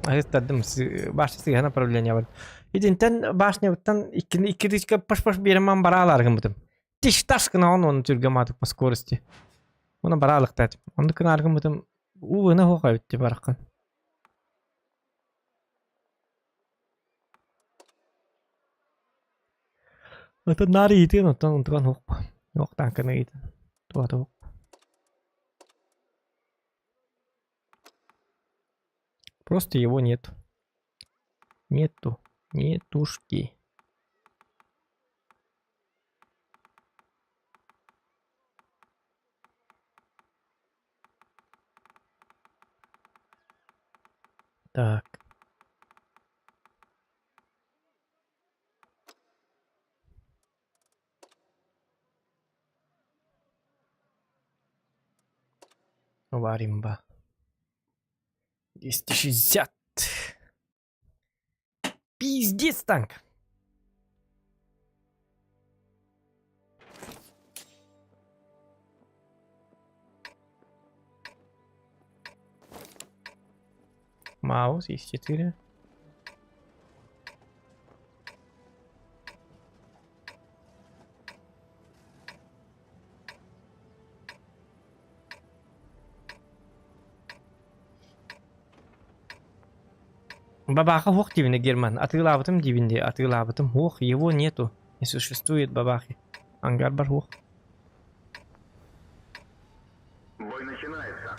Аһыттардым башня сыһа направление бар. Итинтэн башнябыттан иккини икки тысяча паш-паш биэриман бараалар гыммытым. Тиш-таш гына он түргө маатык по скорости. Оны бараалыктаат. Онду кынаар гыммытым уу ына хуох эбит бараххан. Атын наар иитин оттон онтуган хуох. Уох таанканы иитин. Туата хуох. Просто его нет. Нету. Нетушки. Так. Варимба. 260. Пиздец танк. Маус есть 4. Бабаха хуох диибинэ Герман. Атыылаабытым диибин дии, атыылаабытым хуох, его нету. Не существует бабахи. Ангарбар хуох. Бой начинается.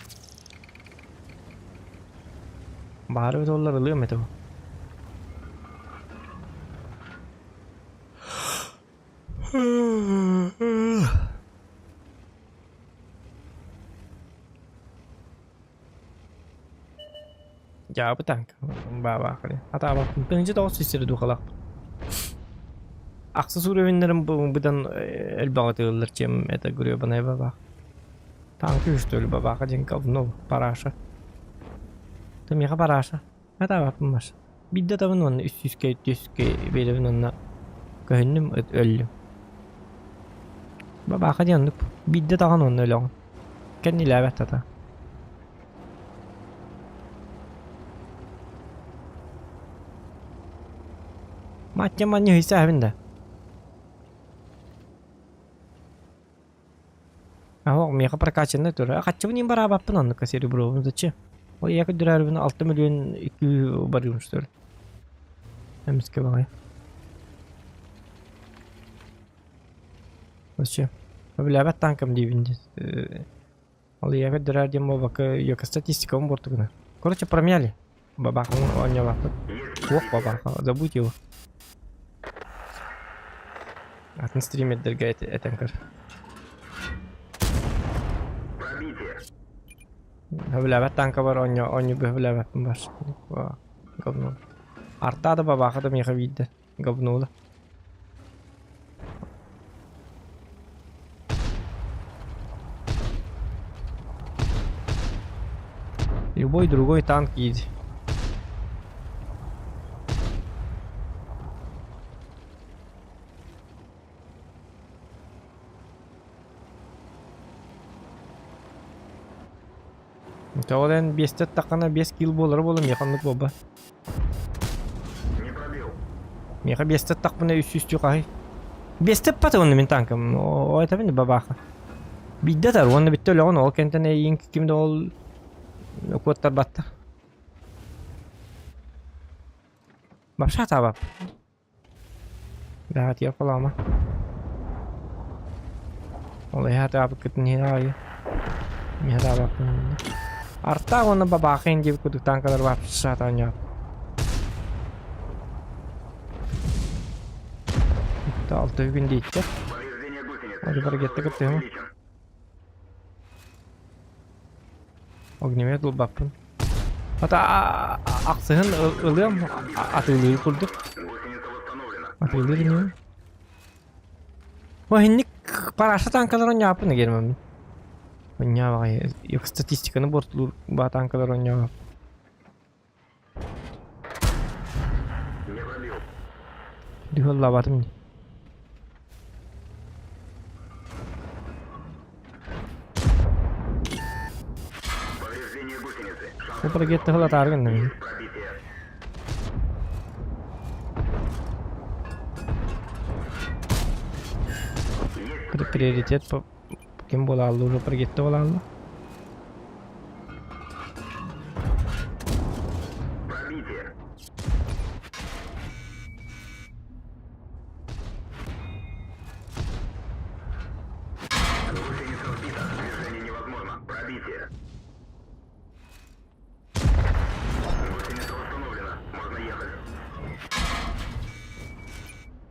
Баары доллар ылыам этэ бу. Дьаабы танк баабаахали. Атаабаппын тыһыынча тоҕус сүүс сири духалаахпын. Ахсыс уровеннэрим быдан элбэҕи тыыллар чем это гребаная бабах. Танк что ли бабаха диэн говно параша. Ты миэхэ параша. Атаабаппын маш. Биирдэ табын уонна үс сүүскэ түөскэ биэрэбин уонна көһүннүм өллүм. Бабааха диэн оннук. Биирдэ даҕаны уонна өлөҕүн. Кэннилээбэт ата. Маття манньа ыйсааһын да. Аһок миэхэ прокачанный тура. Хаччыбын иин бараабаппын оннукка серебровым зачем? Ой, я көрдөрөрбүн 6 миллион 2 барыым что ли. Эмискэ баҕайы. Зачем? Билээбэт танкам диибин дии. Ол я көрдөрөр диэн буолбакка йока статистикабын буортугуна. Короче, промяли. Бабахын оонньообаппыт. Туох бабаха, забудь его. Атын стримердергэ этэн көр. Пробитие. Хөбүлээбэт танкабар оонньоо оонньуу хөбүлээбэппин бар. Говно. Арта да бабаха да миэхэ биирдэ. Говнула. Любой другой танк иди. Тоҕо эн биэстэ аттаххына биэс килл буолара буолуо миэхэ оннук буолба. Не пробил. Миэхэ биэстэ аттахпына үс сүүстүү хаһый. Биэстэ ыппата уонна мин танкам. О этэбин бабааха. Биирдэ атар уонна бүттэ өлөҕүн ол кэнтэн эйиин ким да ол куоттарбаттар. Вообще атаабап. Бэҕэтийэр холоомо. Ол эһэ атаабыккытын иһин аайы миэхэ атаабаппын иннэ. Артаах уонна бабаахын диэбит курдук танкалар вообще оонньоот. Алта күн диэттэр. Повреждение гусеницы. Ары Шанс баргетта разрыва кыттыһыма. увеличен. Огнемет ылбаппын. Ата ахсыһын ылыам атыылыыр курдук. Гусеница восстановлена. Атыылыыр инибин. О, инник параша танкалар оонньооппун эгермэммин. Онньообаҕай статистиканы буортулуур баа танкалар оонньообап. Не пробил. Дыһыллаабатым дии. Повреждение гусеницы. Шанс Бу прогетты хылатаары гынным. Есть пробитие. Есть Приоритет по ким буолаалла уже прогетты буолаалла. пробитие. Гусеница сбита. Движение невозможно. Пробитие. Гусеница восстановлена. Можно ехать.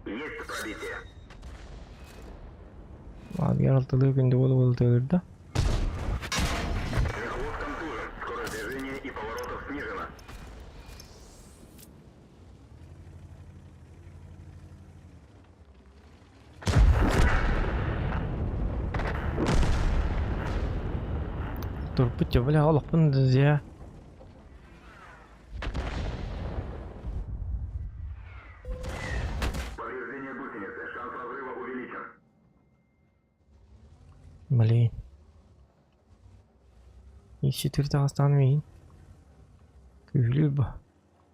Есть пробитие. Аадыгар алтылыы күндү буола-буола тыырда. Мехвод контужен. Скорость движения и поворотов снижена. Турпут дьэ бля олохпун дьэ. Повреждение гусеницы. Шанс разрыва увеличен. Блин. Ищи таҕастаан миин. Күһүлүүр ба.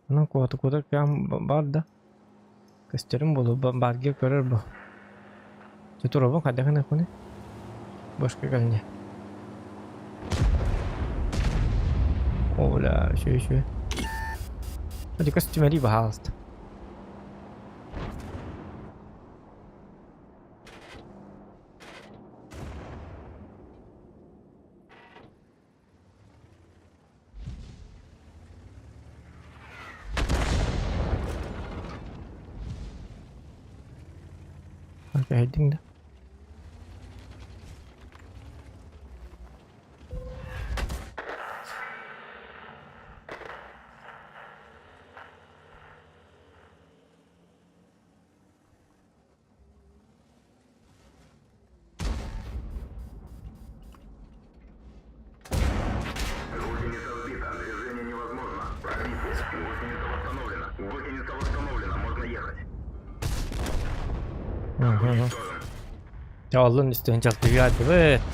Онон куота куота кыам баар да. Көстөрүм буолуо баарга көрөр бу. Дьэ туруобун хайдах гыныахпыный? Бошка кэлинэ. О, бля, үчүгэй үчүгэй. Ити көстүмэлии баһаалыста. Кэһэйдиҥ да? Гусеница сбита. Движение невозможно. Пробитие. Гусеница восстановлена. Гусеница восстановлена. Можно ехать. Мгм. Дьэ оллун үстүһүн дьалтыйаатыбыт.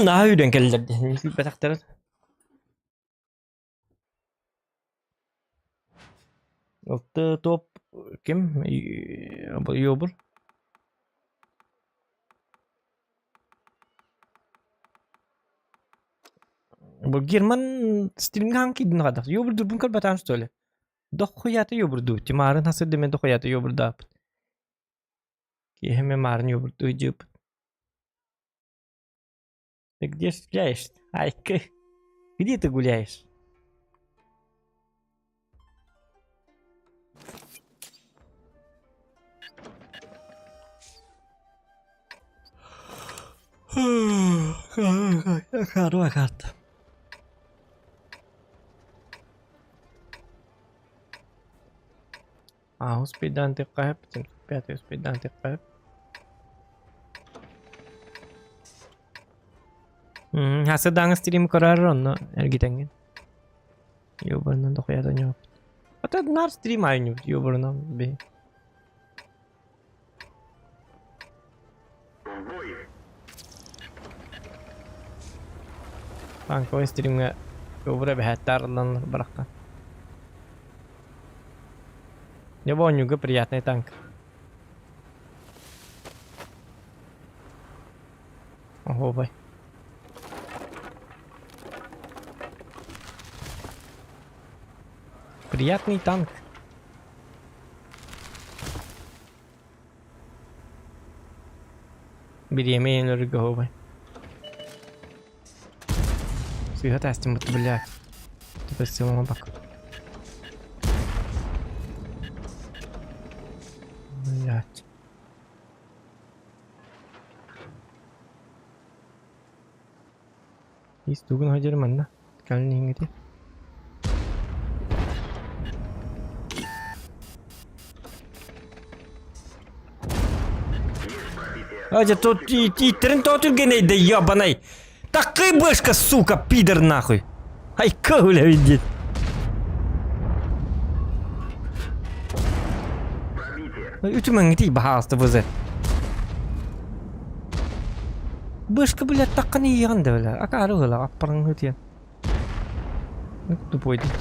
Наһаа үүрэн кэллэр диэн күүппэтэхтэрин. Алты топ ким Йобур? Бу Герман стримҥэ хаһан киирдин хайдах? Йобурдуурбун көрбөтөҕүм что ли? Дохуята йобурдуу. Тимарын хасырдым дохуята йобурдааппыт. Киэһэ эмиэ маарын йобурдуу дьыыппыт. Ты где ж гуляешь? Айка, где ты гуляешь? Харуа карта. А, успейдан тыккаһып, пятый успейдан тыккаһып. Хасыдаҥ стрим көрөр онно эргитэҥҥин. Ёбарынан дохуята ньооппут. Ата нар стрим айньыбыт ёбарынан би. В бой! Танковай стримҥэ көбүрэ бэһээтте арыллан бараххан. Дьэ бу оонньууга приятный танк. Оһуобай. Приятный танк. Бириэмэ өлөргө оһуобай. Сыыһа таастым блядь. Теперь сылама бак. Блядь. Ис тугун хадьыр манна. Кэлин иһиҥҥити. Адя тут ииттерин тоҕо түргэнэй да ебаный. Такой бышка, сука, пидор нахуй. Ай, бля, видит. Үтүмэҥҥитий баһаалыста ВЗ. Бышка, блядь, таххан иэҕин да, бля. Акаары ыла, аппарыҥ ытыан. Тупой дить.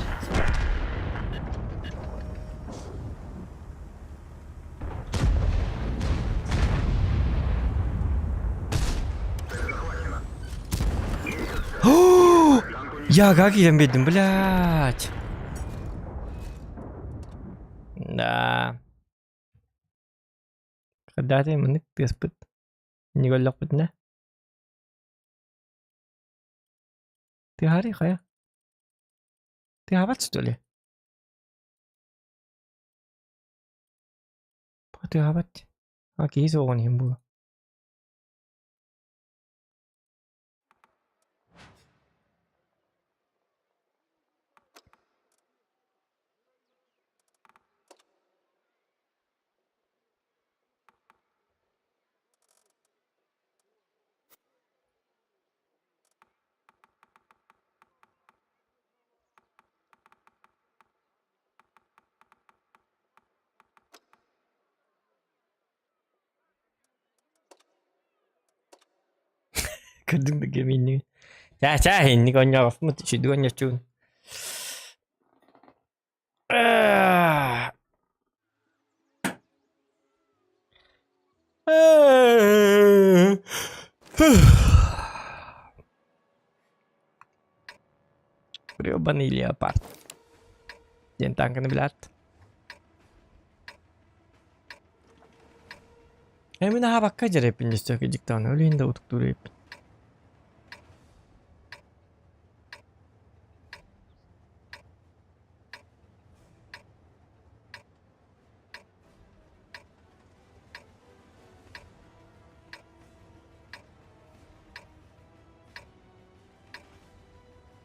Я как киирэн биэрдим, блядь. Да. Когда-то маннык тыаспыт. Не көрдөхпүтүнэ. Тыаһарый хайа? Тыаһаабат что ли? Тыаһаабат. А киһи суоҕун иһин буолуо. Көрдүҥ да кэминнигин. Чаа чаа инник оонньообоппут үчүгэй оонньооччубун. Гребаный леопард. Диэн тааҥканы билээт. Э мин аһаабакка дьэрэппин дьөстөкө дьиктаҕына өлүйүн да утуктуур эбиппин.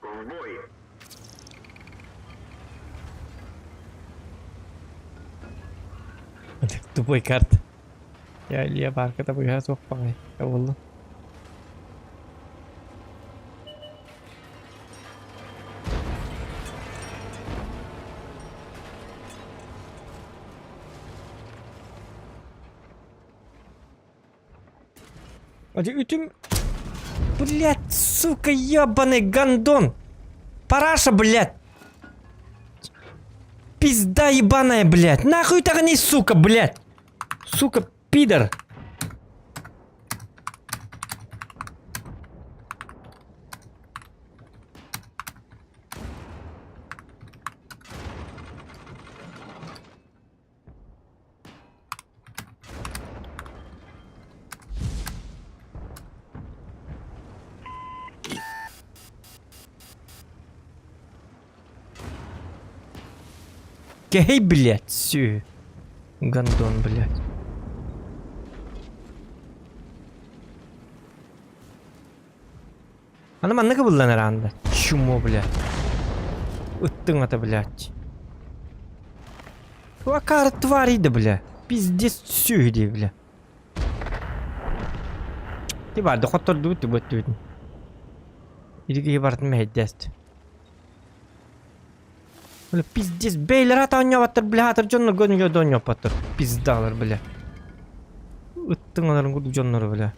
В бой! Тупой карта. Я Илья парката быһа суох баҕайы. Табыллын. Үтүм... Блядь, сука, ебаный гондон! Параша, блядь! Пизда ебаная, блядь! Нахуй тагни, сука, блядь! Сука, пидор! Кэй, блядь, сүү. Гондон, блядь. Аны манна кыбыллан араанда. Чумо, блядь. Ыттыҥ ата, блядь. Акары твари да, бля. Пиздец сүһү дии, бля. Ти барды хоттордубут ти бөттүбүтүн. Иди киһи барытын мэһэйдээст. Бля, пиздец, бэйлэр ата оонньообаттар, бля, атыр дьоннор гөнүлэ да оонньооппаттар. Пиздалар, бля. Ыттыҥаларын курдук дьоннору, бля.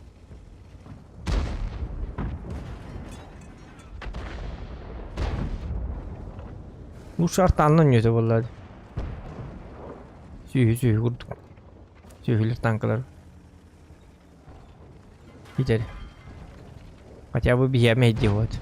Лучше артаанна өнньүөтэ буолла дии. Сүөһү сүөһү курдук. Сүөһүлэр танкалар. Питер. Хотя бы биһиэмэ идиот.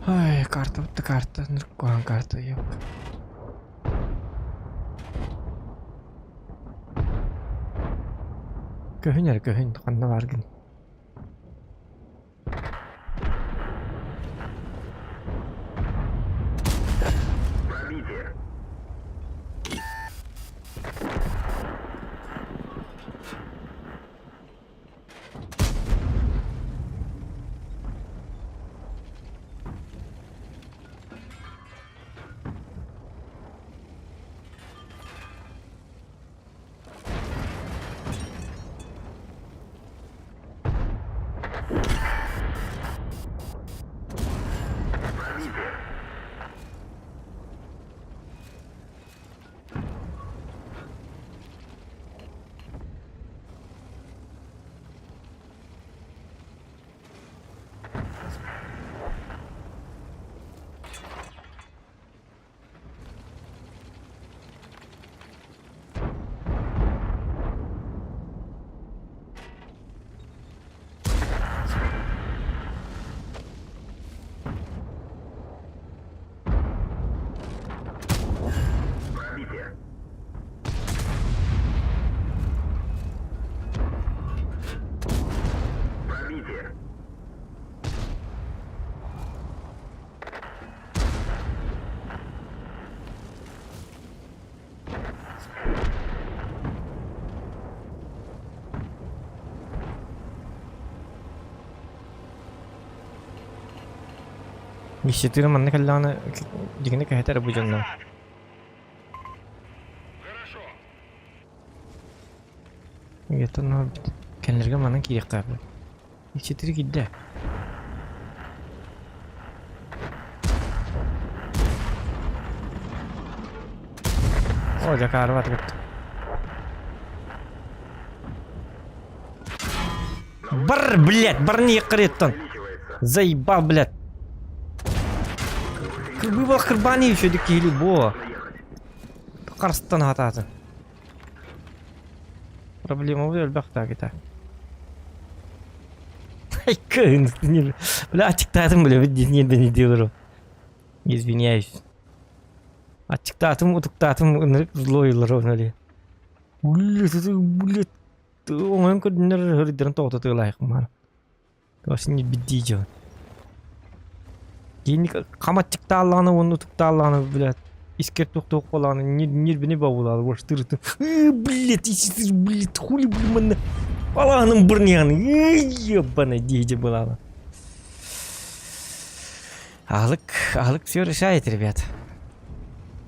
Ай, карта бутта карта, ныркуһан карта ёпка. Көһүн эрэ көһүн, ханна бааргын? Пробитие. Пробитие. Пробитие. Пробитие. Ищетыыр манна кэллэҕинэ дьиҥинэ кэһэтэр бу дьонно. Хорошо. Где-то кэннилэргэ манан киириэхтээх Иччитири киирдэ. О, дьакаарыбат кытта. Бар, блядь, барни яккареттан. Заебал, блядь. Кырбы кырбани еще дикили бо. Карстан хатаатын. Проблема элбэх таакыта. Бля, аччыктаатым бля, не не делаю. Извиняюсь. Аччыктаатым, утуктаатым, ынырык злой ровно Блядь, блядь, оҥоһон көрдүннэр хөрүдэрин тоҕото тыылаайык маар. Тоҕо биддии дьон. Киинник хам аччыктааллаҕына уонна утуктааллаҕына, блядь, искэр туох-туох буоллаҕына ньирбини бобулаалы уоштырытын. Блядь, блядь, хули блин манна балаҕаным бырныйаҕын, ебаный дии былаана. Аһылык, аһылык все решает, ребят.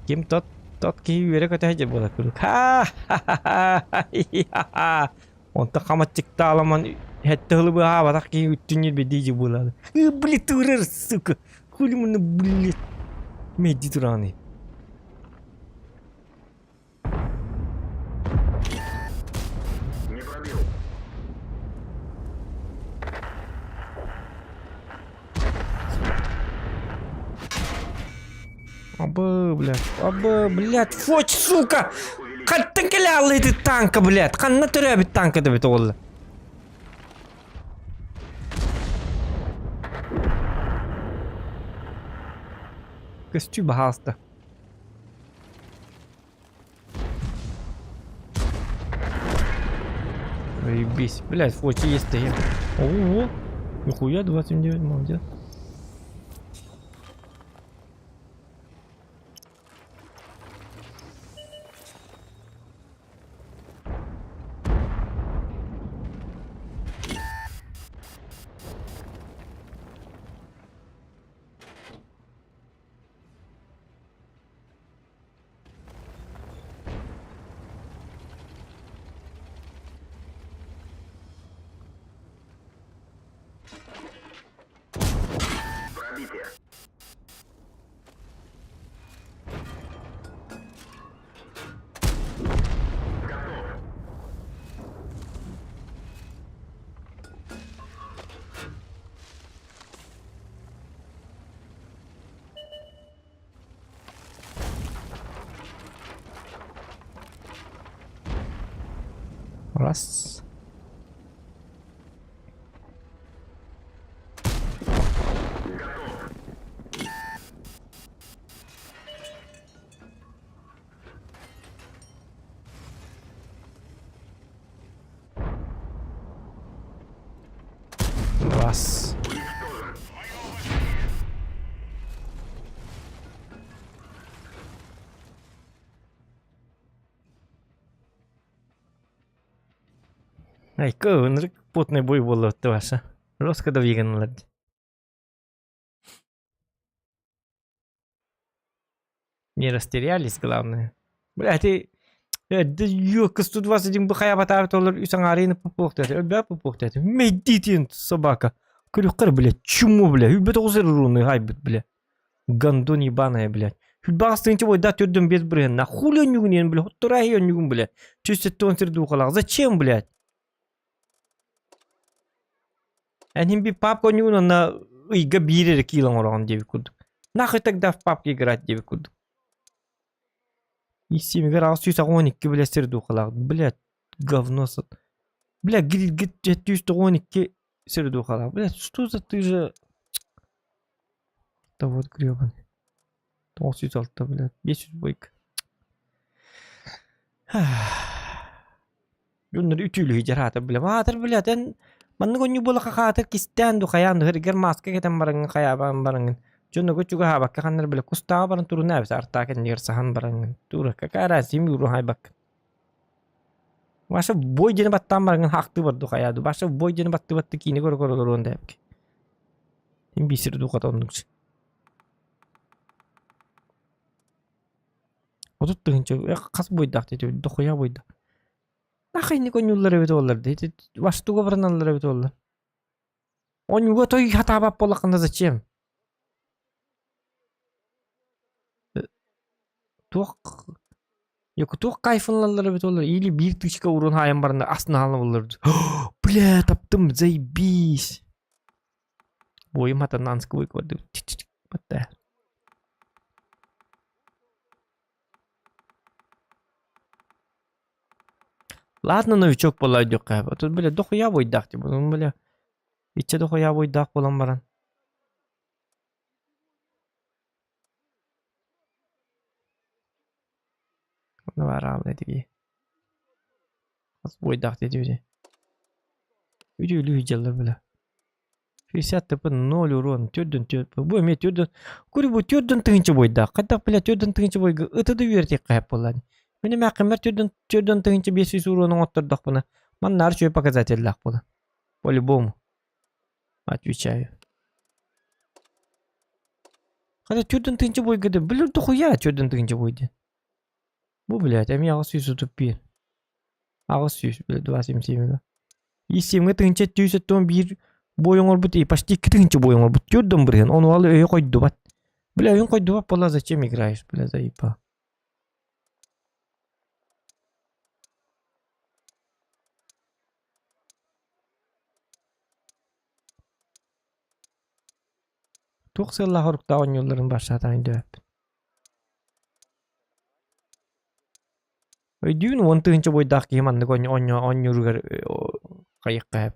Ким тот, тот киһи үөрэ-көтө сылдьар буолар курдук. Ха-ха-ха-ха! Онтон хамаччыктааламан сэттэ сылы быһаабатах киһи үттүн ньирбидии буолаады. Блин, турар, сука! Хули муну, блин! Медди тураны. Не пробил. Абы, блядь, абы, блядь, фочь, сука! Хантан кэлэ ити танка, блядь? Ханна төрөөбүт танка дебит оҕолла? Көстүү баһаалыста. Заебись. Блядь, фочи есть я. Ого! Нихуя, 29, молодец. Пробитие. Готов. Раз. Раз. Айка, ынырык потный бой буолла Ваша. Жестко давиган Не растерялись, главное. Бля, ты... Да ёка, 121 бухая батар толлар үс аҥаарыйны пупуохтааты, өлбөө пупуохтааты. Медитин, собака. Күлүккэр, блядь, чуму, бля, хүлбэт оҕус руны хайбыт, бля. Гандон ебаная, блядь. Хүлбаҕас тыынча бойда түрдүн без бырыһын, на хули өннүгүн бля, хоттурааһи өннүгүн, бля. Чүс сир дуухалаах. Зачем, блядь? Эн би папка өннүгүн онна ыйга биир эрэ киил оҥороҕун диэбит курдук. Нахуй тогда в папке играть диэбит курдук. Исимигэр 882 бля сир дуухалаах. Блядь, говно сот. Бля, грилгит 792 сир дуухалаах. Блядь, что за ты же... Да вот гребаный. 906, блядь, 500 бойка. Дьоннор үтүлүһү дьараата бля. Маатыр блядь, эн маннык онньу буола хахаатыр кистээн ду хайаан ду хэригэр маска кэтэн бараҥҥын хайаабаан бараҥҥын. Дьонного чугаһаабакка ханнар бля кустааҕа баран туруна эбит артаа кэннигэр саһан бараҥҥын. Тура какая разница им юру хайбакка. Ваша бой диэни баттаан бараҥҥын хаахтыы барду хайаа ду. Ваша бой диэни баттыы батты киинэ көрө көрө олоруон да эбит. Им бисир духата оннук. 30 тыһыынча хас буойдаах диэтэ дохуя буойдаах. Нахуй инник оонньууллар эбит буоллар дии. Ваш туга бараналлар эбит буоллар. Оонньууга той хатаабат буоллаххына зачем? Туох туох кайфылаллар эбит буоллар или биир тычка урун хаайан баран астына хаалан буоллар. Бля, таптым, заебись. Бойум хатанан сквой көрдүм. Батта. Ладно, новичок буолла өйдүөххэ. Тут, бля, дохуя буойдаах типа, ну, бля, иччэ дохуя буойдаах буолан баран. Ну, араабын этиги. Хас буойдаах диэтибити. Үтүөлүү дьаллар, бля. 60 ТП 0 урон, төрдөн төрт. Бу эмиэ төрдөн. Кури бу төрдөн тыһыынча буойдаах. Хайдах бля төрдөн тыһыынча буойга ыты да үөрэтиэххэ сөп буоллаҕа дии. Мин эмээххиммэр төрдөн төрдөн тыһыынча 500 урону оҥоттордохпуна, маннаар үчүгэй показателлаах буолар. По-любому. Отвечаю. Хотя төрдөн тыһыынча буойга да, блин, дохуя төрдөн тыһыынча буой диэн. Бу, блядь, эмиэ 831. 800, блядь, 277 Исимҥэ тыһыынча 171 буой оҥорбут и почти 2 тыһыынча буой оҥорбут. Төрдөн бырыһын, ону ал өйө хойдубат. Бля, өйүн хойдубат буолла, зачем играешь, бля, заебал. Туох сыаллаах оруктаах оонньуулларын барсаатаан өйдөөбөппүн. Өйдүүн 10 тыһыынча буойдаах киһи маннык оонньууругар хайыахха сөп.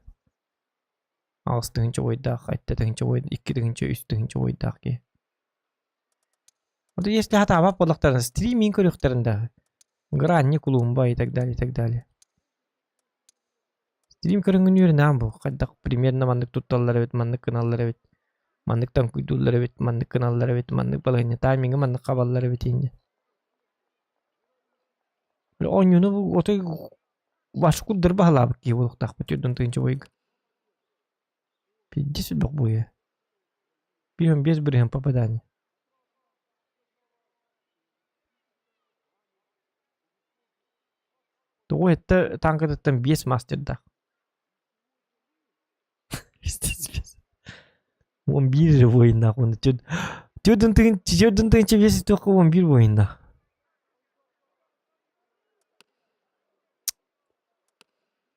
8 тыһыынча буойдаах, 7 тыһыынча буой, 2 тыһыынча, 3 тыһыынча буойдаах киһи. Вот если хатаабат буоллахтарына стриминг көрүөхтэрин да гранни клумба и так далее и так далее. Стрим көрүҥүн үөрэнэҕин бу хайдах примерно маннык тутталлар эбит, маннык гыналлар эбит, маннык таҥкуйдууллар эбит, маннык гыналлар эбит, маннык балаһыанньа таймиҥы маннык хабаллар эбит инньэ. Оонньууну отой башкурдар баһылаабыт киһи буолуохтаахпыт төрдүн тыынча буойга. Пиздец элбэх буойа. 55 бырыһын попадание. Тоҕо этэ танкатыттан биэс мастердаах. Пиздец. 11 эрэ буойуннаах уонна 4 тыһыынча 5 туохха 11 буойуннаах.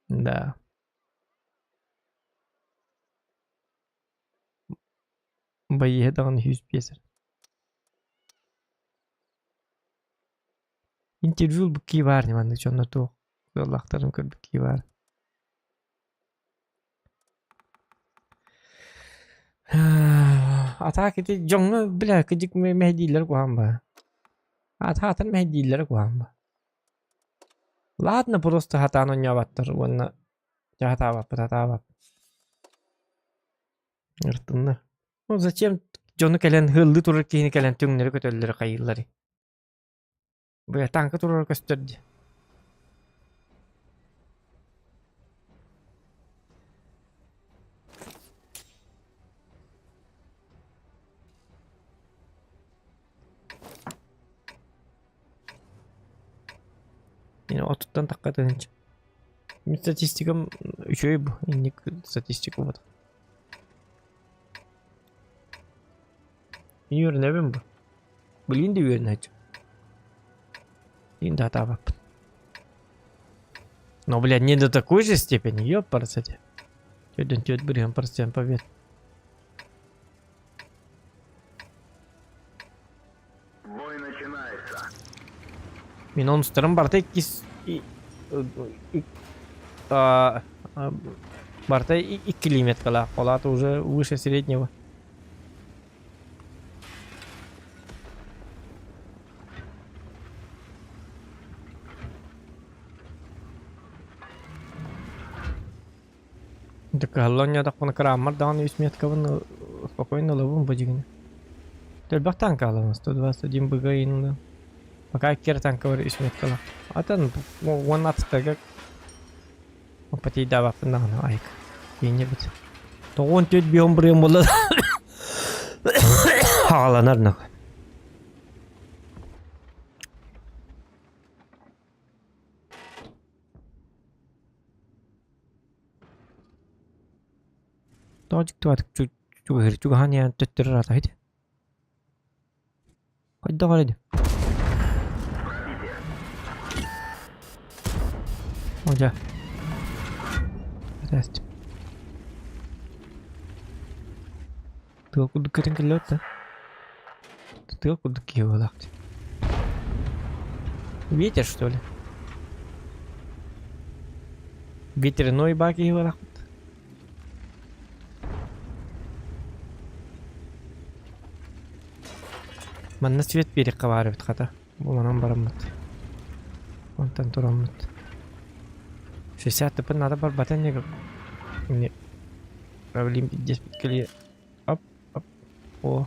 Да. Байыһа даҕаны 105 эрэ. Интервью ылбыт киһи баар маннык дьонно туох ыаллаахтарын көрбүт киһи баар. Атаак ити дьоҥҥо бля кыдьык мэһэйдииллэр куһаҕан баа. Атаатар мэһэйдииллэрэ куһаҕан баа. Ладно просто сатаан оонньооботтор уонна дьэ сатаабаппыт сатаабат. Ыртынна. Ну зачем дьону кэлэн ыаллыы турар киһини кэлэн түҥнэри көтөллөрү хайыылларый? Бля, тааҥка турара көстөр дии. Отуттан тахха тыһыынча. Мин статистикам үчүгэй бу, инник статистика буолбатах. Мин үөрэнэбин бу. Билигин да үөрэнээччи. Билигин да сатаабаппын. Но, блядь, не до такой же степени, ёпарасоте. Төрдөн төрт бырыһан процент побед. Бой начинается. Мин онустарым барыта иккис а, барыта иккилии меткалаах, ол аата уже выше среднего. Дьэ кыһалла оонньоотохпуна кырааммар даҕаны үс меткабын спокойно ылабын бу дьигинэ. Элбэх танка аламын 121 БГ инна. Пока икки эрэ танка бар үс меткалаах. Атын уон аттарга Патейдаабаппын даҕаны айык. Киинньэбит. 94 бион бырыан буолла хааланар нах. Тоҕо дьиктибатык чугаһыыр чугаһаан иһэн төттөрү ыраатаһыт. Хайдах эрэ О дьэ. Этээстим. Тыал курдук көтөн кэллэбит да. Тыал курдук киһи буолаах дии. Ветер что ли? Ветряной баа киһи буолаахпыт. Манна свет биэриэххэ баар эбит хата. Бу манан бараммыт. Онтон тураммыт. 60 тыпын надо барбата не Не проблем пиздец кэлиэ. Оп, оп. О.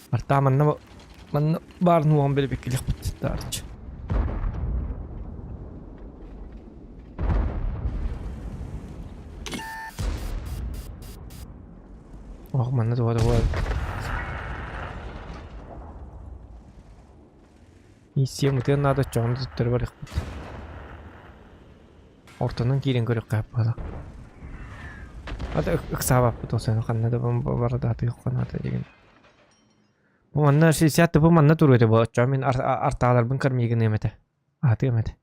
Артаа манна манна баар нуоҕун билбиккилихпит таарыччы. Ох, манна туга туга. Иссиэм ытыан наада оччоҕуна төттөрү барыахпыт. Ортонон киирэн көрүөххэ буолла. Ата ыксаабаппыт ол сана ханна да барда атыахха наада деген. Бу манна 60 бу манна туруо этэ бу оччоҕо мин артааларбын кормигыныам этэ. Аатыам этэ.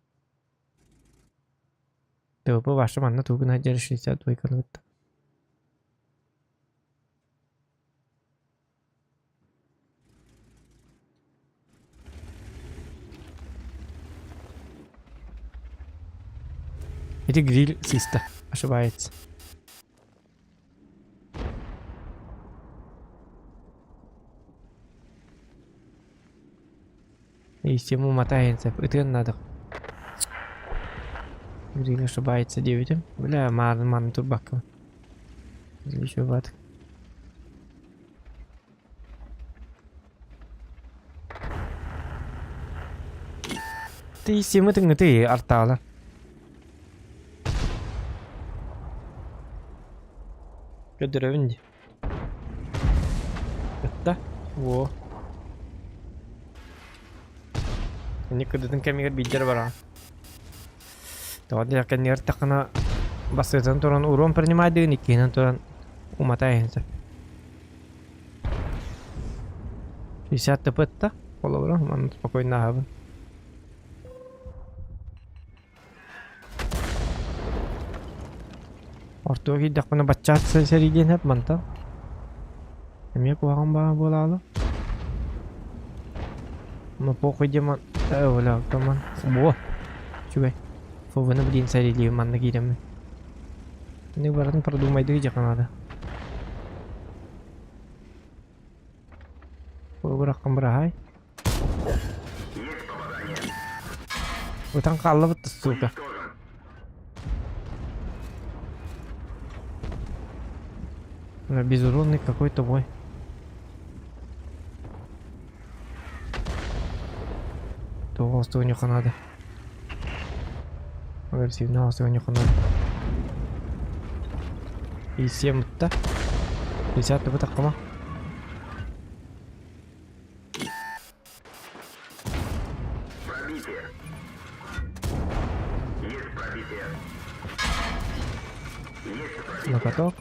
ТВП ваша манна тугу гына дьэр 62 кылыгытта. Ити гриль сыыста, ошибается. И всему мотаемся. Ытыан надо. Гриль ошибается диэбитим. Бля, маарын мааны турбакка. Еще бат. Ты симы тыҥы артаала. Көрдөрөбүн дии. Ытта. Во. Инник кырдытын кэмигэр биирдэр бараҕын. Тоҕо диэххэ кэннигэр таххына бастакытын туран урон принимайдыгын, иккиһинэн туран Умата иһин сөп. 60 тп-та холобура манна спокойно аһабын. Ортуга киирдэхпинэ баччаат сэриилиэн сөп мантан. Эмиэ куһаҕан баа буолаалы. Ну похуй диэн э бля ман во үчүгэй. ФВ-ны билиин сэриилиибин манна киирэммин. Ини барытын продумайдыы дьиэхэ наада. Быраххын быраһаай. Ытан хааллыбыт да сука. Безуродный какой-то бой. Тоҕус туоньуха надо. Агрессивно туоньуха надо. И 7 ытта. 50 тыбы таххама. Пробитие. Есть пробитие. Есть пробитие. На каток.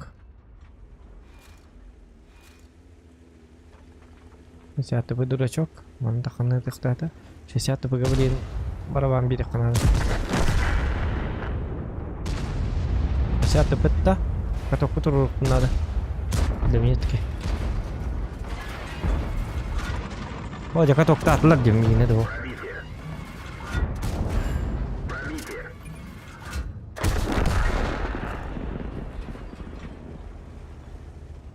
60 тыбы дурачок. Манна таххана тахтаата. 60 тыбыга блин барабан биэриэххэ наада. 60 тыпытта. Катокка туруорукпун наада. Для меня таки. О, дьэ катоктаатылар диэн миинэ дуо. Пробитие. Пробитие.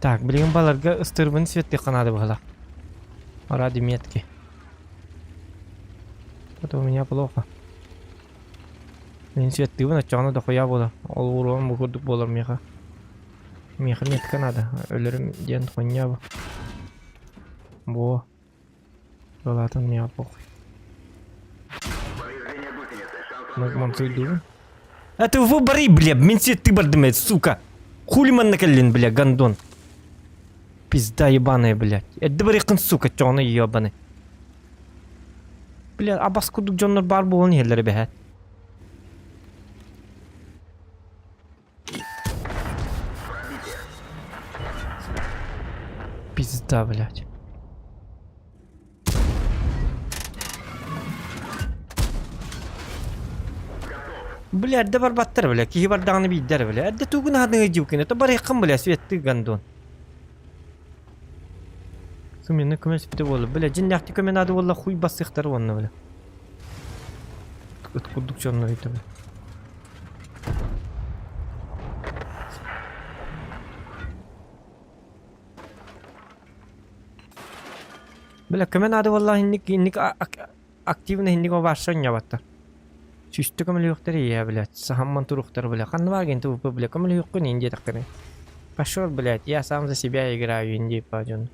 Так, билигин баларга ыстыырбын светтиэххэ наада быһалаах. Ради метки. Это у меня плохо. Мин светтыыбын оччоҕуна дохуя буолар. Ол уруом бу курдук буолар миэхэ. Миэхэ метка надо. Өлөрүм диэн хуйня бу. Во. Былаатын миэхэ похуй. Повреждение гусеницы. Шанс Мансуйдуубун. Это выбори, бля, мин светтыы бардым, э, сука. Хули манна кэллин, бля, гондон. Пизда ебаная, блядь. Эрдэ барыаххын, сука, чоҕуна ебаный. Бля, абас курдук дьоннор баар буолан иһэллэр эбэһээт. Пизда, блядь. Бля, эрдэ барбаттар, бля, киһи бардаҕына биирдэр, бля. Эрдэ тугун аһадыҥый дьиукин, это барыаххын, бля, светтыы гондон. Сумена көмө сүптэ буолла. Бля, дьиннээхтик көмө наада буолла, хуй бассыахтар уонна, бля. Ыт курдук дьоннор ыйта, бля. Бля, көмө наада буолла, инник, инник активно инник обаарса онньообаттар. Сүүстэ көмөлөһүөхтэр ийэ, блядь, саһамман туруохтар, бля. Ханна баар гин ТВП, бля, көмөлөһүөххүн иин диэтэхтэрин. Пошел, блядь, я сам за себя играю, инди па дьон.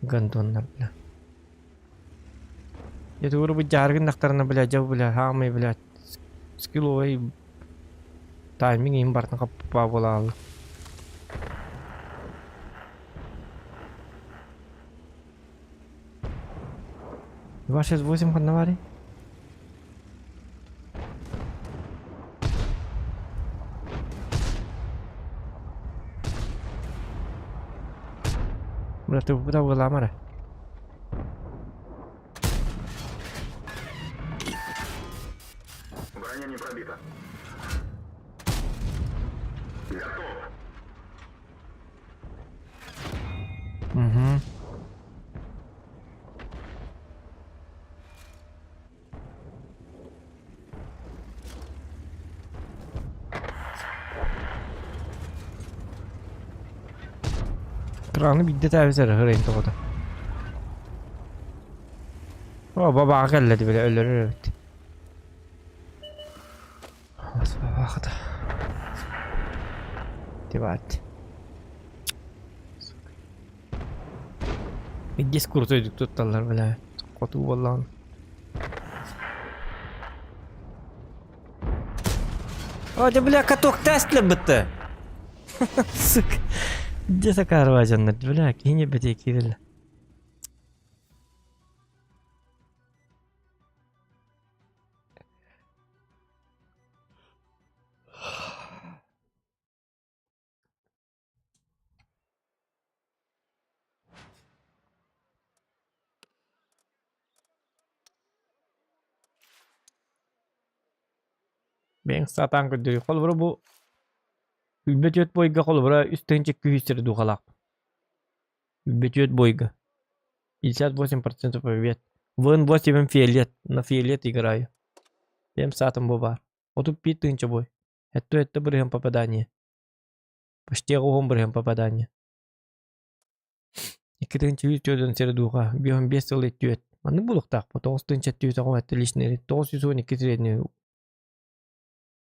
Гондоннар, бля. Я тугу быдьааргыннахтарына, бля, дьэ, бля, хаамай, блядь, скилловай тайминг иһин барытын хаппа буолаалла. 268 ханна баарый? Бля, ты быта эрэ. Броня не пробита. Готов. Угу. Краны биирдэ тээбис эрэ хырайын тоҕото. О, бабаҕа кэллэ бile өлөрөр эбит. Бабаҕата. Тибаат. Иккис крутой тутталлар бля. Хотуу буоллаҕын. О, да бля, каток тест бытты. Сука. Где такая дьоннор, бля, киһини бэтиэ киирэллэр. Бэйэҥ сатаан көрдөрүү. Холобура бу Үлбэ түөрт бойга холобура үс тыһыынча күүс сири духалаах. Үлбэ түөрт бойга. 58% побед. ВН8 фиолет. На фиолет играю. Бэйэм саатым бу баар. 31 тыһыынча бой. Эттэ бырыһыан попадание. Почти 10 бырыһыан попадание. 2 304 сири духа. 55 сыл түөрт. Маннык булуктаах бу. 9 497 личный. 912 средний.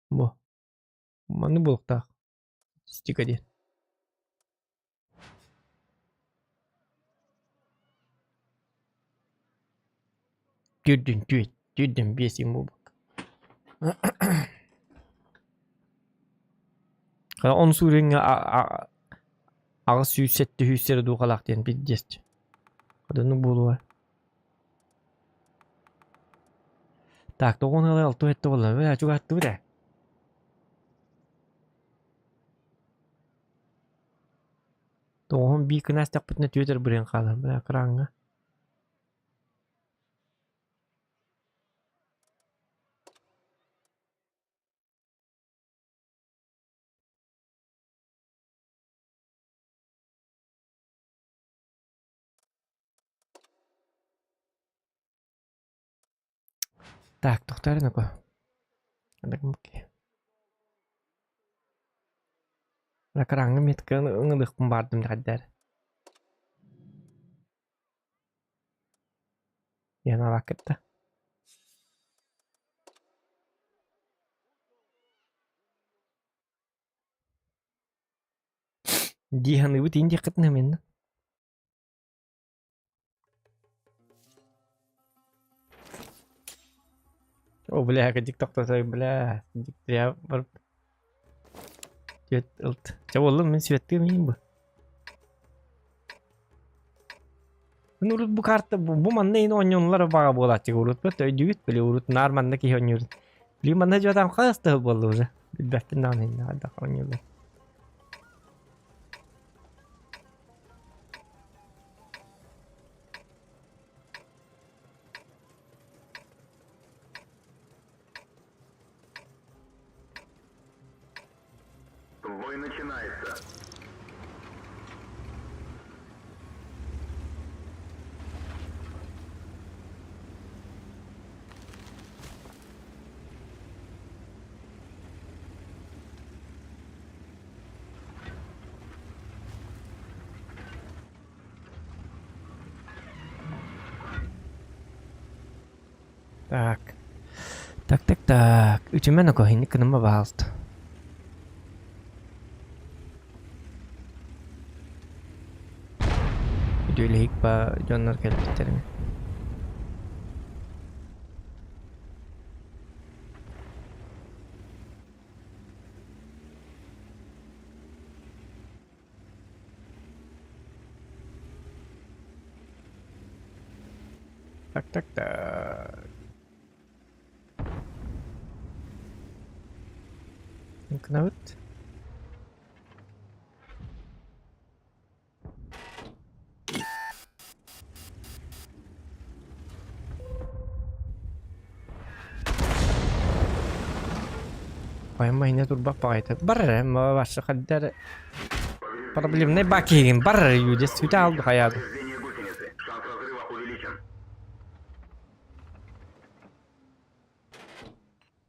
Бу. Маннык буолуохтаах. Стика диэн. Түрдүн түөт, түрдүн биэс им буолбакка. Он суурүҥҥэ 807 сэрэ духалаах диэн пиздец. Одону буолуо. Так, тоҕон ыалы алты этте буолла. Бля, чугаһаттыбыт ээ. Тоҕуһун биир гына астахпытына түөрт эрэ бырыан хаалар. Бля, экраҥҥа. Так, тохтоо эрэ Экраҥҥа метканы ыҥырыахпын баардым дэхэрдээр. Яналааккытта. Дии саныыбыт иин диэххитинэ мин. О, бля, кадик тохтотой, бля, я бар... Чэ буоллум, мин светтыым иин бу. Мин урут бу карта бу, бу манна иин оонньонулар баҕа буолааччы урут бу өйдүүбүт били урут наар манна киһи оонньуур. Били манна дьуотаам хас да буолла уже. Билбэппин даҕаны иннэ хайдах оонньуулар. Бой начинается. Так. Так, так, так. Үтүмэн окоһинник гыныма баһаалыста. Үтүөлэһик ба дьоннор кэлбиттэр ини. Так, так, так. Гынабыт. Байма ине турбах баҕайыта. Бар эрэ, барса хадда эрэ. Проблемный бакигин бар эрэ юдес сүтэ алды хайаады. Повреждение гусеницы. Шанс разрыва увеличен.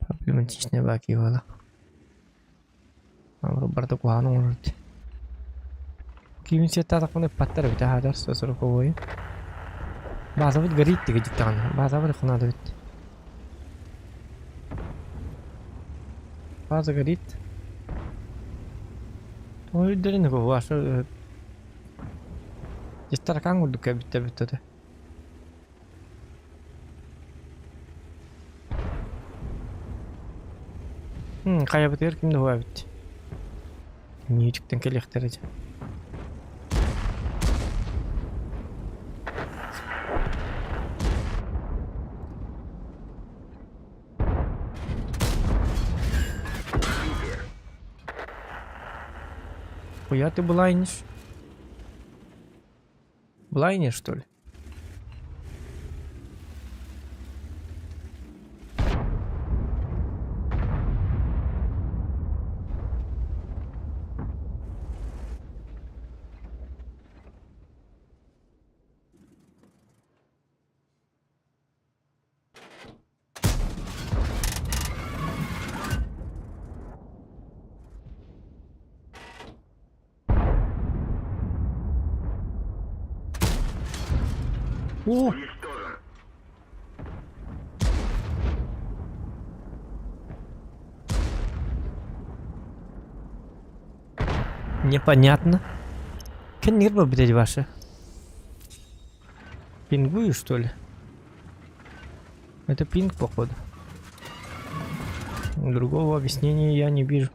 Проблематичный баки буола. Барда куһаҕан оҥорор Киимин сиэттаатахпына ыппаттар эбит аһаатар сороковой. Базабыт горит диги дьиктаҕына. Базабыт ханада эбит. База горит. Ой, ваша Таракан курдук кэлбиттэр бүттэ. Хайабытыгар ким да уһаа эбит. Ньиичиктэн кэлиэхтэрэ дьэ. Хуя ты блайнишь? Блайнер, что ли? О! Уничтожен. Непонятно. Кэннигэр барбыт эти ваши. Пингую, что ли? Это пинг, походу. Другого объяснения я не вижу.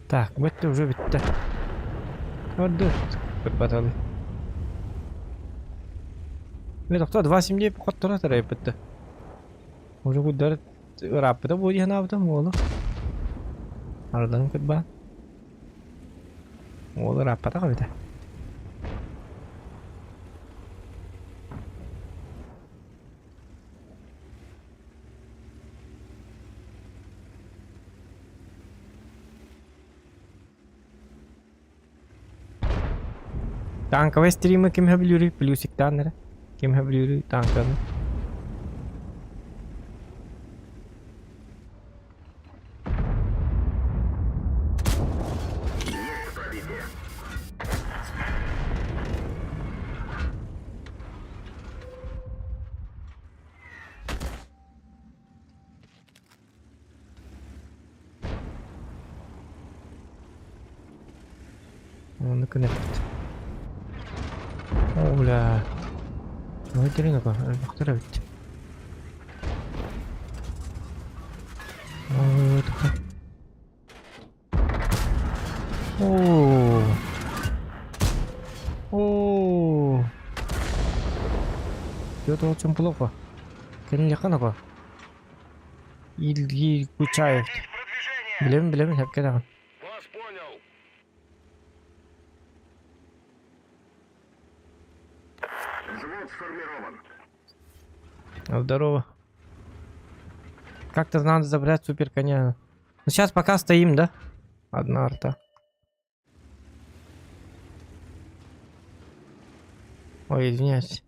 Так, бэтте уже бүттэ. Орду. Кырбаталы. Мен тохтоо 2.7 хотторо тарайбытта. Уже куддар ырааппыта буо дии санаабытым уолу. Ардан кырбаан. Уол ырааппатах эбитэ. Танковай стримы ким сөбүлүүрүй? Плюсиктаан эрэ. Ким сөбүлүүрүй танканы? Есть пробитие. Ону көнөппүт. Оо, бля. Өйдөрүн элбэхтэр эбит. Оо, тоқта. Оо. Оо. Что-то очень плохо. Кэнниэхэ нако. Ильи Кучаев. Билэбин, билэбин, сөпкө даҕаны. Вас понял. Взвод сформирован. Здорово. Как-то надо забрать супер коня. Ну сейчас пока стоим, да? Одна арта. Ой, извиняюсь.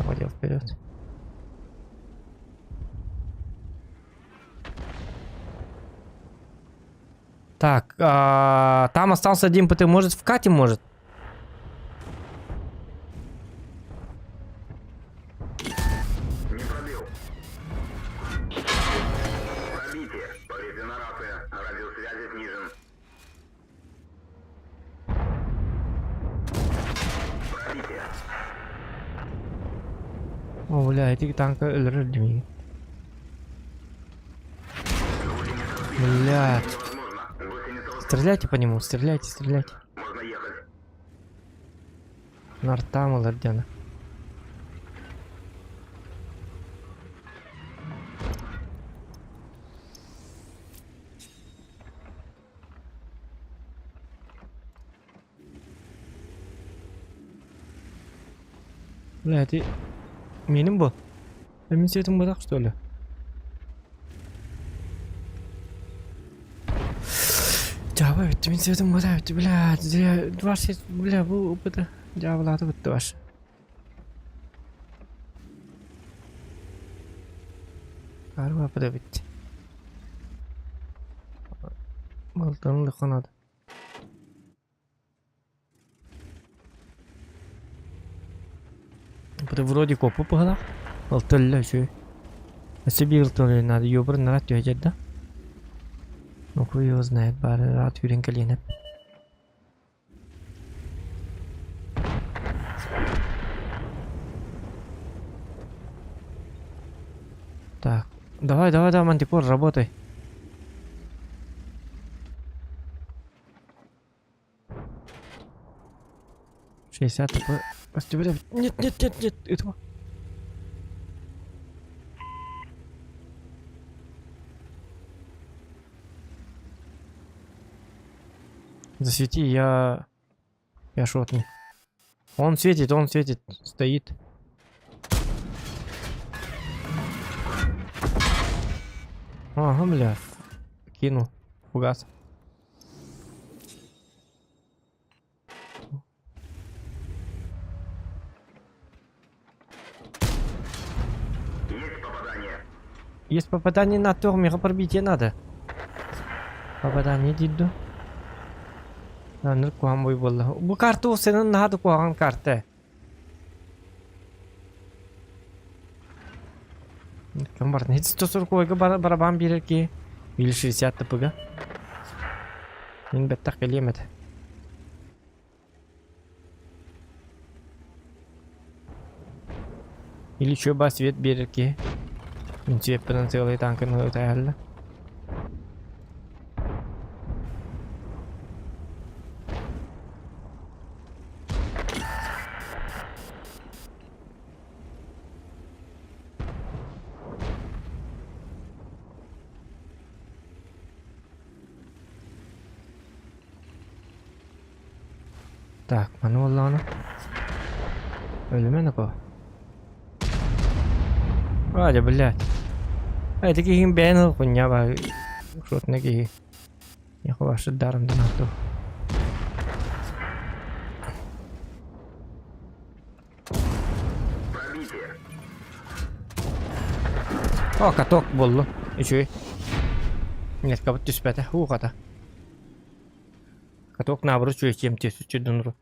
Хотел вперед. Так, а, там остался один ПТ. Может, в кате может? Не пробил. Пробитие. Повреждена рация. Радиус связи снижен. Пробитие. О, бля, эти танка өлөрөр дии. Блядь. Невозможно. Гусеница Стреляйте по нему, стреляйте, стреляйте. Можно ехать. Нартам Лордена. Бля, ты... Миним был? Мин светом бадах, что ли? Дьаба бүттэ, мин светом бадах бүттэ, блядь, зря... 26, бля, бу опыта. Дьаабалаата бүттэ ваш. Арба опыта бүттэ. Балтан лыханады. Это вроде копу погнал. Алтылла үчүгэй. Өссө биир ылтылы надо ёбр нарат түһэдэр да. Ну хуй его знает, бары рад үүрэн кэлиэнэ. Так, давай, давай, давай, Мантикор, работай. 60 такой. Нет, нет, нет, нет, этого. Засвети, я... Я шотный. Он светит, стоит. Ага, бля. Кинул. Фугас. Есть попадание на туох миэхэ пробитие надо. Попадание диир дуо? Аныр куһаҕан бой буолла. Бу карта уопсайынан наһаа да куһаҕан карта. Ким бардын? 140 барабан биэрэр киһи. Или 60 ТП-га. Мин бэттэх кэлиэм этэ. Или еще ба свет биэрэр киһи. Мин свеппинэн сыалай танканы ытаһалла. Так, маны буоллаҕына өлүмэн око. Вадя, блядь. Ити киһиҥ бэйэн ыл хуйня ба шотный киһи. Я ваши даром донату. О, каток буоллум. Үчүгэй. Нескабыт түспэтэ. Уу хата. Каток наоборот үчүгэй чем сүччүдун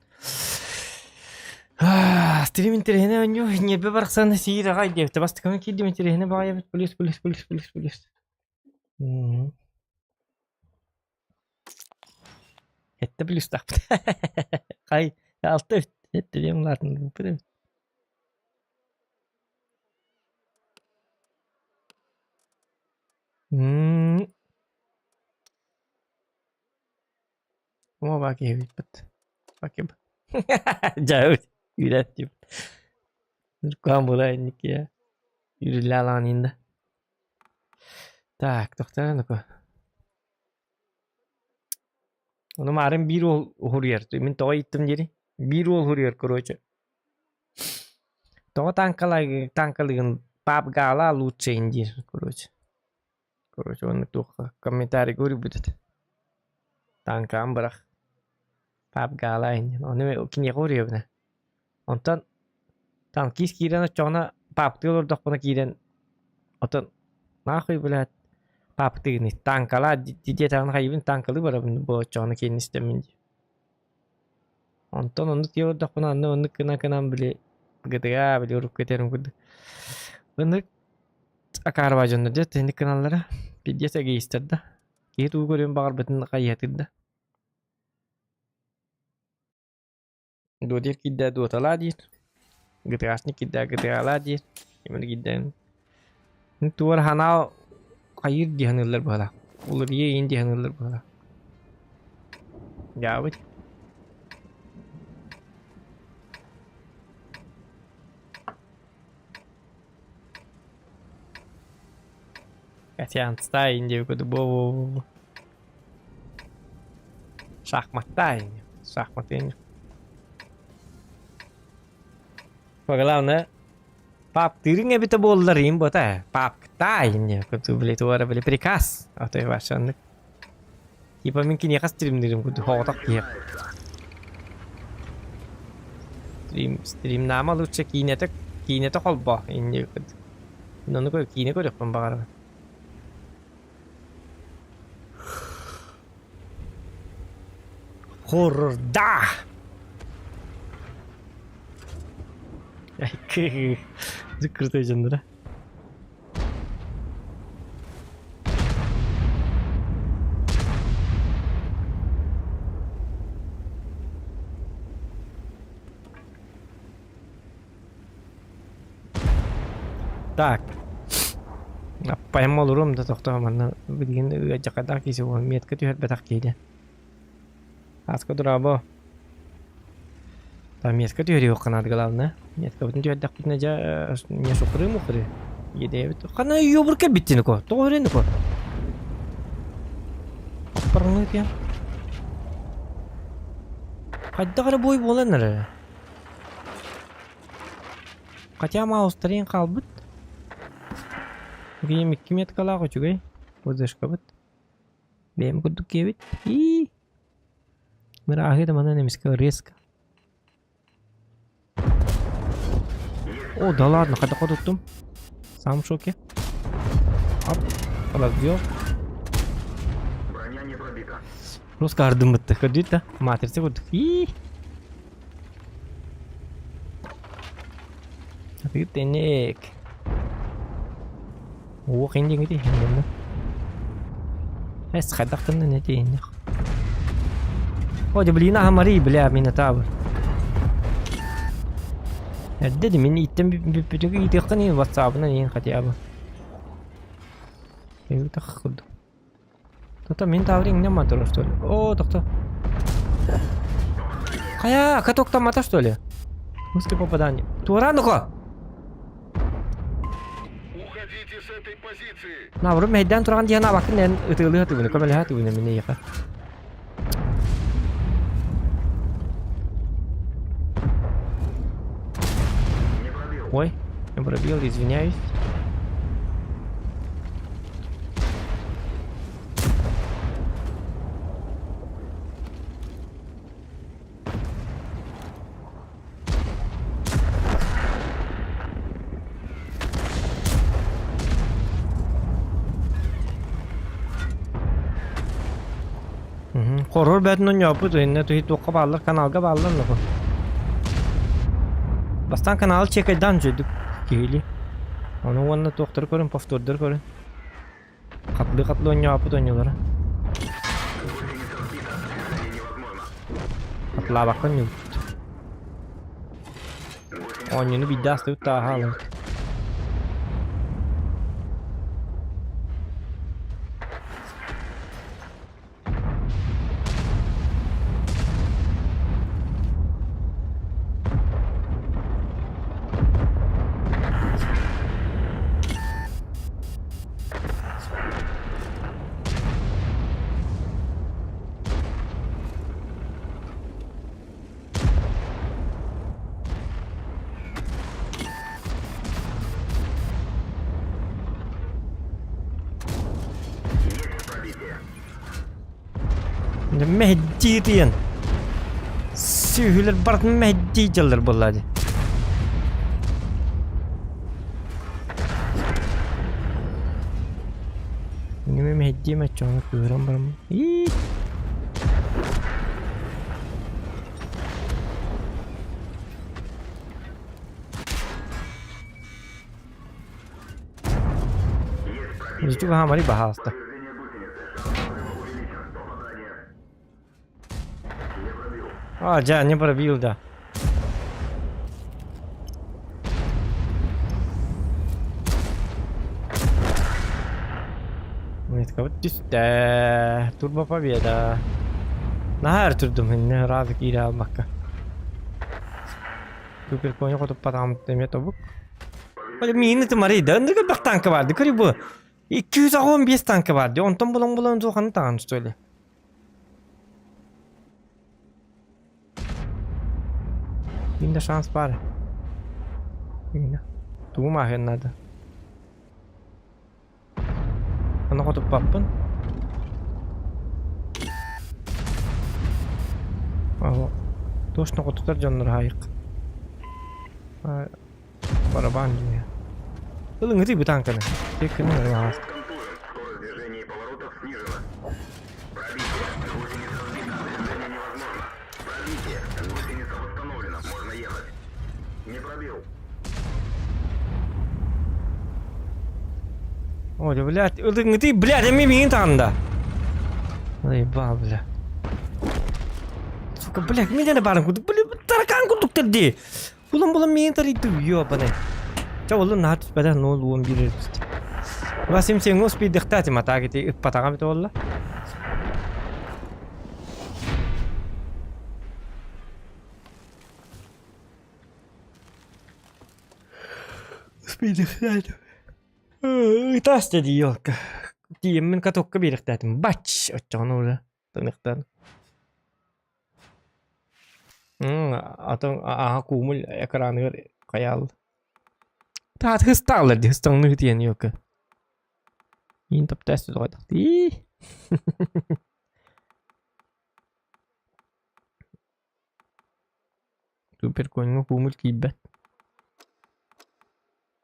Стрим интэриэһинэй оонньуу ньиэрбэ барахсан сиир аҕай диэбитэ бастакынан киирдим интэриэһинэй баҕайы плюс плюс плюс плюс плюс Сэттэ плюстаахпыт Хай алта эбит сэттэ диэн улаатыннарбыппыт эбит Уоба киһибиппит. Бакиб. Дьэ, үрэт дип. Нуркаан була инникия. Үрүллэалаан инда. Так, тохтоо нуку. Ону маарым биир уол уһуруйар. Мин тоҕо ыйыттым диэри. Биир уол уһуруйар, короче. Тоҕо танкалай танкалыгын пап гала лучше диир, короче. Короче, оннук туохха комментарийга уруйбут этэ. Танкаҕын бырах. Пап гала иннин. Ону киниэхэ уруйабын ээ. Онтон танкист киирэн оччоҕуна паптыы олордохпуна киирэн отон нахуй блядь паптыыгыный танкалаа диэтэҕинэ хайыыбын танкалыы барабын бу оччоҕуна киирэн истэммин дии. Онтон оннук дии олордохпуна анны оннук гына гынан били ГТА били урукку этэрим курдук. Ынырык акаарыбаа дьоннор дьэ итинник гыналлара пиздец эгоистар да. Киһи тугу көрүөн баҕарбытын хайыһатыр да. Дуодир киирдэ дуоталаа диир. ГТАшник киирдэ ГТАлаа диир. Кимир киирдэ туор ханаал хайыыр дии саныыллар быһалаах. Уларыйа иин дии саныыллар быһалаах. Дьаабыт. Катянстайн диэбит курдук буо-буо-буо. Шахматтаин. Шахматы. Главное, паптырың эбитэ буоллар им бота. Паптаин. Куту блядь, туора били приказ. А то вашаннык. Типа мин киниэхэ стримнирим курдук хоҕотох киһи. Стрим, стримнаама лучше киинэтэ киинэтэ холбоо инни Ону киинэ көрүөхпүн баҕарабын. Хоррор да! Крутой дьоннора. Так. Аппайым олоруом да тохтоо манна билигин ыадьакадаах киһи буолан метка түһэрбэтэх киһи диэн. Ааска дорообо. Там метка түһэриэххэ наада главное. Меткабытын түһэрдэхпитинэ дьэ не сукры мукры. Иэдэйэбит. Хана ёбур кэлбиттин ко. Тоҕо өрен ко. Аппарыңы тиэн. Хайдах эрэ бой буолан эрэ. Хотя маустарин хаалбыт. Киһим икки меткалаах үчүгэй. Вызышкабыт. Бэйэм курдук киэбит. Ии. Мырааһыы да манан эмискэ резко. О, да ладно, хайдах хотуттум. Сам в шоке. Оп, раздел. Русская ардыммытты көрдүт да матрица курдук. Ии. Тенек. Уох индиҥити хэннэннэ. Эс хайдахтан не тииннэх. О, блин, ахамари, бля, минотавр. Эрдэ да мин ииттэн бүппүтүгү иитиэххин иин ватсабынан иин хотя бы. Өйүтэх курдук. Тота мин тавры иҥнэн мантылар что ли? О, тохто. Хайа, каток мата что ли? Узкое попадание. Туора ну-ка! Уходите с этой позиции! Наоборот, мэйдээн туран диэн абакын эн ытыылыы тыгыны көмөлөһө тыгыны мин эйиэхэ. Ой, я пробил, извиняюсь. Хоррор бээтин оонньооппут иннэ туһи туохха бааллар каналга бааллар ноху. Бастаан каналы чекайдаан үчүгдүк киһили. Ону уонна туохтары көрүн, повтордары көрүн. Хатлыы-хатлыы оонньооппут оонньуулара. Хатлаабакка оонньуубут. Оонньууну биирдэ астыбыт тааһа алабыт. Мэһдии диэн сүөһүлэр барытын мэһдии дьаллар буолла дии. Ньүмэ мэһдии маччоҕуна кыыһыран бараммын. Ии. Хаамари баһаалыста. А, дьэ, не пробил, да. Вот түстэ. Турбо победа. Наһаа өр турдум иннэ ыраах киирэ албакка. Супер коня хотуппатаҕым эмиэ тобук. Миини тымарый да ынырык элбэх танка баар ди көрүй бу 215 танка баар ди онтон булан булан суоханы таҕан что ли Минде шанс баар. Тугум ааһыан наада. Аны хотуппаппын. Точно хотутар дьоннор аайык. Барабан дии. Ылыҥытый бу танканы. Тек кини Ой, блядь, ылыҥытый, блядь, эмиэ миигин таҕында. Заебал, бля. Сука, блядь, мин эрэ баарым курдук, бля, таракан курдуктар дии. Булан-булан миигин тарыйды, ёбаный. Чэ, ол наһаа түспэтэх, 0,11 түстэ. Васим сен успейдыхтаатим, а так ити ыппатаҕа эбитэ буолла. Успейдыхтаатим. Ытаас дии елка. Тиийэммин катокка биэриэхтээтим. Бач! Оччоҕуна уже тыныктан. Атын ааһа куумул экраныгар хайаал. Таат хыстааллар дии хыстаҥныгы тиийэн елка. Иин таптаас тоҕойдох дии. Суперконьҥа куумул киирбэт.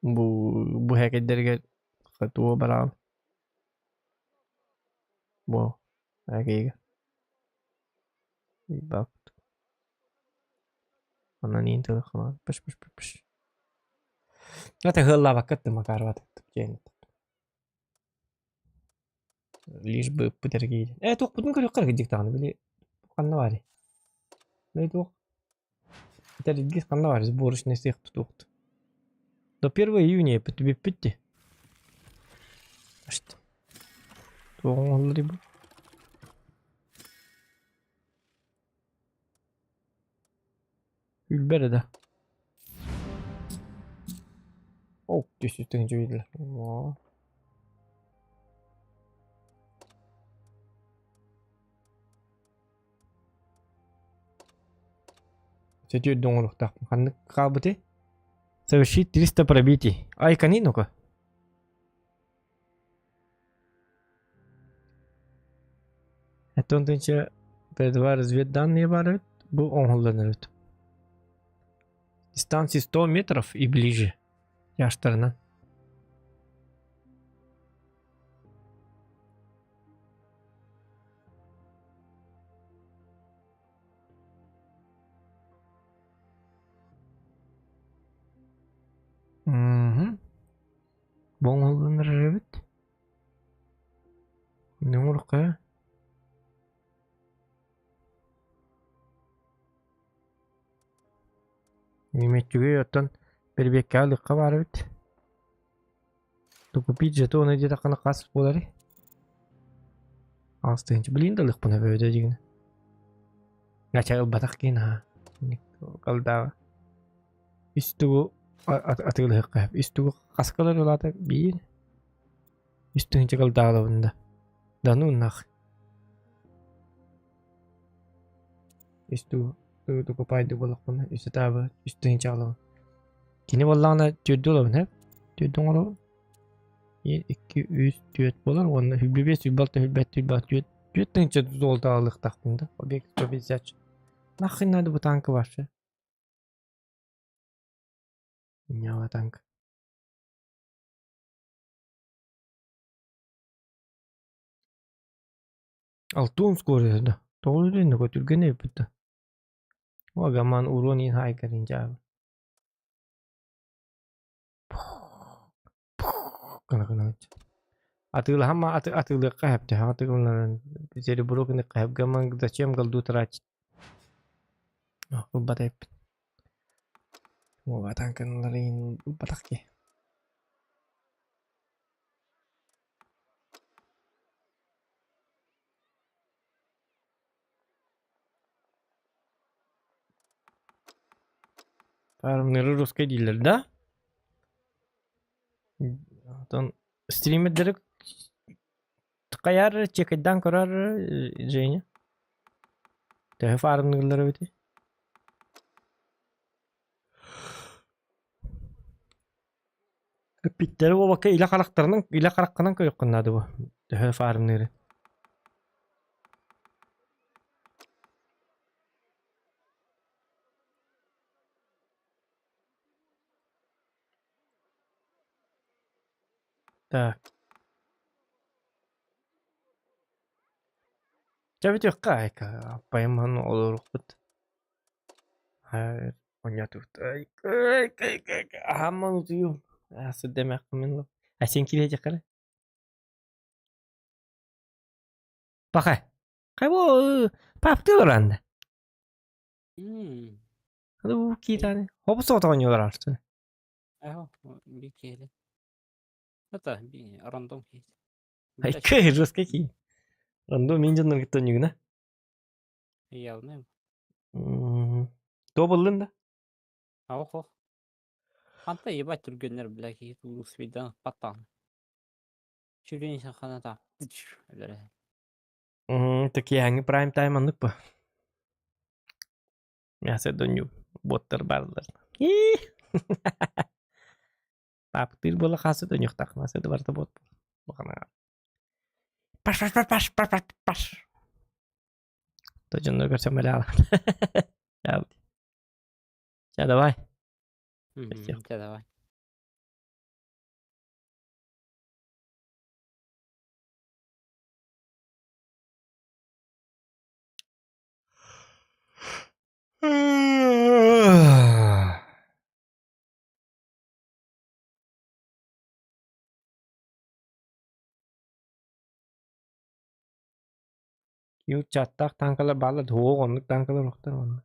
Бу бу һээкэйдэригэр туо бараҕын. Бу Агейга. Баппыт. Онон иин тылы ханан пыш пыш пыш пыш. Это ыаллаабакка ыттым Макарова диэн. Лишь бы ыппыт эргийдин. Ээ туохпутун көрүөххэ эрэ кырдьык даҕаны били ханна баарый? Били туох Этэргис ханна баар сборочный цех тутуохт. До 1 июня бүппүт дии. Что? Туох оҥоһуллар бу? Күлбэр да. О, түс тыһыынча О. Сөтүөрдү оҥоруохтаахпын. Ханнык хаалбытый? Совершить 300 пробитий. Айкани ну-ка. Оттон тынча П2 разведданные баар эбит. Бу оҥоһуллан эбит. Дистанции 100 метров и ближе. Яштарынан. Мгм. Бу оҥоһуллан эрэр эбит. Нөҥүрхэ. Немецчүгэй оттон бэрбиэккэҕэ ылыахха баар эбит. Докупить жетоны диэтэххинэ хас буоларый? Аҕыс тыһыынча. Билигин да ылыахпын эбэбитэ дьигинэ. Ача ылбатах киһи наһаа. Калдааҕа. Үс тугу атыылаһыахха сөп. Үс тугу хаска ылар улаата биир. Үс тыһыынча калдааҕылабын да. Да ну нах. Үс тугу докупайды буоллахпына үс этабы үс тыһыынча ылабын. Кини буоллаҕына түөрдү ылабын һэ? Түөрдү оҥоробун. Биир, икки, үс, түөрт буолар уонна сүүрбэ биэс, сүүрбэ алта, сүүрбэ сэттэ, сүүрбэ түөрт, түөрт тыһыынча золото ылыахтаахпын да. Объект 150. Нахрен надо бу танка вообще? Нява танк. Алтуон скорость да. Тоҕо үрүн түргэн эбит да. Гаман урон иин хайгарын дьаабы. Гына Атыылаһан атыылыахха сөптөөх атыыланан серебро гыныахха сөп гаман зачем голду тратить ылбат эбиппит Уолатан гыналар иин ылбатах киһи Фармныры русскай дииллэр да? Оттон стримердэри хайаар чекайдаан көрөр Женя? Төһө фармныыллар эбитий? Эппиттэрэ буолбакка илэ харахтарынан илэ хараххынан көрүөххүн наада бу төһө фармныыры. Так. Чэ бүтүөххэ айка аппайым олорукпут. Онньотубут. Аһаамман утуйуом. Сырдэмэххин А сен кириэтэххэ эрэ. Паха. Хайбо паптыы баранна. Хады киитааны. Хобус оонньуулар артын. Эһо, би киэли. Это би рандом киит. Айка жестко ки. Рандом мин дьоннор кытта ньүгүнэ. Явно. То буллун да? Ох ох. Ханта ебать түргеннер бля киит улус видан паттан. Чүрүн ханата. Өлөрө. Такие прайм тайм аннык по. Мясо донью боттар барлар. Паптыр буола хаасы доньуохтаах мясо барыта бот. Паш паш паш паш паш паш паш. То дьоннор көрсөм бэлэҕэ. Ча давай. Ча давай. Ют чаттаах танкалар бааллар, суох оннук танкалар охтор онно.